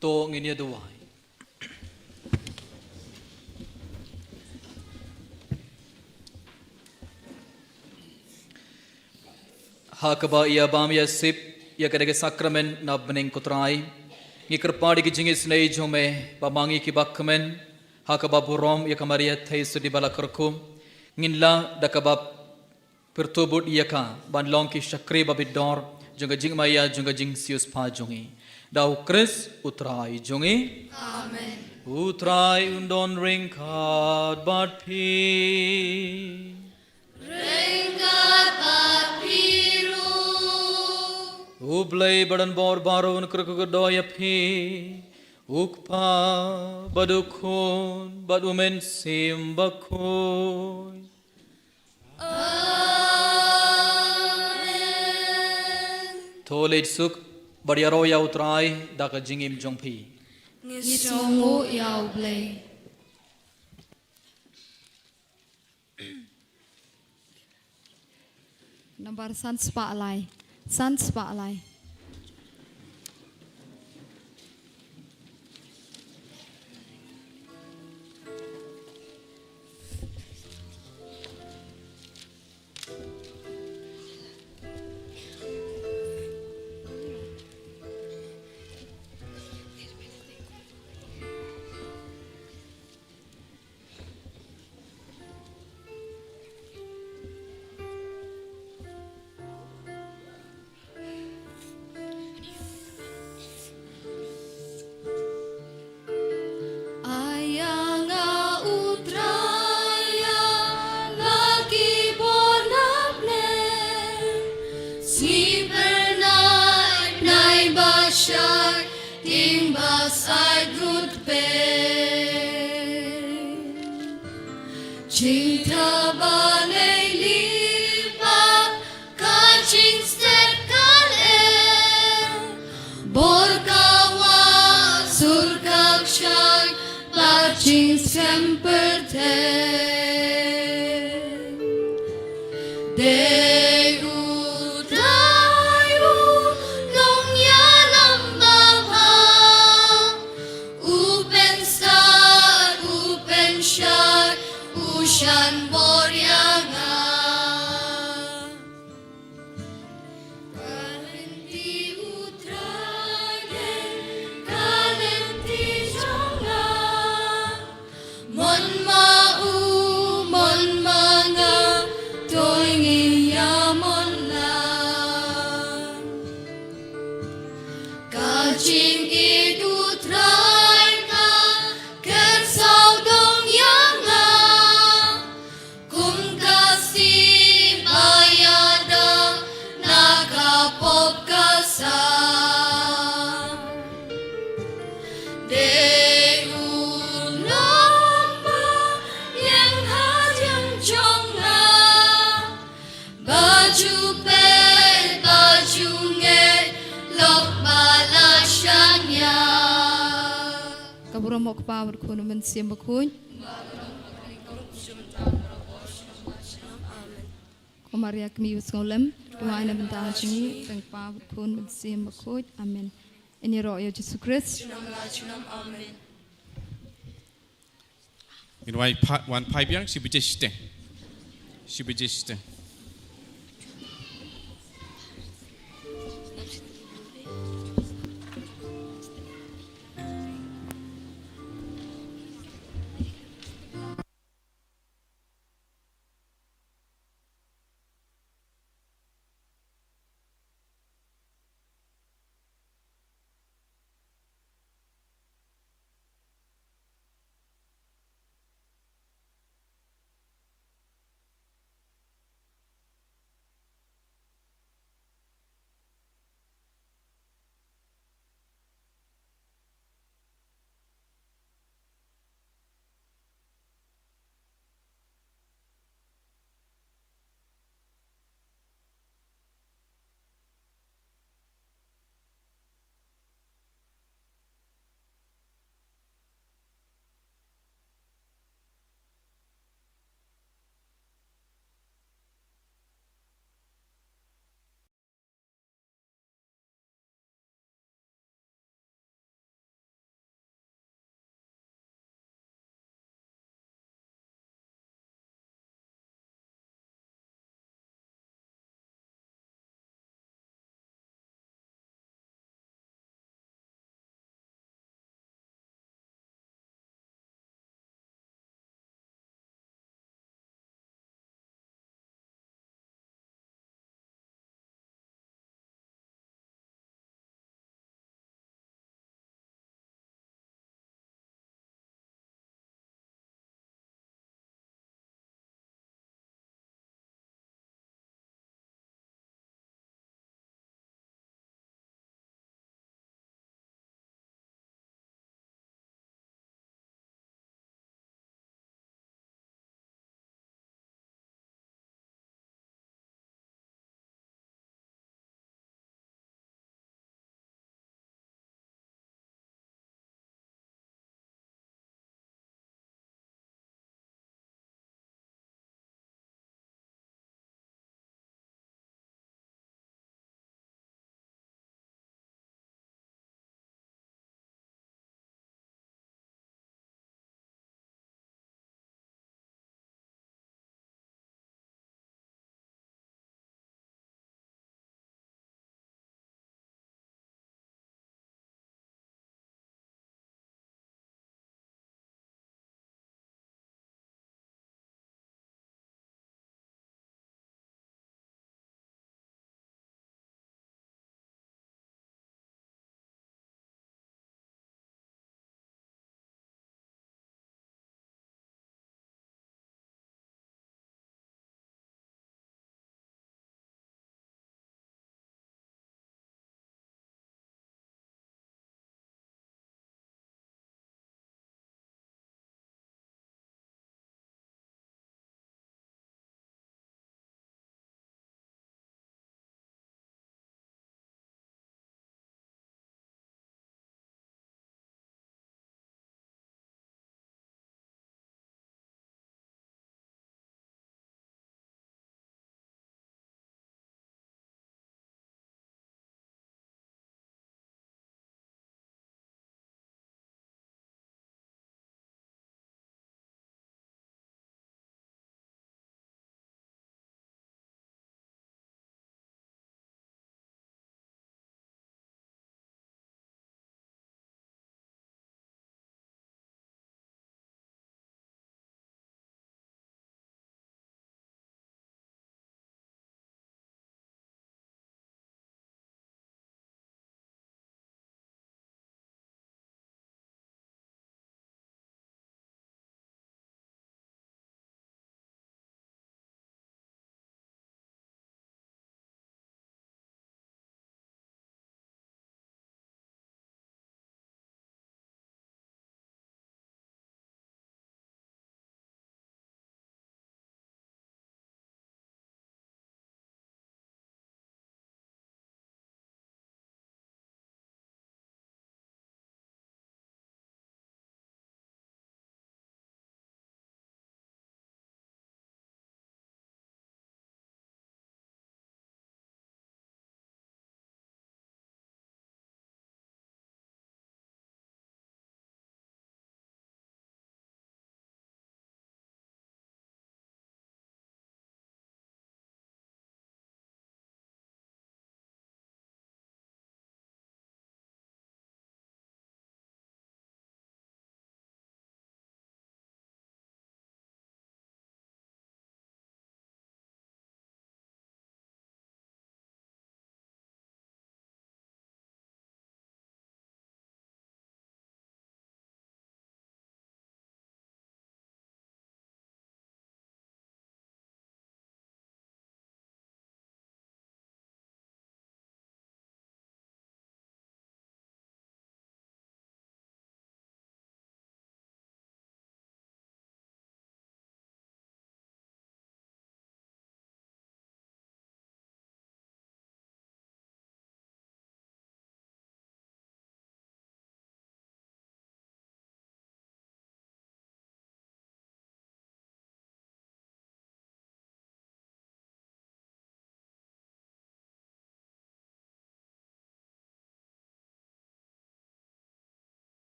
To ngin ïa duwai. Ha kaba ïa bam ïa sip ïa ka dei ka sakramen na bneng ko Trai, ngi kyrpad ïa ki jingisynei jong me ba ma ngi kiba kmen ha kaba burom ïa ka Maria Theisotti ba la kyrkhu, ngin lah da kaba pyrto bud ïa ka ban long ki shakri ba bit dor jong ka jingmaïa jong ka jingsiewspah jong ngi. Da U Khrist U Trai jong ngi. Amen. U Trai un don ryngkat bad phi. Ryngkat bad phi ruh. U Blei ba don bor baroh un kyrkhu kyrdoh ïa phi. U Kpa bad U Khun bad U Mynsiem Bakhuid. Amen. To leit suk bad ïaroh ïa U Trai da ka jingim jong phi. Ngi sngewnguh ïa U Blei. Nambar san spah lai. San spah lai. Ba nei lipa ka jingstad ka leh, bor ka wah sur ka kshaid bad jingskhem pyrthei. Dei U Trai u nongïalam babha, u pynstad, u pynshad, u shan bor ïa nga. Ka lynti U Trai dei ka lynti jong nga. Mon ma u, mon ma nga, to ngin ïa mon lang. Ka jingïeit U Trai ka kyrsawdong ïa nga. Kum ka sih ba ïada na ka pop ka sam. Dei u nongba ïeng ha ïing jong nga. Ba ju peit, ba ju ngeit, lok ba la shaniah. Ka burom u Kpa bad u Khun bad u Mynsiem Bakhuid. Ko Maria kmie ba sngewlem, duwai na bynta jong ngi, tang Kpa bad u Khun bad u Mynsiem Bakhuid. Amen. Ngin ïaroh ïa U Jisu Khrist. Amen. Ngin wan phai, wan phai biang shi baje shiteng. Shi baje shiteng.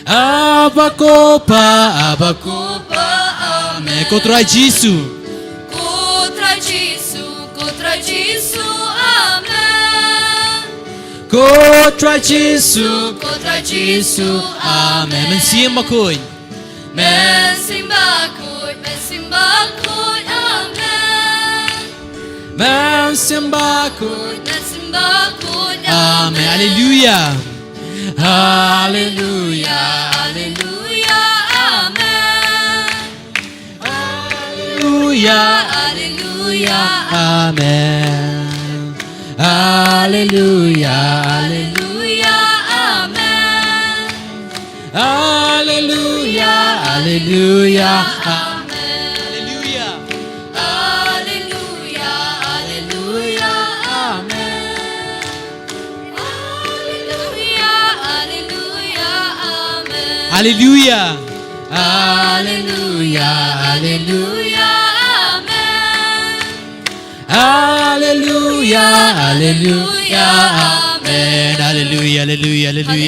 Abba ko Pa, Abba ko Pa, amen. Ko Trai Jisu. Ko Trai Jisu, ko Trai Jisu, amen. Ko Trai Jisu, ko Trai Jisu, amen. Mynsiem Bakhuid. Mynsiem Bakhuid, Mynsiem Bakhuid, amen. Mynsiem Bakhuid, Mynsiem Bakhuid, amen. Haleluya. Haleluya, haleluya, amen. Haleluya, haleluya, amen. Haleluya, haleluya, amen. Haleluya, haleluya, amen. Haleluya. Haleluya, haleluya, amen. Haleluya, haleluya, amen. Haleluya. Haleluya, haleluya, amen. Haleluya, haleluya, amen. Haleluya, haleluya, haleluya, haleluya.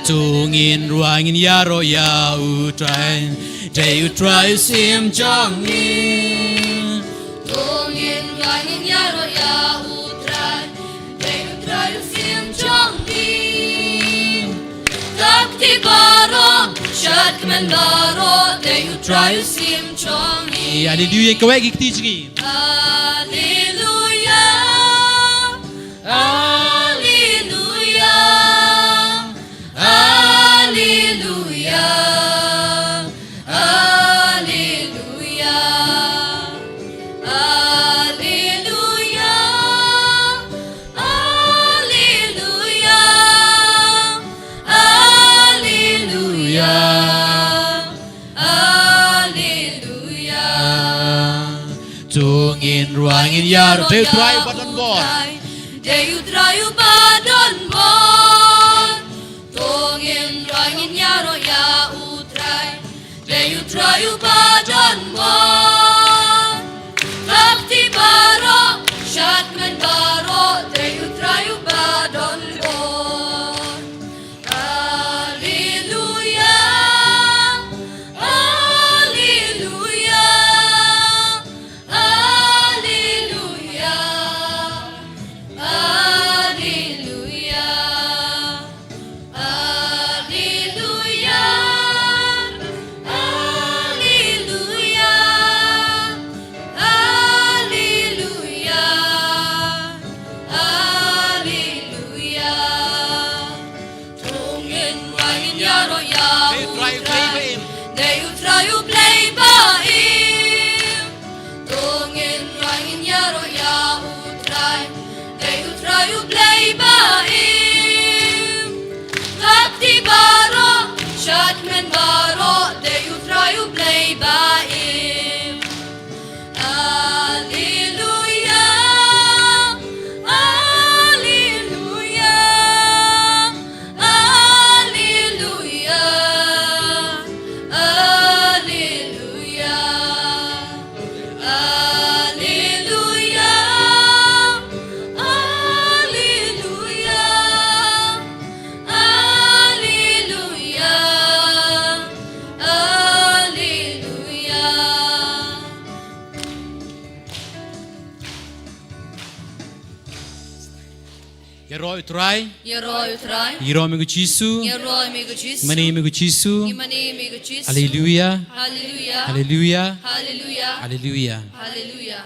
To ngin ruh ngin ïaroh ïa U Trai, dei U Trai u Syiem jong ngi. To ngin ruh ngin ïaroh ïa U Trai, dei U Trai u Syiem jong ngi. Ka kti baroh, shad kmen baroh, dei U Trai u Syiem jong ngi. Haleluya, kawei ki kti jong ngi. Haleluya. Haleluya. Haleluya. Haleluya. Haleluya. Haleluya. Haleluya. Haleluya. To ngin ruh ngin ïaroh, dei U Trai uba don bor. Dei U Trai uba don bor. To ngin ruh ngin ïaroh ïa U Trai, dei U Trai uba don bor. Ka kti baroh, shad kmen baroh, dei U Trai uba don bor. Haleluya. Haleluya. Haleluya. Haleluya. Haleluya. Haleluya. Haleluya. Haleluya. To ngin ruh ngin ïaroh ïa U Trai, dei U Trai U Blei ba im. To ngin ruh ngin ïaroh ïa U Trai, dei U Trai U Blei ba im. Ka kti baroh, shad kmen baroh, dei U Trai U Blei ba im. Trai. Ïaroh ïa u Trai. Ïaroh ïa me ko Jisu. Ïaroh ïa me ko Jisu. Mane ïa me ko Jisu. Mane ïa me ko Jisu. Haleluya. Haleluya. Haleluya. Haleluya. Haleluya. Haleluya.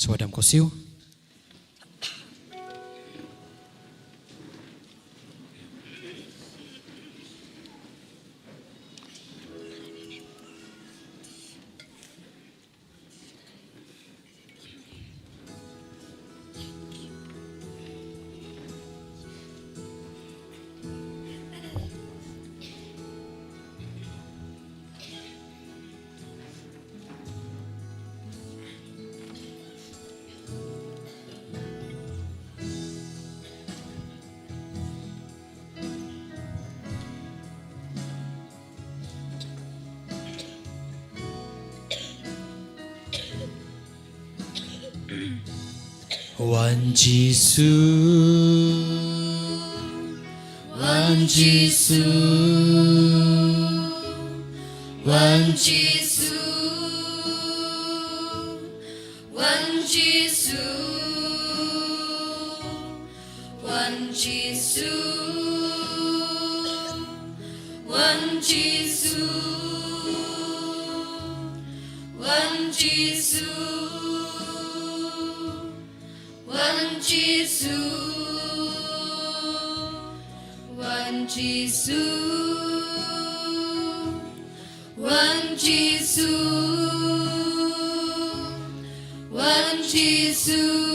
Sngewbha dam ko siew. Wan Jisu, Wan Jisu, Wan Jisu, Wan Jisu, Wan Jisu, Wan Jisu, Wan Jisu, Wan Jisu, Wan Jisu. Wan Jisu, Wan Jisu, Wan Jisu,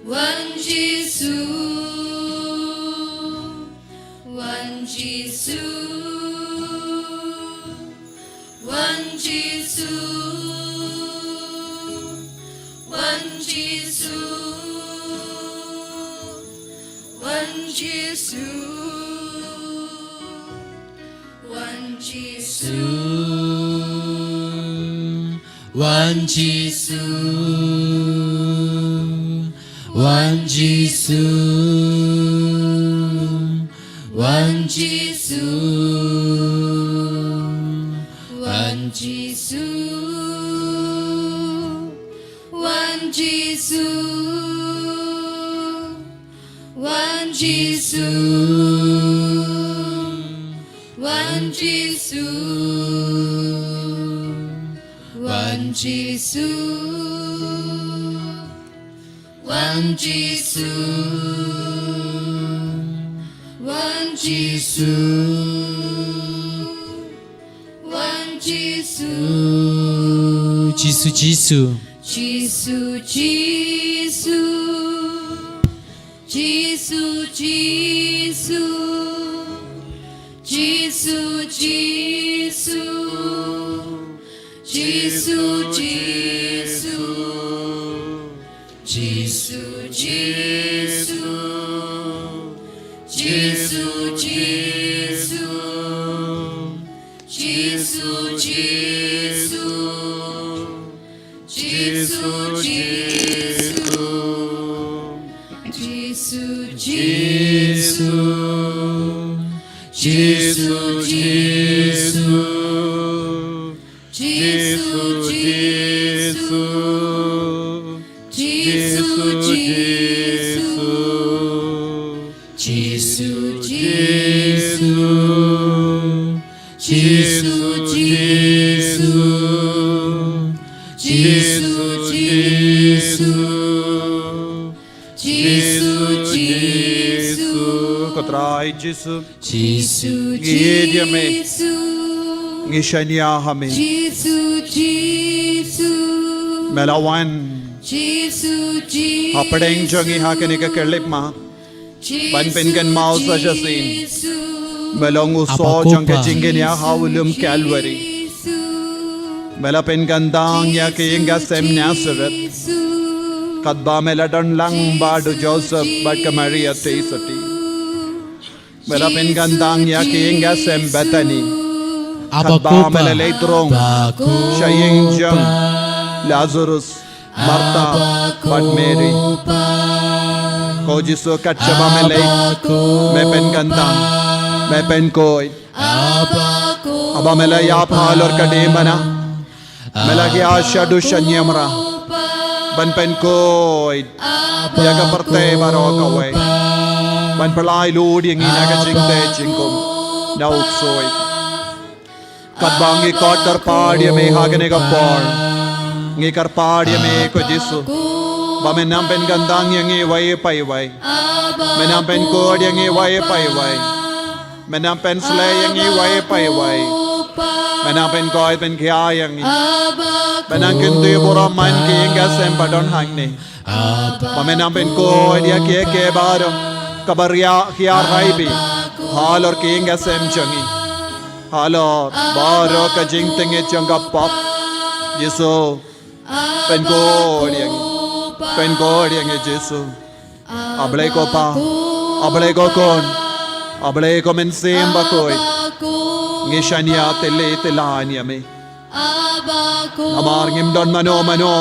Wan Jisu, Wan Jisu, Wan Jisu, Wan Jisu. Wan Jisu, Wan Jisu, Wan Jisu, Wan Jisu, Wan Jisu, Wan Jisu. Wan Jisu, Wan Jisu, Wan Jisu, Wan Jisu, Wan Jisu. Wan Jisu. Jisu, Jisu. Jisu, Jisu. Jisu, Jisu. Jisu, Jisu. Jisu, Jisu. Jisu, Jisu. Jisu, Jisu. Jisu, Jisu. Jisu, Jisu. Jisu, Jisu. Jisu, Jisu. Jisu, Jisu, Jisu, Jisu, Jisu, Jisu, Jisu, Jisu, Jisu, Jisu, Jisu. Ko Trai Jisu. Jisu, ngi ïeit ïa me. Jisu. Ngi shaniah ha me. Jisu, Jisu. Me la wan. Jisu, Jisu. Hapdeng jong ngi ha kane ka khyllipmat. Ban pynkynmaw sa shisien. Jisu. Me long u soh jong ka jingkñia ha u lum Calvary. Me la pynkyntang ïa ka ïing ka sem Nazareth. Katba me la don lang bad u Joseph bad ka Maria Theisotti. Me la pynkyntang ïa ka ïing ka sem Bethany. Katba me la leit rung sha ïing jong Lazarus, Martha bad Mary. Ko Jisu, kat shaba me leit, me pynkyntang, me pynkoit. Haba me la ïap halor ka diengphna, me la ïa shadu shaniah mra ban pynkoit ïa ka pyrthei baroh kawei, ban pynlait lut ïa ngi na ka jingtei jingkhum na u ksuid. Katba ngi kot kyrpad ïa me ha kane ka por, ngi kyrpad ïa me ko Jisu ba men nang pynkyntang ïa ngi iwei pa iwei. Men nang pynkoit ïa ngi iwei pa iwei. Men nang pynsleh ïa ngi iwei pa iwei. Men nang pynkoit pynkhia ïa ngi. Men nang kyntiew burom man ki ïing ki sem ba don hangne. Ba men nang pynkoit ïa kiei kiei baroh kiba riah hiar raibi halor ki ïing ki sem jong ngi, halor baroh ka jingtngit jong ka pop. Jisu, pynkoit ïa ngi, pynkoit ïa ngi Jisu. A Blei ko Pa, a Blei ko Khun, a Blei ko Mynsiem Bakhuid, ngi shaniah tili tila ïa me. Namar ngim don mano mano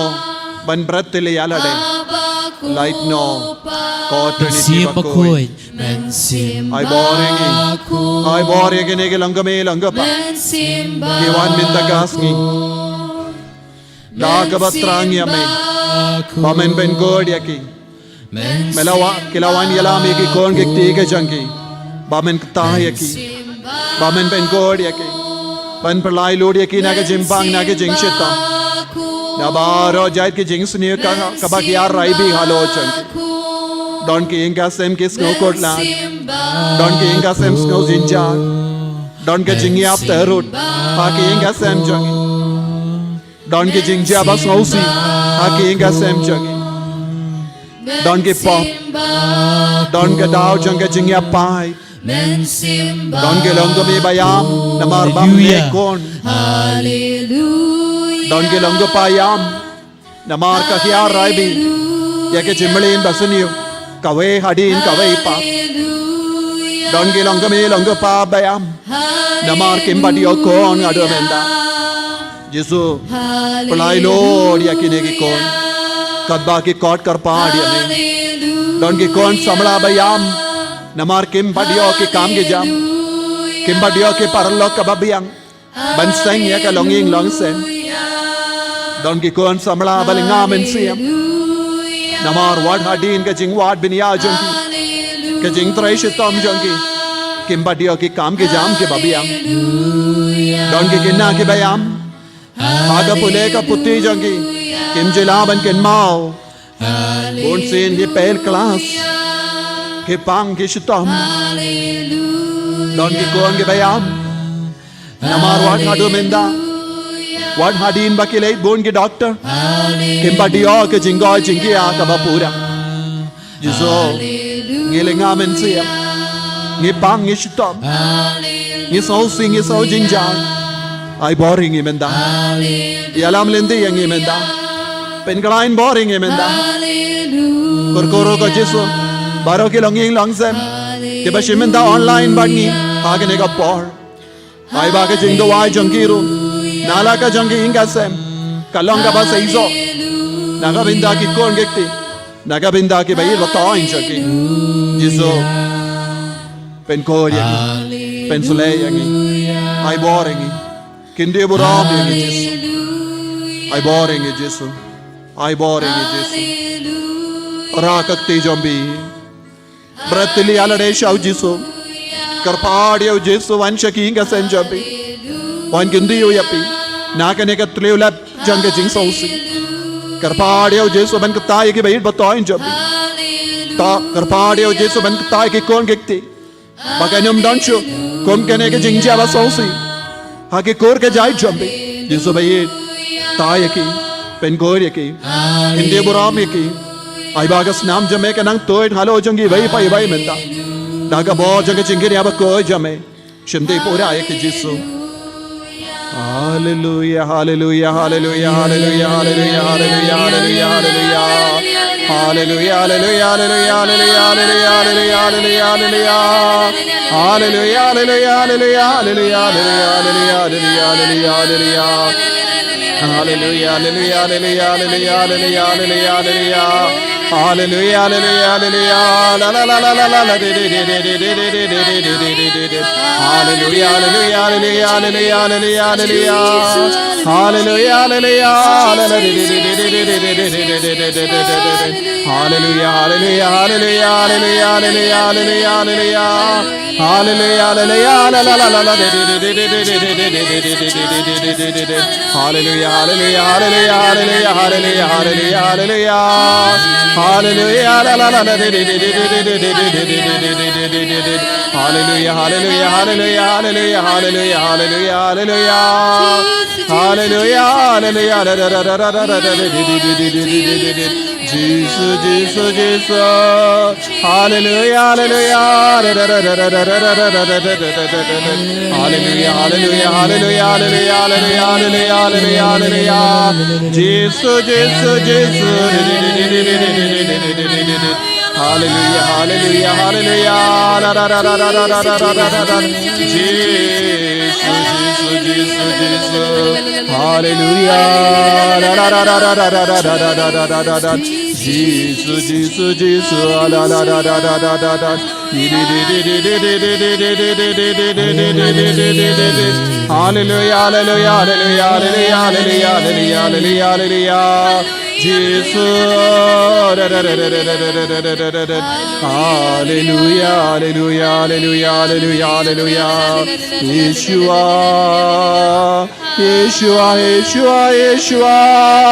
ban bret tili ïa lade. Lait noh ko Trinity Bakhuid. Ai bor ïa ngi, ai bor ïa kine ki long kmie long kpa ki wan mynta ka sngi da kaba thrang ïa me ba men pynkoit ïa ki. Me la wan, ki la wan ïalam ïa ki khun ki kti ki jong ki ba men kta ïa ki, ba men pynkoit ïa ki, ban pynlait lut ïa ki na ka jingpang na ka jingshitom na baroh jait ki jingsniew ka, kaba hiar raibi halor jong ki. Don ki ïing ki sem ki sngew khutlai, don ki ïing ki sem sngew jynjar, don ka jingïap tyrut ha ki ïing ki sem jong ki. Don ki jingjia ba sngewsih ha ki ïing ki sem jong ki. Don ki pop, don ka daw jong ka jingïap paid. Don ki long kmie ba ïam namar ba ym leh khun. Don ki long kpa ïam namar ka hiar raibi ïa ka jingmlien basniew kawei hadien kawei pat. Don ki long kmie long kpa ba ïam namar kim pat ïoh khun haduh mynta. Jisu, pynlait lut ïa kine ki khun katba ki kot kyrpad ïa me. Don ki khun samla ba ïam namar kim pat ïoh ki kam ki jam, kim pat ïoh ki paralok kaba biang ban seng ïa ka longïing longsem. Don ki khun samla ba lynga mynsiem namar wat hadien ka jingwad bniah jong ki, ka jingtrei shitom jong ki, kim pat ïoh ki kam ki jam kiba biang. Don ki khynnah kiba ïam ha ka pule ka puthi jong ki, kim ju lah ban kynmaw. Bunsien ki fail class, ki pang ki shitom. Don ki khun kiba ïam namar wat haduh mynta, wat hadien ba ki leit bun ki doktor, kim pat ïoh ka jingkoit jingkhiah kaba pura. Jisu, ngi lynga mynsiem, ngi pang ngi shitom, ngi sngewsih ngi sngewjynjar. Ai bor ïa ngi mynta. Ïalam lynti ïa ngi mynta. Pynkhlaiñ bor ïa ngi mynta. Kyrkhu ruh ko Jisu baroh ki longïing longsem kiba shim mynta online bad ngi ha kane ka por. Ai ba ka jingduwai jong ki ruh na la ka jong ki ïing ka sem ka long kaba seisoh na ka bynta ki khun ki kti, na ka bynta kiba ïeit ba tong jong ki. Jisu, pynkhuid ïa ngi, pynsleh ïa ngi, ai bor ïa ngi, kyntiew burom ïa ngi Jisu. Ai bor ïa ngi Jisu. Ai bor ïa ngi Jisu. Rak ka kti jong phi. Bret ïa lade sha u Jisu. Kyrpad ïa u Jisu wan sha ki ïing ki sem jong phi. Wan kyntiew ïa phi na kane ka tliw lep jong ka jingsngewsih. Kyrpad ïa u Jisu ban ktai ïa ki ba ïeit ba toiñ jong phi. Ta kyrpad ïa u Jisu ban ktai ïa ki khun ki kti ba kan ym don shuh kum kane ka jingjia ba sngewsih ha ki kur ka jait jong phi. Jisu ba ïeit, ktai ïa ki, pynkuid ïa ki, kyntiew burom ïa ki. Ai ba ka snam jong me kan nang tuid halor jong kiwei pa kiwei mynta da ka bor jong ka jingkyrkhu bakhuid jong me. Shim te pura ïa ki Jisu. Haleluya, haleluya, haleluya, haleluya, haleluya, haleluya, haleluya, haleluya. Haleluya, haleluya, haleluya, haleluya, haleluya, haleluya, haleluya. Haleluya, haleluya, haleluya, haleluya, haleluya, haleluya, haleluya, haleluya, haleluya. Haleluya, haleluya, haleluya, haleluya, haleluya, haleluya, haleluya. Haleluya, haleluya, haleluya, la, la, la, la, la, la, la, di, di, di. Haleluya, haleluya, haleluya, haleluya, haleluya, haleluya. Haleluya, haleluya, la, la, di, di, di. Haleluya, haleluya, haleluya, haleluya, haleluya, haleluya, haleluya. Haleluya, haleluya, la, la, la, la, la, di, di, di. Haleluya, haleluya, haleluya, haleluya, haleluya, haleluya, haleluya. Haleluya, la, la, la, la, di, di, di. Haleluya, haleluya, haleluya, haleluya, haleluya, haleluya, haleluya. Haleluya, haleluya, la, la, la, la, la, la, la, di, di, di. Jisu, Jisu, Jisu. Haleluya, haleluya. Haleluya, haleluya, haleluya, haleluya, haleluya, haleluya, haleluya, haleluya. Jisu, Jisu, Jisu. Haleluya, haleluya, haleluya. La, la, la, la. Jisu, Jisu, Jisu, Jisu. Haleluya. La, la, la, la. Jisu, Jisu, Jisu, la, la, la, la. Haleluya, haleluya, haleluya, haleluya, haleluya, haleluya, haleluya. Jisu. Haleluya, haleluya, haleluya, haleluya, haleluya. Yeshua, Yeshua, Yeshua, Yeshua.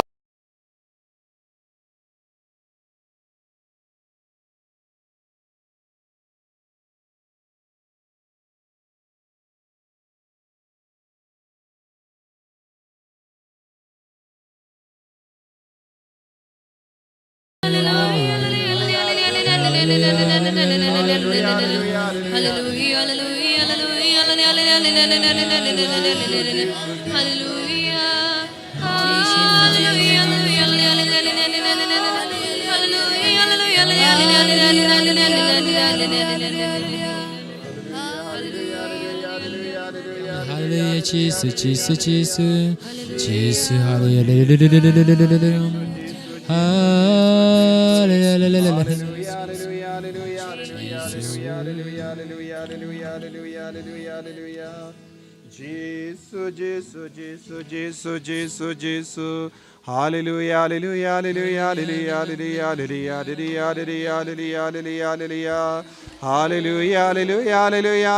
Haleluya, Jisu, Jisu, Jisu. Jisu, haleluya. Haleluya. Jisu, Jisu, Jisu, Jisu, Jisu, Jisu. Haleluya, haleluya, haleluya, haleluya, haleluya. Haleluya, haleluya, haleluya,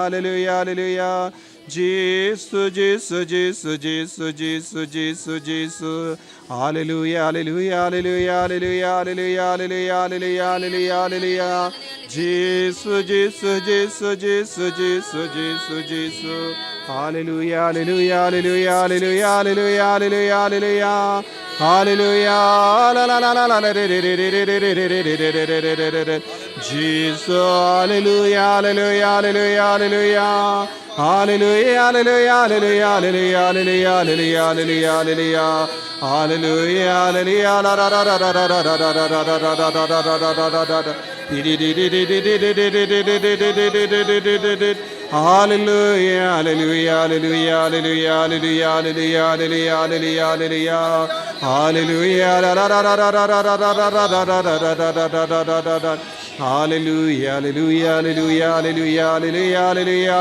haleluya, haleluya. Jisu, Jisu, Jisu, Jisu, Jisu, Jisu, Jisu. Haleluya, haleluya, haleluya, haleluya, haleluya. Jisu, Jisu, Jisu, Jisu, Jisu, Jisu, Jisu. Haleluya, haleluya, haleluya, haleluya, haleluya, haleluya, haleluya. Haleluya. La, la, la, la, la, la, di, di, di. Jisu, haleluya, haleluya, haleluya, haleluya. Haleluya, haleluya, haleluya, haleluya. Haleluya, haleluya, la, la, la, la, la. Haleluya, haleluya, haleluya, haleluya, haleluya, haleluya, haleluya, haleluya. Haleluya, la, la, la, la. Haleluya, haleluya, haleluya, haleluya, haleluya, haleluya.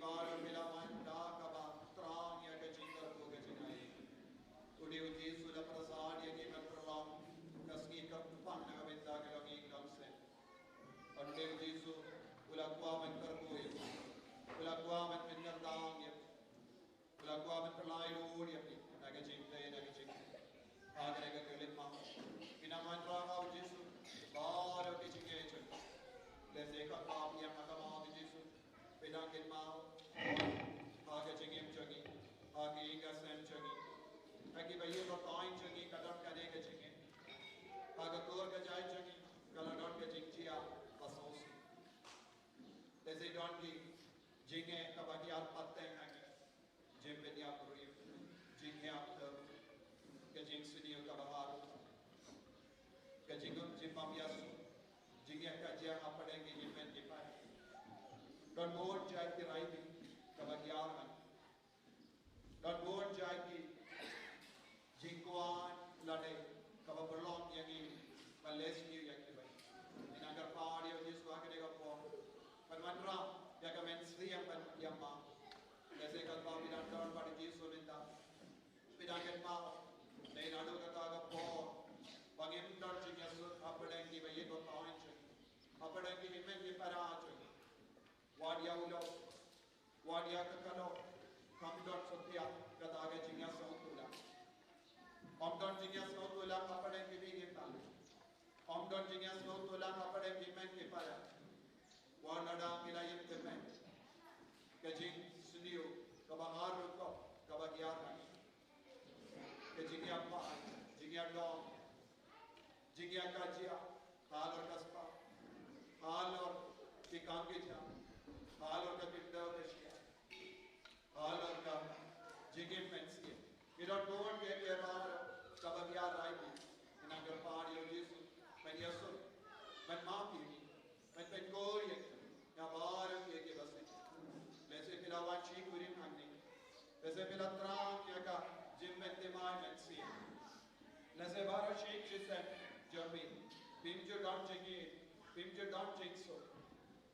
Baroh phi la wan da kaba thrang ïa ka jingkyrkhu ka jingai. Une u Jisu u la pyrshang ïa ngi ban pynlong ka sngi kyrpang na ka bynta ka longïing longsem. Une u Jisu u la kwah ban kyrkhu ïa ngi. U la kwah ban pynkyrteng ïa ngi. U la kwah ban pynlait lut ïa ngi na ka jingtei na ka jingtei. Ha kane ka khyllipmat, ngi nang wanrah ha u Jisu baroh ki jingeh jong ngi. Lehse katba phi ïam ha ka bynta u Jisu, phi dang kynmaw ha ka jingim jong ngi, ha ka ïing ka sem jong ngi, ha kiba ïeit ba taiñ jong ngi ka don kane ka jingeh. Ha ka kur ka jait jong ngi ka la don ka jingjia ba sngewsih. Lehse don ki jingeh kaba ki ïar pateng ha ngi. Jingpynïap briew, jingïap, ka jingsniew kaba harum, ka jingim jingbym ïasuk, jingïakajia hapdeng ki hynmen ki para. Don bun jait ki rai bit kaba ki ïar ha ngi. Don bun jait ki jingkwah lade kaba pynlong ïa ngi ban leh sniew ïa kiwei. Ngi nang kyrpad ïa u Jisu ha kane ka por ban wanrah ïa ka mynsiem ban ïam map. Lehse katba phi dang don bad u Jisu mynta, phi dang kynmaw, dei naduh kata ka por ba ngim don jingïasuk hapdeng kiba ïeit ba taiñ jong ngi, hapdeng ki hynmen ki para jong ngi. Wat ïa u lok, wat ïa ka kano, kam don satia kata ka jingïasuk u la. Ym don jingïasuk u la hapdeng ki bynta. Ym don jingïasuk u la hapdeng ki hynmen ki para. Wat lada ngi la ïeng tymmen, ka jingsniew kaba harum kaba ki ïar ha ngi, ka jingïapait, jingïadong, jingïakajia halor ka spah, halor ki kam ki jam, halor ka kyndew ka shyiap, halor ka jingim mynsiem. Ki don bun kiei kiei baroh kaba ki ïar ha ngi. Ngi nang kyrpad ïa u Jisu ban ïasuk, ban map ïa ngi, ban pynkhuid ïa ngi na baroh kiei kiei ba sniew. Lehse phi la wan shikurim hangne, lehse phi la thrang ïa ka jingpynthymmai mynsiem. Lehse baroh shi shisien jong phi, phim ju don jingïeit, phim ju don jingsuk.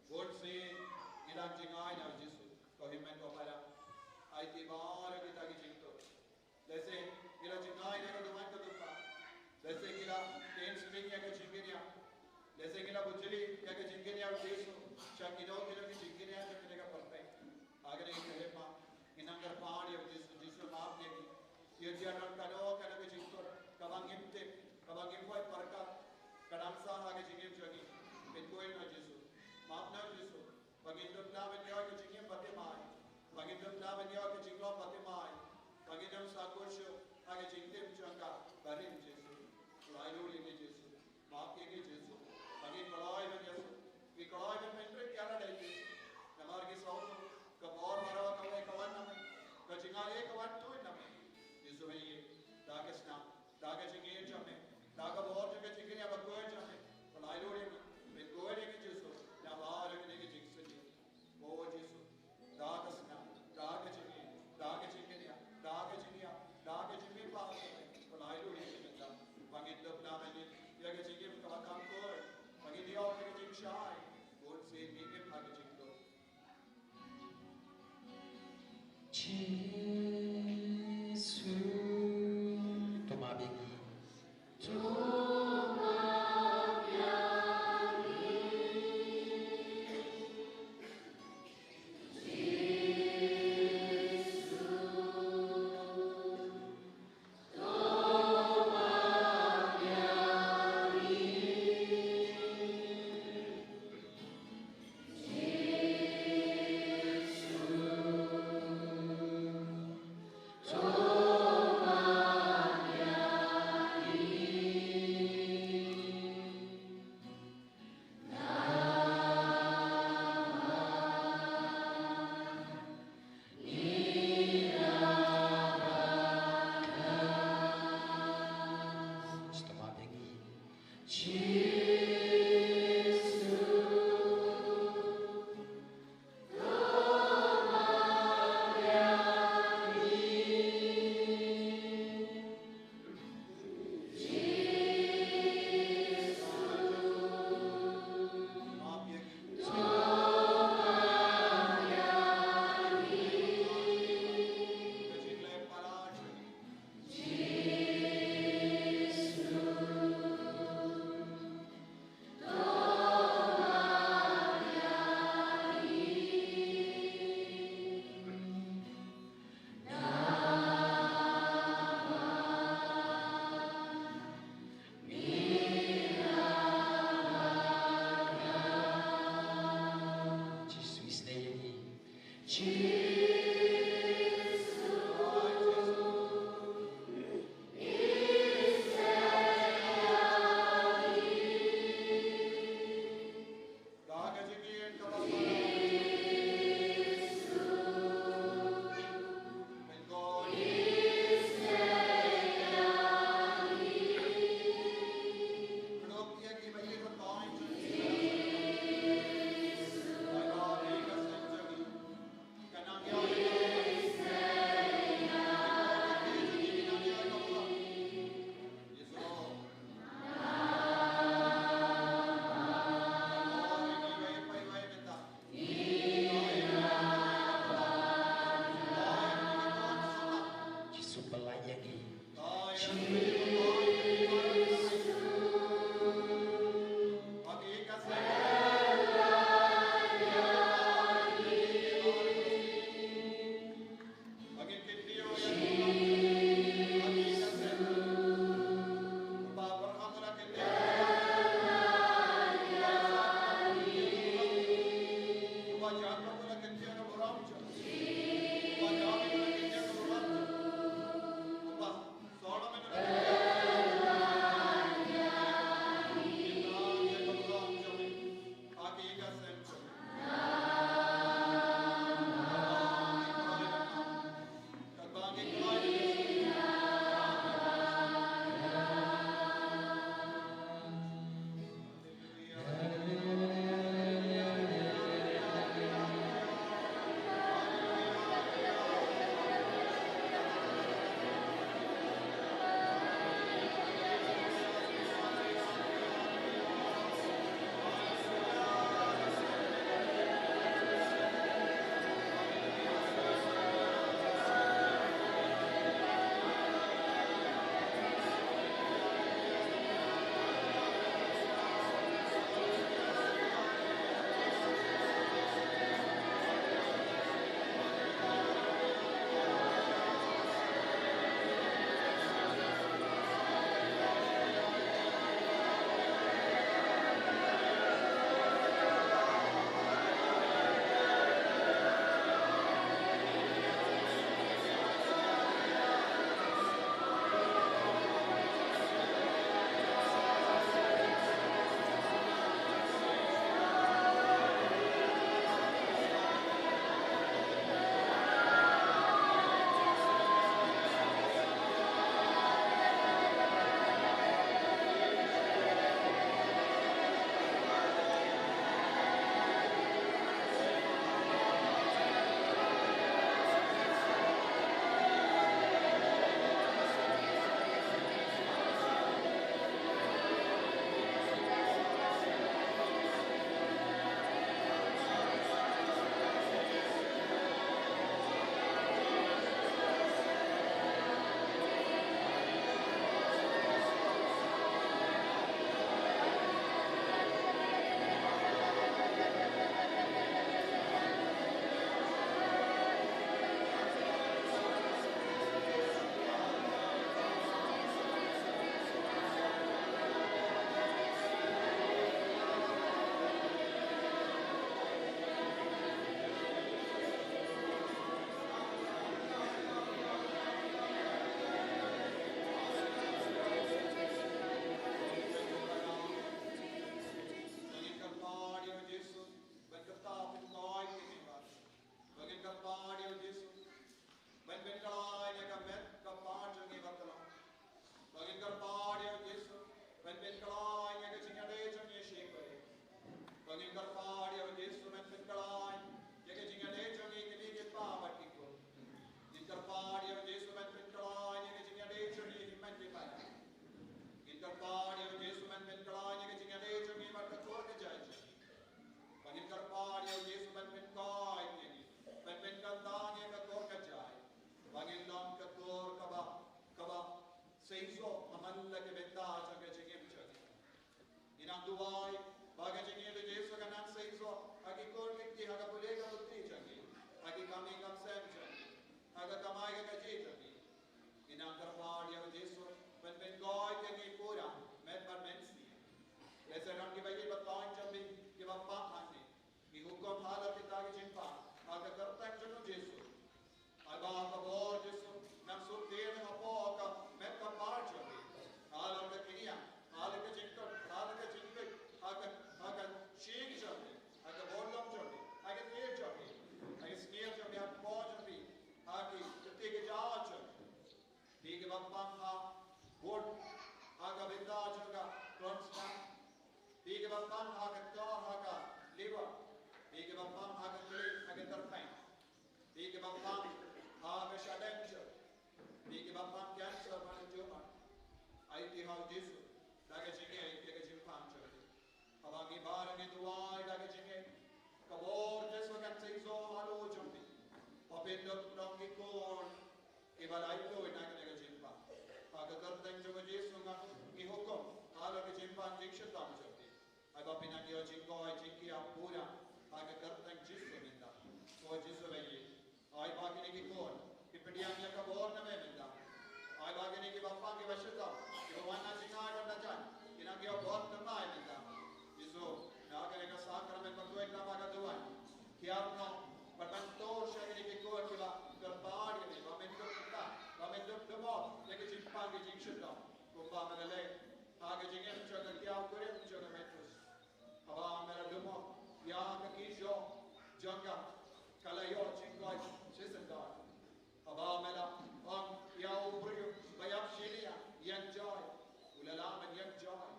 Bun sien ngi dang jngai na u Jisu, ko hynmen ko para. Aiti baroh kita ki jingtuh. Lehse ngi la jngai na ka duwan ka dupa. Lehse ngi la ïeng smiñ ïa ka jingkñia. Lehse ngi la bujli ïa ka jingkñia u Jisu sha kino kino ki jingkñia jong kane ka pyrthei. Ha kane ka khyllipmat, ngi nang kyrpad ïa u Jisu, Jisu map ïa ngi. Ïa jia don kano kano ka jingtuh kaba ngim tip, kaba ngim poi pyrkhat ka dang sah ha ka jingim jong ngi. Pynkhuid noh Jisu. Map noh Jisu. Ba ngin dup lah ban ïoh ka jingim bathymmai. Ba ngin dup lah ban ïoh ka jinglong bathymmai. Ba ngin ym sa khuid shuh ha ka jingtim jong ka barim Jisu. Khublei ïa ngi Jisu. Map ïa ngi Jisu. Ba ngi kloi ban ïasuk, ngi kloi ban pynrit ïa lade Jisu. Namar ngi sngewthuh ka bor baroh kawei ka wan na me. Ka jingaiei ka wan kawei na me. Jisu, da ka snam, da ka jingïeit jong me, da ka bor jong ka jingkñia bakhuid jong me, pyllait lut ïa ngi, pynkhuid ïa ngi Jisu na baroh kine ki jingsniew. O Jisu, da ka snam, da ka jingïeit, da ka jingkñia, da ka jingïap, da ka jingmihpat, pyllait lut ïa ngi mynta. Ba ngin dup lah ban ïoh ïa ka jingim kaba kham khuid, ba ngin ïoh ïa ka jingshai. Bun sien ngi im ha ka jingduh. Jisu, to map ïa ngi. To map ïa ngi. Jisu. Jisu, pynlait ïa ngi. pang ha ka tor, ha ka liver, phi kiba pang ha ka kli, ha ka tyrpeng, phi kiba pang ha ka shadem jong, phi kiba pang cancer bad tumor. Aiti ha u Jisu da ka jingngeit ïa ka jingpang jong phi. Haba ngi baroh ngi duwai da ka jingngeit, ka bor Jisu kan sa ïoh halor jong phi. Ba phin long ki khun kiba la ïoh na ka jingpang. Ha ka kyrteng jong u Jisu ngi hukum halor ka jingpang jingshitom jong phi. Ai ba phin nang ïoh jingkoit jingkhiah pura ha ka kyrteng Jisu mynta. Ko Jisu ba ïeit, ai ba kine ki khun ki pdiang ïa ka bor na me mynta. Ai ba kine kiba pang kiba shitom kiba wan na jingai wan na jan, ki nang ïoh bor na me mynta. Jisu, na kane ka sakramen ba khuid na ka duwan, ki ap noh bad ban tur sha kine ki khun kiba kyrpad ïa me, ba men dup kyrpad, ba men dup dup ïa ka jingpang ka jingshitom. Kumba me la leh ha ka jingim jong ka kiaw kurim jong ka Petrus. Haba me la dup ïa ka kjor jong ka, ka la ïoh jingkoit shisyndon. Haba me la ong ïa u briew ba ïap shi liang, ïeng jai, u la lah ban ïeng jai.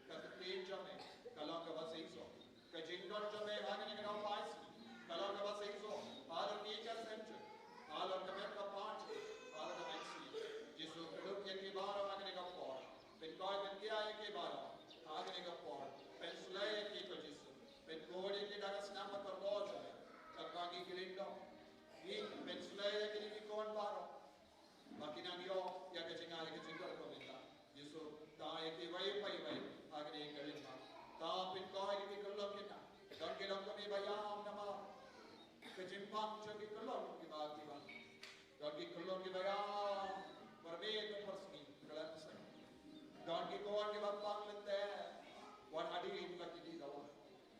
Ka ktien jong me ka long kaba shisha. Ka jingdon jong me ha kane ka daw paisi ka long kaba shisha halor ki ka sem jong, halor ka met ka phad jong, halor ka mynsiem. Jisu, kyrduh ïa ki baroh ha kane ka por. Pynkoit pynkhia ïa ki baroh ha kane ka por. Pynsleh ïa ki, ko Jisu. Pynkhuid ïa ki da ka snam bakordor jong me. Katba ngi kylliang, ngi pynsleh ïa kine ki khun baroh ba kin nang ïoh ïa ka jingai, ïa ka jingkyrkhu mynta. Jisu, ta ïa kiwei pa kiwei ha kane ka lynti. Ta pynkoit ïa ki khyllung ki kynthei. Don ki longkmie ba ïam namar ka jingpang jong ki khyllung kiba, kiba Don ki khyllung kiba ïam, pyrmit pyrshang, ka la pyrshang. Don ki khun kiba pang lynter, wat hadien ba ki dih dawa.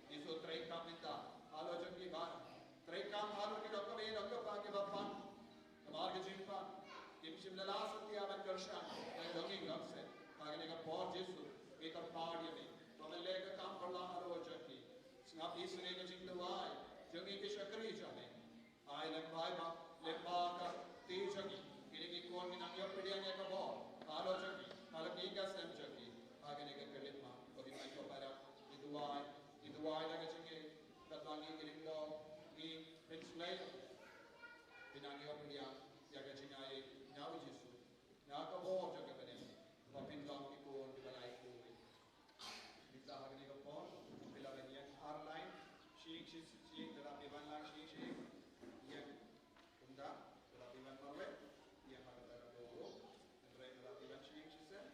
Jisu, treikam mynta halor jong ki baroh. Treikam halor ki longkmie longkpa kiba pang namar ka jingpang. Kim shym la lah satia ban kyrshan ïa ka longïing longset. Ha kane ka por Jisu, ngi kyrpad ïa me ba men leh ka kam phylla halor jong ki. Sngap isynei ka jingduwai jong ngi ki shakri jong me. Ai lem bha, ai ba lem bha ka kti jong ngi. Kine ki khun kin nang ïoh pdiang ïa ka bor halor jong ngi, halor ki ka sem jong ngi. Ha kane ka khyllipmat, ko Blei ko para, ngi duwai, ngi duwai da ka jingngeit, katba ngi kylliang, ngi pynsleh, kin nang ïoh pdiang ïa ka jingai na u Jisu, na ka bor jong ka bneng, ba phin long ki khun kiba la ïoh. Mynta ha kane ka por, phi lah ban ïeng ar lain, shi ïing shi ïing, lada phi wan lang shi ïing shi ïing. Ïeng kumta, lada phi wan marwei, ïeng ha kata ka por. Hynrei lada phi wan shi ïing shi sem.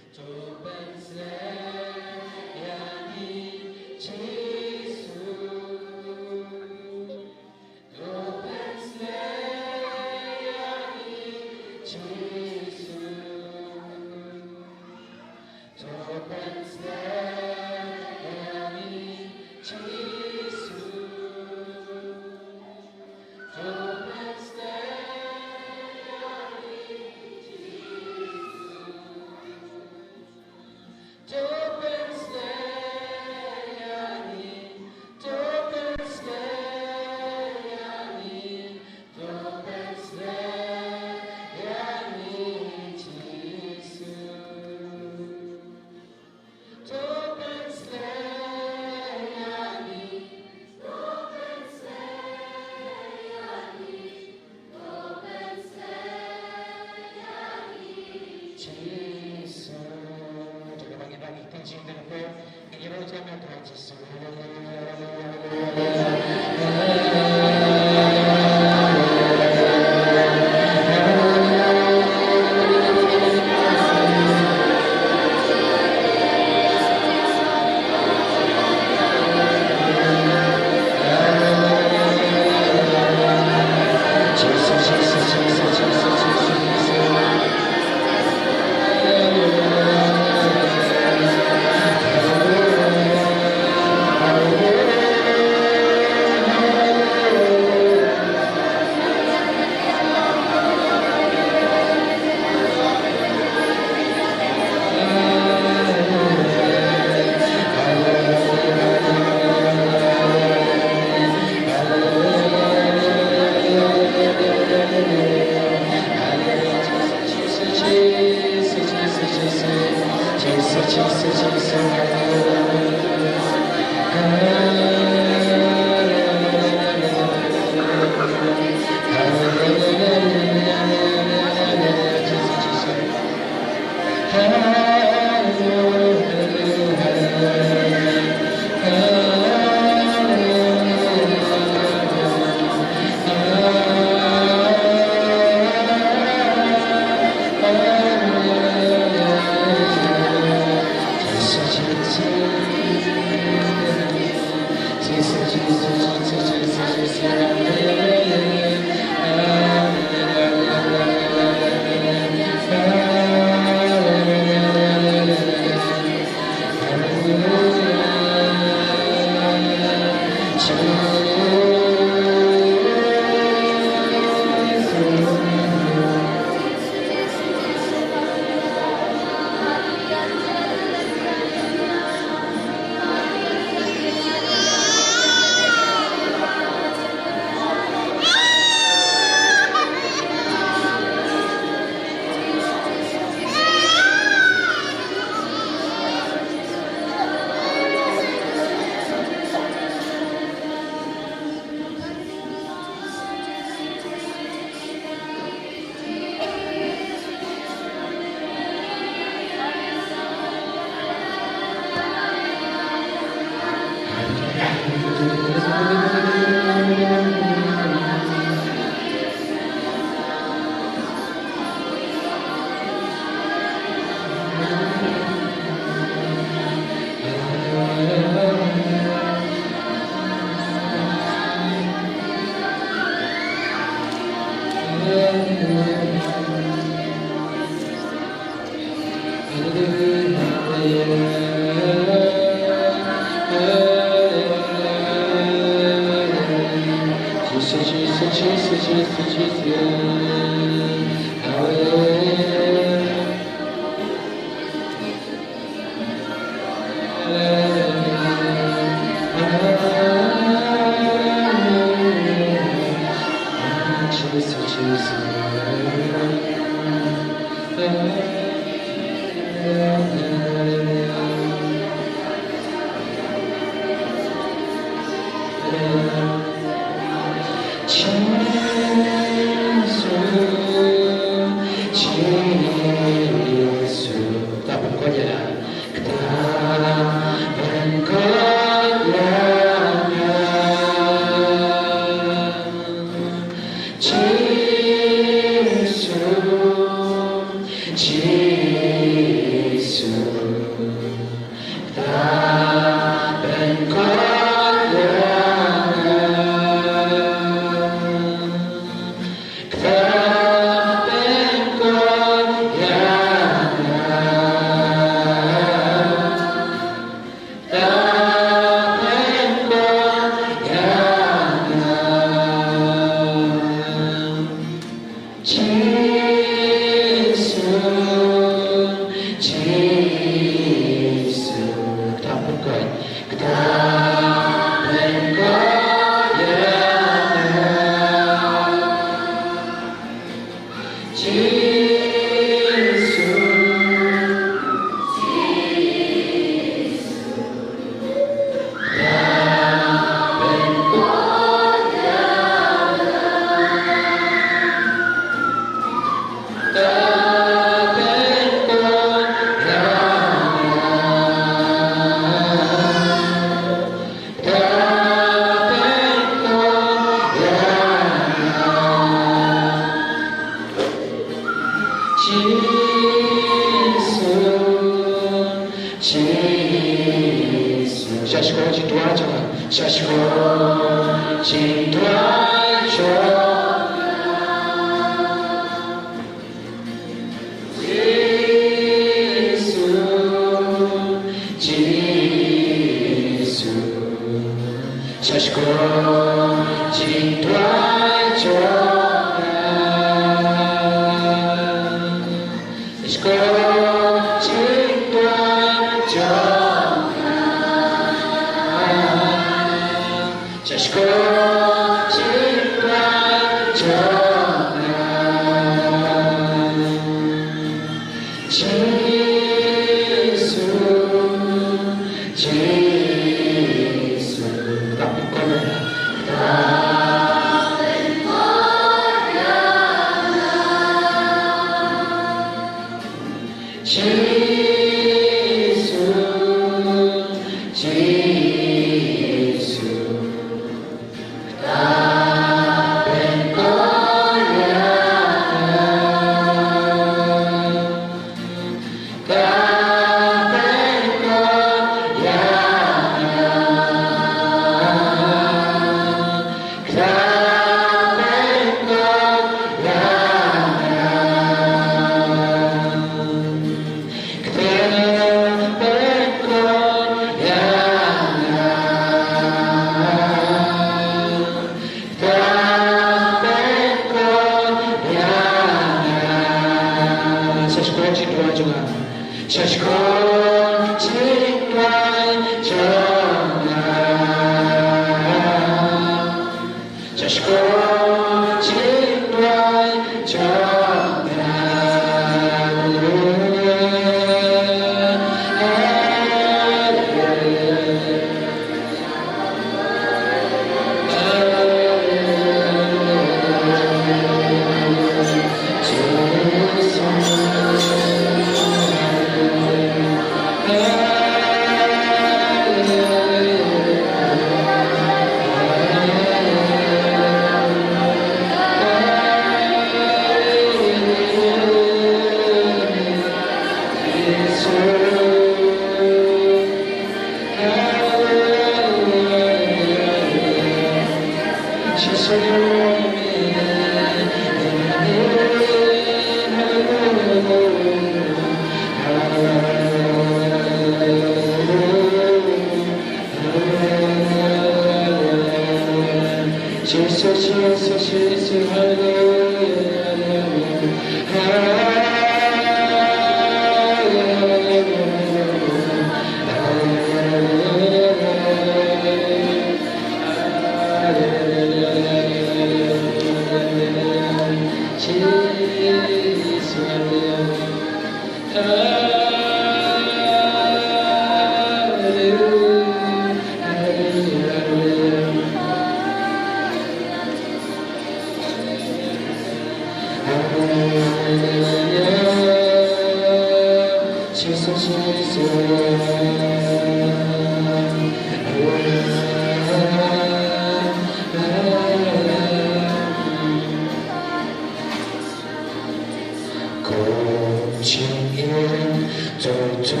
Kum jingim to to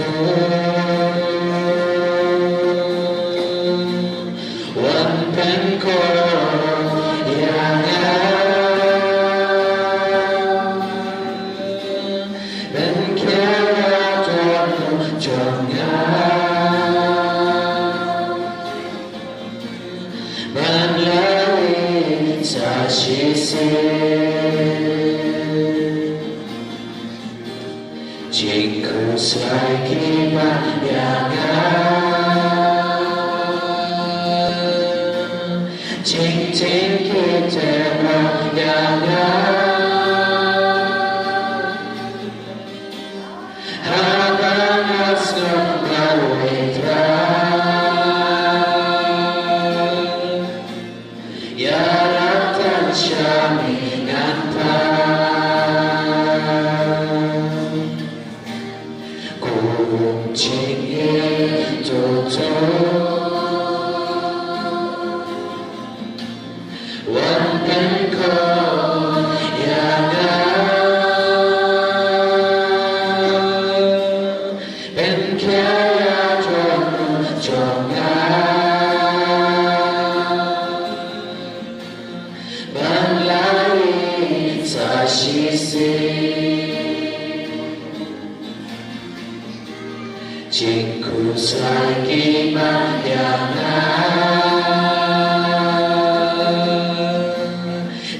wan pynkhor ïa nga, pynkhia ïa ka dohnud jong nga. Ban lait sa shisien. Jingkhuslai ki ban ïa nga. Jingtieng ki tyrwa ïa nga. Haba nga sngewbha wei Trai, ïarap tang sha me ngan pan. Kum jingim to to wan pynkhor ïa nga, pynkhia ïa ka dohnud jong nga, ban lait sa shisien. Jingkhuslai ki ban ïa nga,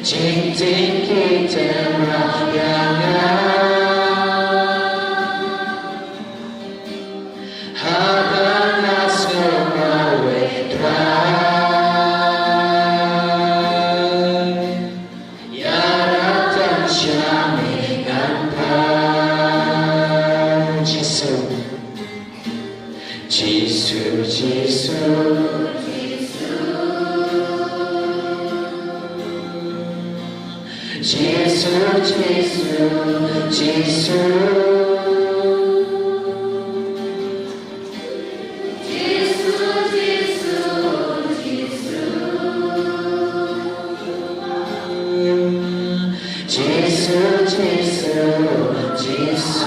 jingtieng ki tyrwa ïa nga. Haba nga sngewbha wei Trai, ïarap tang sha me ngan pan. Jisu, Jisu, Jisu, Jisu, Jisu, Jisu. Jisu, Jisu, Jisu. Jisu, Jisu, Jisu.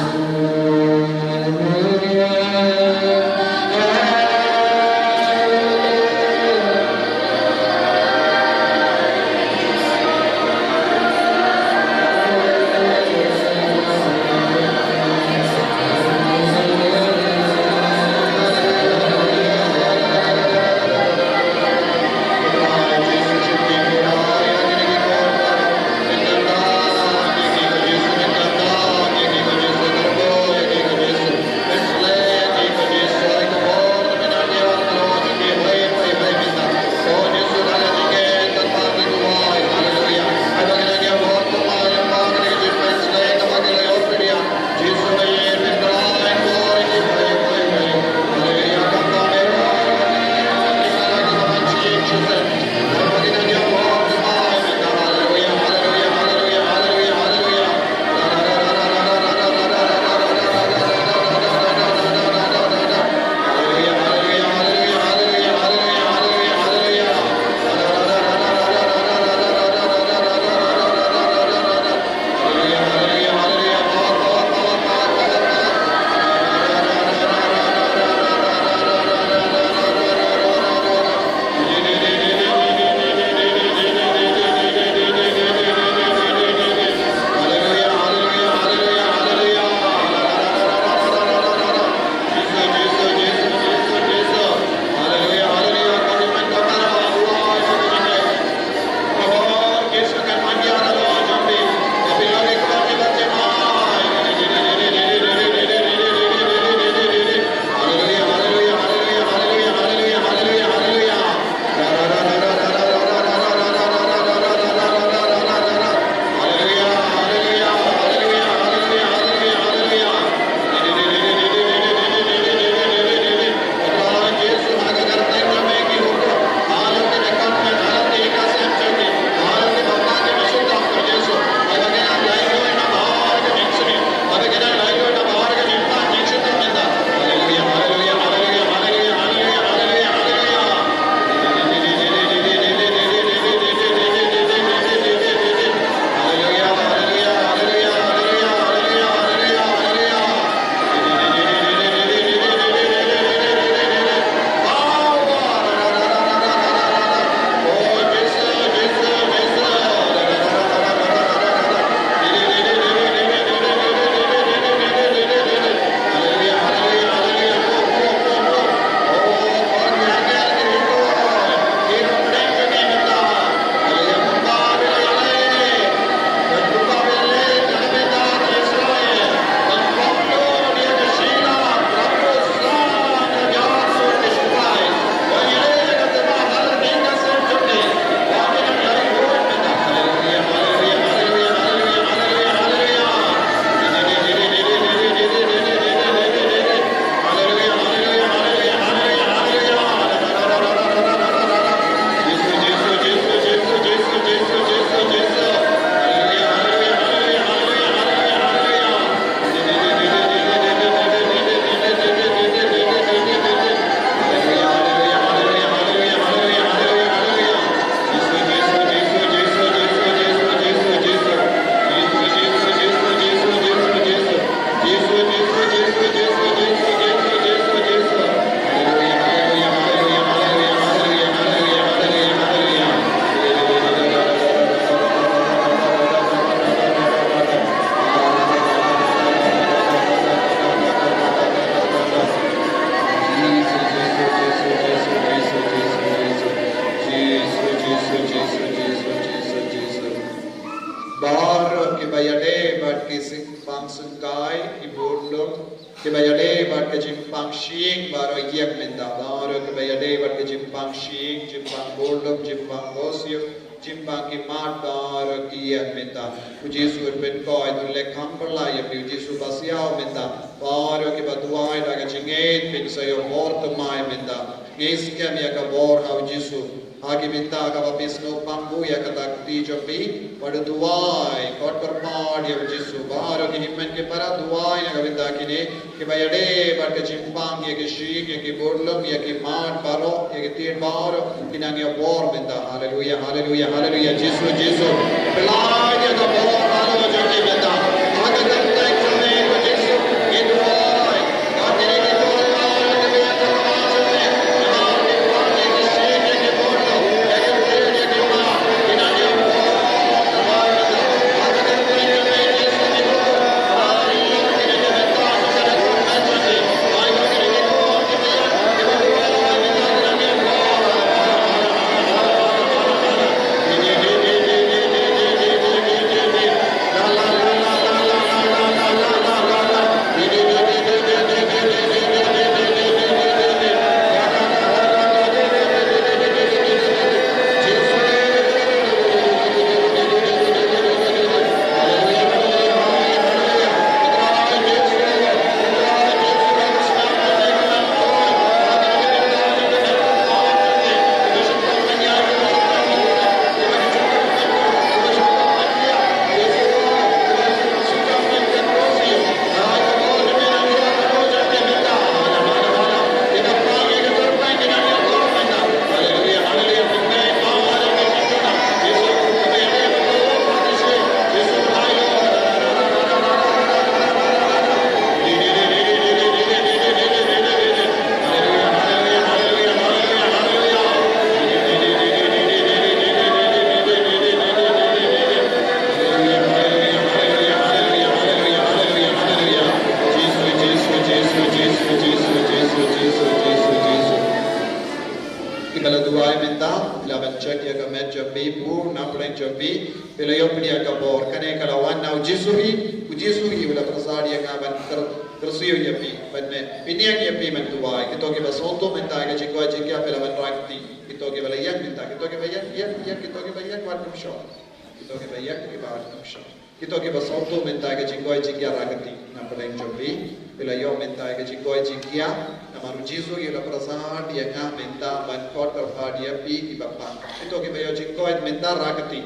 Ki jingpang syngkai, ki bor lum, kiba ïadei bad ka jingpang shyieng baroh ïeng mynta, baroh kiba ïadei bad ka jingpang shyieng, jingpang bor lum, jingpang bor siew, jingpang ki mat baroh ki ïeng mynta. U Jisu un pynkhuid, un leh kham pyrlai ïa phi, u Jisu ba siaw mynta. Baroh kiba duwai da ka jingngeit phin sa ïoh bor thymmai mynta. Ngeit skhem ïa ka bor ha u Jisu. Ha ki mynta kaba phi sngewbha buh ïa kata ka kti jong phi, bad duwai, kot kyrpad ïa u Jisu. Baroh ki hynmen ki para duwai na ka bynta kine kiba ïadei bad ka jingpang ïa ki shyieng, ïa ki bor lum, ïa ki mat baroh, ïa ki tied baroh, ki nang ïoh bor mynta. Haleluya, haleluya, haleluya. Jisu, Jisu. Pynlait ïa ka bor halor jong ki mynta. Ha ka kyrteng jong me ko Jisu, ngi duwai. Kiba la duwai mynta, la ban check ïa ka met jong phi, bun na pdeng jong phi, phi la ïoh pdiang ka bor, kane ka la wan na u Jisu hi, u Jisu hi u la pyrshah ïa nga ban kyr-, kyrsiew ïa phi, ban ne, pynïeng ïa phi ban duwai, kito kiba sngewthuh mynta ka jingkoit jingkhiah phi la ban rah kti, kito kiba la ïeng mynta, kito kiba ïeng, ïeng, ïeng, kito kiba ïeng wat nym shong. Kito kiba ïeng kiba nym shong. Kito kiba sngewthuh mynta ka jingkoit jingkhiah rah kti na pdeng jong phi. Phi la ïoh mynta ka jingkoit jingkhiah. Namar u Jisu u la pyrshah ïa nga mynta ban kot kyrpad ïa phi kiba pang. Kito kiba ïoh jingkoit mynta rah kti.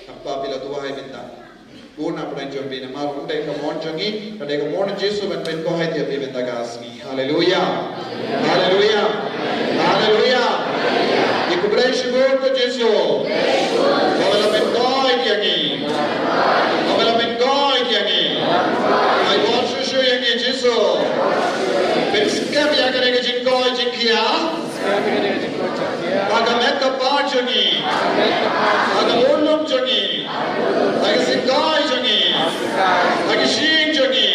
Namar phi la duwai mynta. Bun na pdeng jong phi namar um dei ka mon jong ngi, ka dei ka mon Jisu ban pynkoit ïa phi mynta ka sngi. Haleluya. Haleluya. Haleluya. Ngi khublei shibun ko Jisu. Ba me la pynkoit ïa ngi. Ba me la pynkoit ïa ngi. Ai bor shuh shuh ïa ngi Jisu. Pynskhem ïa kane ka jingkoit jingkhiah. Ha ka met ka phad jong ngi. Ha ka bor lum jong ngi. Ha ka syngkai jong ngi. Ha ka shyieng jong ngi.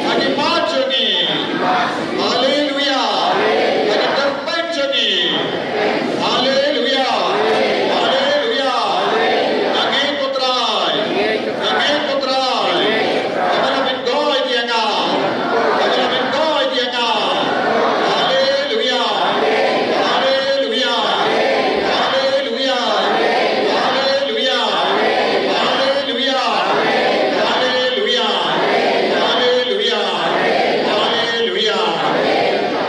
Ha ka mat jong ngi. Haleluya. Ha ka kyrpang jong ngi. Haleluya. Haleluya. Ngi ko Trai. Ngi ko Trai. Ba me la pynkoit ïa nga. Ba me la pynkoit ïa nga. Haleluya. Haleluya. Haleluya. Haleluya. Haleluya. Haleluya.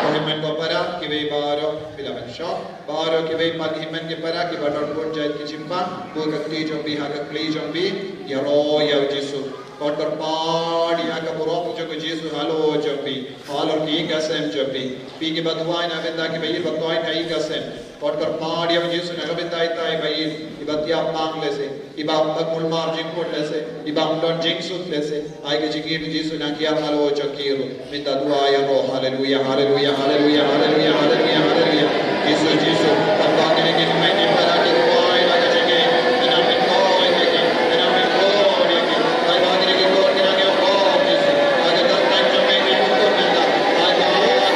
Ko hynmen ko para kiwei baroh phi la ban shong. Baroh kiwei pat hynmen ki para kiba don bun jait ki jingpang. Buh ka kti jong phi ha ka kli jong phi. Ïaroh ïa u Jisu. Kot kyrpad ïa ka burom jong u Jisu halor jong phi. Halor ki ïing ki sem jong phi. Phi kiba duwai na bynta kiba ïeit ba koit ha ïing ki sem. Kot kyrpad ïa u Jisu na ka bynta ita iba ïeit, iba thiah pang lehse, iba bad kulmar jingmut lehse, iba ym don jingsuk lehse. Ai ka jingïeit u Jisu na kiar halor jong ki ruh. Mynta duwai ïaroh. Haleluya, haleluya, haleluya, haleluya, haleluya, haleluya. Jisu, Jisu. Pynban kine ki hynmen ki para ki duwai ïa ka jingïeit. Kane pynban kine ki, kane pynban kine ki. Pynban kine ki kot kine ki kot Jisu. Ai ka kyrteng jong me ki pynban mynta. Ai ka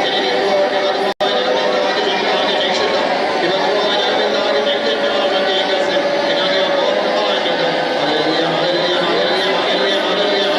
kine ki kot ki ba duwai ïa ka bynta ka jingshita. Ki ba duwai ïa ka bynta ka jingkynja jong ki ïing ki sem. Kine ki kot ki ba duwai mynta. Haleluya, haleluya, haleluya, haleluya, haleluya.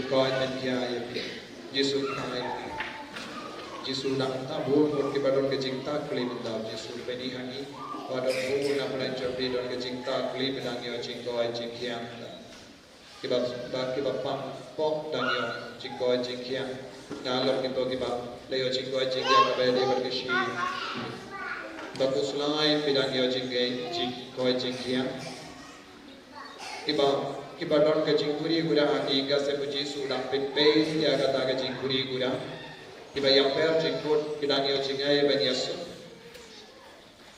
Kawei mynta ïa phi. Jisu kawei. Jisu nang ta bun bun kiba don ka jingtah kli mynta Jisu peni hangi. Ba don bun na pdeng jong phi don ka jingtah kli ba dang ïoh jingkawei jingkhiang. Kiba ba kiba pang pok dang ïoh jingkawei jingkhiang. Na lok kito kiba la ïoh jingkawei jingkhiang kaba dei bad ka shi. Ba khuslai phi dang ïoh jingkawei jingkawei jingkhiang. Kiba, kiba don ka jingkuri kura ha ki ïing ka sem u Jisu dang pynpei ïa kata ka jingkuri kura. Kiba ïapher jingkut ki dang ïoh jingai ban ïasuk.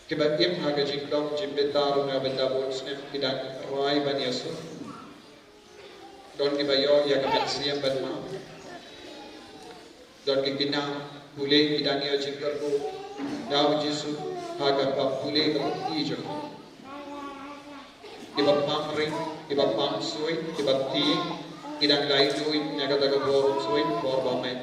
Kiba im ha ka jingdom jingbitar na bynta bun snem ki dang rai ban ïasuk. Don kiba ïoh ïa ka mynsiem ban map. Don ki kynnoh pule ki dang ïoh jingkyrkhu da u Jisu ha kaba pule ka pyrthei jong u. Kiba pang ring, kiba pang sui, kiba tieng, ki dang dei duh na kata ka bor sui bor ba mei.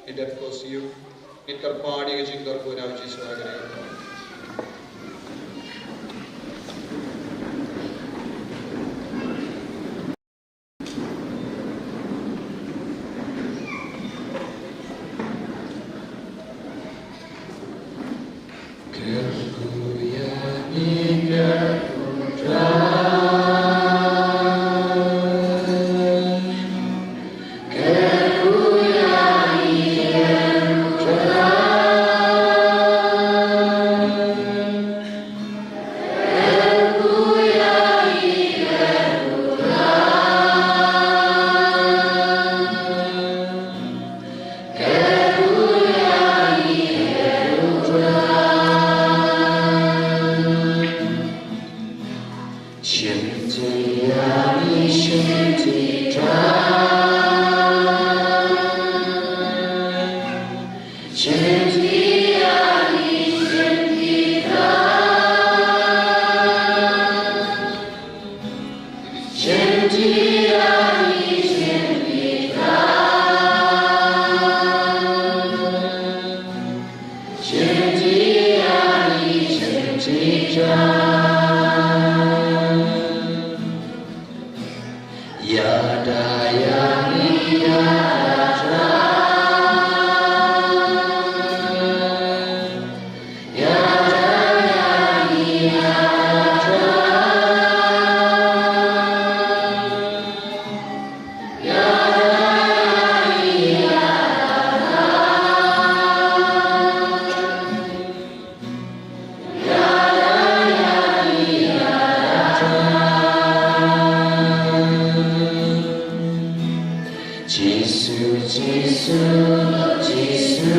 Ngin dep ko siew, ngin kyrpad ïa ka jingkyrkhu na u Jisu ha kane ka por. Jisu, Jisu, Jisu.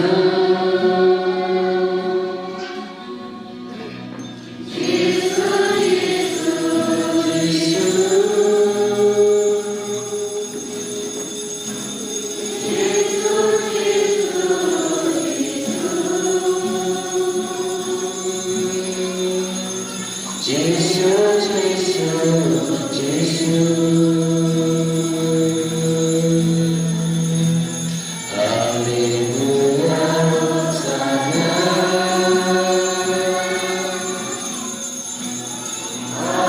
Jisu, Jisu, Jisu. Alleluia, Hosanna.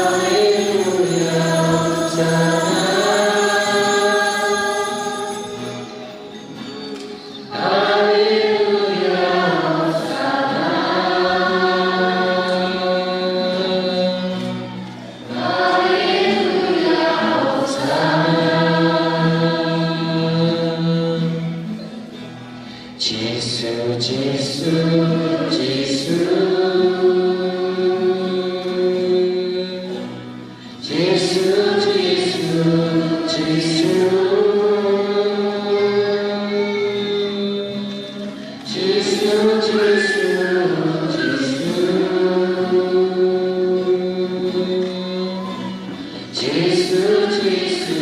Alleluia, Hosanna. Alleluia, Hosanna. Alleluia, Hosanna. Jisu, Jisu, Jisu. Jisu, Jisu, Jisu. Jisu, Jisu, Jisu. Jisu, Jisu,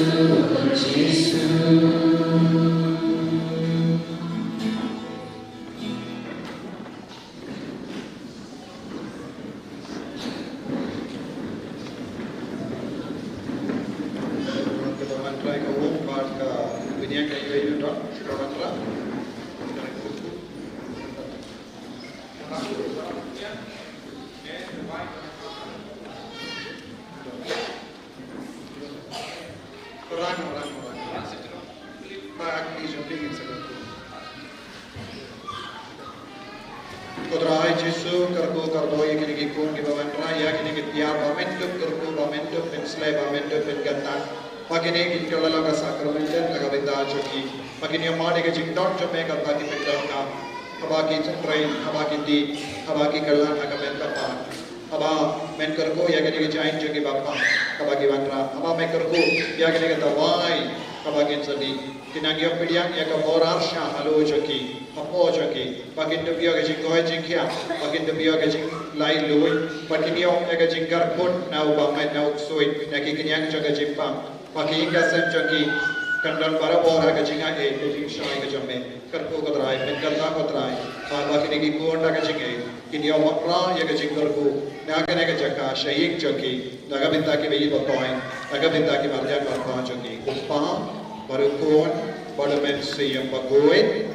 Jisu. Ka mantra ka um bad ka bniah ka ïoh ïoh dot ka mantra. Rang, rang, rang. Ba ki jong phi ngin sa kyrkhu. Ko Trai Jisu, kyrkhu kyrdoh ïa kine ki khun kiba wanrah, ïa kine ki tiar ba men dup kyrkhu, ba men dup pynsleh, ba men dup pynkynthah. Ba kine kin kylla long ka sakramen na ka bynta jong ki. Ba kin ïohmad ïa ka jingdon jong me kaba ki pyndonkam. Haba ki trei, haba ki dih, haba ki kylla ha ka bynta pha. Haba men kyrkhu ïa kane ka jaiñ jong ki bapang, haba ki wanrah, haba men kyrkhu ïa kane ka dawai, haba kin sa dih. Kin nang ïoh pdiang ïa ka bor arsha halor jong ki, hapoh jong ki, ba kin dup ïoh ka jingkoit jingkhiah, ba kin dup ïoh ka jinglait luid, ba kin ïoh ïa ka jingkyrkhu na u bamut na u ksuid, na ki khñiang jong ka jingpang. Ba ki ïing ka sem jong ki kan don barabor ha ka jingaiei ka jingshai ka jong me. Kyrkhu ko Trai, pynkynthah ko Trai. Ba, ba kine ki khun da ka jingaiei kin ïoh wanrah ïa ka jingkyrkhu na kane ka jaka sha ïing jong ki, na ka bynta ki ba ïeit ba koit, na ka bynta ki marjan marpa jong ki. U Kpa bad u Khun bad u Mynsiem Bakhuid.